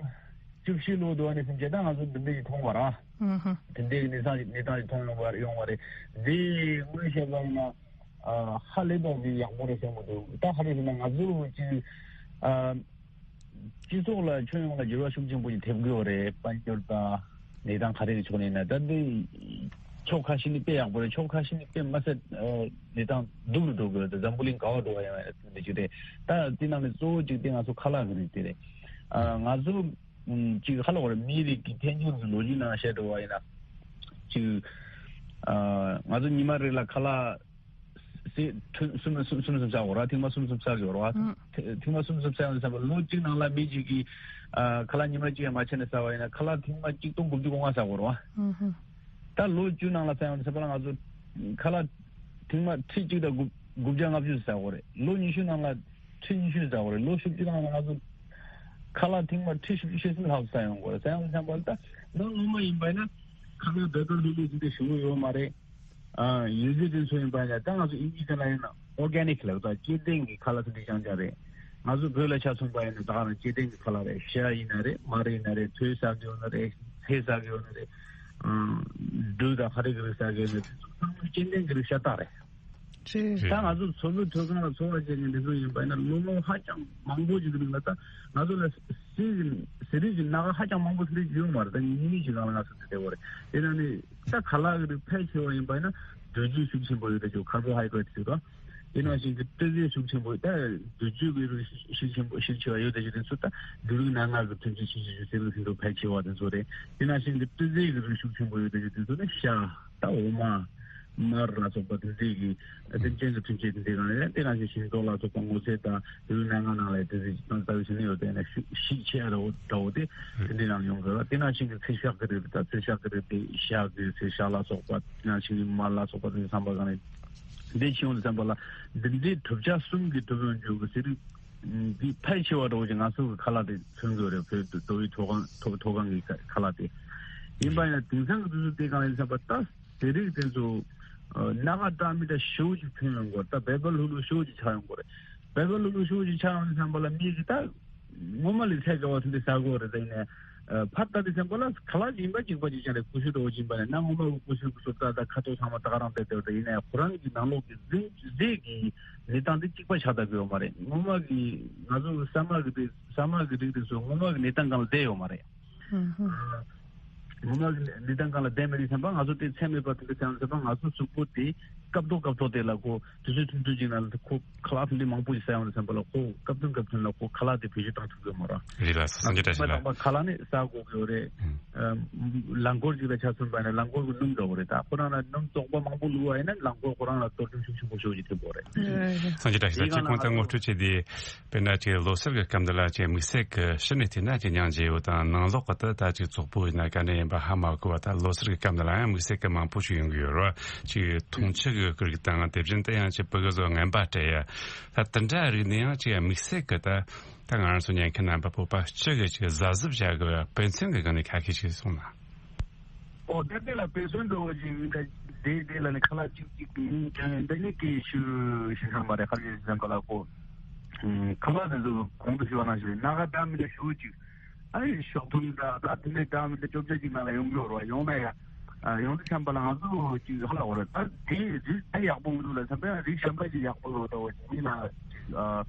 བཅུ་བཞི་ལོ་དུ་བ་ནས་སུམ་ཅེ་ད་ང་ཚོ་འདི་འདྲ་ཡི་མཐོང་བ་ར། ཨུ་ཧུ། དེ་འདྲའི་གནས་སྟངས་ཤིག་གནས་སྟངས་ཤིག་མཐོང་ཡོང་བ་ཡོང་བ་རེད། འདི་དངོས་བཤད་པ་ཡིན་ན་ཧ་ལས་པ་འདི་ཡག་པོ་རེད་བསམ་གི་འདུག་ད་ཧ་རེ་ཟེར་ན་ང་ཚོ་ཅི་སྤྱི་ཚོགས་ལ་ཁྱོན་ཡོངས་ལ་འགྱུར་བ་ཤུགས་ཆེན་པོ་ཞིག་ཐེབས་ཀྱི་ཡོད་རེད། དཔལ་འབྱོར་དང་གནས་སྟངས་ག་རེ་གི་ཕྱོགས་ནས་ཡིན་ན་ད་འདི་ཕྱོགས་ཁ་ཤས་ནི་དཔེ་ཡག་པོ་རེད། ཕྱོགས་ཁ་ཤས་ནི་དཔེ་མ་སྲིད་གནས་སྟངས་སྡུག་རུ་འགྲོ་གི་ཡོད་རེད། འཛམ་བུ་གླིང་ག་བ་འགྲོ་བ་ཡང་ཡང་འདི་ཅིག་རེད། ད་འདི་ནང་ནས་གཙོ་བོ་གཅིག་དེ་ང་ཚོ་ཁ་ལག་གི་རིགས་དེ་རེད། ང་ཚོ་ཅིག་ཧ་ལོ་བར་མིའི་རིགས་ཀྱི་ཐལ་འགྱུར་གྱི་ལོ་རྒྱུས་ནང་བཤད་འགྲོ་བ་ཡིན་ན། ཅིག་ང་ཚོ་ཉི་མ་རེ་ལ་ཁ་ལག་སེ་ཐུན་གསུམ་གསུམ་གསུམ་གསུམ་ཟ་དགོས་ར། ཐེངས་མ་གསུམ་གསུམ་ཟ་དགོས་ར། ཐེངས་མ་གསུམ་གསུམ་ཟ་ཡོང་དུས་ཙམ་པ་ལོ་གཅིག་ནང་ལ་མི་གཅིག་གིས་ཁ་ལག་ཉི་མ་གཅིག་ཡང་མ་ཆད་ནས་ཟ་བ་ཡིན་ན་ཁ་ལག་ཐེངས་མ་གཅིག་སྟོང་དགུ་བཅུ་གོ་ལྔ་ཟ་དགོས་ར། ད་ལོ་བཅུ་ནང་ལ་ཟ་ཡོང་དུས་ཙམ་པ་ལ་ང་ཚོ་ཁ་ལག་ཐེངས་མ་ཁྲི་གཅིག་དང་དགུ་དགུ་བརྒྱ་ལྔ་བཅུ་ཟ་དགོས་རེད། ལོ་ཉི་ཤུ་ནང་ལ་ཁྲི་ཉི་ཤུ་ཟ་དགོས་རེད། ལོ་བཞི་བཅུ་ནང་ལ་ང་ཚོ་ཁ་ལག་ཐེངས་མ་ཁྲི་བཞི་བཅུ་ཞེ་གསུམ་ལྷག་ཟ་ཡོང་དགོས་རེད། ཟ་ཡོང་དུས་ཙམ་པ་ལ་ད་ནང་ངོ་མ་ཡིན་པ་ཡིན་ན་ཁ་ལག་བེ་ཀར་ལྷུག་ལྷུག་ཅིག་དེ་ཞུ་གི་ཡོད་མ་རེད། ཨ་ཡིན་གྱི་དེ་ཚོ་ཡིན་པ་ཡིན་ན་ད་ང་ཚོ་ཨིན་ཇི་སྐད་ལ་ཡིན་ན་ཨོར་གེ་ནིག་ལབ་ད་སྐྱེ་ལྡན་གྱི་ཁ་ལག་ཚོ་འདི་རྐྱང་རྐྱང་རེད། ང་ཚོ་བོད་ལ་ཆ་མཚོན་པ་ཡིན་ན་ད་ག་རང་སྐྱེ་ལྡན་གྱི་ཁ་ལག་རེད། ཤ་ཡིན་ན་རེད། མར་ཡིན་ན་རེད། ཚོས་ཟ་གི་ཡོད་ན་རེད། ཚལ་ཟ་གི་ཡོད་ན་རེད། ཨ་འབྲུ་དང་ཧ་རི་གི་རིགས་ཟ་གི་ཡོད་ན་རེད། དེ་ཚོ་ཚང་མ་སྐྱེ་ལྡན་གྱི་རིགས་ཤ་སྟག་རེད། རེད། ད་ང་ཚོ་མཚོ་བོད་མཐོ་སྒང་ལ་འཚོ་བ་སྐྱེལ་མཁན་འདི་ཚོ་ཡིན་པ་ཡིན་ན་ལོ་ངོ་ཧ་ཅང་མང་པོ་ཞིག་གི་རིང་ལ་ད་ང་ཚོ་ལ་ཟས་ཟས་རིགས་ཀྱི་སྣ་ཁ་ཧ་ཅང་མང་པོ་ཟས་རིགས་ཡོད་མ་རེད། ད་ཉིན་གཉིས་ཀྱི་སྒང་ལ་ང་ཚོ་འདི་བསྡད་པ་རེད། དེ་ནང་ནས་ད་ཁ་ལག་གི་རིགས་ཕལ་ཆེ་བ་ཡིན་པ་ཡིན་ན་དུས་ཚོད་ཤུགས་ཆེན་པོ་ཡོད་ད་ཅིག་ཁར་བོ་ཧའི་ཌེ་རེ་ཊི་ཟེར་བ། དེ་ནང་བཞིན་གྱི་སྤྲི་ཟས་ཤུགས་ཆེན་པོ་ད་དུས་ཚོད་ཀྱི་རིགས་ཤུགས་ཆེན་པོ་ཤུགས་ཆེ་བ་ཡོད་ད་ཅིག་དེ་ཚོ་ད་འབྲུ་རིགས་སྣ་ལྔ་གི་ཐོན་སྐྱེད་ཤུགས་ཆེ་ཆུ་སེར་རིགས་ཟེར་འདུག་ཕལ་ཆེ་བ་དེ་ཚོ་རེད། དེ་ནང་བཞིན་གྱི་སྤྲི་ཟས་ཀྱི་རིགས་ཤུགས་ཆེན་པོ་ཡོད་ད་ཅིག་དེ་ཚོ་ནི་ཤ། ད་འོ་མ། མར་ལ་སོགས་པ་དེ་འདྲས་ཀྱི་སེམས་ཅན་གྱི་ཐོན་སྐྱེད་དེ་འདྲས་གང་ལ་ཡང་དེ་ནང་བཞིན་ཤིང་ཏོག་ལ་སོགས་པ་སྔོ་ཚལ་དང་དེ་ཚོའི་སྣ་ལྔ་ནང་ལ་དེ་ཚོའི་སྟངས་ལྟ་བུ་ཞིག་ནི་ཡོད་དེ་ནས་ཤུགས་ཤུགས་ཆེ་ར་འོ་འདྲ་བོ་དེ་དེ་འདྲས་ནང་ཡོང་དགོས་ལ། དེ་ནང་བཞིན་གྱི་ཚེ་ཤ་གི་རིགས་དང་ཚེ་ཤ་གི་རིགས་དེ་ཤ་གི་ཚེ་ཤ་ལ་སོགས་པ་དེ་ནང་བཞིན་གྱི་མར་ལ་སོགས་པ་དེ་ཚོའི་བསམ་པ་གང་ལ་དེ་ཕྱི་ཡོང་དུས་ཙམ་པ་ལ་འདི་འདྲའི་གྲུབ་ཆ་གསུམ་གྱི་གྲུབ་ཡོང་རྒྱུ་གི་ཟས་རིགས་འདི་ཕལ་ཆེ་བ་འདྲ་བོ་ཅིག་ང་ཚོ་གི་ཁ་ལག་དེ་མཚོན་གྱི་ཡོད་རེད། བོད་དུ་མདོ་དབུས་མཐོ་སྒང་མཐོ་མཐོ་སྒང་གི་ཁ་ཁ་ལག་དེ་ཡིན་པ་ཡིན་ན་དེང་སང་གི་དུས་ཚོད་དེ་གང་ཡིན་ཟེར་བ་ད། དེ་རིགས་དེ་ཚོ་སྣ་ཁ་བཀྲ་མི་བཀྲ་ཞེ་པོ་ཅིག་ཐོན་ཡོང་གི་རེད། ད་བེ་པ་ལྷུག་ལྷུག་ཞེ་པོ་ཅིག་ཆགས་ཡོང་གི་རེད། བེ་པ་ལྷུག་ལྷུག་ཞེ་པོ་ཅིག་ཆགས་ཡོང་དུས་ཙམ་པ་ལ་མི་གིས་ད་ངོ་མ་ལས་ཚད་བརྒལ་བ་དེ་འདྲ་ཟ་གི་རེད། ད་ཡིན་ནའི་ཕར་ལྟ་དུས་ཙམ་པ་ལ་ཁ་ལག་ཅིག་ཡིན་པ་གཅིག་པ་ཅིག་ཀྱང་རེད། ཀུ་ཤུ་འདྲ་བོ་ཅིག་ཡིན་པ་ནས་གནའ་སྔོན་མ་གི་ཀུ་ཤུ་གི་བཟོ་ལྟ་དང་ཁ་དོག་ཚང་མ་ད་ག་རང་བསྡད་བསྡད་པ་རེད། ཡིན་ནའི་ཁོ་རང་གི་ནང་ལོགས་ཀྱི་རྫས་རྫས་ཀྱི་གནས་སྟངས་དེ་གཅིག་པ་ཆགས་བསྡད་ཀྱི་ཡོད་མ་རེད། སྔོན་མ་གི་ང་ཚོ་གི་ས་དམར་གི་དེ་ས་དམར་གི་རིགས་དེ་ཚོ་སྔོན་མ་གི་གནས་སྟངས་སྒང་ལ་བསྡད་ཡོད་མ་རེད། ངོ་མ་གི་གནས་སྟངས་སྒང་ལ་བསྡད་མེད་དུས་ཙམ་པ་ང་ཚོ་དེ་ཚད་མེད་པ་དེ་འདྲ་བྱས་ཙང་ཙམ་པ་ང་ཚོ་གཟུགས་པོ་དེ་སྐབས་ཐོག་སྐབས་ཐོག་དེ་ལ་ཁོ་དུས་ཚོད་ཐུང་ཐུང་ཅིག་ནང་ལ་ཁོ་ཁ་ལག་ཐུང་ཐུང་མང་པོ་ཞིག་ཟ་ཡོང་དུས་ཙམ་པ་ལ་ཁོ་སྐབས་ཐུང་སྐབས་ཐུང་ལ་ཁོ་ཁ་ལག་དེ་བེད་སྤྱོད་བཏང་ཐུབ་ཀྱི་ཡོད་མ་རེད། རེད་ལགས་སོ། སངས་རྒྱས་བཀྲ་ཤིས་ལགས། དང་པོ་ཁ་ལག་ནི་ཟ་དགོས་ཀྱི་ཡོད་རེད། ཨུམ། ཨ་ལག་འཁོར་ཅིག་ལ་ཆ་མཚོན་པ་ཡིན་ན་ལག་འཁོར་གྱི་སྣུམ་འདྲ་བོ་རེད། ད་ཁོ་རང་ལ་སྣུམ་བཙོག་པ་མང་པོ་བླུགས་པ་ཡིན་ན་ལག་འཁོར་ཁོ་རང་ལ་གཏོར་སྐྱོན་ཤུགས་ཆེན་པོ་ཞེ་པོ་ཅིག་ཐེབས་ཀྱི་ཡོད་རེད། རེད་རེད། སངས་རྒྱས་བཀྲ་ཤིས་ལགས། དེའི་སྒང་ལ་ཁྱེད་ཁོང་ཚོ་ང་ཚོ་ངོ་སྤྲོད་བྱས་ཏེ། དཔེར་ན་ཅིག་ལོ་གསར་གྱི་སྐབས་འདི་ལ་ཅིག་དམིགས་བསལ་གྱི་ཕྱི་ནས་བལྟས་ན་ཅིག་ཉམས་བཞེས་ཡོད་དང་ནང་ལོགས་ཀྱི་ད་ད་ཅིག་བཙོག་པོ་ཡིན་ན་ག་འདྲ་ཡིན་པ་ཧ་མ་གོ་བ། ད་ལོ་གསར་གྱི་སྐབས་འདི་ལ་ཡང་དམིགས་བསལ་གྱི་མང་པོ་ཞིག་ཡོང་གི་ཡོད་རེད། ཅིག་འཐུང་ཆུ་གི་རིགས་དང་དེ་བཞིན་དུ་ཡང་ཅིག་ཕྲུ་གུ་ཚོ་རྔན་པ་སྤྲད་ཡ། ད་དེ་འདྲ་རིགས་ནི་ཡང་ཅིག་དམིགས་བསལ་གྱི་ད་ད་ང་རང་ཚོ་ཉན་མཁན་རྣམ་པ་བོད་པ་སྤྱི་གི་ཅིག་གཟབ་གཟབ་བྱ་དགོས་པའི་དཔེ་མཚོན་གྱི་སྒང་ནས་ག་གེ་ཞིག་གསུངས་ན། ཨོ་ད་དེ་ལ་དཔེ་མཚོན་འདྲ་བོ་ཞིག་ཡིན་ད། དེ་དེ་ལ་ནི་ཁ་ལག་གཅིག་གཅིག་ཡིན་ཀྱང་འདི་ནི་སྐད་ཤུགས་ཤིག་ཧམ་པ་རེད། ཁ་ལག་ཟེར་ཙམ་པ་ལ་ཁོ་ཁ་ལག་དེ་ཚོ་གོང་དུ་ཞུས་པ་ནང་བཞིན་རེད། སྣ་ཁ་བཀྲ་མི་འདྲ་ཞེ་པོ་ཅིག་ཨ་ནི་ཤོག་ཐུང་འདྲ་ད་དེ་འདྲའི་བཀྲ་མི་འདྲ་བཅོ་བརྒྱད་ཅིག་ནང་ལ་ཡོང་གི་ཡོད་རེད་བ། ཡོང་ན་ཡ་ཨ་ཡོང་དུས་ཙམ་པ་ལ་ང་ཚོ་ཅིག་ཧ་ལ་བ་རེད། ད་དེ་རིགས་ད་ཡག་པོ་མི་འདུག་ལ་བསམ་པའི་རིགས་གཞན་པ་ཅིག་ཡག་པོ་ཡོད་འདྲ་བོ་ཅིག་མི་ལ་ཅིག་ཨ་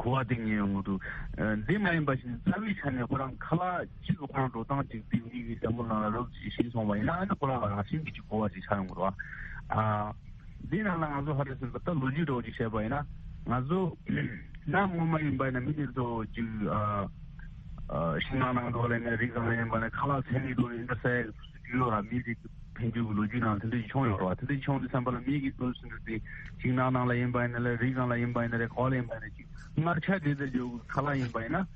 གོ་བ་དེ་ངས་ཡོང་གི་འདུག་ཨ་འདི་མ་ཡིན་པ་ཞིག་རྩ་བའི་ཆ་ནས་ཁོ་རང་ཁ་ལག་གཅིག་གི་ཁོ་རང་འགྲོ་སྟངས་ཅིག་དེ་མི་གི་བསམ་བློ་ནང་ལ་རོབ་ཅིག་ཞིག་སོང་བ་ཡིན་ན་ཨ་ནི་ཁོ་རང་ལ་རང་བཞིན་གྱི་ཅིག་གོ་བ་ཅིག་ཆགས་ཡོང་གི་རེད་བ། ཨ་འདི་ནང་ལ་ང་ཚོ་ཧ་རེ་ཟེར་ན་ད་ལོ་རྒྱུས་འདྲ་བོ་ཅིག་བཤད་པ་ཡིན་ན་ང་ཚོ་གནའ་སྔོན་མ་ཡིན་པ་ཡིན་ན་མི་དེ་ཚོ་ཅིག་ཨ་ཨ་ཤིང་ནགས་ནང་འགྲོ་ལ་ཡིན་ན་རི་སྒང་ལ་ཡིན་པ་ན་ཁ་ལག་ཚན་རིག་འགྲོ་ཡིན་ན་ཟས། ཡོད་ར། མི་རིགས་ཀྱི་འཕེལ་འགྱུར་གྱི་ལོ་རྒྱུས་ནང་དེ་འདྲ་ཞིག་བྱུང་ཡོད་ར། དེ་འདྲ་ཞིག་བྱུང་དུས་ཙམ་པ་ལ་མི་གི་འདུག་ཟེར་དུས་དེ་ཤིང་ནགས་ནང་ལ་ཡིན་པ་ཡིན་ན་རེད། རི་སྒང་ལ་ཡིན་པ་ཡིན་ན་རེད། ག་པར་ལ་ཡིན་པ་ཡིན་ན་རེད། ཅིག་མངར་ཆ་དེ་འདྲ་ཞིག་ཁ་ལག་ཡིན་པ་ཡིན་ན།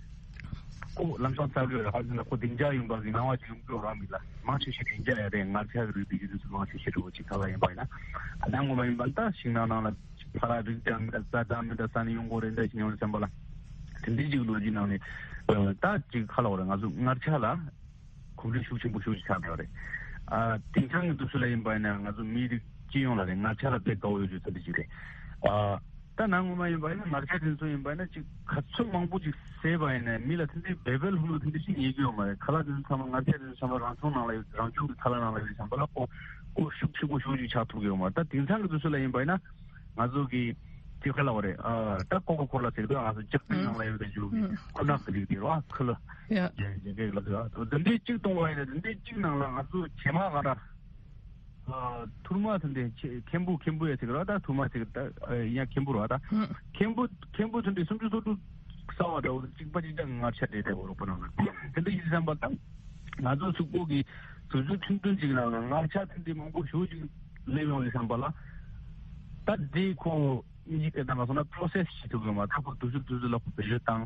ཁོ་ལམ་སང་ཚར་གི་རེད། ཧ་ཅང་ཁོ་བདེ་འཇགས་ཡིན་པ་གི་སྣང་བ་ཅིག་ཡོང་གི་ཡོད་ར། མི་ལ་མང་ཆེ་ཤོས་བདེ་འཇགས་ཡ་རེད། མངར་ཆ་གི་རིགས་དེ་ཡོད་དུས་སུ་མང་ཆེ་ཤོས་རེད། འོ་ཅིག་ཁ་ལག་ཡིན་པ་ཡིན་ན། ཨ་ནང་ངོ་མ་ཡིན་པ་ད་ཤིང་ནགས་ནང་ལ་ཕ་ར་རིགས་ཀྱང་མི་འདྲ། རྩྭ་འདྲ་མི་འདྲ་ས་ནས་ཡོང་གི་རེད། འདྲ་ཞིག་ཡོང་དུས་ཙམ་པ་ལ་དེ་འདྲའི་ཅིག་ལོ་རྒྱུས་ནང་ནས་ད་ཅིག་ཁ་ལག་རེད། ང་ཚོ་མངར་ཆ་ལ་གོམས་འདྲིས་ཤུགས་ཆེན་པོ་ཤུགས་ཆེ་ཆགས་ཡོད་རེད། ཨ་དེང་སང་གི་དུས་ཚོད་ལ་ཡིན་པ་ཡིན་ན་ང་ཚོ་མིའི་རིགས་སྤྱི་ཡོངས་ལ་རེད། མངར་ཆ་ལ་དཔེ་དགའ་བོ་ཡོད་རྒྱུ་ཚོད་འདི་ཅིག་རེད། ཨ་ད་ནང་ངོ་མ་ཡིན་པ་ཡིན་ན་མངར་ཆ་དེ་ཚོ་ཡིན་པ་ཡིན་ན་ཅིག་ག་ཚོད་མང་པོ་ཅིག་ཟས་པ་ཡིན་ན་མི་ལ་དེ་འདྲའི་བེ་བེ་ལྷུག་ལྷུག་དེ་འདྲ་ཞིག་ཉེས་ཀྱི་ཡོད་མ་རེད། ཁ་ལག་དེ་ཚོ་ཚང་མ་མངར་ཆ་དེ་ཚོ་ཚང་མ་རང་བྱུང་ནང་ལ་ཡོད། རང་བྱུང་གི་ཁ་ལག་ནང་ལ་ཡོད་དུས་ཙམ་པ་ལ་ཁོ་ཁོ་ཤུགས་ཆེན་པོ་ཤུགས་ཆེ་ཆགས་ཐུབ་ཀྱི་ཡོད་མ་རེད། ད་དེང་སང་གི་དུས་ཚོད་ལ་ཡིན་པ་ཡིན་ན། ང་ཚོ་གི་ཅིག་ཁ་ལག་རེད། ཨ་ད་ཀོ་ཀོ་ཀོ་ལ་ཟེར་དུས་ང་ཚོ་ལྕགས་ཐིག་ནང་ལ་ཡོད་པའི་ཇུ་གི་ཁུ་ནག་གི་རིགས་དེ་རེད་བ། ཁུ་ལ་ཡ་ཡ་ཡ་གེ་ལ་ཟེར་བ། དེ་འདྲའི་གཅིག་གཏོང་བ་ཡིན་ན་དེ་འདྲའི་གཅིག་ནང་ལ་ང་ཚོ་བྱེ་མ་ག་ར་ཨ་ཐུར་མ་དེ་འདྲའི་ཆེ་ཁེམ་བུ་ཁེམ་བུ་ཡ་ཟེར་གི་རེད་བ། ད་ཐུར་མ་ཟེར་གི་ད་ཡ་ཁེམ་བུ་རེད་བ། ད་ཁེམ་བུ་ཁེམ་བུ་དེ་འདྲའི་སུམ་ཅུ་སོ་དྲུག་ཟ་བ་འདྲ་བོ་གཅིག་པ་གཅིག་རྐྱང་མངར་ཆ་དེ་འདྲ་བོ་རོགས་པ་ནང་ལ་དེ་འདྲ་ཡིན་བསམ་པ་དང་། ང་ཚོ་གཟུགས་པོ་གི་དུས་ཚོད་ཐུང་ཐུང་ཅིག་ནང་ལ་མངར་ཆ་དེ་འདྲའི་མང་པོ་ཞེ་པོ་ཅིག་སླེབས་ཡོང་དུས་ཙམ་པ་ལ། ད་འདི་ཁོ་ཡིག་སྐད་ནང་ལ་སོང་ན་པོ་རོ་སེ་སི་བྱེད་ཐུབ་ཀྱི་མ། ད་ཁོ་དུས་ཚོད་དུས་ཚོད་ལ་ཁོ་བེད་སྤྱོད་བཏང་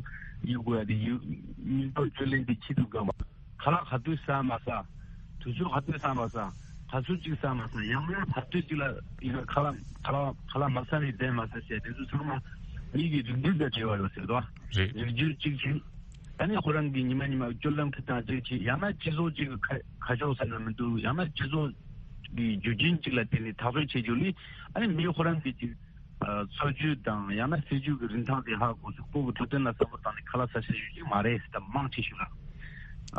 ཡོང་དགོས་ཡ་དེ་ཡིན། སྙིང་པོ་བཅུད་ལེན་དེ་བྱེད་ཐུབ་ཀྱི་མ། ཁ་ལག་ག་དུས་ཟ་མ་ཟ། དུས་ཚོད་ག་དུས་ཟ་མ་ཟ། ག་ཚོད་ཅིག་ཟ་མ་ཟ། ཡང་ན་ག་དུས་ཅིག་ལ་ཡིན་ན་ཁ་ལག་ཁ་ལག་ཁ་ལག་མ་ཟ་ནས་བསྡད་མ་ཟ་བྱས་དེ་ཚོ་ཚང་མ་མི་གི་རིགས་རྒྱུད་དང་འབྲེལ་བ་ཡོད་ཟེར་དོ། རེད། རིགས་རྒྱུད་གཅིག་བྱས། ཨ་ནི་ཁོ་རང་གི་ཉི་མ་ཉི་མ་སྤྱོད་ལམ་ཁྲིད་སྟངས་གཅིག་བྱས། ཡང་ན་སྤྱི་ཚོགས་གཅིག་གི་ཁ་ཁ་ཕྱོགས་ཟེར་ན་མི་འདུག་ཡང་ན་སྤྱི་ཚོགས་ཀྱི་རྒྱུ་རྐྱེན་གཅིག་ལ་བརྟེན་ནས་ཐག་གཅོད་བྱེད་རྒྱུ་ནི། ཨ་ནི་མི་ཁོ་རང་གི་ཅིག་ཨ་འཚོ་བཅུད་དང་ཡང་ན་སྲིད་བྱུས་ཀྱི་རིན་ཐང་དེ་ཧ་གོ། གཟུགས་པོ་གི་འཕྲོད་བསྟེན་ལ་བསམ་བློ་བཏང་ནས་ཁ་ལག་ཟ་ཤེས་རྒྱུ་ཅིག་མ་རེད་ཟེར། ད་མང་ཆེ་ཤོས་ལ་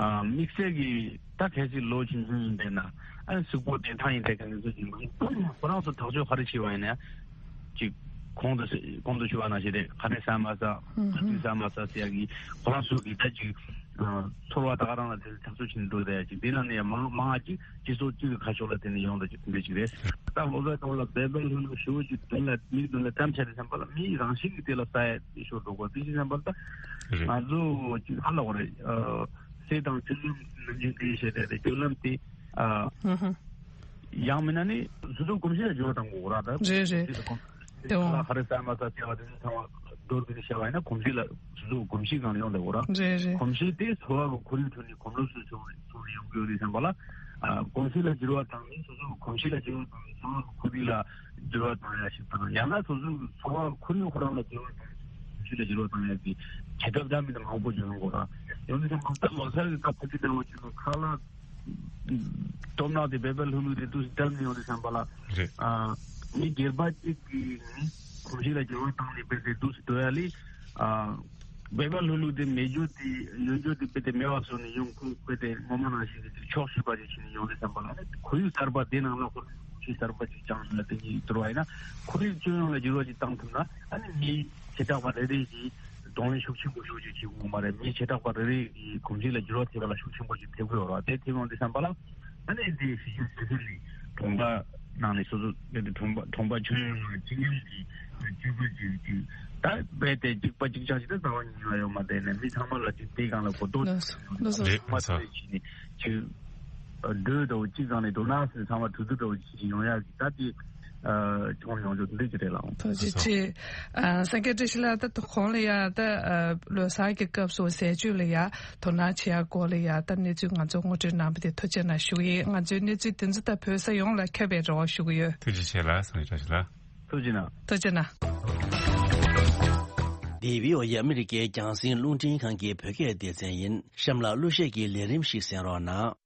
ཨ་དམིགས་བསལ་གྱི་ད་གལ་སྲིད་ལོ་ཆུང་ཆུང་ཡིན་པས་ན། ཨ་ནི་གཟུགས་པོ་བདེ་ཐང་ཡིན་པའི་ག་ནས་ཚོད་ཅིག་མ་ཁོ་རང་ཚོ་ཐག་གཅོད་ག་རེ་བྱས་པ་ཡིན་ན། ཅིག་གོང་དུ་གོང་དུ་ཞུ་བ་ནང་བཞིན་རེད། ག་ནས་ཟ་མ་ཟ། ག་དུས་ཟ་མ་ཟ་ཟེར་ཡ་གི་ཁོ་རང་ཚོ་གི་ད་ཅིག་ཨ་ཚོར་བ་ད་ག་རང་ལ་དེ་ཐག་གཅོད་བྱེད་འགྲོ་ཟེར་ཡ་ཅིག་དེ་ནང་ནས་ཡང་མང་མང་བ་ཅིག་སྤྱི་ཚོགས་གཅིག་གི་ཁ་ཕྱོགས་ལ་དེ་ནས་ཡོང་ད་ཅིག་དེ་འདྲ་ཅིག་རེད། ད་ལོ་ཙཱ་གང་ལ་བེ་བེ་ལྷུ་ལྷུ་ཞུ་ཅིག་དོན་ལ་མིའི་དོན་ལ་དམ་བཅའ་དེ་བསམ་པ་ལ་མིའི་རང་བཞིན་གྱི་དེ་ལ་ས་ཡ་ཤོར་འགྲོ་གོ། དེ་ཅིག་བསམ་པ་ལ་ད་རེད། ང་ཚོ་ཅིག་ཧ་ལ་གོ་རེད། ཨ་སེ་དང་སྤྱོད་ལམ་ནམ་རྒྱུན་དེ་བཤད་བསྡད་དེ་སྤྱོད་ལམ་དེ་ཨ། ཧུམ་ཧུམ། ཡང་མིན་ན་ནི་སོ་སོའི་གོམས་གཤིས་ལ་འགྱུར་བ་གཏང་དགོས་ར། ད་རེད་རེད། སོ་སོའི་གོམས་དེ་ཁ་ལག་ག་རེ་ཟ་མ་ཟ་བྱས་པ་དེ་ཚོ་ཚང་མ་མདོར་བསྡུས་ནས་བཤད་པ་ཡིན་ན་གོམས་གཤིས་ལ་སོ་སོའི་གོམས་གཤིས་སྒང་ལ་ཡོང་བསྡད་དགོས་ར། རེད་རེད། གོམས་གཤིས་དེ་འཚོ་བ་གི་ཁོར་ཡུག་ཁྲོད་ནས་གོམས་ལོབས་སུ་བྱུང་བྱུང་ནས་ཡོང་གི་ཡོད་རེད་བསམ་པ་ལ། ཨ་གོམས་གཤིས་ལ་འགྱུར་བ་བཏང་ནས་སོ་སོའི་གོམས་གཤིས་ལ་འགྱུར་བ་བཏང་ནས་འཚོ་བ་གི་ཁོར་ཡུག་ལ་འགྱུར་བ་བཏང་ཡ་ཞིག་དང་། ཡང་ན་སོ་སོའི་འཚོ་བ་ཁོར་ཡུག་ཁོ་རང་ལ་འགྱུར་བ་བཏང་ནས་གོམས་གཤིས་ལ་འགྱུར་བ་བཏང་ཡ་གི་བྱེད་ཐབས་འདྲ་མིན་འདྲ་མང་པོ་ཅིག་ཡོང་དགོས་ར། ཡོང་དུས་ཙམ་པ་ད་ལོ་ཙཱ་གི་སྐབས་ཕལ་ཆེར་འདྲ་བོ་ཅིག་ལ་ཁ་ལག་སྟོབས་ནག་དེ་བེ་བེ་ལྷུག་ལྷུག་དེ་འདུག་སེ་བཏབ་ནས་ཡོང་དུས་ཙམ་པ་ལ། རེད། ཨ་མི་སྒེར་པ་གཅིག་གིས་ནི་གོམས་གཤིས་ལ་འགྱུར་བ་བཏང་ནས་དཔེ་དེ་འདུག་སེ་སྡོད་ཡ་ལས། ཨ་བེ་བེ་ལྷུག་ལྷུག་དེ་མེད་རྒྱུ་དེ་ཡོད་རྒྱུ་དེ་དཔེ་དེ་མེད་པ་བཟོ་ནས་ཡོང་ཁུལ་དཔེ་དེ་སྔོན་མ་ནང་བཞིན་དེ་ཕྱོགས་ཞིབ་པ་ཅིག་བྱས་ནས་ཡོང་དུས་ཙམ་པ་ལ་ནི་ཁོར་ཡུག་གསར་པ་དེ་ནང་ལ་ཁོར་ཡུག་གོམས་གཤིས་གསར་པ་ཅིག་སྦྱངས་ནས་དེ་གཉིས་བསྡུར་བ་ཡིན་ན་ཁོར་ཡུག་སྤྱི་ཡོངས་ལ་འགྱུར་བ་ཅིག་བཏང་ཐུབ་ན། ཨ་ནི་མི་བྱེ་བྲག་པ་རེ་རེ་གིས་གདོང་ལེན་ཤུགས་ཆེན་པོ་ཤུགས་ཆེ་བྱེད་དགོས་མ་རེད། མི་བྱེ་བྲག་པ་རེ་རེ་གིས་གོམས་གཤིས་ལ་འགྱུར་བ་ཐེབས་པ་ལ་ཤུགས་ཆེན་པོ་ཞིག་ཐེབས་ཀྱི་ཡོད་རེད། དེ་ཐེབས་ཡོང་དུས་ཙམ་པ་ལ་ཨ་ནི་དེ་གཞི་རྒྱ་ཆེ་ཤོས་ནི་གྲོང་པ་ནང་ནས་སོ་སོ་དེ་དེ་གྲོང་པ་གྲོང་པ་ཁྱོན་ཡོངས་ལ་གཅིག་མཉམ་གྱི་སྤྱོད་པ་ཅིག་ཅིག་ད་རྦད་དེ་གཅིག་པ་གཅིག་རྐྱང་ཞིག་ད་ཟླ་བ་ཉིན་ལ་ཡོད་མ་རེད་ནས་མི་ཚང་མ་ལ་གཅིག་དེ་སྒང་ལ་གོ་རྟོགས་ལགས་སོ་ལགས་སོ། ཚང་མ་རེད། ཚོས་བྱས་ནས་གཅིག་འགྲོས་འདྲ་བོ་གཅིག་སྒང་ནས་འགྲོ་ན་ཟེར་ཚང་མ་གྲོས་བསྡུར་འདྲ་བོ་ཅིག་ཡོང་ཡག་གི་ད་དེ། ཨ་ཁྱོང་ཡོང་རྒྱུ་འདི་ཅི་རེད་ལགས། ཐུགས་རྗེ་ཆེ། ཨ་སངས་རྒྱས་བཀྲ་ཤིས་ལགས། ད་གོང་ལ་ཡ་ད་ཨ་ལོ་གསར་གྱི་སྐབས་སུ་ཟས་སྤྱོད་ལ་ཡ་དོ་སྣང་བྱེད་ཡ་སྐོར་ལ་ཡ་ད་གནས་ཚུལ་ང་ཚོ་ངོ་སྤྲོད་གནང་བ་དེ་ཐུགས་རྗེ་གནང་ཞུ་གི་ཡིན། ང་ཚོའི་གནས་ཚུལ་དེ་ཚོ་ད་བོད་ས་ཡོངས་ལ་ཁྱབ་པའི་རེ་བ་ཞུ་གི་ཡོད། ཐུགས་རྗེ་ཆེ་ལགས། སངས་རྒྱས་བཀྲ་ཤིས་ལགས། ཐུགས་རྗེ་གནང་། ཐུགས་རྗེ་གནང་། འདི་བྷི་ཨོ་ཨེ་ཨ་མི་རི་ཀའི་རྒྱང་སྲིང་རླུང་འཕྲིན་ཁང་གི་བོད་སྐད་སྡེ་ཚན་ཡིན། གཤམ་ལ་གླུ་གཞས་ཀྱི་ལས་རིམ་ཞིག་གསན་རོགས་གནང་།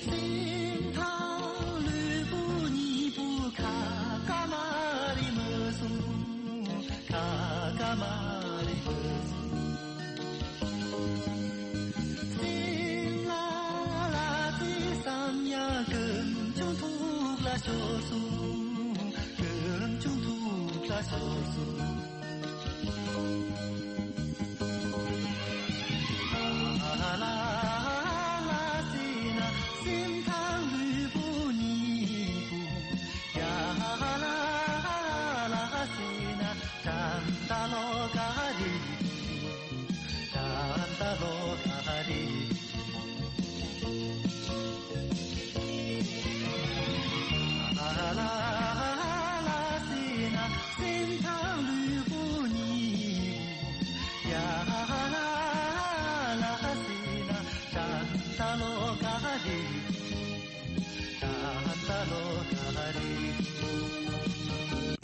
སེམས་དང་ལུས་པོ་གཉིས་པོ་ཁ་ཀ་མ་རི་མ་སོང་། ཁ་ཀ་མ་རི་མ་སོང་། སེམས་ལ་ལ་ཙི་བསམ་ཡང་ཀུན་འབྱུང་ཐུགས་ལ་ཤོར་སོང་། ཀུན་འབྱུང་ཐུགས་ལ་ཤོར་སོང་།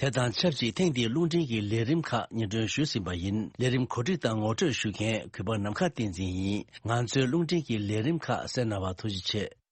དེ་དང་ཆབས་ཅིག་ཐེངས་འདིའི་རླུང་འཕྲིན་གྱི་ལས་རིམ་ཁག་སྙན་སྒྲོན་ཞུས་ཟིན་པ་ཡིན། ལས་རིམ་གོ་སྒྲིག་དང་ངོ་སྤྲོད་ཞུ་མཁན་གུས་པ་ནམ་མཁའ་བསྟན་འཛིན་ཡིན། ང་ཚོའི་རླུང་འཕྲིན་གྱི་ལས་རིམ་ཁག་གསན་གནང་བར་ཐུགས་རྗེ་ཆེ།